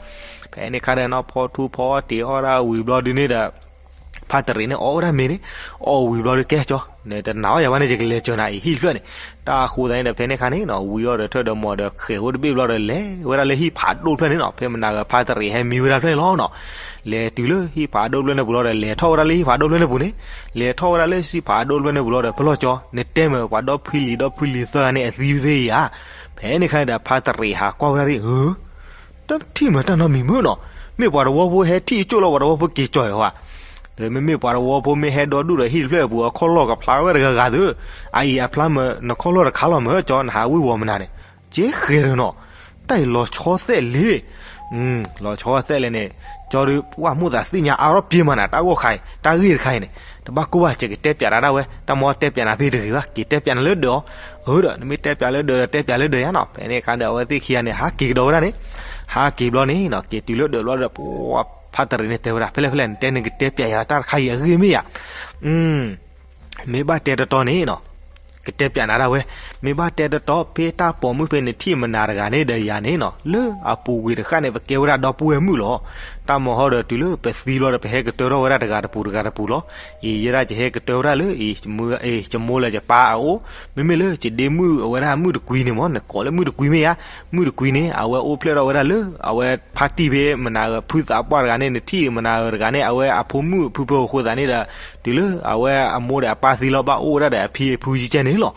ဖဲန့ၣ်ခါဒီး နီၢ်ဖီထူဖီအီၣ်တ့ၤအီၣ်ဒၣ်ဝံၤဘျီဒုန့ၣ်ဒီး ဖါတရံးန့ၣ် အီၣ်ဝဲဒၣ်မ့ၤန့ၣ်, အီၣ်ဝံၤဘျီဒုကဲကၠီ, နတနာ်အီၤယၤဘၣ်န့ၣ် ယကလဲၤစၢၤနၤအံၤဟံၣ်ဖျၢၣ်န့ၣ်, တၢ်ဃိသးန့ၣ်ဒီး ဖဲန့ၣ်ခါန့ၣ်နီၤ ဝံၤလီၤဒီးထၢၣ်ဒီးမီၤဒီးဃဲးအိၣ်တဘ့ၣ်ဘျီဒီး လဲၤဝဲဒၣ်လၢဟံၣ်ဖးဒိၣ်တဖျၢၣ်န့ၣ်နီၤ ဖဲမနၤဂၤဖါတရံးဟဲမံဝဲဒၣ်ဖျၢၣ်န့ၣ်လီၤနီၤ, လဲၤတုၤလၢဟံၣ်ဖးဒိၣ်တဖျၢၣ်န့ၣ်ပူၤလီၤဒီး လဲၤထီၣ်ဝဲဒၣ်လၢဟံၣ်ဖးဒိၣ်တဖျၢၣ်န့ၣ်ပူၤန့ၣ်, လဲၤထီၣ်ဝဲဒၣ်လၢဟံၣ်ဖးဒိၣ်တဖျၢၣ်န့ၣ်ပူၤလီၤဒီး ပလီၢ်ကၠီ, နတဲမ့ၢ်ပှၤဒီဖုလံၤဒီဖုလံၤသၢဂၤန့ၣ် အသံဖဲအံၤဧါ, ဖဲန့ၣ်ခါန့ၣ်ဒီး ဖါတရံးဟးကွၢ်ဝဲဒၣ်ဒ် တထံၣ်မ့ၢ်တၢ်နီတမံၤမ့ၢ်နီၤ, မ့ၢ်ပှၤတဝီဖိဟဲထံၣ်ကၠိၣ်လီၤ ပှၤတဝီဖိက့ၤကၠီၤအီၤဧါ, ဒီးမ့မ့ၢ်ပှၤတဝီဖိမ့ၢ်ဟဲဒီဒူၣ်ဒီးဟံၣ်တဖျၢၣ်အပူၤ အခီၣ်လီၢ်ကဖျါဝဲတဂၤဂၤသု, အအံၤအဖျါမ့ၢ် နခီၣ်လီၢ်တခါလီၤမ့ၢ် ကၠီနဟးဝံၣ်ဝီၤမနုၤန့ၣ်, ကဲဃဲၤဒီးနီၤ, တၢ်အံၤလီၤဆီသဲးလံ လီၤဆီသဲးလဲၣ်န့ၣ်, ကၠီဒုးပှၢ်မိၣ်သးသ့ၣ်ညါအါထီၣ်ပှဲၤမးနၤ တၢ်ဂီၢ်ခါအံၤ တၢ်ဂ့ၢ်တခါအံၤန့ၣ်, တဘၣ်ကိၢ်ဘၣ် ယကတဲပျးနၤဒၣ်ဝဲ တၢ်မ့ၢ်တဲပျးနၤဖဲတဂ့ၤဘၣ် က့ၤတဲပျးနၤလၢဒၢးအီၤ, အၢဒီး နမ့ၢ်တဲပျးလၢဒၢးဒီးတဲပျးလၢဒၢးယါနီၤ, ဖဲန့ၣ်အခါဒီး အဝဲသ့ၣ်ခံဂၤန့ၣ် ဟးက့ၤကဒီးဝဲဒၣ်န့ၣ်, ဟးက့ၤဘျီန့ၣ်နီၤ က့ၤတုၤလၢဒၢးဘျီဒီး ပှၤဖါတရံးန့ၣ်တဲဝဲဒၣ် ဖဲလဲၣ်ဖဲလဲၣ် နတဲနကတဲပျးယၤတၢ်တခါအံၤအဂ့ၢ်မ့ၢ်ယါ မ့ၢ်ဘၣ်တဲတတီန့ၣ်နီၤ, ကတဲပျးနၤဒၣ်ဝဲ, မ့ၢ်ဘၣ်တဲတတီ ဖဲတၢ်ပိာ်မုၣ်ဖဲနထံၣ်မနၤတဂၤန့ၣ်ဒီးယၤန့ၣ်နီၤ လၢအပူၤကွံာ်တဃၣ်န့ၣ် ပကဲဝဲဒၣ်ဒီပုၢ်ဝဲၢ်မုၣ်လီၤ. တၢ်မၤဟီဒီးတုၤလၢပသံဘျီဒီး ပဟဲကတၢၢ်ထီၣ်ဝဲဒၣ်တဂၤတပူၤတဂၤတပူၤလီၤ. အံၤယဲဒၣ်ယဟဲကတၢၢ်ဝဲဒၣ်လၢ ယမိၢ်လၢယပၢ်အအိၣ်, မ့မ့ၢ်လၢယဒ့မုၣ်အဝဲဒၣ်မုၣ်တကွံန့ၣ်မ့ၢ် နကိးလၢမုၣ်တကွံမ့ၢ်ဧါ, မုၣ်တကွံန့ၣ် အဝဲအိၣ်ဖျဲၣ်ထီၣ်ဝဲဒၣ်လၢ အဝဲဖါတံၢ်ဖဲမနၤဂၤဖုသးပှၢ်တဂၤန့ၣ် နထံၣ်မနၤဂၤတဂၤန့ၣ် အဝဲအဖိမုၣ်ဖုဖိအဃိသတးန့ၣ်ဒီး တုၤလၢအဝဲအမိၢ်ဒီးအပၢ်သံလီၤ ဘၣ်အိၣ်ဝဲဒၣ်ဒီးအဖံအဖုကဲန့ၣ်လီၤ.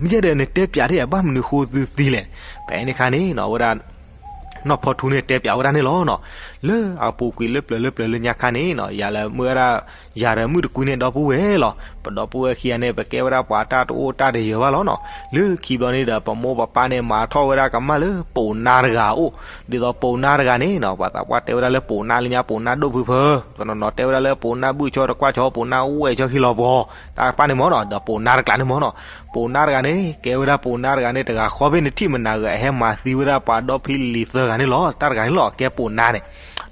မ့ၢ်ကဲဒီးနတဲပျးဒ်အဘၣ်မနုၤဃိသုသံလဲၣ်. ဖဲန့ၣ်ခါန့ၣ်နီၤ အဝဲဒၣ် နီၢ်ဖီထူန့ၣ်တဲပျးဝဲဒၣ်န့ၣ်လီၤနီၤ. လၢအပူၤကွံာ်လၢပျၢၤလၢပျၢၤလၢညါခါန့ၣ်နီၤ ယၤလၢမုၢ်ဝဲဒၣ် ယၤဒီးမုၣ်တကွံန့ၣ် ဒီပုၢ်ဝဲၢ်လီၤ. ပဒီပုၢ်ဝဲၢ်ခံဂၤန့ၣ် ပကဲဝဲဒၣ်ပှၤတၢ်တအိၣ်တၢ်တယၢၤဘၣ်လီၤနီၤ. လၢခံဘျီန့ၣ်ဒီး ပမိၢ်ပပၢ်န့ၣ် မၤထီၣ်ဝဲဒၣ်ကမၣ်လၢပိာ်နါတဂၤအအိၣ်, ဒ်သိးပိာ်နါတဂၤန့ၣ်နီၤ ပှၤသးပှၢ်တဲဝဲဒၣ်လၢပိာ်နါလၢညါပိာ်နါဒိၣ်ဖုဖၢ တနီၤနီၤတဲဝဲဒၣ်လၢပိာ်နါဘုၣ်ဆီတကွၢ်ဆီ ပိာ်နါဝဲၢ်ဆီခံလီၤပှီၤ တၢ်တဖၣ်န့ၣ်မ့ၢ်နီၤ ဒီးပိာ်နါတကျးန့ၣ်မ့ၢ်နီၤ. ပိာ်နါတဂၤန့ၣ် ကဲဝဲဒၣ်ပိာ်နါတဂၤန့ၣ် တဂၤဃီဖဲနထံၣ်မနၤဂၤ အဟဲမၤသံဝဲဒၣ်ပှၤဒီဖုလံၤသၢဂၤန့ၣ်လီၤ. တၢ်တဂၤန့ၣ်လီၤ ကဲပိာ်နါန့ၣ်.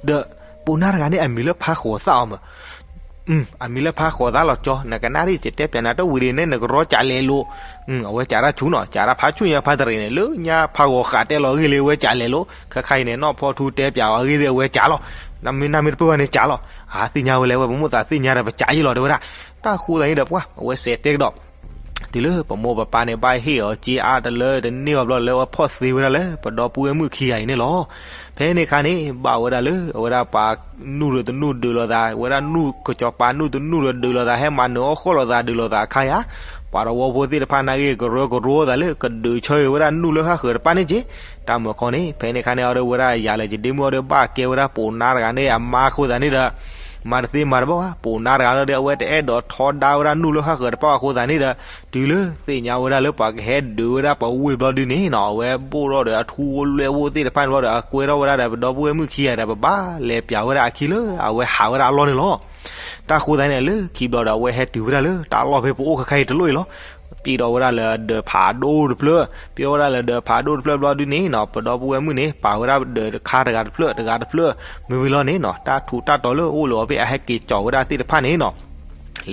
ဒီးပိာ်နါတဂၤန့ၣ် အမံၤလၢဖးဃိးသၣ်အီၤမ့ၢ် အမံၤလၢဖးဃိးသၣ်လီၤကၠီ, နကနၣ်ဒ်ယတဲပျးနၤတဝံၤဒ်န့ၣ် နကရီစးလဲၤလိာ်, အဝဲစးတၢ်ဆူၣ်နီၤ, စးတၢ်ဖးဆူၣ်ညါဖါတရံးန့ၣ် လၢညါဖးဂီၤဃးတဲလီၤအဂ့ၢ်လၢအဝဲစးလဲၤလိာ်, ခဲခါအံၤန့ၣ် နီၢ်ဖီထူတဲပျးအီၤအဂ့ၢ်သ့ၣ်အဝဲစးလီၤ, နမ့ၢ်နၢ်မ့ၢ်တပၢၢ်ဘၣ်န့ၣ်စးလီၤ, အသ့ၣ်ညါဝဲလၢဝဲပမိၢ်သးသ့ၣ်ညါဒီးပစးယံာ်လီၤတဲဝဲဒၣ်, တၢ်ဃိသတးန့ၣ်ဒီးပှၢ် အဝဲစဲးတဲကဒီး တုၤလၢပမိၢ်ပပၢ်န့ၣ် ဘၣ်ဟ့ၣ်အီၤစ့အါတလၢတန့ၢ်ဘၣ်ဘျီလၢအဝဲဖီၣ်သ့ဝဲဒၣ်လၢ ပဒီပုၢ်ဝဲၢ်မုၣ်ခံဂၤအံၤန့ၣ်လီၤ. ဖဲန့ၣ်အခါန့ၣ် ဘၣ်ဝဲဒၣ်လၢ အဝဲဒၣ်ပှၤနူၢ်ဒီးတနူၢ်ဒုးလိာ်သး, ဝဲဒၣ်နူၢ်ကစီၤပၤနူၢ်တနူၢ်ဒီးဒုးလိာ်သး ဟဲမၤနၢၤအီၣ်ဃီလိာ်သးဒုးလိာ်သးအခါယါ, ပှၤတဝီဖိသ့ၣ်တဖၣ်နာ်က့ ကရၢကရိသးလၢ ကဒုးဆၢဝဲဒၣ်နူၢ်လၢဃၣ်ဃၢၤတပၣ်န့ၣ်က့, တၢ်မၢကီန့ၣ် ဖဲန့ၣ်အခါန့ၣ် အီၤဒီးဝဲဒၣ်ယၤလၢယဒ့မုၣ်အီၤဒီး ဘၣ်ကဲဝဲဒၣ်ပိာ်နါတဂၤန့ၣ် အမါအဃိသတးန့ၣ်ဒီး မၤတသ့မၤတဘၣ်ဘၣ်, ပိာ်နါတဂၤလီၤဒီး အဝဲတအဲၣ်ဒိးထီဒါဝဲဒၣ်နူၢ်လၢဃၣ်ဃၢၤတပၣ်အဃိသတးန့ၣ်ဒီး တုၤလၢသ့ၣ်ညါဝဲဒၣ်လၢ ပှၤကဟဲဒုးဝဲဒၣ်ပဝ့ၢ်ဘျီဒုန့ၣ်နီၤ, အဝဲဘိၣ်ထီၣ်ဒီးအထူအလွဲၢ်အိၣ်သ့ၣ်တဖၣ်န့ၣ်ဘျီဒီး အကွဲထီၣ်ဝဲဒၣ်ဒီး ပဒီပုၢ်ဝဲၢ်မုၣ်ခံဂၤဒီး ပဘၣ်လဲၤပျးဝဲဒၣ်အခံလၢအဝဲဟးဝဲဒၣ်အလီၢ်န့ၣ်လီၤ. တၢ်ဃိသတးန့ၣ် လၢခံဘျီဒီး အဝဲဟဲတုၤဝဲဒၣ်လၢတၢ်လီၢ်ဖဲပအိၣ်ခဲခါအံၤတလိၣ်အံၤလီၤ. ပံၣ်ဒီးဝဲဒၣ်လၢဒၢးဖးဒိၣ်တဖျၢၣ်, ပံၣ်ဒီးဝဲဒၣ်လၢဒၢးဖးဒိၣ်တဖျၢၣ်ဘျီဒုန့ၣ်နီၤ, ပဒီပုၢ်ဝဲၢ်မုၣ်န့ၣ် ပာ်ဝဲဒၣ်ဒၢးတခါတဂၤတဖျၢၣ် တဂၤတဖျၢၣ်, မ့ၢ်ဝံၤလီၤန့ၣ်နီၤ, တၢ်ထူးတၢ်တီၤလၢအအိၣ်လၢအီၤဖဲအဟဲက့ၤကၠီၤဝဲဒၣ်သ့ၣ်တဖၣ်န့ၣ်နီၤ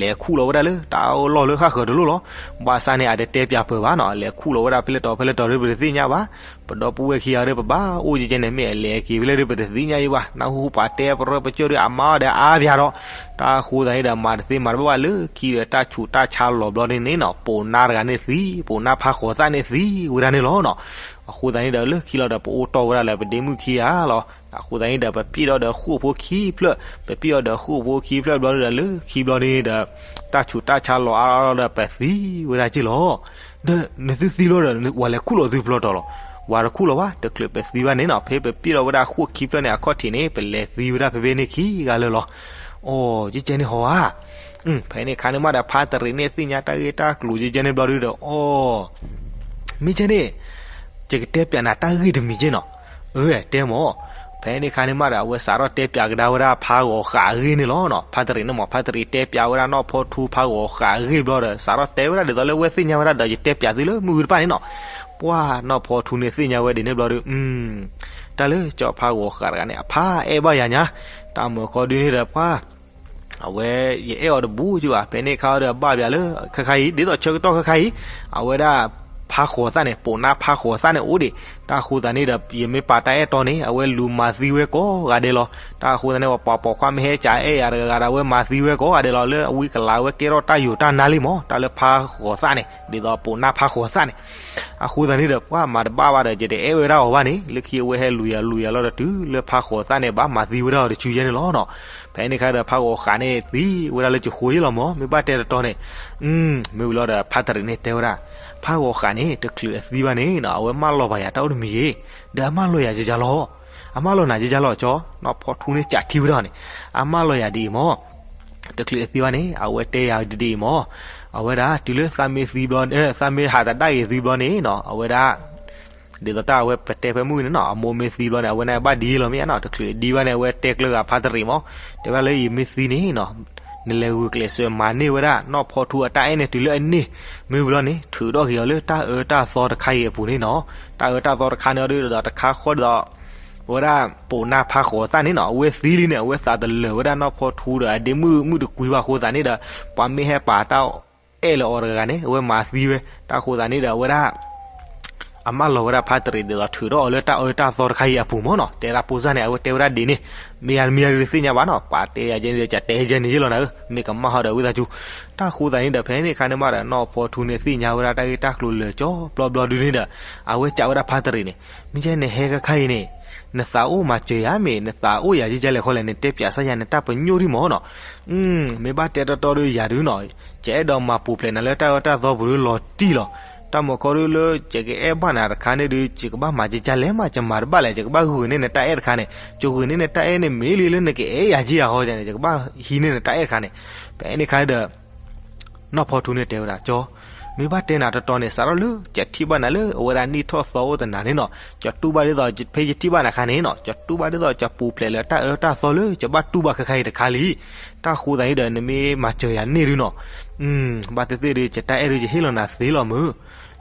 လဲၤခူၣ်လီၤဝဲဒၣ်လၢတၢ်လီၢ်လၢဃၣ်ဃၢၤတလိၣ်လီၤ. ဘၣ်ဆၣ်န့ၣ် အတတဲပၠးပၢၢ်ဘၣ်နီၤ, လဲၤခူၣ်လီၤဝဲဒၣ်ဖဲလဲၣ်တီၤဖဲလဲၣ်တီၤဒီး ပတသ့ၣ်ညါဘၣ်. ပဒီပုၢ်ဝဲၢ်ခံဂၤဒီး ပဘၣ်အိၣ်ကဲကဲန့ၣ် မ့ၢ်အလဲၤက့ၤဖဲလဲၣ်ဒီး ပတသ့ၣ်ညါအံၤဘၣ်. နၢ်ဟူပှၤတဲပရၢပကၠီၣ်ဒီး အမါအီၤဒီးအါပၠးဒီး, တၢ်ဃိသတးန့ၣ်ဒီး မၤတသ့မၤတဘၣ်ဘၣ် လၢခံဒီး တၢ်ဆူးတၢ်ဆါလီၤဘျီန့ၣ်နီၤ, ပိာ်နါတဂၤန့ၣ်သံ, ပိာ်နါဖးဃိးသၣ်န့ၣ်သံဝဲဒၣ်န့ၣ်လီၤနီၤ. အဃိသတးန့ၣ်ဒီး လၢခံလီၤဒီး ပအိၣ်တီၢ်ဝဲဒၣ်လၢပဒ့မုၣ်ခံဂၤလီၤ. အဃိသတးန့ၣ်ဒီး ပပံၣ်ဒီးဒီးဃိၣ်ဖိခံဖျၢၣ်, ပပံၣ်ဒီးဒီးဃိၣ်ဖိခံဖျၢၣ်ဘျီဒီး လၢခံဘျီန့ၣ်ဒီး တၢ်ဆူးတၢ်ဆါလီၤအါလီၤဒီး ပသံဝဲဒၣ်က့ၢ်လီၤ. ဒီးနသုသံလီၤဒီး ဝဲလဲၤခူၣ်လီၤသုဖျီတီၤလီၤ. ဝဲတခူၣ်လီၤဘၣ်, တချုးပသံဘၣ်န့ၣ်နီၤ, ဖဲပပံၣ်ဒီးဝဲဒၣ်ဃိၣ်ခံဖျၢၣ်န့ၣ် အခီၣ်ထံးန့ၣ် ပလဲၤသံဝဲဒၣ်ဖဲဖဲန့ၣ်ခံဂၤလၢာ်လီၤ. အိ, ကဲကဲန့ၣ်ဟီဧါ. ဖဲန့ၣ်အခါန့ၣ်မးဒီး ဖါတရံးန့ၣ်သ့ၣ်ညါတၢ်ဂ့ၢ်တၢ်ကျိၤကဲကဲန့ၣ်ဘျီဒုဒီး အိ, မ့ၢ်ကဲန့ၣ် ယကတဲပၠးနၤတၢ်ဂ့ၢ်တမံၤက့နီၤ. အၢ တဲမၢ်. ဖဲန့ၣ်အခါန့ၣ်မးဒီး အဝဲစးထီၣ်တဲပၠးကဒါဝဲဒၣ်ဖးဂီၤဃးအဂ့ၢ်န့ၣ်လီၤနီၤ. ဖါတရံးန့ၣ်မၢ်, ဖါတရံးတဲပၠးဝဲဒၣ်နီၢ်ဖီထူဖးဂီၤဃးအဂ့ၢ်ဘျီဒီး စးထီၣ်တဲဝဲဒၣ်ဒ်သိးလၢအဝဲသ့ၣ်ညါဝဲဒၣ်ဒီး ယတဲပၠးသုလၢမုၢ်ဂုၢ်တဖၣ်န့ၣ်နီၤ. ပှၤနီၢ်ဖီထူန့ၣ်သ့ၣ်ညါဝဲဒ်န့ၣ်ဘျီဒီး တၢ်လၢကၠီဖးဂီၤဃးတဂၤန့ၣ် အဖးအဲၣ်ဘၣ်ယၤညါ, တၢ်မၢခီဒုန့ၣ်ဒီးပှၤ အဝဲ ယအဲၣ်အီၤတဘူးကဘၣ်. ဖဲန့ၣ်အခါဒီး ဘၣ်ပၠးလၢခဲခါအံၤ ဒ်သိးဆၢကတီၢ်ခဲခါအံၤ အဝဲဒၣ် ဖးဃိးသၣ်န့ၣ် ပိာ်နါဖးဃိးသၣ်န့ၣ်အိၣ်ဒံး. တၢ်ဃိသတးန့ၣ်ဒီး ယမ့ၢ်ပာ်တၢ်အဲၣ်တီန့ၣ် အဝဲလူၤမၤသံဝဲကိးဂၤဒဲးလီၤ. တၢ်ဃိသတးန့ၣ် ပှၤပိာ်ခွါမ့ၢ်ဟဲကးအဲၣ်ယၤတဂၤဒီး အဝဲမၤသံဝဲကိးဂၤဒဲးလီၤ. လၢအဝံကလၤဝဲကဲထီၣ်တၢ်ယိာ်တၢ်နါလံမၢ်, တၢ်လၢဖးဃိးသၣ်န့ၣ် ဒ်သိးပိာ်နါဖးဃိးသၣ်န့ၣ် အဃိသတးန့ၣ်ဒီး ပှၤမၤတဘၣ်ဘၣ်ဒီး ယတအဲၣ်ဝဲဒၣ်အီၤဘၣ်န့ၣ် လၢခံအဝဲဟဲလူၤယၤလူၤယၤလီၤဒီး တုၤလၢဖးဃိးသၣ်န့ၣ် ဘၣ်မၤသံဝဲဒၣ်အီၤတစုယဲန့ၣ်လီၤနီၤ. ဖဲန့ၣ်အခါဒီး ဖးဂီၤဃးန့ၣ်သံဝဲဒၣ်လၢကဃိယဲလီၤမၢ်, မ့ၢ်ဘၣ်တဲတတီန့ၣ်. မ့ၢ်ဝံၤလီၤဒီး ဖါတရံးန့ၣ်တဲဝဲဒၣ်, ဖးဂီၤဃးန့ၣ် တချုးအသံဘၣ်န့ၣ်နီၤ အဝဲမၢလီၤဘၣ်ယၤတၢ်အိၣ်တမံၤယဲ, ဒီးအမၢလီၤယၤယကလီၤ. အမၢလီၤနၤယကလီၤကၠီ, နီၢ်ဖီထူန့ၣ်ကးထံၣ်ဝဲဒၣ်န့ၣ်, အမၢလီၤယၤဒ်အံၤမၢ် တချုးအသံဘၣ်န့ၣ် အဝဲတဲယၤဒ်အံၤမၢ်, အဝဲဒၣ်တုၤလၢသးမ့ၢ်သံဘျီ, သးမ့ၢ်ဟးသဒၣ်ဂ့ၤသံဘျီန့ၣ်နီၤ အဝဲဒၣ် ဒ်သိးတၢ်အဝဲပတဲဖဲမုၢ်န့ၣ်နီၤ အမိၢ်မ့ၢ်သံဘျီန့ၣ် အဝဲန့ၣ်ဘၣ်ဒ်လီၤမ့ၢ်ဧါနီၤ. တချုးအဒံဘၣ်န့ၣ် အဝဲတဲကျၢၤဂၤဖါတရံးမၢ်, တဲဝဲဒၣ်လၢယမ့ၢ်သံန့ၣ်နီၤ နလဲၤဂုာ်ကျဲးစၢးမၤန့ၢ်ဝဲဒၣ် နီၢ်ဖီထူအတၢ်အဲၣ်န့ၣ်တုၤလၢအန့ၢ်, မ့ၢ်ဝံၤလီၤန့ၣ် ထုးထီၣ်က့ၤအီၤလၢတၢ်အၢတၢ်သီတခါအံၤအပူၤန့ၣ်နီၤ. တၢ်အၢတၢ်သီတခါန့ၣ်ဒီး တခါဃီဒီး အဝဲဒၣ်ပိာ်နါဖးဃိးသၣ်န့ၣ်နီၤ အဝဲသံလံန့ၣ် အဝဲသးတလၢာ်ဝဲဒၣ်နီၢ်ဖီထူဒီးအဒ့မုၣ်မုၣ်တကွံဘၣ်အဃိသတးန့ၣ်ဒီး ပှၤမ့ၢ်ဟဲပာ်တၢ်အဲၣ်လၢအီၤတဂၤဂၤန့ၣ် အဝဲမၤသံဝဲ. တၢ်ဃိသတးန့ၣ်ဒီး အဝဲဒၣ် အမၢလီၤဝဲဒၣ်ဖါတရံးဒ်သိးထုးထီၣ်အီၤလၢတၢ်အၢတၢ်သီတခါအံၤအပူၤမၢ်နီၤ. တဲဒၣ်ဖိစၢ်န့ၣ် အဝဲတဲဝဲဒၣ်ဒ်န့ၣ်, မ့ၢ်ယၤတမံၤယၤဒုးသ့ၣ်ညါဘၣ်နီၤ ပှၤတဲယၤယဲန့ၣ်ဒီး ကတဲယဲန့ၣ်ယဲလီၤနၤဧၢ, မ့ၢ်ကမၣ်ဟီဒီးဝံသးစူၤ. တၢ်ဃိသတးန့ၣ်ဒီး ဖဲန့ၣ်အခါန့ၣ်မးဒီး နီၢ်ဖီထူန့ၣ်သ့ၣ်ညါဝဲဒၣ်တၢ်ဂ့ၢ်တၢ်ကျိၤလၢာ်ကၠီဘျီဘျီဒုန့ၣ်ဒီး အဝဲစံးဝဲဒၣ်ဖါတရံးန့ၣ်, မ့ၢ်ကဲနဟဲခဲခါအံၤန့ၣ် နသးအိၣ်မၤစၢၤယၤမ့ၢ် နသးအိၣ်ယၤယကလဲၣ်ခီလဲၣ် နတဲပၠးစၢ်ယၤနတၢ်ပညိၣ်ဒံးမၢ်နီၤ. မ့ၢ်ဘၣ်တဲတီတီဒီးယၤဒုးနီၤ ယအဲၣ်ဒိးမၤပူၤဖျဲးနၤလၢတၢ်အၢတၢ်သီပူၤဒုးလီၤတံၢ်လီၤ. တၢ်မၢခီဒုးလၢယကအဲၣ်ဘၣ်နၤတခါန့ၣ်ဒုး ယကဘၣ်မၤကကလဲၣ်မး ယမၤတဘၣ်လဲၣ် ယကဘၣ်ဂုာ်န့ၢ်နတၢ်အဲၣ်တခါန့ၣ် ယဂုာ်န့ၢ်နတၢ်အဲၣ်န့ၣ် မ့ၢ်လံလၢနကအဲၣ်ယၤက့ၢ်ယၤဃီန့ၣ် ယကဘၣ်ဟံးန့ၢ်နတၢ်အဲၣ်တခါန့ၣ်. ဖဲန့ၣ်အခါဒီး နီၢ်ဖီထူန့ၣ်တဲဝဲဒၣ် ကၠီ, မ့ၢ်ဘၣ်တဲနၤတီတီန့ၣ် စးထီၣ်လၢယထံၣ်ဘၣ်နၤလၢအဝဲဒၣ်နံၣ်ထီၣ်သီအိၣ်တနၤန့ၣ်နီၤ ယတူၢ်ဘၣ်ဒ်သိး ဖဲယထံၣ်ဘၣ်နၤခါန့ၣ်နီၤ ယတူၢ်ဘၣ်ဒ်သိးယပူၤဖျဲးလၢတၢ်အၢတၢ်သီလၢယဘၣ်တူၢ်ဘၣ်ခဲခါအံၤတခါလံ. တၢ်ဃိသတးန့ၣ်ဒီး နမ့ၢ်မၤစၢၤယၤန့ၣ်ဒုးနီၤ ဘၣ်သ့ၣ်သ့ၣ်ဒီး ယတၢ်အဲၣ်ဒုးယဟ့ၣ်လီၤနၤသ့လီၤမုၢ်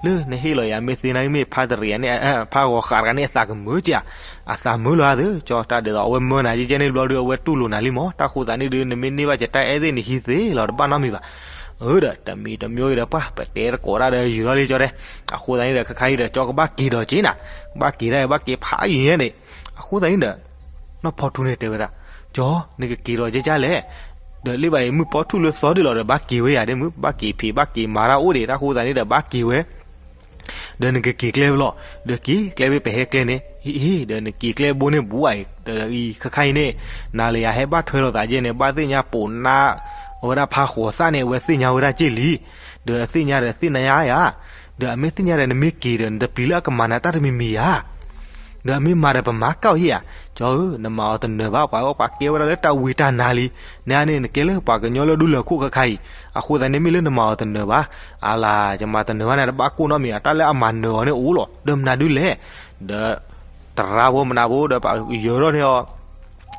လၢနဟ့ၣ်လီၤယၤမ့ၢ်သ့န့ၣ်မ့ၢ် ဖါတရံးန့ၣ် ဖးဂီၤဃးတဂၤန့ၣ် အသးကမုာ်က့ဧါ. အသးမုာ်လီၤဧါသ့ၣ် ကၠီ တၢ်ဒ်သိးအဝဲမၢနၤကဲကဲန့ၣ်ဘျီဒုး အဝဲတူၢ်လိာ်နၤလံမၢ်. တၢ်ဃိသတးန့ၣ်ဒုး နမ့ၢ်န့ၢ်ဘၣ်ယတၢ်အဲၣ်သ့ၣ်န့ၣ် ဟံးသ့လီၤ တဘၣ်နီတမံၤဘၣ်. အၢ ဒီးတမံၤတမံၤအံၤဒီး ပှၤပတဲတကိးတၢ်ဒီးယူၤထီၣ်လံကၠီတဲ. အဃိသတးန့ၣ်ဒီး ခဲခါအံၤဒီး ကၠီကဘၣ်က့ၤဒီးက့ၤနၤ ကဘၣ်က့ၤဒၣ်အံၤ ဘၣ်က့ၤဖးယံၤညါန့ၣ်. အဃိသတးန့ၣ်ဒီး နီၢ်ဖီထူန့ၣ်တဲဝဲဒၣ် ကၠီ နကက့ၤဒီးကဲကဲလဲၣ် ဒီးလၢဘၣ်အံၤ မုၢ်ပီၣ်ထူၣ်လၢသီဒၣ်လီၤဒီး ဘၣ်က့ၤဝဲယၤဒ်မုၢ် ဘၣ်က့ၤဖံးဘၣ်က့ၤမၤတၢ်အိၣ်ဒံး တၢ်ဃိသတးန့ၣ်ဒီး ဘၣ်က့ၤဝဲ ဒီးနကက့ၤကျဲဝဲလီၤ. ဒီးက့ၤကျဲဝဲ ပဟဲကျဲန့ၣ် အ့ ဒီးနက့ၤကျဲဘိန့ၣ်ဘူးအံၤ ဒီးအံၤခဲခါအံၤန့ၣ် နၤလၢယၤဟဲဘၣ်ထွဲလိာ်သးကဲန့ၣ် ဘၣ်သ့ၣ်ညါပိာ်နါ အဝဲဒၣ်ဖးဃိးသၣ်န့ၣ် အဝဲသ့ၣ်ညါဝဲဒၣ်က့ၢ်လံ. ဒီးအသ့ၣ်ညါဒီးသ့ၣ်ညါယၤ ဒီးအမ့ၢ်သ့ၣ်ညါဒီး နမ့ၢ်က့ၤဒီး နတပျံၤလၢအကမၤနၤတၢ်တမံၤမံၤဧါ. ဒီးအမ့ၢ်မၤဒီးပမၤကၢ်အီၤဧါ. ကၠီဧၢ နမၤအီၤတနၢၤဘၣ် ပှၤအဝဲပှၤကဲဝဲဒၣ်လၢတၢ်ဝံတၢ်နါလံ. နန့ၣ် နကဲလၢပှၤကညီလၢဒူလၢာ်ခိၣ်ခဲခါအံၤ အဃိသတးန့ၣ် မ့ၢ်လၢနမၤအီၤတနၢၤဘၣ်. အလၤ ယမၤတနၢၤဘၣ်န့ၣ် တဘၣ်ကိၢ်နီတမံၤဧါ တၢ်လၢအမၤနၢၤအီၤန့ၣ်အိၣ်လီၤ. ဒီးမနုၤဒုလဲၣ်. ဒီး တရါဖိမနၤဖိဒီး ပယၢၤထီၣ်န့ၢ်အီၤ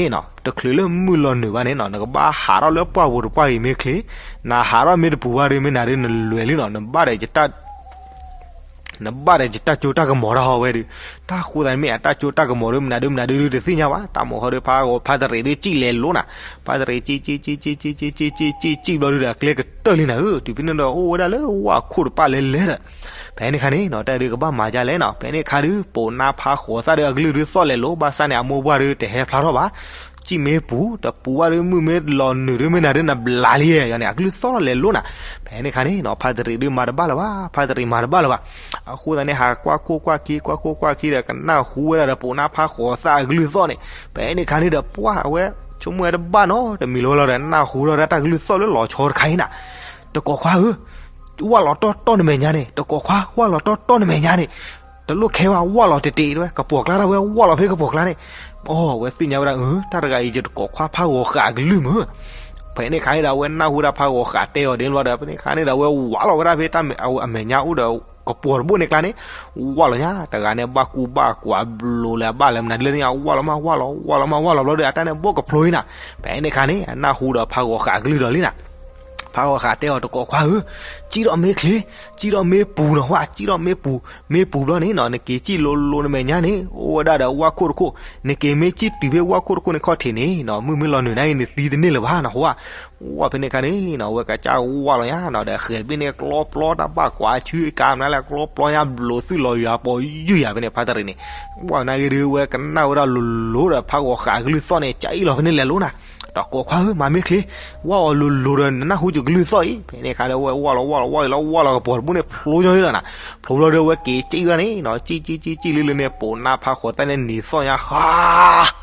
အဃိသတးန့ၣ်နီၤ တချုးလၢမုၢ်လီၤနုာ်ဘၣ်န့ၣ်နီၤ နကဘၣ်ဟးထီၣ်လၢပှၢ်ပူၤတပှၢ်အံၤမ့ၢ်ချ့, နဟးထီၣ်မ့ၢ်တပူၤဘၣ်ဒီး မ့ၢ်နၤဒီးနလွဲၤလံနီၤ, နဘၣ်ဒီး နဘၣ်ဒီးယတၢ်ကၠိတၢ်ကမီၤတၢ်ဟီဝဲဒီး, တၢ်ဃိသတးန့ၣ်မ့ၢ်အတၢ်ကၠိတၢ်ကမီၤဒီး မနုၤဒုမနုၤဒုဒုတသ့ၣ်ညါဘၣ်, တၢ်မီၤဟီဒီးဖးဂီၤ ဖါတရံးဒုစံၣ်လဲၤလိၤနၤ, ဖါတရံးစံၣ်စံၣ်စံၣ်စံၣ်စံၣ်စံၣ်စံၣ်စံၣ်စံၣ်ဘျီဒုဒီး အကျဲကတၢၢ်လံနၤဧၢ, တုၤဖဲန့ၣ်ဒီးအိၣ်ဝဲဒၣ်လၢဝၣ်ခိၣ်တပၢ်လဲၤလဲၤဒီး, ဖဲန့ၣ်ခါန့ၣ်နီၤ တၢ်ဒုကဘၣ်မၤဒ်လဲၣ်နီၤ, ဖဲန့ၣ်ခါဒု ပိာ်နါဖးဃိးသၣ်ဒီးအကလုၢ်ဒုသီၣ်လဲၤလိၤ, ဘၣ်ဆၣ်န့ၣ် အမိၢ်ပှၢ်ဒုတဟဲဖျါထီၣ်ဘၣ်, စံၣ်မ့ၢ်ပူၤ တပူၤဘၣ်ဒု မုၢ်မ့ၢ်လီၤနုာ်ဒု မ့ၢ်နၤဒုနဘျးလံယဲန့ၣ် အကလုၢ်သီၣ်ထီၣ်လဲၤလိၤနၤ, ဖဲန့ၣ်ခါန့ၣ်နီၤ ဖါတရံးဒုမၤတဘၣ်လၢၤဘၣ်, ဖါတရံးမၤတဘၣ်လၢၤဘၣ်, အဃိသတးန့ၣ် ဟးကွၢ်ခိၣ်ကွၢ်ခံ ကွၢ်ခိၣ်ကွၢ်ခံဒီး ကနၢ်ဟူဝဲဒၣ်ဒီးပိာ်နါဖးဃိးသၣ်အကလုၢ်သီၣ်န့ၣ်, ဖဲန့ၣ်ခါန့ၣ်ဒီး ပှၢ်အဝဲ ဆိကမိၣ်ဝဲတဘၣ်နီတမံၤလၢၤဝဲလီၤဒီး နၢ်ဟူထီၣ်ဝဲဒၣ်တၢ်ကလုၢ်သီၣ်လၢလီၤဆီတခါအံၤနၤ, တကိးခွါဧၢ, ဝၣ်လီၤတီတီနမဲာ်ညါန့ၣ်, တကိးခွါ ဝၣ်လီၤတီတီနမဲာ်ညါန့ၣ်, တလိၣ်ခဲဘၣ် ဝၣ်လီၤတတ့းတဝဲ ကပီၤကျါဒၣ်ဝဲ ဝၣ်လီၤဖဲကပီၤကျါန့ၣ်, အဝဲသ့ၣ်ညါဝဲဒၣ် အၢ တၢ်တဂၤအံၤ ယတကိးခွါဖးဂီၤဃာ်အကလုၢ်မ့ၢ် ဖဲန့ၣ်ခါန့ၣ်ဒီး အဝဲနၢ်ဟူဒၣ်ဖးဂီၤဃာ်တဲအီၤဒ်န့ၣ်လီၤဒီး ဖဲန့ၣ်ခါန့ၣ်ဒီး အဝဲဝၣ်လီၤဝဲဒၣ်ဖဲတၢ်အမဲာ်ညါအိၣ်ဒီး ကပီၤတဘိန့ၣ်ကျါန့ၣ်, ဝၣ်လီၤညါ တဂၤန့ၣ် ဘၣ်ကူဘၣ်ကွၢ်ဘျိးလၢအဘၣ်လၢမနုၤလဲၣ်သ့ၣ်ညါ ဝၣ်လီၤမး ဝၣ်လီၤ ဝၣ်လီၤမး ဝၣ်လီၤဘျီဒီး အတၢ်န့ၣ်ဘိၣ်ကဖျိအံၤနၤ, ဖဲန့ၣ်ခါန့ၣ် အနၢ်ဟူဒီးဖးဂီၤဃာ်အကလုၢ်ဒီးလံနၤ ဖးဂီၤဃးတဲအီၤ တကိးခွါဧၢ, စံၣ်ထီၣ်မ့ၢ်ချ့, စံၣ်ထီၣ်မ့ၢ်ပူၤနီၤ, ဟါ, စံၣ်ထီၣ်မ့ၢ်ပူၤ, မ့ၢ်ပူၤဘျီန့ၣ်နီၤ နက့ၤစံၣ်လိၤလိၤနမဲာ်ညါန့ၣ် အိၣ်ဝဲဒၣ်ဒီးဝၣ်ခိၣ်တခိၣ်, နက့ၤမ့ၢ်စံၣ်တုၤဖဲဝၣ်ခိၣ်တခိၣ်န့ၣ်ခီၣ်ထံးန့ၣ်နီၤ မုၢ်မ့ၢ်လီၤနုာ်န့ၣ် နသံတန့ၢ်လၢၤဘၣ်နီၤ ဟါ. ဝဲဖဲန့ၣ်အခါန့ၣ်နီၤ အဝဲကစၢ်ဝၢ်လီၤညါနီၤ ဒီးဃဲၤတဘ့ၣ်န့ၣ် ကျီပျီတၢ်ဘၣ်ကွၢ်ဆူကါမနုၤလဲၣ် ကျီပျီညါဘျိးသုးလီၤယွၤပီၤယုၢ်ယၤဖဲန့ၣ် ဖါတရံးန့ၣ် ဝၣ်နာ်ဂ့ၤဒီး ဝဲကနၣ်ဝဲဒၣ်လိၤလိၤဒီး ဖးဂီၤဃးကလုၢ်သီၣ်န့ၣ် ကအံၣ်လီၤဖဲန့ၣ်လဲၤလိၤနၤ, တကိးခွါဧၢ မၤမ့ၢ်ချ့, ဝၣ်အီၤလိၤလိၤဒီး နနၢ်ဟူကလုၢ်သီၣ်အံၤ, ဖဲန့ၣ်အခါဒီး ဝဲဝၣ်လီၤဝၣ်လီၤဝၣ်လီၤဝၣ်လီၤကပီၤတဘိန့ၣ် ဖျိညီလီၤနၤ, ဖျိဘျီဒီး ဝဲက့ၤစံၣ်ဝဲဒၣ်န့ၣ်နီၤ စံၣ်စံၣ်စံၣ်စံၣ်လၢလၢန့ၣ် ပိာ်နါဖးဃိးသၣ်န့ၣ် နံၤသီၣ်ညါ ဟါ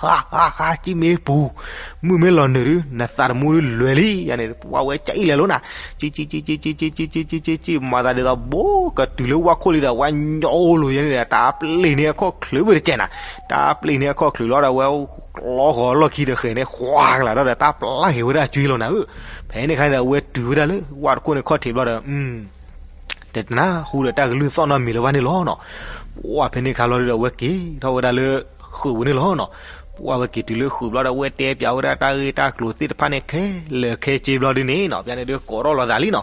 ဟါ ဟါ ဟါ စံၣ်မ့ၢ်ပူၤ, မုၢ်မ့ၢ်လီၤနုာ်ဒုး နသးတမူဒုးလွဲၤလံ, ယၤန့ၣ် ဝဲကၠံၣ်လဲၤလိာ်နၤ, ကၠံၣ် ကၠံၣ် ကၠံၣ် ကၠံၣ် ကၠံၣ် ကၠံၣ် ကၠံၣ် ကၠံၣ် မၤသးဒ်သိး ဘိကတုၤလၢဝၣ်ခိၣ်လံဒီး ဝဲညီလိၤယဲန့ၣ်ဒီး တၢ်ပျ့ၤန့ၢ်အခီၣ်ချုးဘၣ်တကဲးနၤ, တၢ်ပျ့ၤန့ၢ်အခီၣ်ချုးလီၤဒီး ဝဲလီၤဃီၤလီၢ်ခံဒီးဃဲၤန့ၣ် ဃွၤကလာ်ဒီး တၢ်ပျၢ်က့ၤဝဲဒၣ်အကွံာ်လီၤနၤဧၢ, ဖဲန့ၣ်အခါန့ၣ်ဒီး အဝဲတုၤဝဲဒၣ်လၢ ဝၣ်တခိၣ်န့ၣ်ခီၣ်ထံးဘျီဒီး တနၢ်ဟူဒီးတၢ်ကလုၢ်သီၣ်နီတမံၤလၢၤဘၣ်န့ၣ်လီၤနီၤ. ပှၢ်ဖဲန့ၣ်ခါလီၤဒီး အဝဲက့ၤထီၣ်ဝဲဒၣ်လၢ ဃုာ်ပူၤန့ၣ်လီၤနီၤ. ပှၢ်ဝဲက့ၤတုၤလၢဃုာ်ဘျီဒီး အဝဲတဲပၠးဝဲဒၣ်တၢ်ဂ့ၢ်တၢ်ကျိၤသ့ၣ်တဖၣ်န့ၣ် ခဲလၢာ်ခဲဆ့ဘျီဒ်န့ၣ်နီၤ. ပှၢ်န့ၣ်ဒုးကိးထီၣ်လိာ်သးလံနီၤ.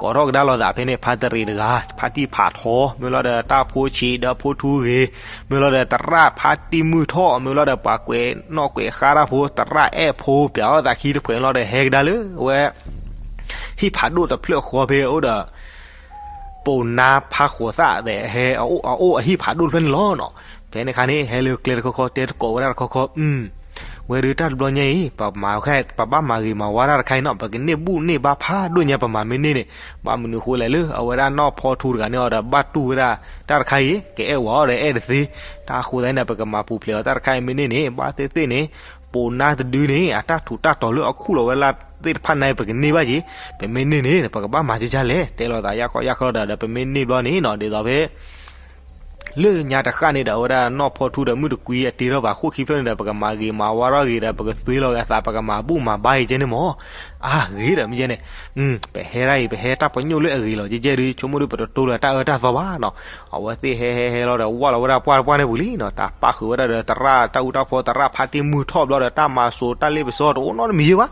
ကိးထီၣ်ကဒါလိာ်သးဖဲန့ၣ် ဖါတရံးတဂၤ ဖါတံၢ်ဖးထီ မ့ၢ်လီၤဒီးတၢ်ဖိဆံးဒီးဖိထူဂ့ၤ မ့ၢ်လီၤဒီးသရၣ်ဖါတံၢ်မုၢ်ထီၣ် မ့ၢ်လီၤဒီးပှၤကွဲးနီၣ်ကွဲးဃါတၢ်ဖိ သရၣ်အဲၣ်ဖိ ပၠးအီၣ်သးခံတဖှဲးလီၤဒီး ဟဲကဒါလၢ အဝဲ ဟံၣ်ဖးဒိၣ်တဖျၢၣ်ဃီဖဲအိၣ်ဒီး ပိာ်နါဖးဃိးသၣ်ဒီး ဟဲအအိၣ်အဟံၣ်ဖးဒိၣ်တဖျၢၣ်န့ၣ်လီၤနီၤ. ဖဲန့ၣ်အခါန့ၣ် ဟဲလၢကျဲတခီခီ တဲတကိးဝဲဒၣ်တခီခီ ဝဲဒုးတၢ်တဘျီညါအံၤ ပမၤခဲ ပဘၣ်မၤဂ့ၤမၤဝါတၢ်တခါအံၤနီၤ ပကန့ၢ်ဘူၣ်န့ၢ်ဘါဖးဒိၣ်ညါ ပမၤမ့ၢ်န့ၢ်န့ၣ် ဘၣ်မနုၤဃိလဲၣ်လၢ အဝဲဒၣ်နီၢ်ဖီထူတဂၤန့ၣ်အီၤဒီး ဘၣ်တူၢ်ဝဲဒၣ်တၢ်တခါအံၤ ကအဲၣ်ဝဲအီၤဒီးအဲၣ်တသ့ တၢ်အဃိသတးန့ၣ်ဒီး ပကမၤပူၤဖျဲးအီၤတၢ်တခါအံၤမ့ၢ်န့ၢ်န့ၣ် ဘၣ်သ့ၣ်သ့ၣ်န့ၣ် ပိာ်နါတဒုန့ၣ် အတၢ်ထူးတၢ်တီၤလၢအခူၣ်လီၤဝဲလၢသ့ၣ်တဖၣ်န့ၣ် ပကန့ၢ်ဘၣ်က့ၤ ပမ့ၢ်န့ၢ်န့ၣ် ပကဘၣ်မၤကကၢ်လဲၣ် တဲလိာ်သးယၢ်ခီယၢ်ခီဒီး ဒီးပမ့ၢ်န့ၢ်ဘျီန့ၣ်နီၤ ဒ်သိးဖဲ လၢညါတဃၣ်န့ၣ်ဒီး အဝဲဒၣ်နီၢ်ဖီထူဒီးမုၣ်တကွံအတ့ထီၣ်ဘၣ်ဃိၣ်ခံဖျၢၣ်န့ၣ်ဒီး ပကမၤဂ့ၤမၤဝါထီၣ်ဂ့ၤဒီး ပကသွ့လီၤဂ့ၤအသး ပကမၤဘူၣ်မၤဘါအံၤကဲန့ၣ်မ့ၢ် အါဂ့ၤဒီးမ့ၢ်ကဲန့ၣ် ပဟဲဒၣ်အံၤ ပဟဲတၢ်ပညိၣ်လၢအဂ့ၤလီၤ ကဲကဲဒုး ဆိကမိၣ်ဒုး ပတတိဒီးတၢ်အၢတၢ်သီဘၣ်နီၤ အဝဲသ့ၣ်ဟဲဟဲဟဲလီၤဒီး ဝၢ်လီၤဝဲဒၣ်ပှၢ်တပှၢ်န့ၣ်ပူၤလံနီၤ တၢ်ပာ်ဃုာ်ဝဲဒၣ်ဒီးသရၣ်တၢ်အူတၢ်ဖီ သရၣ်ဖါတံၢ်မုၢ်ထီၣ်ဘျီဒီး တၢ်မၤစိၤတၢ်လ့ပစီတအိၣ်နီတမံၤယဲဘၣ်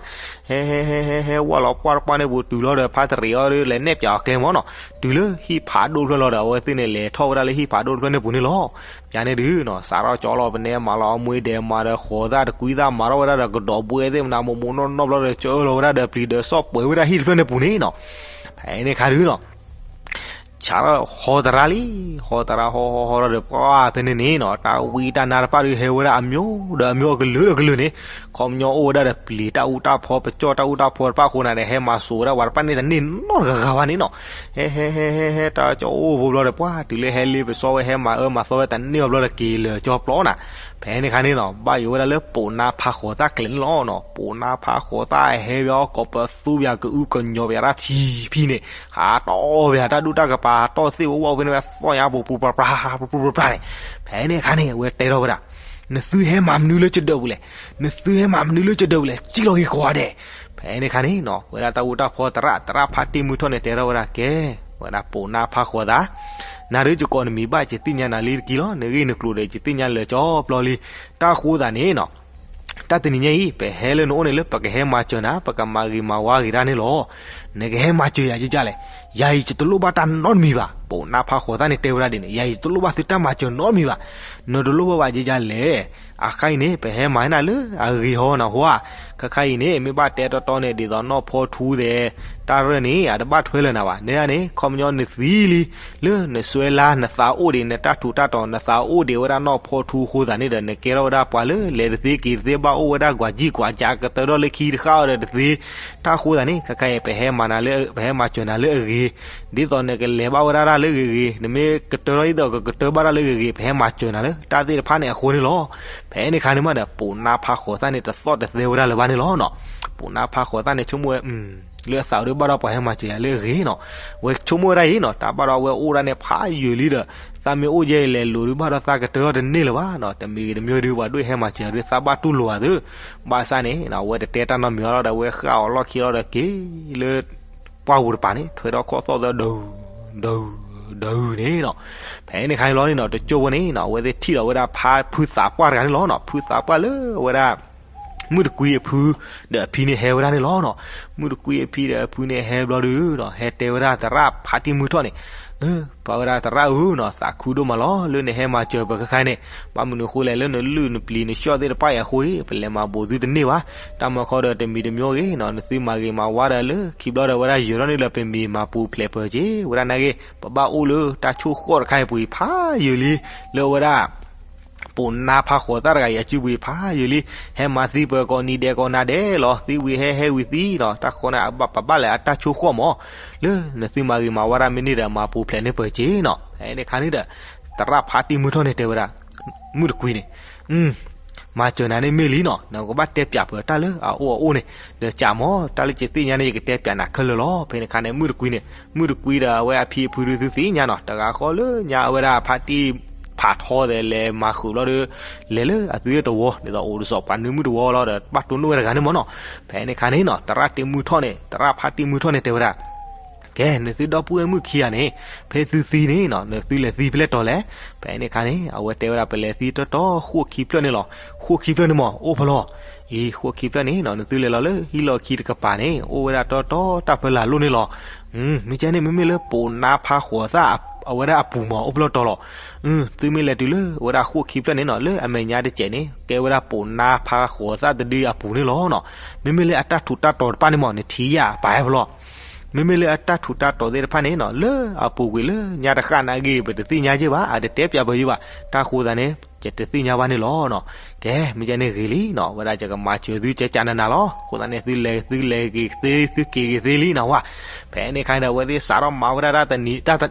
ဟဲဟဲဟဲဟဲဟဲ ဝၢ်လီၤပှၢ်တပှၢ်န့ၣ်ပူၤ တုၤလီၤဒီးဖါတရံးအီၤဒုး လဲၤနဲၣ်ပၠးအီၤကျဲမ့ၢ်နီၤ တုၤလၢဟံၣ်ဖးဒိၣ်တဖျၢၣ်လီၤဒီး အဝဲသ့ၣ်န့ၣ် လဲၤထီၣ်ဝဲဒၣ်လၢဟံၣ်ဖးဒိၣ်တဖျၢၣ်န့ၣ်ပူၤန့ၣ်လီၤ ပှၢ်န့ၣ်ဒုးနီၤ စးထီၣ်ကၠီလီၤ ပနဲမၤလီၤအမူဒဲး မၤဒီးဃိးသၣ်တကွံသၣ် မၤထီၣ်ဝဲဒၣ်ဒီးကဒီးဘှဲသ့ၣ်မနုၤ မိၢ်မိၢ်နီၢ်နီၢ်ဘျီဒီး ကၢလီၤဝဲဒၣ်ဒီးပျံၤဒီးဆီၣ်ပှဲၤဝဲဒၣ်ဟံၣ်တဖျၢၣ်န့ၣ်ပူၤန့ၣ်နီၤ ဖဲန့ၣ်ခါဒုးနီၤ စးထီၣ်ဟီသရၣ်လံ ဟီသရၣ်ဟီဟီဟီလီၤဒီး ပှၢ်ဖဲန့ၣ်န့ၣ်နီၤ တၢ်ဝံတၢ်နါတဖၣ်ဒုး ဟဲဝဲဒၣ်အမျိုးဒီးအမျိုး အကလုာ်ဒီးကလုာ်န့ၣ် ခီပညီအိၣ်ဝဲဒၣ်ဒီးပျံၤတၢ်အူတၢ်ဖီ ပကၠီၣ်တၢ်အူတၢ်ဖီတဖၣ်အဃိန့ၣ်ဒီး ဟဲမၤစိၤဝဲဒၣ်ပှၤတဖၣ်န့ၣ် တန့ၢ်နီတဂၤဂၤဘၣ်န့ၣ်နီၤ ဟဲဟဲဟဲဟဲဟဲ တၢ်ကၠီအိၣ်ဖိဘျီဒီး ပှၢ်တုၤလၢဟဲလ့ပစီဝဲ ဟဲမၤအၢမၤသီဝဲ တန့ၢ်အီၤဘျီဒီး က့ၤလၢာ်ကၠီပျီနၤ ဖဲန့ၣ်ခါန့ၣ်နီၤ ဘၣ်ယိၣ်ဝဲဒၣ်လၢပိာ်နါဖးဃိးသၣ်ကျဲန့ၣ်လီၤနီၤ ပိာ်နါဖးဃိးသၣ်ဟဲဘၣ်အီၤ ကိးပသူဘၣ် ကအုကညီၤဘၣ်တၢ်ဖံးဖံးန့ၣ် ဟးတီၢ်ဘၣ် တၢ်ဒူၣ်တၢ်ကပၤ ဟးတီၢ်သ့ၣ်ဝဲဝဲဖဲန့ၣ် သီၣ်ညါပူၤပူၤပြၤပြၤ ပူၤပူၤပြၤပြၤန့ၣ် ဖဲန့ၣ်ခါန့ၣ် အဝဲတဲထီၣ်ဝဲဒၣ် နသုဟဲမၤမနုၤလၢကဒၢးပူၤလဲၣ် နသုဟဲမၤမနုၤလၢကဒၢးပူၤလဲၣ် စံၣ်လီၤဂ့ၤကိးဂၤဒဲး ဖဲန့ၣ်ခါန့ၣ်နီၤ ဝဲဒၣ်တၢ်အူတၢ်ဖီသရၣ် သရၣ်ဖါတံၢ်မုၢ်ထီၣ်န့ၣ် တဲထီၣ်ဝဲဒၣ်ကဲ ဝဲဒၣ်ပိာ်နါဖးဃိးသၣ် နၤဒုးယကိးနမံၤဘၣ် ယသ့ၣ်ညါနၤလံတက့ၢ်လီၤ နဂ့ၢ်နကျိၤဒီး ယသ့ၣ်ညါလၢာ်ကၠီပျီလံ တၢ်ဃိသးန့ၣ်နီၤ တၢ်တနံၤညါအံၤ ပဟဲလၢနအိၣ်န့ၣ်လၢပကဟဲမၤစၢၤနၤ ပကမၤဂ့ၤမၤဝါဂ့ၤတၢ်န့ၣ်လီၤ. နကဟဲမၤစၢၤယၤကကလဲၣ်. ယၤအံၤယတလိၣ်ဘၣ်တၢ်နီတမံၤဘၣ်. ပိာ်နါဖးဃိးသၣ်န့ၣ်တဲဝဲဒၣ်ဒ်န့ၣ် ယၤအံၤယတလိၣ်ဘၣ်သုတၢ်မၤစၢၤနီတမံၤဘၣ်. နတလိၣ်ဘၣ်ဘၣ်ကကလဲၣ်. အခါအံၤန့ၣ် ပဟဲမၤနၤလၢအဂ့ၤဟီနဟီဧါ. ခါခါအံၤန့ၣ် မ့ၢ်ဘၣ်တဲတီတီန့ၣ် ဒ်သိးနီၢ်ဖီထူသဲး တၢ်ရၢၢ်န့ၣ် အတဘၣ်ထွဲလၢၤနၤဘၣ်. နန့ၣ် ခီပညီနသံလံ လၢနစွဲလၢနသးအိၣ်ဒံး နတၢ်ထူးတၢ်တီၤ နသးအိၣ်ဒံးဝဲဒၣ်နီၢ်ဖီထူအဃိသးန့ၣ်ဒီး နကဲထီၣ်ဝဲဒၣ်ပှၤလၢလဲၤတသ့က့ၤတသ့ ဘၣ်အိၣ်ဝဲဒၣ်ကွၢ်ကံၢ်ကွၢ်ကး ကတၢၢ်ထီၣ်လၢခံတဃၣ်အီၤဒီးတသ့. တၢ်အဃိသးန့ၣ် ခါခါအံၤ ပဟဲမၤနၤလၢ ပဟဲမၤစၢၤနၤလၢအဂ့ၤ ဒ်သိးနကလဲၤဘၣ်ဝဲဒၣ်တၢ်လၢဂ့ၤဂ့ၤ နမ့ၢ်ကတၢၢ်ထီၣ်ဒ်သိးကကတၢၢ်ဘၣ်တၢ်လၢဂ့ၤဂ့ၤ ပဟဲမၤစၢၤနၤလၢတၢ်သ့ၣ်တဖၣ်န့ၣ်အဃိန့ၣ်လီၤ. ဖဲန့ၣ်ခါန့ၣ်မးဒီး ပိာ်နါဖးဃိးသၣ်န့ၣ် တသီၣ်တသဲဝဲဒၣ်လၢၤဘၣ်န့ၣ်လီၤ. ပိာ်နါဖးဃိးသၣ်န့ၣ် ဆိကမိၣ်ဝဲ လၢအသးဒုးဘၣ်ဒီးပှၤဟဲမၤစၢၤယၤလၢအဂ့ၤနီၤ. ဝဲဆိကမိၣ်ဝဲဒၣ်အံၤနီၤ တၢ်ဘၣ်ဒီးအဝဲအိၣ်ဒၣ်န့ၣ်ဖးယံာ်လံဒီး သးမ့ၢ်အိၣ်ယဲအံၤလဲၤလိၤဒုးဘၣ်ဒီးသးကတၢၢ်ထီၣ်တန့ၢ်လၢၤဘၣ်နီၤ. တမံၤဂ့ၤတမံၤဒုး ပှၤဒိၣ်ဟဲမၤစၢၤယၤဒုး သးဘၣ်တူၢ်လိာ်ဧါသု. ဘၣ်ဆၣ်န့ၣ် အဝဲတတဲတၢ်နီတမံၤအီၤလီၤဒီး အဝဲဃၣ်အီၤလီၢ်ခံလီၤဒီးက့ၤလၢ ပှၢ်ပူၤတပၤန့ၣ် ထွဲထီၣ်ခီၣ်သီၣ်သၢဒုး ဒုး ဒုးန့ၣ်နီၤ. ဖဲန့ၣ်ခါန့ၣ်လီၤန့ၣ်နီၤ တကၠိဖိန့ၣ်နီၤ အဝဲသ့ၣ်ထံၣ်ဒီးဝဲဒၣ်ဖးဖုသးပှၢ်တဂၤန့ၣ်လီၤနီၤ. ဖုသးပှၢ်လၢအဝဲဒၣ် မုၣ်တကွံအဖု ဒီးအဖံန့ၣ်ဟဲဝဲဒၣ်န့ၣ်လီၤနီၤ. မုၣ်တကွံအဖံဒီးအဖုန့ၣ်ဟဲဘျီဒုးဒီး ဟဲတဲဝဲဒၣ်သရၣ်ဖါတံၢ်မုၢ်ထီၣ်န့ၣ်, ပှၤဝဲဒၣ်သရၣ်ဧၢနီၤ, သးခုဒိၣ်မးလီၤ လၢနဟဲမၤစၢၤပှၤခဲခါန့ၣ်. ဘၣ်မနုၤအဃိလဲၣ်, လၢနလုၢ်နပျံၤနဆှီၣ်သ့ၣ်တဖၣ်အံၤအဃိအံၤ ပလဲၤမၤဘူးသုတန့ၢ်ဘၣ်. တၢ်မၤခီဒီးတမံၤတမံၤဂ့ၤနီၤ, နသုမၤဂ့ၤမၤဝါဒီးလၢခံဘျီဒီး ဝဲဒၣ်ယၢၤထီၣ်န့ၣ်လၢပမ့ၢ်မၤပူၤဖျဲးပၢၤက့ၤ ဝဲဒၣ်နာ်က့ ပဘၣ်အိၣ်လၢတၢ်ဆိၣ်ဃီၣ်တခါအံၤပူၤအံၤဖးယံာ်လံ, လၢဝဲဒၣ် ပိာ်နါဖးဃိးသၣ်တဂၤအံၤအစုပူၤအံၤဖးယံာ်လံ. ဟဲမၤသံပၢၤကိးနံၤဒဲးကိးနၤဒဲးလီၤ, သံဝံၤဟဲဟဲဝံၤသံနီၤ, တၢ်ဃိန့ၣ် ပဘၣ်လဲၤအတၢ်ဆိၣ်ဃီၣ်မး, လၢနသုမၤဂ့ၤမၤဝါဒၣ်မ့ၢ်န့ၢ်ဒီးမၤပူၤဖျဲးန့ၢ်ပၢၤက့ၤနီၤ. ဖဲန့ၣ်ခါန့ၣ်ဒီး သရၣ်ဖါတံၢ်မုၢ်ထီၣ်န့ၣ်တဲဝဲဒၣ် မုၣ်တကွံန့ၣ်, မၤစၢၤနၤန့ၣ်မ့ၢ်လံနီၤ, နကဘၣ်တဲပၠးပၢၤတၢ်လၢအအိၣ်အအိၣ်န့ၣ်, ဒီးကးမး တၢ်လၢယသ့ၣ်ညါန့ၣ် ယကတဲပၠးနၤခဲလၢာ်လီၤ. ဖဲန့ၣ်ခါန့ၣ် မုၣ်တကွံန့ၣ်, မုၣ်တကွံဒီးအဝဲအဖံအဖုဒုးသုသ့ၣ်ညါနီၤ, တဂၤဃီလၢညါအဝဲဒၣ်ဖါတံၢ်ဖးထီဒီးလဲၤမၤဃုာ်ဘျီဒီး လဲၤလၢအသုသဝီ ဒ်သိးအိၣ်တစီၤပှၤနၢမုၣ်တဝီလီၤဒီး ဘၣ်တိၢ်နီၣ်ဝဲတဂၤန့ၣ်မးနီၤ. ဖဲန့ၣ်ခါန့ၣ်နီၤ သရၣ်တံၢ်မုၢ်ထီၣ်န့ၣ် သရၣ်ဖါတံၢ်မုၢ်ထီၣ်န့ၣ်တဲဝဲဒၣ် ကဲ နသုဒီပုၢ်ဝဲၢ်မုၣ်ခံဂၤန့ၣ် ဖဲသုသံန့ၣ်နီၤ နသုလဲၤသံဖဲလဲၣ်တီၤလဲၣ်. ဖဲန့ၣ်ခါန့ၣ် အဝဲတဲဝဲဒၣ် ပလဲၤသံတီတီဃိၣ်ခံဖျၢၣ်န့ၣ်လီၤ. ဃိၣ်ခံဖျၢၣ်န့ၣ်မး အိၣ်ဖဲလဲၣ်. အံၤ ဃိၣ်ခံဖျၢၣ်န့ၣ်နီၤ နသုလဲၤလီၤလၢဟံၣ်လီၢ်ခံတကပၤန့ၣ် အိၣ်ဝဲဒၣ်တီတီတၢ်ဖဲလၢ်လိၣ်န့ၣ်လီၤ. မ့ၢ်ကဲန့ၣ် မ့မ့ၢ်လၢပိာ်နါဖးဃိးသၣ် အဝဲဒၣ်အပူၤမး အိၣ်ဖဲလဲၣ်တီၤလီၤ. သုမ့ၢ်လဲၤတုၤလၢဝဲဒၣ်ဃိၣ်ခံဖျၢၣ်န့ၣ်နီၤ လၢအမဲာ်ညါတစဲးန့ၣ် ကဲဝဲဒၣ်ပိာ်နါဖးဃိးသၣ်တဒုအပူၤန့ၣ်လီၤနီၤ. မ့မ့ၢ်လၢအတၢ်ထူးတၢ်တီၤတဖၣ်န့ၣ်မး နထံၣ်ယၤပာ်ဟဲဖဲလဲၣ်. မ့မ့ၢ်လၢအတၢ်ထူးတၢ်တီၤသ့ၣ်တဖၣ်န့ၣ်နီၤ လၢအပူၤကွံာ်လၢညါတဃၣ်နာ်က့ ပတသ့ၣ်ညါက့ဘၣ် အတတဲပၠးပၢၤယဘၣ်. တၢ်ဃိသးန့ၣ် ယတသ့ၣ်ညါဘၣ်န့ၣ်လီၤနီၤ. ကဲ မ့ၢ်ကဲန့ၣ်ဂ့ၤလံနီၤ ဝဲဒၣ်ယကမၤစၢၤသုကကးနးနးလီၤ. အဃိသတးန့ၣ် သုလဲၤသုလဲၤက့ၤသ့ သုက့ၤက့ၤသ့လံနီၤဝဲ. ဖဲန့ၣ်ခါန့ၣ်ဒီး အဝဲသ့ၣ်စးထီၣ်မၤဝဲဒၣ်တၢ်တနံၤ တၢ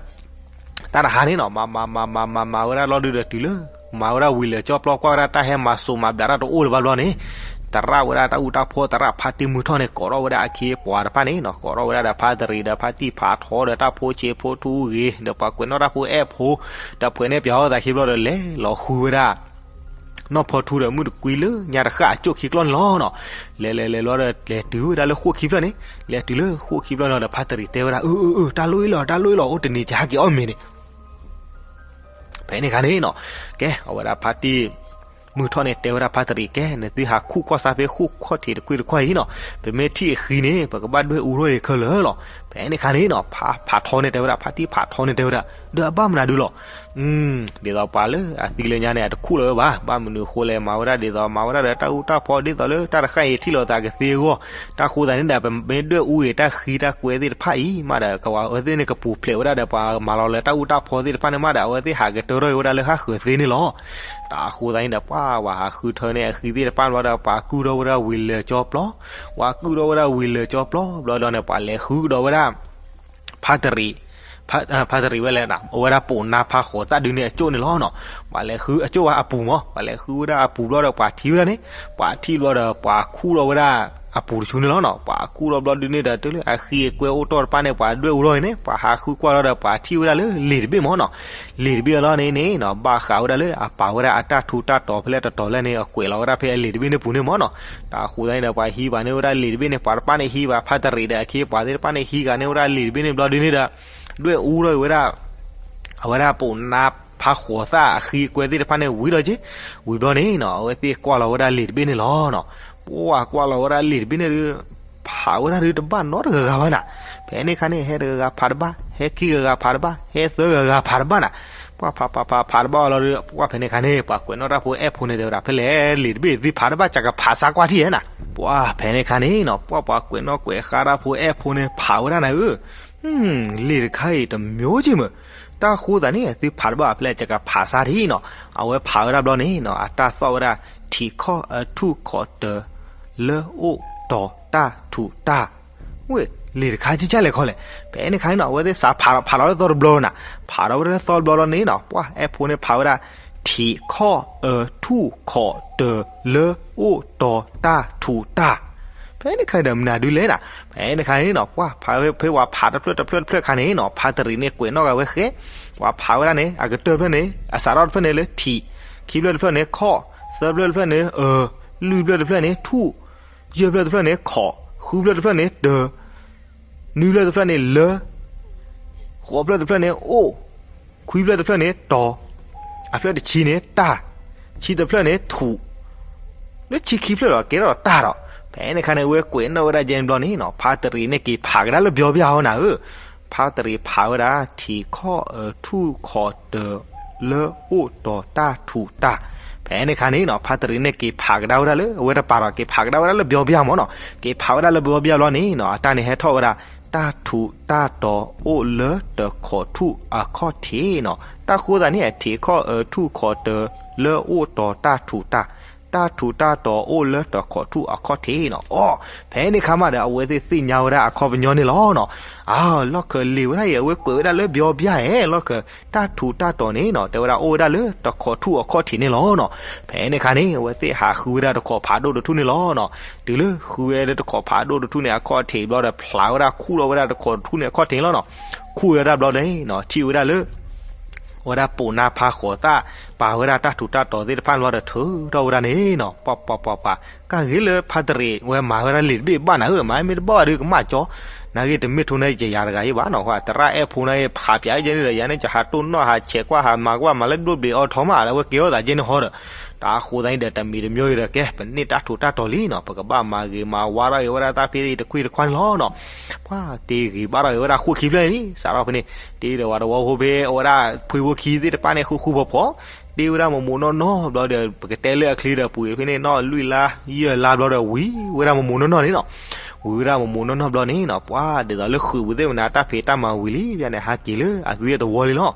်တဟါန့ၣ်နီၤ မၤမၤမၤမၤမၤမၤဝဲဒၣ်လီၤဒုးဒီးတုၤလၢ မၤဝဲဒၣ်ဝံၤလၢာ်ကၠီပျီ ကွၢ်ဝဲဒၣ်တၢ်ဟဲမၤစိးမၤဘျးတၢ်တအိၣ်လၢၤဘၣ်ဘျီန့ၣ် သရၣ်ဝဲဒၣ်တၢ်အူတၢ်ဖီ သရၣ်ဖါတံၢ်မုၢ်ထီၣ်န့ၣ် ကိးထီၣ်ဝဲဒၣ်အခ့အပှၤတဖၣ်န့ၣ်နီၤ ကိးထီၣ်ဝဲဒၣ်ဒီးဖါတရံးဒီးဖါတံၢ်ဖးထီဒီးတၢ်ဖိဆံးဖိထူဂ့ၤ ဒီးပှၤကွဲးနီၣ်တၢ်ဖိအဲၣ်ဖိ ဒီးပှဲၤန့ၢ်ပၠးအီၣ်သးခံဘျီဒီး လဲၤလီၤဃုဝဲဒၣ် နီၢ်ဖီထူဒီးမုၣ်တကွံလၢညါတဃၣ်အကၠိၣ်ခံကျီၢ်န့ၣ်လီၤနီၤ. လဲၤလဲၤလဲၤလီၤဒီး လဲၤတုၤဝဲဒၣ်လၢဃိၣ်ခံဖျၢၣ်န့ၣ် လဲၤတုၤလၢဃိၣ်ခံဖျၢၣ်န့ၣ်ဒီး ဖါတရံးတဲဝဲဒၣ် အၢ အၢ အၢ တၢ်လိၣ်အံၤလီၤ တၢ်လိၣ်အံၤလီၤ အိၣ်တနံၤကဟဲက့ၤအီၣ်မ့ၤန့ၣ် ဖဲန့ၣ်ခါန့ၣ်နီၤ ကဲ အဝဲဒၣ်ဖါတံၢ်မုၢ်ထီၣ်န့ၣ် တဲဝဲဒၣ်ဖါတရံး ကဲ နသုဟးခူၣ်ကွၢ်စၢ်ဖဲဃိၣ်ခီၣ်ထံးတကွ့ၢ်တကွ့ၢ်အံၤနီၤ ပမ့ၢ်ထံၣ်အဃံန့ၣ် ပကဘၣ်ဒွဲၣ်အူထီၣ်အံၤခဲလၢာ်လီၤ. ဖဲန့ၣ်ခါန့ၣ်နီၤ ဖါ ဖးထီန့ၣ်တဲဝဲဒၣ် ဖါတံၢ်ဖးထီန့ၣ်တဲဝဲဒၣ် ဒီးအဘၣ်မနုၤဒုလီၤ ဒ်သိးပှၤလၢအသံလၢညါန့ၣ် အတခူၣ်လီၤဝဲဘၣ်. ဘၣ်မနုၤအဃိလဲၣ် မၤဝဲဒၣ်ဒ်သိး မၤဝဲဒၣ်ဒီးတၢ်အူတၢ်ဖီ ဒ်သိးလၢတၢ်တဃၣ်အံၤထံၣ်လိာ်သးကသ့အဂီၢ် တၢ်ဃိသတးန့ၣ်ဒီး ပမ့ၢ်ဒွဲၣ်အူဂ့ၤတၢ်ဃံတၢ်ကွဲသ့ၣ်တဖၣ်အံၤမးဒီး ကဝၤအဝဲသ့ၣ်န့ၣ်ကပူၤဖျဲးဝဲဒၣ်ဒီး ပှၤမၤလီၤလၢတၢ်အူတၢ်ဖီသ့ၣ်တဖၣ်န့ၣ်မးဒီး အဝဲသ့ၣ်ဟးကတၢၢ်ထီၣ်ဝဲဒၣ်လၢဟၣ်ဃၢၤသ့န့ၣ်လီၤ. တၢ်ဃိသတးန့ၣ်ဒီး ပှၤဝဲဟးဃုထၢန့ၢ်အဃံသ့ၣ်တဖၣ်ဘျီဒီး ပှၤကုၢ်ထီၣ်ဝဲဒၣ်ဝံၤလၢာ်ကၠီပျီ ပှၤကုၢ်ထီၣ်ဝဲဒၣ်ဝံၤလၢာ်ကၠီပျီဘျီဒီးန့ၣ် ပှၤလဲၤဃုကဒီးဝဲဒၣ် ဖါတရံး ဖါတရံးဝဲလဲၣ် အဝဲဒၣ်ပိာ်နါဖးဃိးသၣ်ဒုန့ၣ်အကၠိၣ်န့ၣ်လီၤနီၤ. ပှၤလဲၤဃုအကၠိၣ်ဝဲအပူၤမး ပှၤလဲၤဃုဝဲဒၣ်အပူၤဘျီဒီး ပှၤထံၣ်ဝဲဒၣ်န့ၣ် ပှၤထံၣ်ဘျီဒီး ပှၤခူၣ်ထီၣ်ဝဲဒၣ်အပူၤတဆူန့ၣ်လီၤနီၤ. ပှၤခူၣ်ထီၣ်ဘျီဒုန့ၣ်ဒီး တုၤလၢအဃံအကွဲအိၣ်တီၢ်တဖၣ်န့ၣ် ပှၤဒွဲၣ်အူထီၣ်အံၤန့ၣ် ပှၤဟးဃုကွၢ်လီၤဒီး ပှၤထံၣ်ဝဲဒၣ်လၢလ့ၣ်တဘ့ၣ်မးနီၤ. လ့ၣ်တဘ့ၣ်အလီၢ်န့ၣ်န့ၣ်နီၤ ဘၣ်ဃးဝဲဒၣ်လၢအပာ်ဝဲဒၣ်အတၢ်ထူးတၢ်တီၤဖဲလဲၣ်တတီၤလဲၣ်န့ၣ် အကွဲးလီၤဝဲဒၣ်ဖဲအလ့ၣ်တဘ့ၣ်န့ၣ်ပူၤန့ၣ်မးနီၤ. တၢ်ဃိသတးန့ၣ်ဒီး ပှၤဟံးဘၣ်န့ၢ်ဝဲဒၣ်လ့ၣ်တဘ့ၣ်န့ၣ် ပှၤတဖၣ်န့ၣ်ဟံးဘၣ် ဖါတရံးဒီးအခ့အပှၤသ့ၣ်တဖၣ်န့ၣ် ဟံးဃာ်န့ၢ်ဝဲဒၣ်လ့ၣ်တဘ့ၣ်န့ၣ်ဘျီဒုန့ၣ်ဒီး ဒွဲၣ်အူထီၣ်ဝဲဒၣ် အဝဲဒၣ်ပိာ်နါဖးဃိးသၣ်အဃံအကွဲသ့ၣ်တဖၣ်န့ၣ်ဝံၤဒီးက့ၤ ဝံၤဘျီန့ၣ်နီၤ အဝဲသ့ၣ်ကွၢ်လီၤဝဲဒၣ်လ့ၣ်တဘ့ၣ်န့ၣ်လီၤနီၤ. ပှၤကွၢ်လီၤဝဲဒၣ်လ့ၣ်တဘ့ၣ်န့ၣ်ဒီး ဖးဝဲဒၣ်ဒုးတဘၣ်နီတဂၤဂၤဘၣ်နၤ. ဖဲန့ၣ်ခါန့ၣ် ဟဲတဂၤဂၤဖးတဘၣ် ဟဲခံဂၤဂၤဖးတဘၣ် ဟဲသၢဂၤဂၤဖးတဘၣ်နၤ. ပှၤဖးဖးဖးဖးတဘၣ်အီၤလီၤဒီး ပှၤဖဲန့ၣ်ခါန့ၣ် ပှၤကွဲးနီၣ်တၢ်ဖိအဲၣ်ဖိန့ၣ်တဲဝဲဒၣ် ဖဲလဲၣ်လ့ၣ်တဘ့ၣ်သုဖးတဘၣ် ကကဖးဆါကွၢ်ထံၣ်ဧဲနၤ. ပှၤဖဲန့ၣ်ခါန့ၣ်နီၤ ပှၤပှၤကွဲးနီၣ်ကွဲးဃါတၢ်ဖိအဲၣ်ဖိန့ၣ် ဖးဝဲဒၣ်နၤဧၢ လ့ၣ်တခါအံၤတမျိုးက့မး တၢ်ဃိသတးန့ၣ် သုဖးတဘၣ်ဖဲလဲၣ် ကကဖးဆါထံၣ်နီၤ. အဝဲဖးဝဲဒၣ်ဘျီန့ၣ်နီၤ အတၢ်သီၣ်ဝဲဒၣ် ထံးခီၣ်အၢထူၣ်ခီၣ်တၢၤ လၢအိၣ်တီၤတၢ်ထူးတၢ် ဝဲ လ့ၣ်တခါကဲကဲလဲၣ်ခီလဲၣ်. ဖဲန့ၣ်ခါန့ၣ်နီၤ အဝဲသ့ၣ်စးဖးဖးလီၤလၢသီတဘျီနၤ ဖးလီၤဝဲဒၣ်လၢသီတဘျီလီၤန့ၣ်နီၤ ပှၤအဲၣ်ဖိန့ၣ်ဖးဝဲဒၣ် ထံးခီၣ်အၢထူၣ်ခီၣ်တၢၤ လၢအိၣ်တီၤတၢ်ထူးတၢ် ဖဲန့ၣ်ခါဒီးမနုၤဒုလဲၣ်နၤ. ဖဲန့ၣ်ခါန့ၣ်နီၤ ပှၤဖးဝဲဖဲပှၤဖးတဖျၢၣ်တဖျၢၣ်တဖျၢၣ်ခါန့ၣ်နီၤ ဖါတရံးန့ၣ်ကွဲးနီၣ်ဂၤဝဲဃဲ ပှၤဖးဝဲဒၣ်န့ၣ် အကတၢၢ်တဖျၢၣ်န့ၣ် အစးထီၣ်တဖျၢၣ်န့ၣ်လၢထံး ခံဖျၢၣ်တဖျၢၣ်န့ၣ်ခီၣ် သၢဖျၢၣ်တဖျၢၣ်န့ၣ်အၢ လွံၢ်ဖျၢၣ်တဖျၢၣ်န့ၣ်ထူၣ် ယဲၢ်ဖျၢၣ်တဖျၢၣ်န့ၣ်ခီၣ် ဃုဖျၢၣ်တဖျၢၣ်န့ၣ်တၢၤ နွံဖျၢၣ်တဖျၢၣ်န့ၣ်လၢ ဃိးဖျၢၣ်တဖျၢၣ်န့ၣ်အိၣ် ခွံဖျၢၣ်တဖျၢၣ်န့ၣ်တီၤ အဖျၢၣ်တဆံန့ၣ်တၢ် ဆံတဖျၢၣ်န့ၣ်ထူး လၢဆံခံဖျၢၣ်ဒီး ကဲထီၣ်ဒီးတၢ်ဒီး, ဖဲန့ၣ်အခါန့ၣ် အဝဲကွဲးနီၣ်ဝဲဒၣ်ကဲန့ၣ်ဘျီန့ၣ်နီၤ, ဖါတရံးန့ၣ်က့ၤဖးကဒါလၢဘျီဘျီဟီနၤဧၢ, ဖါတရံးဖးဝဲဒၣ် ထံးခီၣ်အၢထူၣ်ခီၣ်တၢၤ လၢအိၣ်တီၤတၢ်ထူးတၢ်, ဖဲန့ၣ်အခါန့ၣ်နီၤ ဖါတရံးန့ၣ်က့ၤဖးကဒါဝဲဒၣ်လၢ အဝဲတပၤဒီး က့ၤဖးကဒါဝဲဒၣ်လၢဘျီဘျီမၢ်နီၤ, က့ၤဖးဝဲဒၣ်လၢဘျီဘျီဘျီန့ၣ်နီၤ အတၢ်န့ၣ်ဟဲထီၣ်ဝဲဒၣ် တၢ်ထူးတၢ်တီၤအိၣ်လၢတခီးထူၣ်အခီၣ်ထံးနီၤ, တၢ်ဃိသးန့ၣ် ထံးခီၣ်အၢထူၣ်ခီၣ်တၢၤ လၢအိၣ်တီၤတၢ်ထူးတၢ်, တၢ်ထူးတၢ်တီၤအိၣ်လၢတခီးထူၣ်အခီၣ်ထံးနီၤ, အိ ဖဲန့ၣ်ခါမးဒီး အဝဲသ့ၣ်သ့ၣ်ညါဝဲဒၣ်အခီပညီန့ၣ်လီၤနီၤ, အါ လီၢ်ခၢၣ်လ့ၤဝဲဒၣ်အံၤ အဝဲကွဲးဝဲဒၣ်လၢဘျီဘျီဧဲ လီၢ်ခၢၣ် တၢ်ထူးတၢ်တီၤန့ၣ်နီၤ တဲဝဲဒၣ်အိၣ်ဝဲဒၣ်လၢတခီးထူၣ်အခီၣ်ထံးန့ၣ်လီၤနီၤ, ဖဲန့ၣ်ခါန့ၣ် အဝဲသ့ၣ်ဟးဃုဝဲဒၣ်တခိးဖးဒိၣ်တထူၣ်န့ၣ်လီၤနီၤ, တုၤလၢဃုဝဲလၢတခိးဖးဒိၣ်တထူၣ်န့ၣ် အခီၣ်ထံးဘျီဒီး ဖျးဝဲဒၣ်ခူၣ်ထီၣ်ဝဲဒၣ်တခိးတထူၣ်န့ၣ်အခီၣ်ထံးလီၤနီၤ, ခူၣ်ဝဲဒၣ်ဘျီန့ၣ်နီၤ ထံၣ်ဝဲဒၣ်လၢ ဝဲဒၣ်ပိာ်နါဖးဃိးသၣ် ပာ်ဝဲဒၣ်တၢ်ထူးတၢ်တီၤသ့ၣ်တဖၣ်ဘျီဒီး ထုးထီၣ်ဝဲဒၣ်န့ၣ်နီၤ, ပှၤပှၤပှၤပှၤ ကၢ်ဂ့ၤလၢဖါတရံးဝဲမၤဝဲဒၣ်လံာ်တဘ့ၣ်ဘၣ်နၤဧၢ, မၤမ့ၢ်တဘၣ်ဘၣ်ဒီးကမၣ်ကၠီ, နာ်ဂ့ၤတမ့ၢ်ထိၣ်န့ၣ် ယယၤတဂၤအံၤဘၣ်နီၤ, သရၣ်အဲၣ်ဖိန့ၣ်ဖးပၠးအံၤကဲန့ၣ်ဒီး ယၤန့ၣ် ယဟးတိၢ်နီၣ်ဟးဆဲးကွၢ်ဟးမၤကွၢ်မၤလၢဒိၣ်ဘျံးအီထီမး အဝဲကဲထီၣ်သးကဲန့ၣ်ဟီဒီး, တၢ်ဃိသးန့ၣ်ဒီး တမံၤတမံၤဒီး ကဲ ပန့ၢ်တၢ်ထူးတၢ်တီၤလံနီၤ, ပကဘၣ်မၤဂ့ၤမၤဝါထီၣ်ဂ့ၤဝဲဒၣ်တၢ်ဖဲအံၤတခွံၢ်တခွါန့ၣ်လီၤနီၤ, ပှၤတ့ဂ့ၤဘၣ်ထီၣ်ဂ့ၤဝဲဒၣ်ဃိၣ်ခံဖျၢၣ်လံ, စးထီၣ်ဖဲန့ၣ် တ့ဒီးဝၤတဝီဖိဖဲ အဝဲဒၣ်ဖှံဖိခံသ့ၣ်တဖၣ်န့ၣ် ဃူဃူဖိးဖိး တ့ဝဲဒၣ်မိၢ်မိၢ်နီၢ်နီၢ်ဘျီဒီး ပကတဲလၢအချံဒီးပှ့ၤဖဲန့ၣ်နီၤ လွံၢ်လါယဲၢ်လါဘျီဒီး ဝံၤဝဲဒၣ်မိၢ်မိၢ်နီၢ်နီၢ်န့ၣ်နီၤ, ဝံၤဝဲဒၣ်မိၢ်မိၢ်နီၢ်နီၢ်ဘျီန့ၣ်နီၤ, ပှၤဒ်သိးလၢဃုာ်ပူၤသ့ၣ်မနုၤ တၢ်ဖံးတၢ်မၤဝံၤလံ ဘၣ်န့ၣ် ဟးက့ၤလၢအသုးအတဝီလံလီၤ,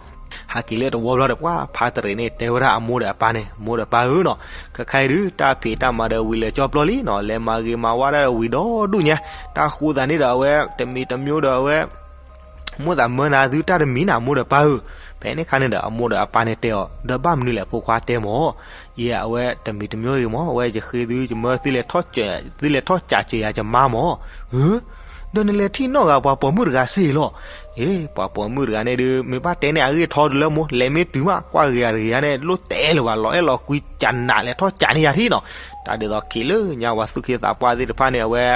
ဟးက့ၤလၢအတဝီဘျီဒီး ပှၤဖါတရံးန့ၣ် တဲဝဲဒၣ်အမိၢ်ဒီးအပၢ်န့ၣ် မိၢ်ဒီးပၢ်ဧၢနီၤ, ခဲခါအံၤဒုး တၢ်ဖံးတၢ်မၤဒီးဝံၤလၢာ်ကၠီပျီလံနီၤ, လဲၤမၤဂ့ၤမၤဝါဒၣ်ဒီးဝံၤဒီဒူၣ်ညါ, တၢ်ဃိသးန့ၣ်ဒီး အဝဲ တမံၤတမံၤဒီးအဝဲ မိၣ်သးမၢနၤသုတၢ်တမံၤနၤ မိၢ်ဒီးပၢ်ဧၢ, ဖဲန့ၣ်ခါန့ၣ်ဒီး အမိၢ်ဒီးအပၢ်န့ၣ်တဲအီၤ ဒီးဘၣ်မနုၤလဲၣ်ဖိခွါတဲမၢ်, ယဲအဝဲတမံၤတမံၤဂ့ၤမၢ် အဝဲယဃ့သုယမၢသုလဲၤထီၣ်စးစၢၤယၤယမါမၢ်, ဧၢ ဒီးနလဲၤထံၣ်နီၣ်ဂၤပှၤပိာ်မုၣ်တဂၤစ့ၢ်လီၤ, အ့ ပှၤပိာ်မုၣ်တဂၤန့ၣ်ဒုး မ့ၢ်ဘၣ်တဲန့ၢ်အဂ့ၢ်ထီဒုးလၢမိၢ် လဲၤမ့ၢ်တုၤမး ကွၢ်ဂ့ၤဂ့ၤယၤန့ၣ် လိၣ်တဲလၢၤဘၣ် လီၤအဲၣ်လီၤကွံကနး လဲၤထီၣ်စးန့ၢ်ယၤထံၣ်နီၤ, တၢ်ဒ်သိးခံးလၢညါပှၤသူၣ်က့သးပှၢ်သ့ၣ်တဖၣ်န့ၣ် အဝဲ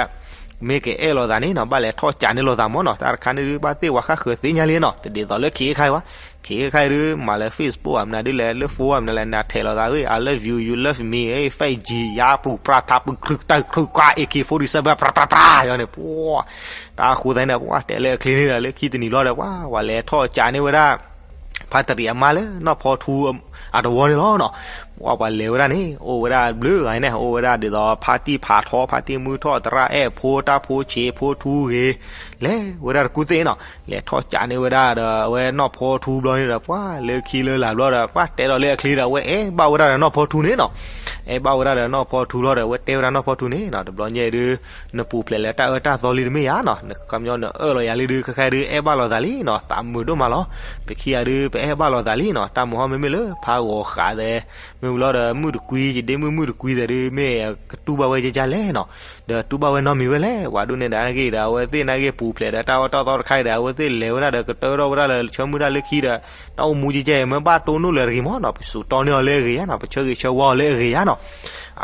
မ့ၢ်ကအဲၣ်လိာ်သးန့ၣ်နီၤ ဘၣ်လဲၤထီၣ်စးန့ၢ်လိာ်သးမၢ်နီၤ, တၢ်တခါန့ၣ်ဒုး ဘၣ်သ့ၣ်ဝဲဃၣ်ဃၢၤသ့ၣ်ညါလံနီၤ, တဒ်သိးလၢခံးခါအံၤဘၣ်, ခံးခါအံၤဒုး မၤလၢ Facebook မနုၤဒုးလဲၣ် လၢ phone မနုၤလဲၣ် နၤထဲးလိာ်သးဝဲ I love you, you love me, hey, five G, ယါပူၤပြၤထးပူၤ ခရုၣ်တၢ်ခရုၣ်ကွၢ် AK forty-seven ပြၤပြၤပြၤ ယၤန့ၣ် ပှၤ တၢ်ဃိသးန့ၣ်ဒီး ပှၤတဲလၢအချံန့ၣ်ဒီး လၢခံတနံၤဘျီဒီး ပှၤ ပှၤလဲၤထီၣ်စးန့ၢ်ဝဲဒၣ် ဖါတရံးအမါလၢနီၢ်ဖီထူအတဝီန့ၣ်လီၤနီၤ, ပှၤ ပှၤလဲၤဝဲဒၣ်န့ၣ် အိၣ်ဝဲဒၣ်ဘျုးဂၤန့ၣ် အိၣ်ဝဲဒၣ်ဒ်သိး ဖါတံၢ်ဖးထီ ဖါတံၢ်မုၢ်ထီၣ် သရၣ်အဲၣ်ဖိ တၢ်ဖိဆံးဖိထူဂ့ၤ လဲၤဝဲဒၣ်တကူၣ်သ့ၣ်နီၤ, လဲၤထီၣ်စးန့ၢ်ဝဲဒၣ်ဒီး အဝဲနီၢ်ဖီထူဘျီန့ၣ်ဒီး ပှၤလၢခံလၢလာ်ဘျီဒီး ပှၤတဲဒီးလၢအချံဒီး အဝဲအဲၣ်ဘၣ်ဝဲဒၣ်ဒီးနီၢ်ဖီထူန့ၣ်နီၤ, အဲၣ်ဘၣ်ဝဲဒၣ်ဒီးနီၢ်ဖီထူဘျီဒီး အဝဲတဲဝဲဒၣ်နီၢ်ဖီထူန့ၣ်နီၤ တဘျီညါအံၤဒုး နပူၤဖျဲးလၢတၢ်အၢတၢ်သီလံတမ့ၢ်ယါနီၤ, နခီပညီနအၢၣ်လီၤယၤလံဒုး ခဲခါဒုး အဲၣ်ဘၣ်လိာ်သးလံနီၤ, သးမုာ်ဒိၣ်မးလီၤ, ပခံဂၤဒုး ပအဲၣ်ဘၣ်လိာ်သးလံနီၤ, တၢ်မုာ်ဟီၣ်မ့မ့ၢ်လၢဖးဂီၤဃးသဲး မ့ၢ်ဘျီဒီး မုၣ်တကွံ ယဒ့မုၣ်မုၣ်တကွံသဲးဒုး မ့ၢ်ကတူၢ်ဘၣ်ဝဲကကလဲၣ်နီၤ, ဒီးတူၢ်ဘၣ်ဝဲနီတမံၤဝဲလဲၣ်, ပှၤဒိၣ်န့ၣ်ဒီး နာ်က့ဒီး အဝဲသ့ၣ်နာ်က့ပူၤဖျဲးဒီး တၢ်အၢတၢ်သီတခါအံၤဒီး အဝဲသ့ၣ်လဲၤဝဲဒၣ်ဒီး ကတၢၢ်ထီၣ်ဝဲဒၣ်လၢ ဆၢမုၢ်တၢ်လၢခံဒီး တၢ်အိၣ်မူကကဲအံၤ မ့ၢ်ဘၣ်တိၢ်နီၣ်လၢၤတဂ့ၤမၢ်နီၤ, ပစူးတီန့ၢ်အီၤလၢအဂ့ၤယါနီၤ, ပဆၢဂ့ၤဆၢဝါအီၤလၢအဂ့ၤယါနီၤ,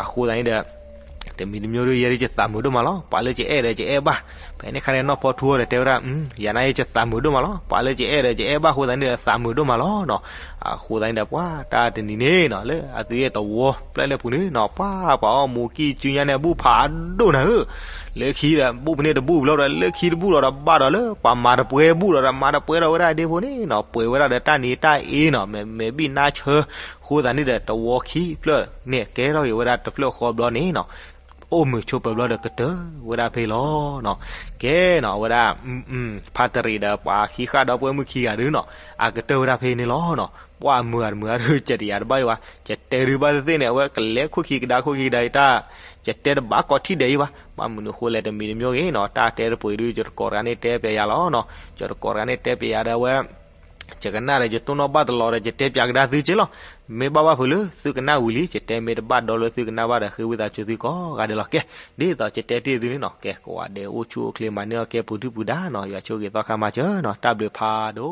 အဃိသတးန့ၣ်ဒီး တမံၤတမံၤဒီး ယဲဒၣ်ယသးမုာ်ဒိၣ်မးလီၤ, ပှၤလၢယအဲၣ်ဒီးယအဲၣ်ဘၣ်, ဖဲန့ၣ်ခါန့ၣ် နီၢ်ဖီထူဒီးတဲဝဲဒၣ်, ယၤနာ်က့ယသးမုာ်ဒိၣ်မးလီၤ, ပှၤလၢယအဲၣ်ဒီးယအဲၣ်ဘၣ်အဃိသတးန့ၣ်ဒီး သးမုာ်ဒိၣ်မးလီၤနီၤ, အဃိသတးန့ၣ်ဒီး ပှၤတၢ်တနံၤန့ၣ်နီၤ လၢအသုးအတဝီဖျၢၣ်လၢပူၤန့ၣ်နီၤ ပှၤ ပှၤအီၣ်မူးကံၢ်စုညါန့ၣ် အဘူၣ်ဖးဒိၣ်နၤဧၢ, လၢခံဒီး ဘူၣ်ဖဲန့ၣ်တဘူၣ်ဘျီဒီး လၢခံတဘူၣ်ဒီး ဒီးဘၣ်ဒီးလၢ ပှၤမၤတပှဲၤဘူၣ်ဒီး ဒီးမၤတပှဲၤဒီးဝဲဒၣ်ဒ့ဖိန့ၣ်နီၤ ပှဲၤဝဲဒၣ်ဒီးတၢ်နံၤတၢ်အ့နီၤ မဲာ်မဲာ်ဘံၣ်နါဆၢ, အဃိသတးန့ၣ်ဒီး တဝီခံဖျၢၣ်န့ၣ် ကဲထီၣ်က့ၤဝဲဒၣ်တဖျၢၣ်ဃီဘျီန့ၣ်နီၤ အိၣ်မုာ်ဆိးပၢၤဘျီဒီးကတၢၢ်ဝဲဒၣ်ဖဲလီၤနီၤ, ကဲနီၤ အဝဲဒၣ် ဖါတရံးဒီးပှၤခံဃၣ်ဒီပုၢ်ဝဲၢ်မုၣ်ခံဂၤဒုနီၤ အကတၢၢ်ဝဲဒၣ်ဖဲန့ၣ်လီၤနီၤ, ပှၤမုာ်ဂၤတမုာ်ဂၤဒု ကတယၤတဘၣ်အံၤဘၣ်, ကတဲဒုဘၣ်သ့ၣ်သ့ၣ်န့ၣ် အဝဲကလဲၤခိၣ်ခံကဒါခိၣ်ခံကဒါအံၤတၢ်, ကတဲတဘၣ်ကိးထံၣ်ဒဲးအံၤဘၣ်, ဘၣ်မနုၤအဃိလဲၣ်တမံၤတမံၤဂ့ၤနီၤ တၢ်တဲတပှဲၤဒု ယတကိးတဂၤန့ၣ်တဲပျးယၤလီၤနီၤ, ယတကိးတဂၤန့ၣ်တဲပျးယၤဒီးအဝဲ ယကနၣ်ဒီးယတိၢ်နီၣ်ဘၣ်တလီၤဒီး ယတဲပျးကဒါသုက့လီၤ. မ့ၢ်ဘၣ်ဘၣ်ဖုးလၢသုကနၣ်ဝံၤလံ ယတဲမ့ၢ်တဘၣ်ဒီးလၢသုကနၣ်ဘၣ်ဒီး ဃ့ဝံသးစူၤသုကိးဂၤဒဲးလီၤ. ကဲ ဒ်သိးယတဲတ့ၢ်သုန့ၣ်နီၤ ကဲ ကိးဂၤဒဲးအိၣ်ဆူၣ်အိၣ်ချ့မၤန့ၢ်အီၣ်ကဲပူၤဒုၣ်ပူၤဒါနီၤ ယွၤဆိၣ်ဂ့ၤသီခါမၤစၢၤနီၤ တၢ်ဘျုးဖးဒိၣ်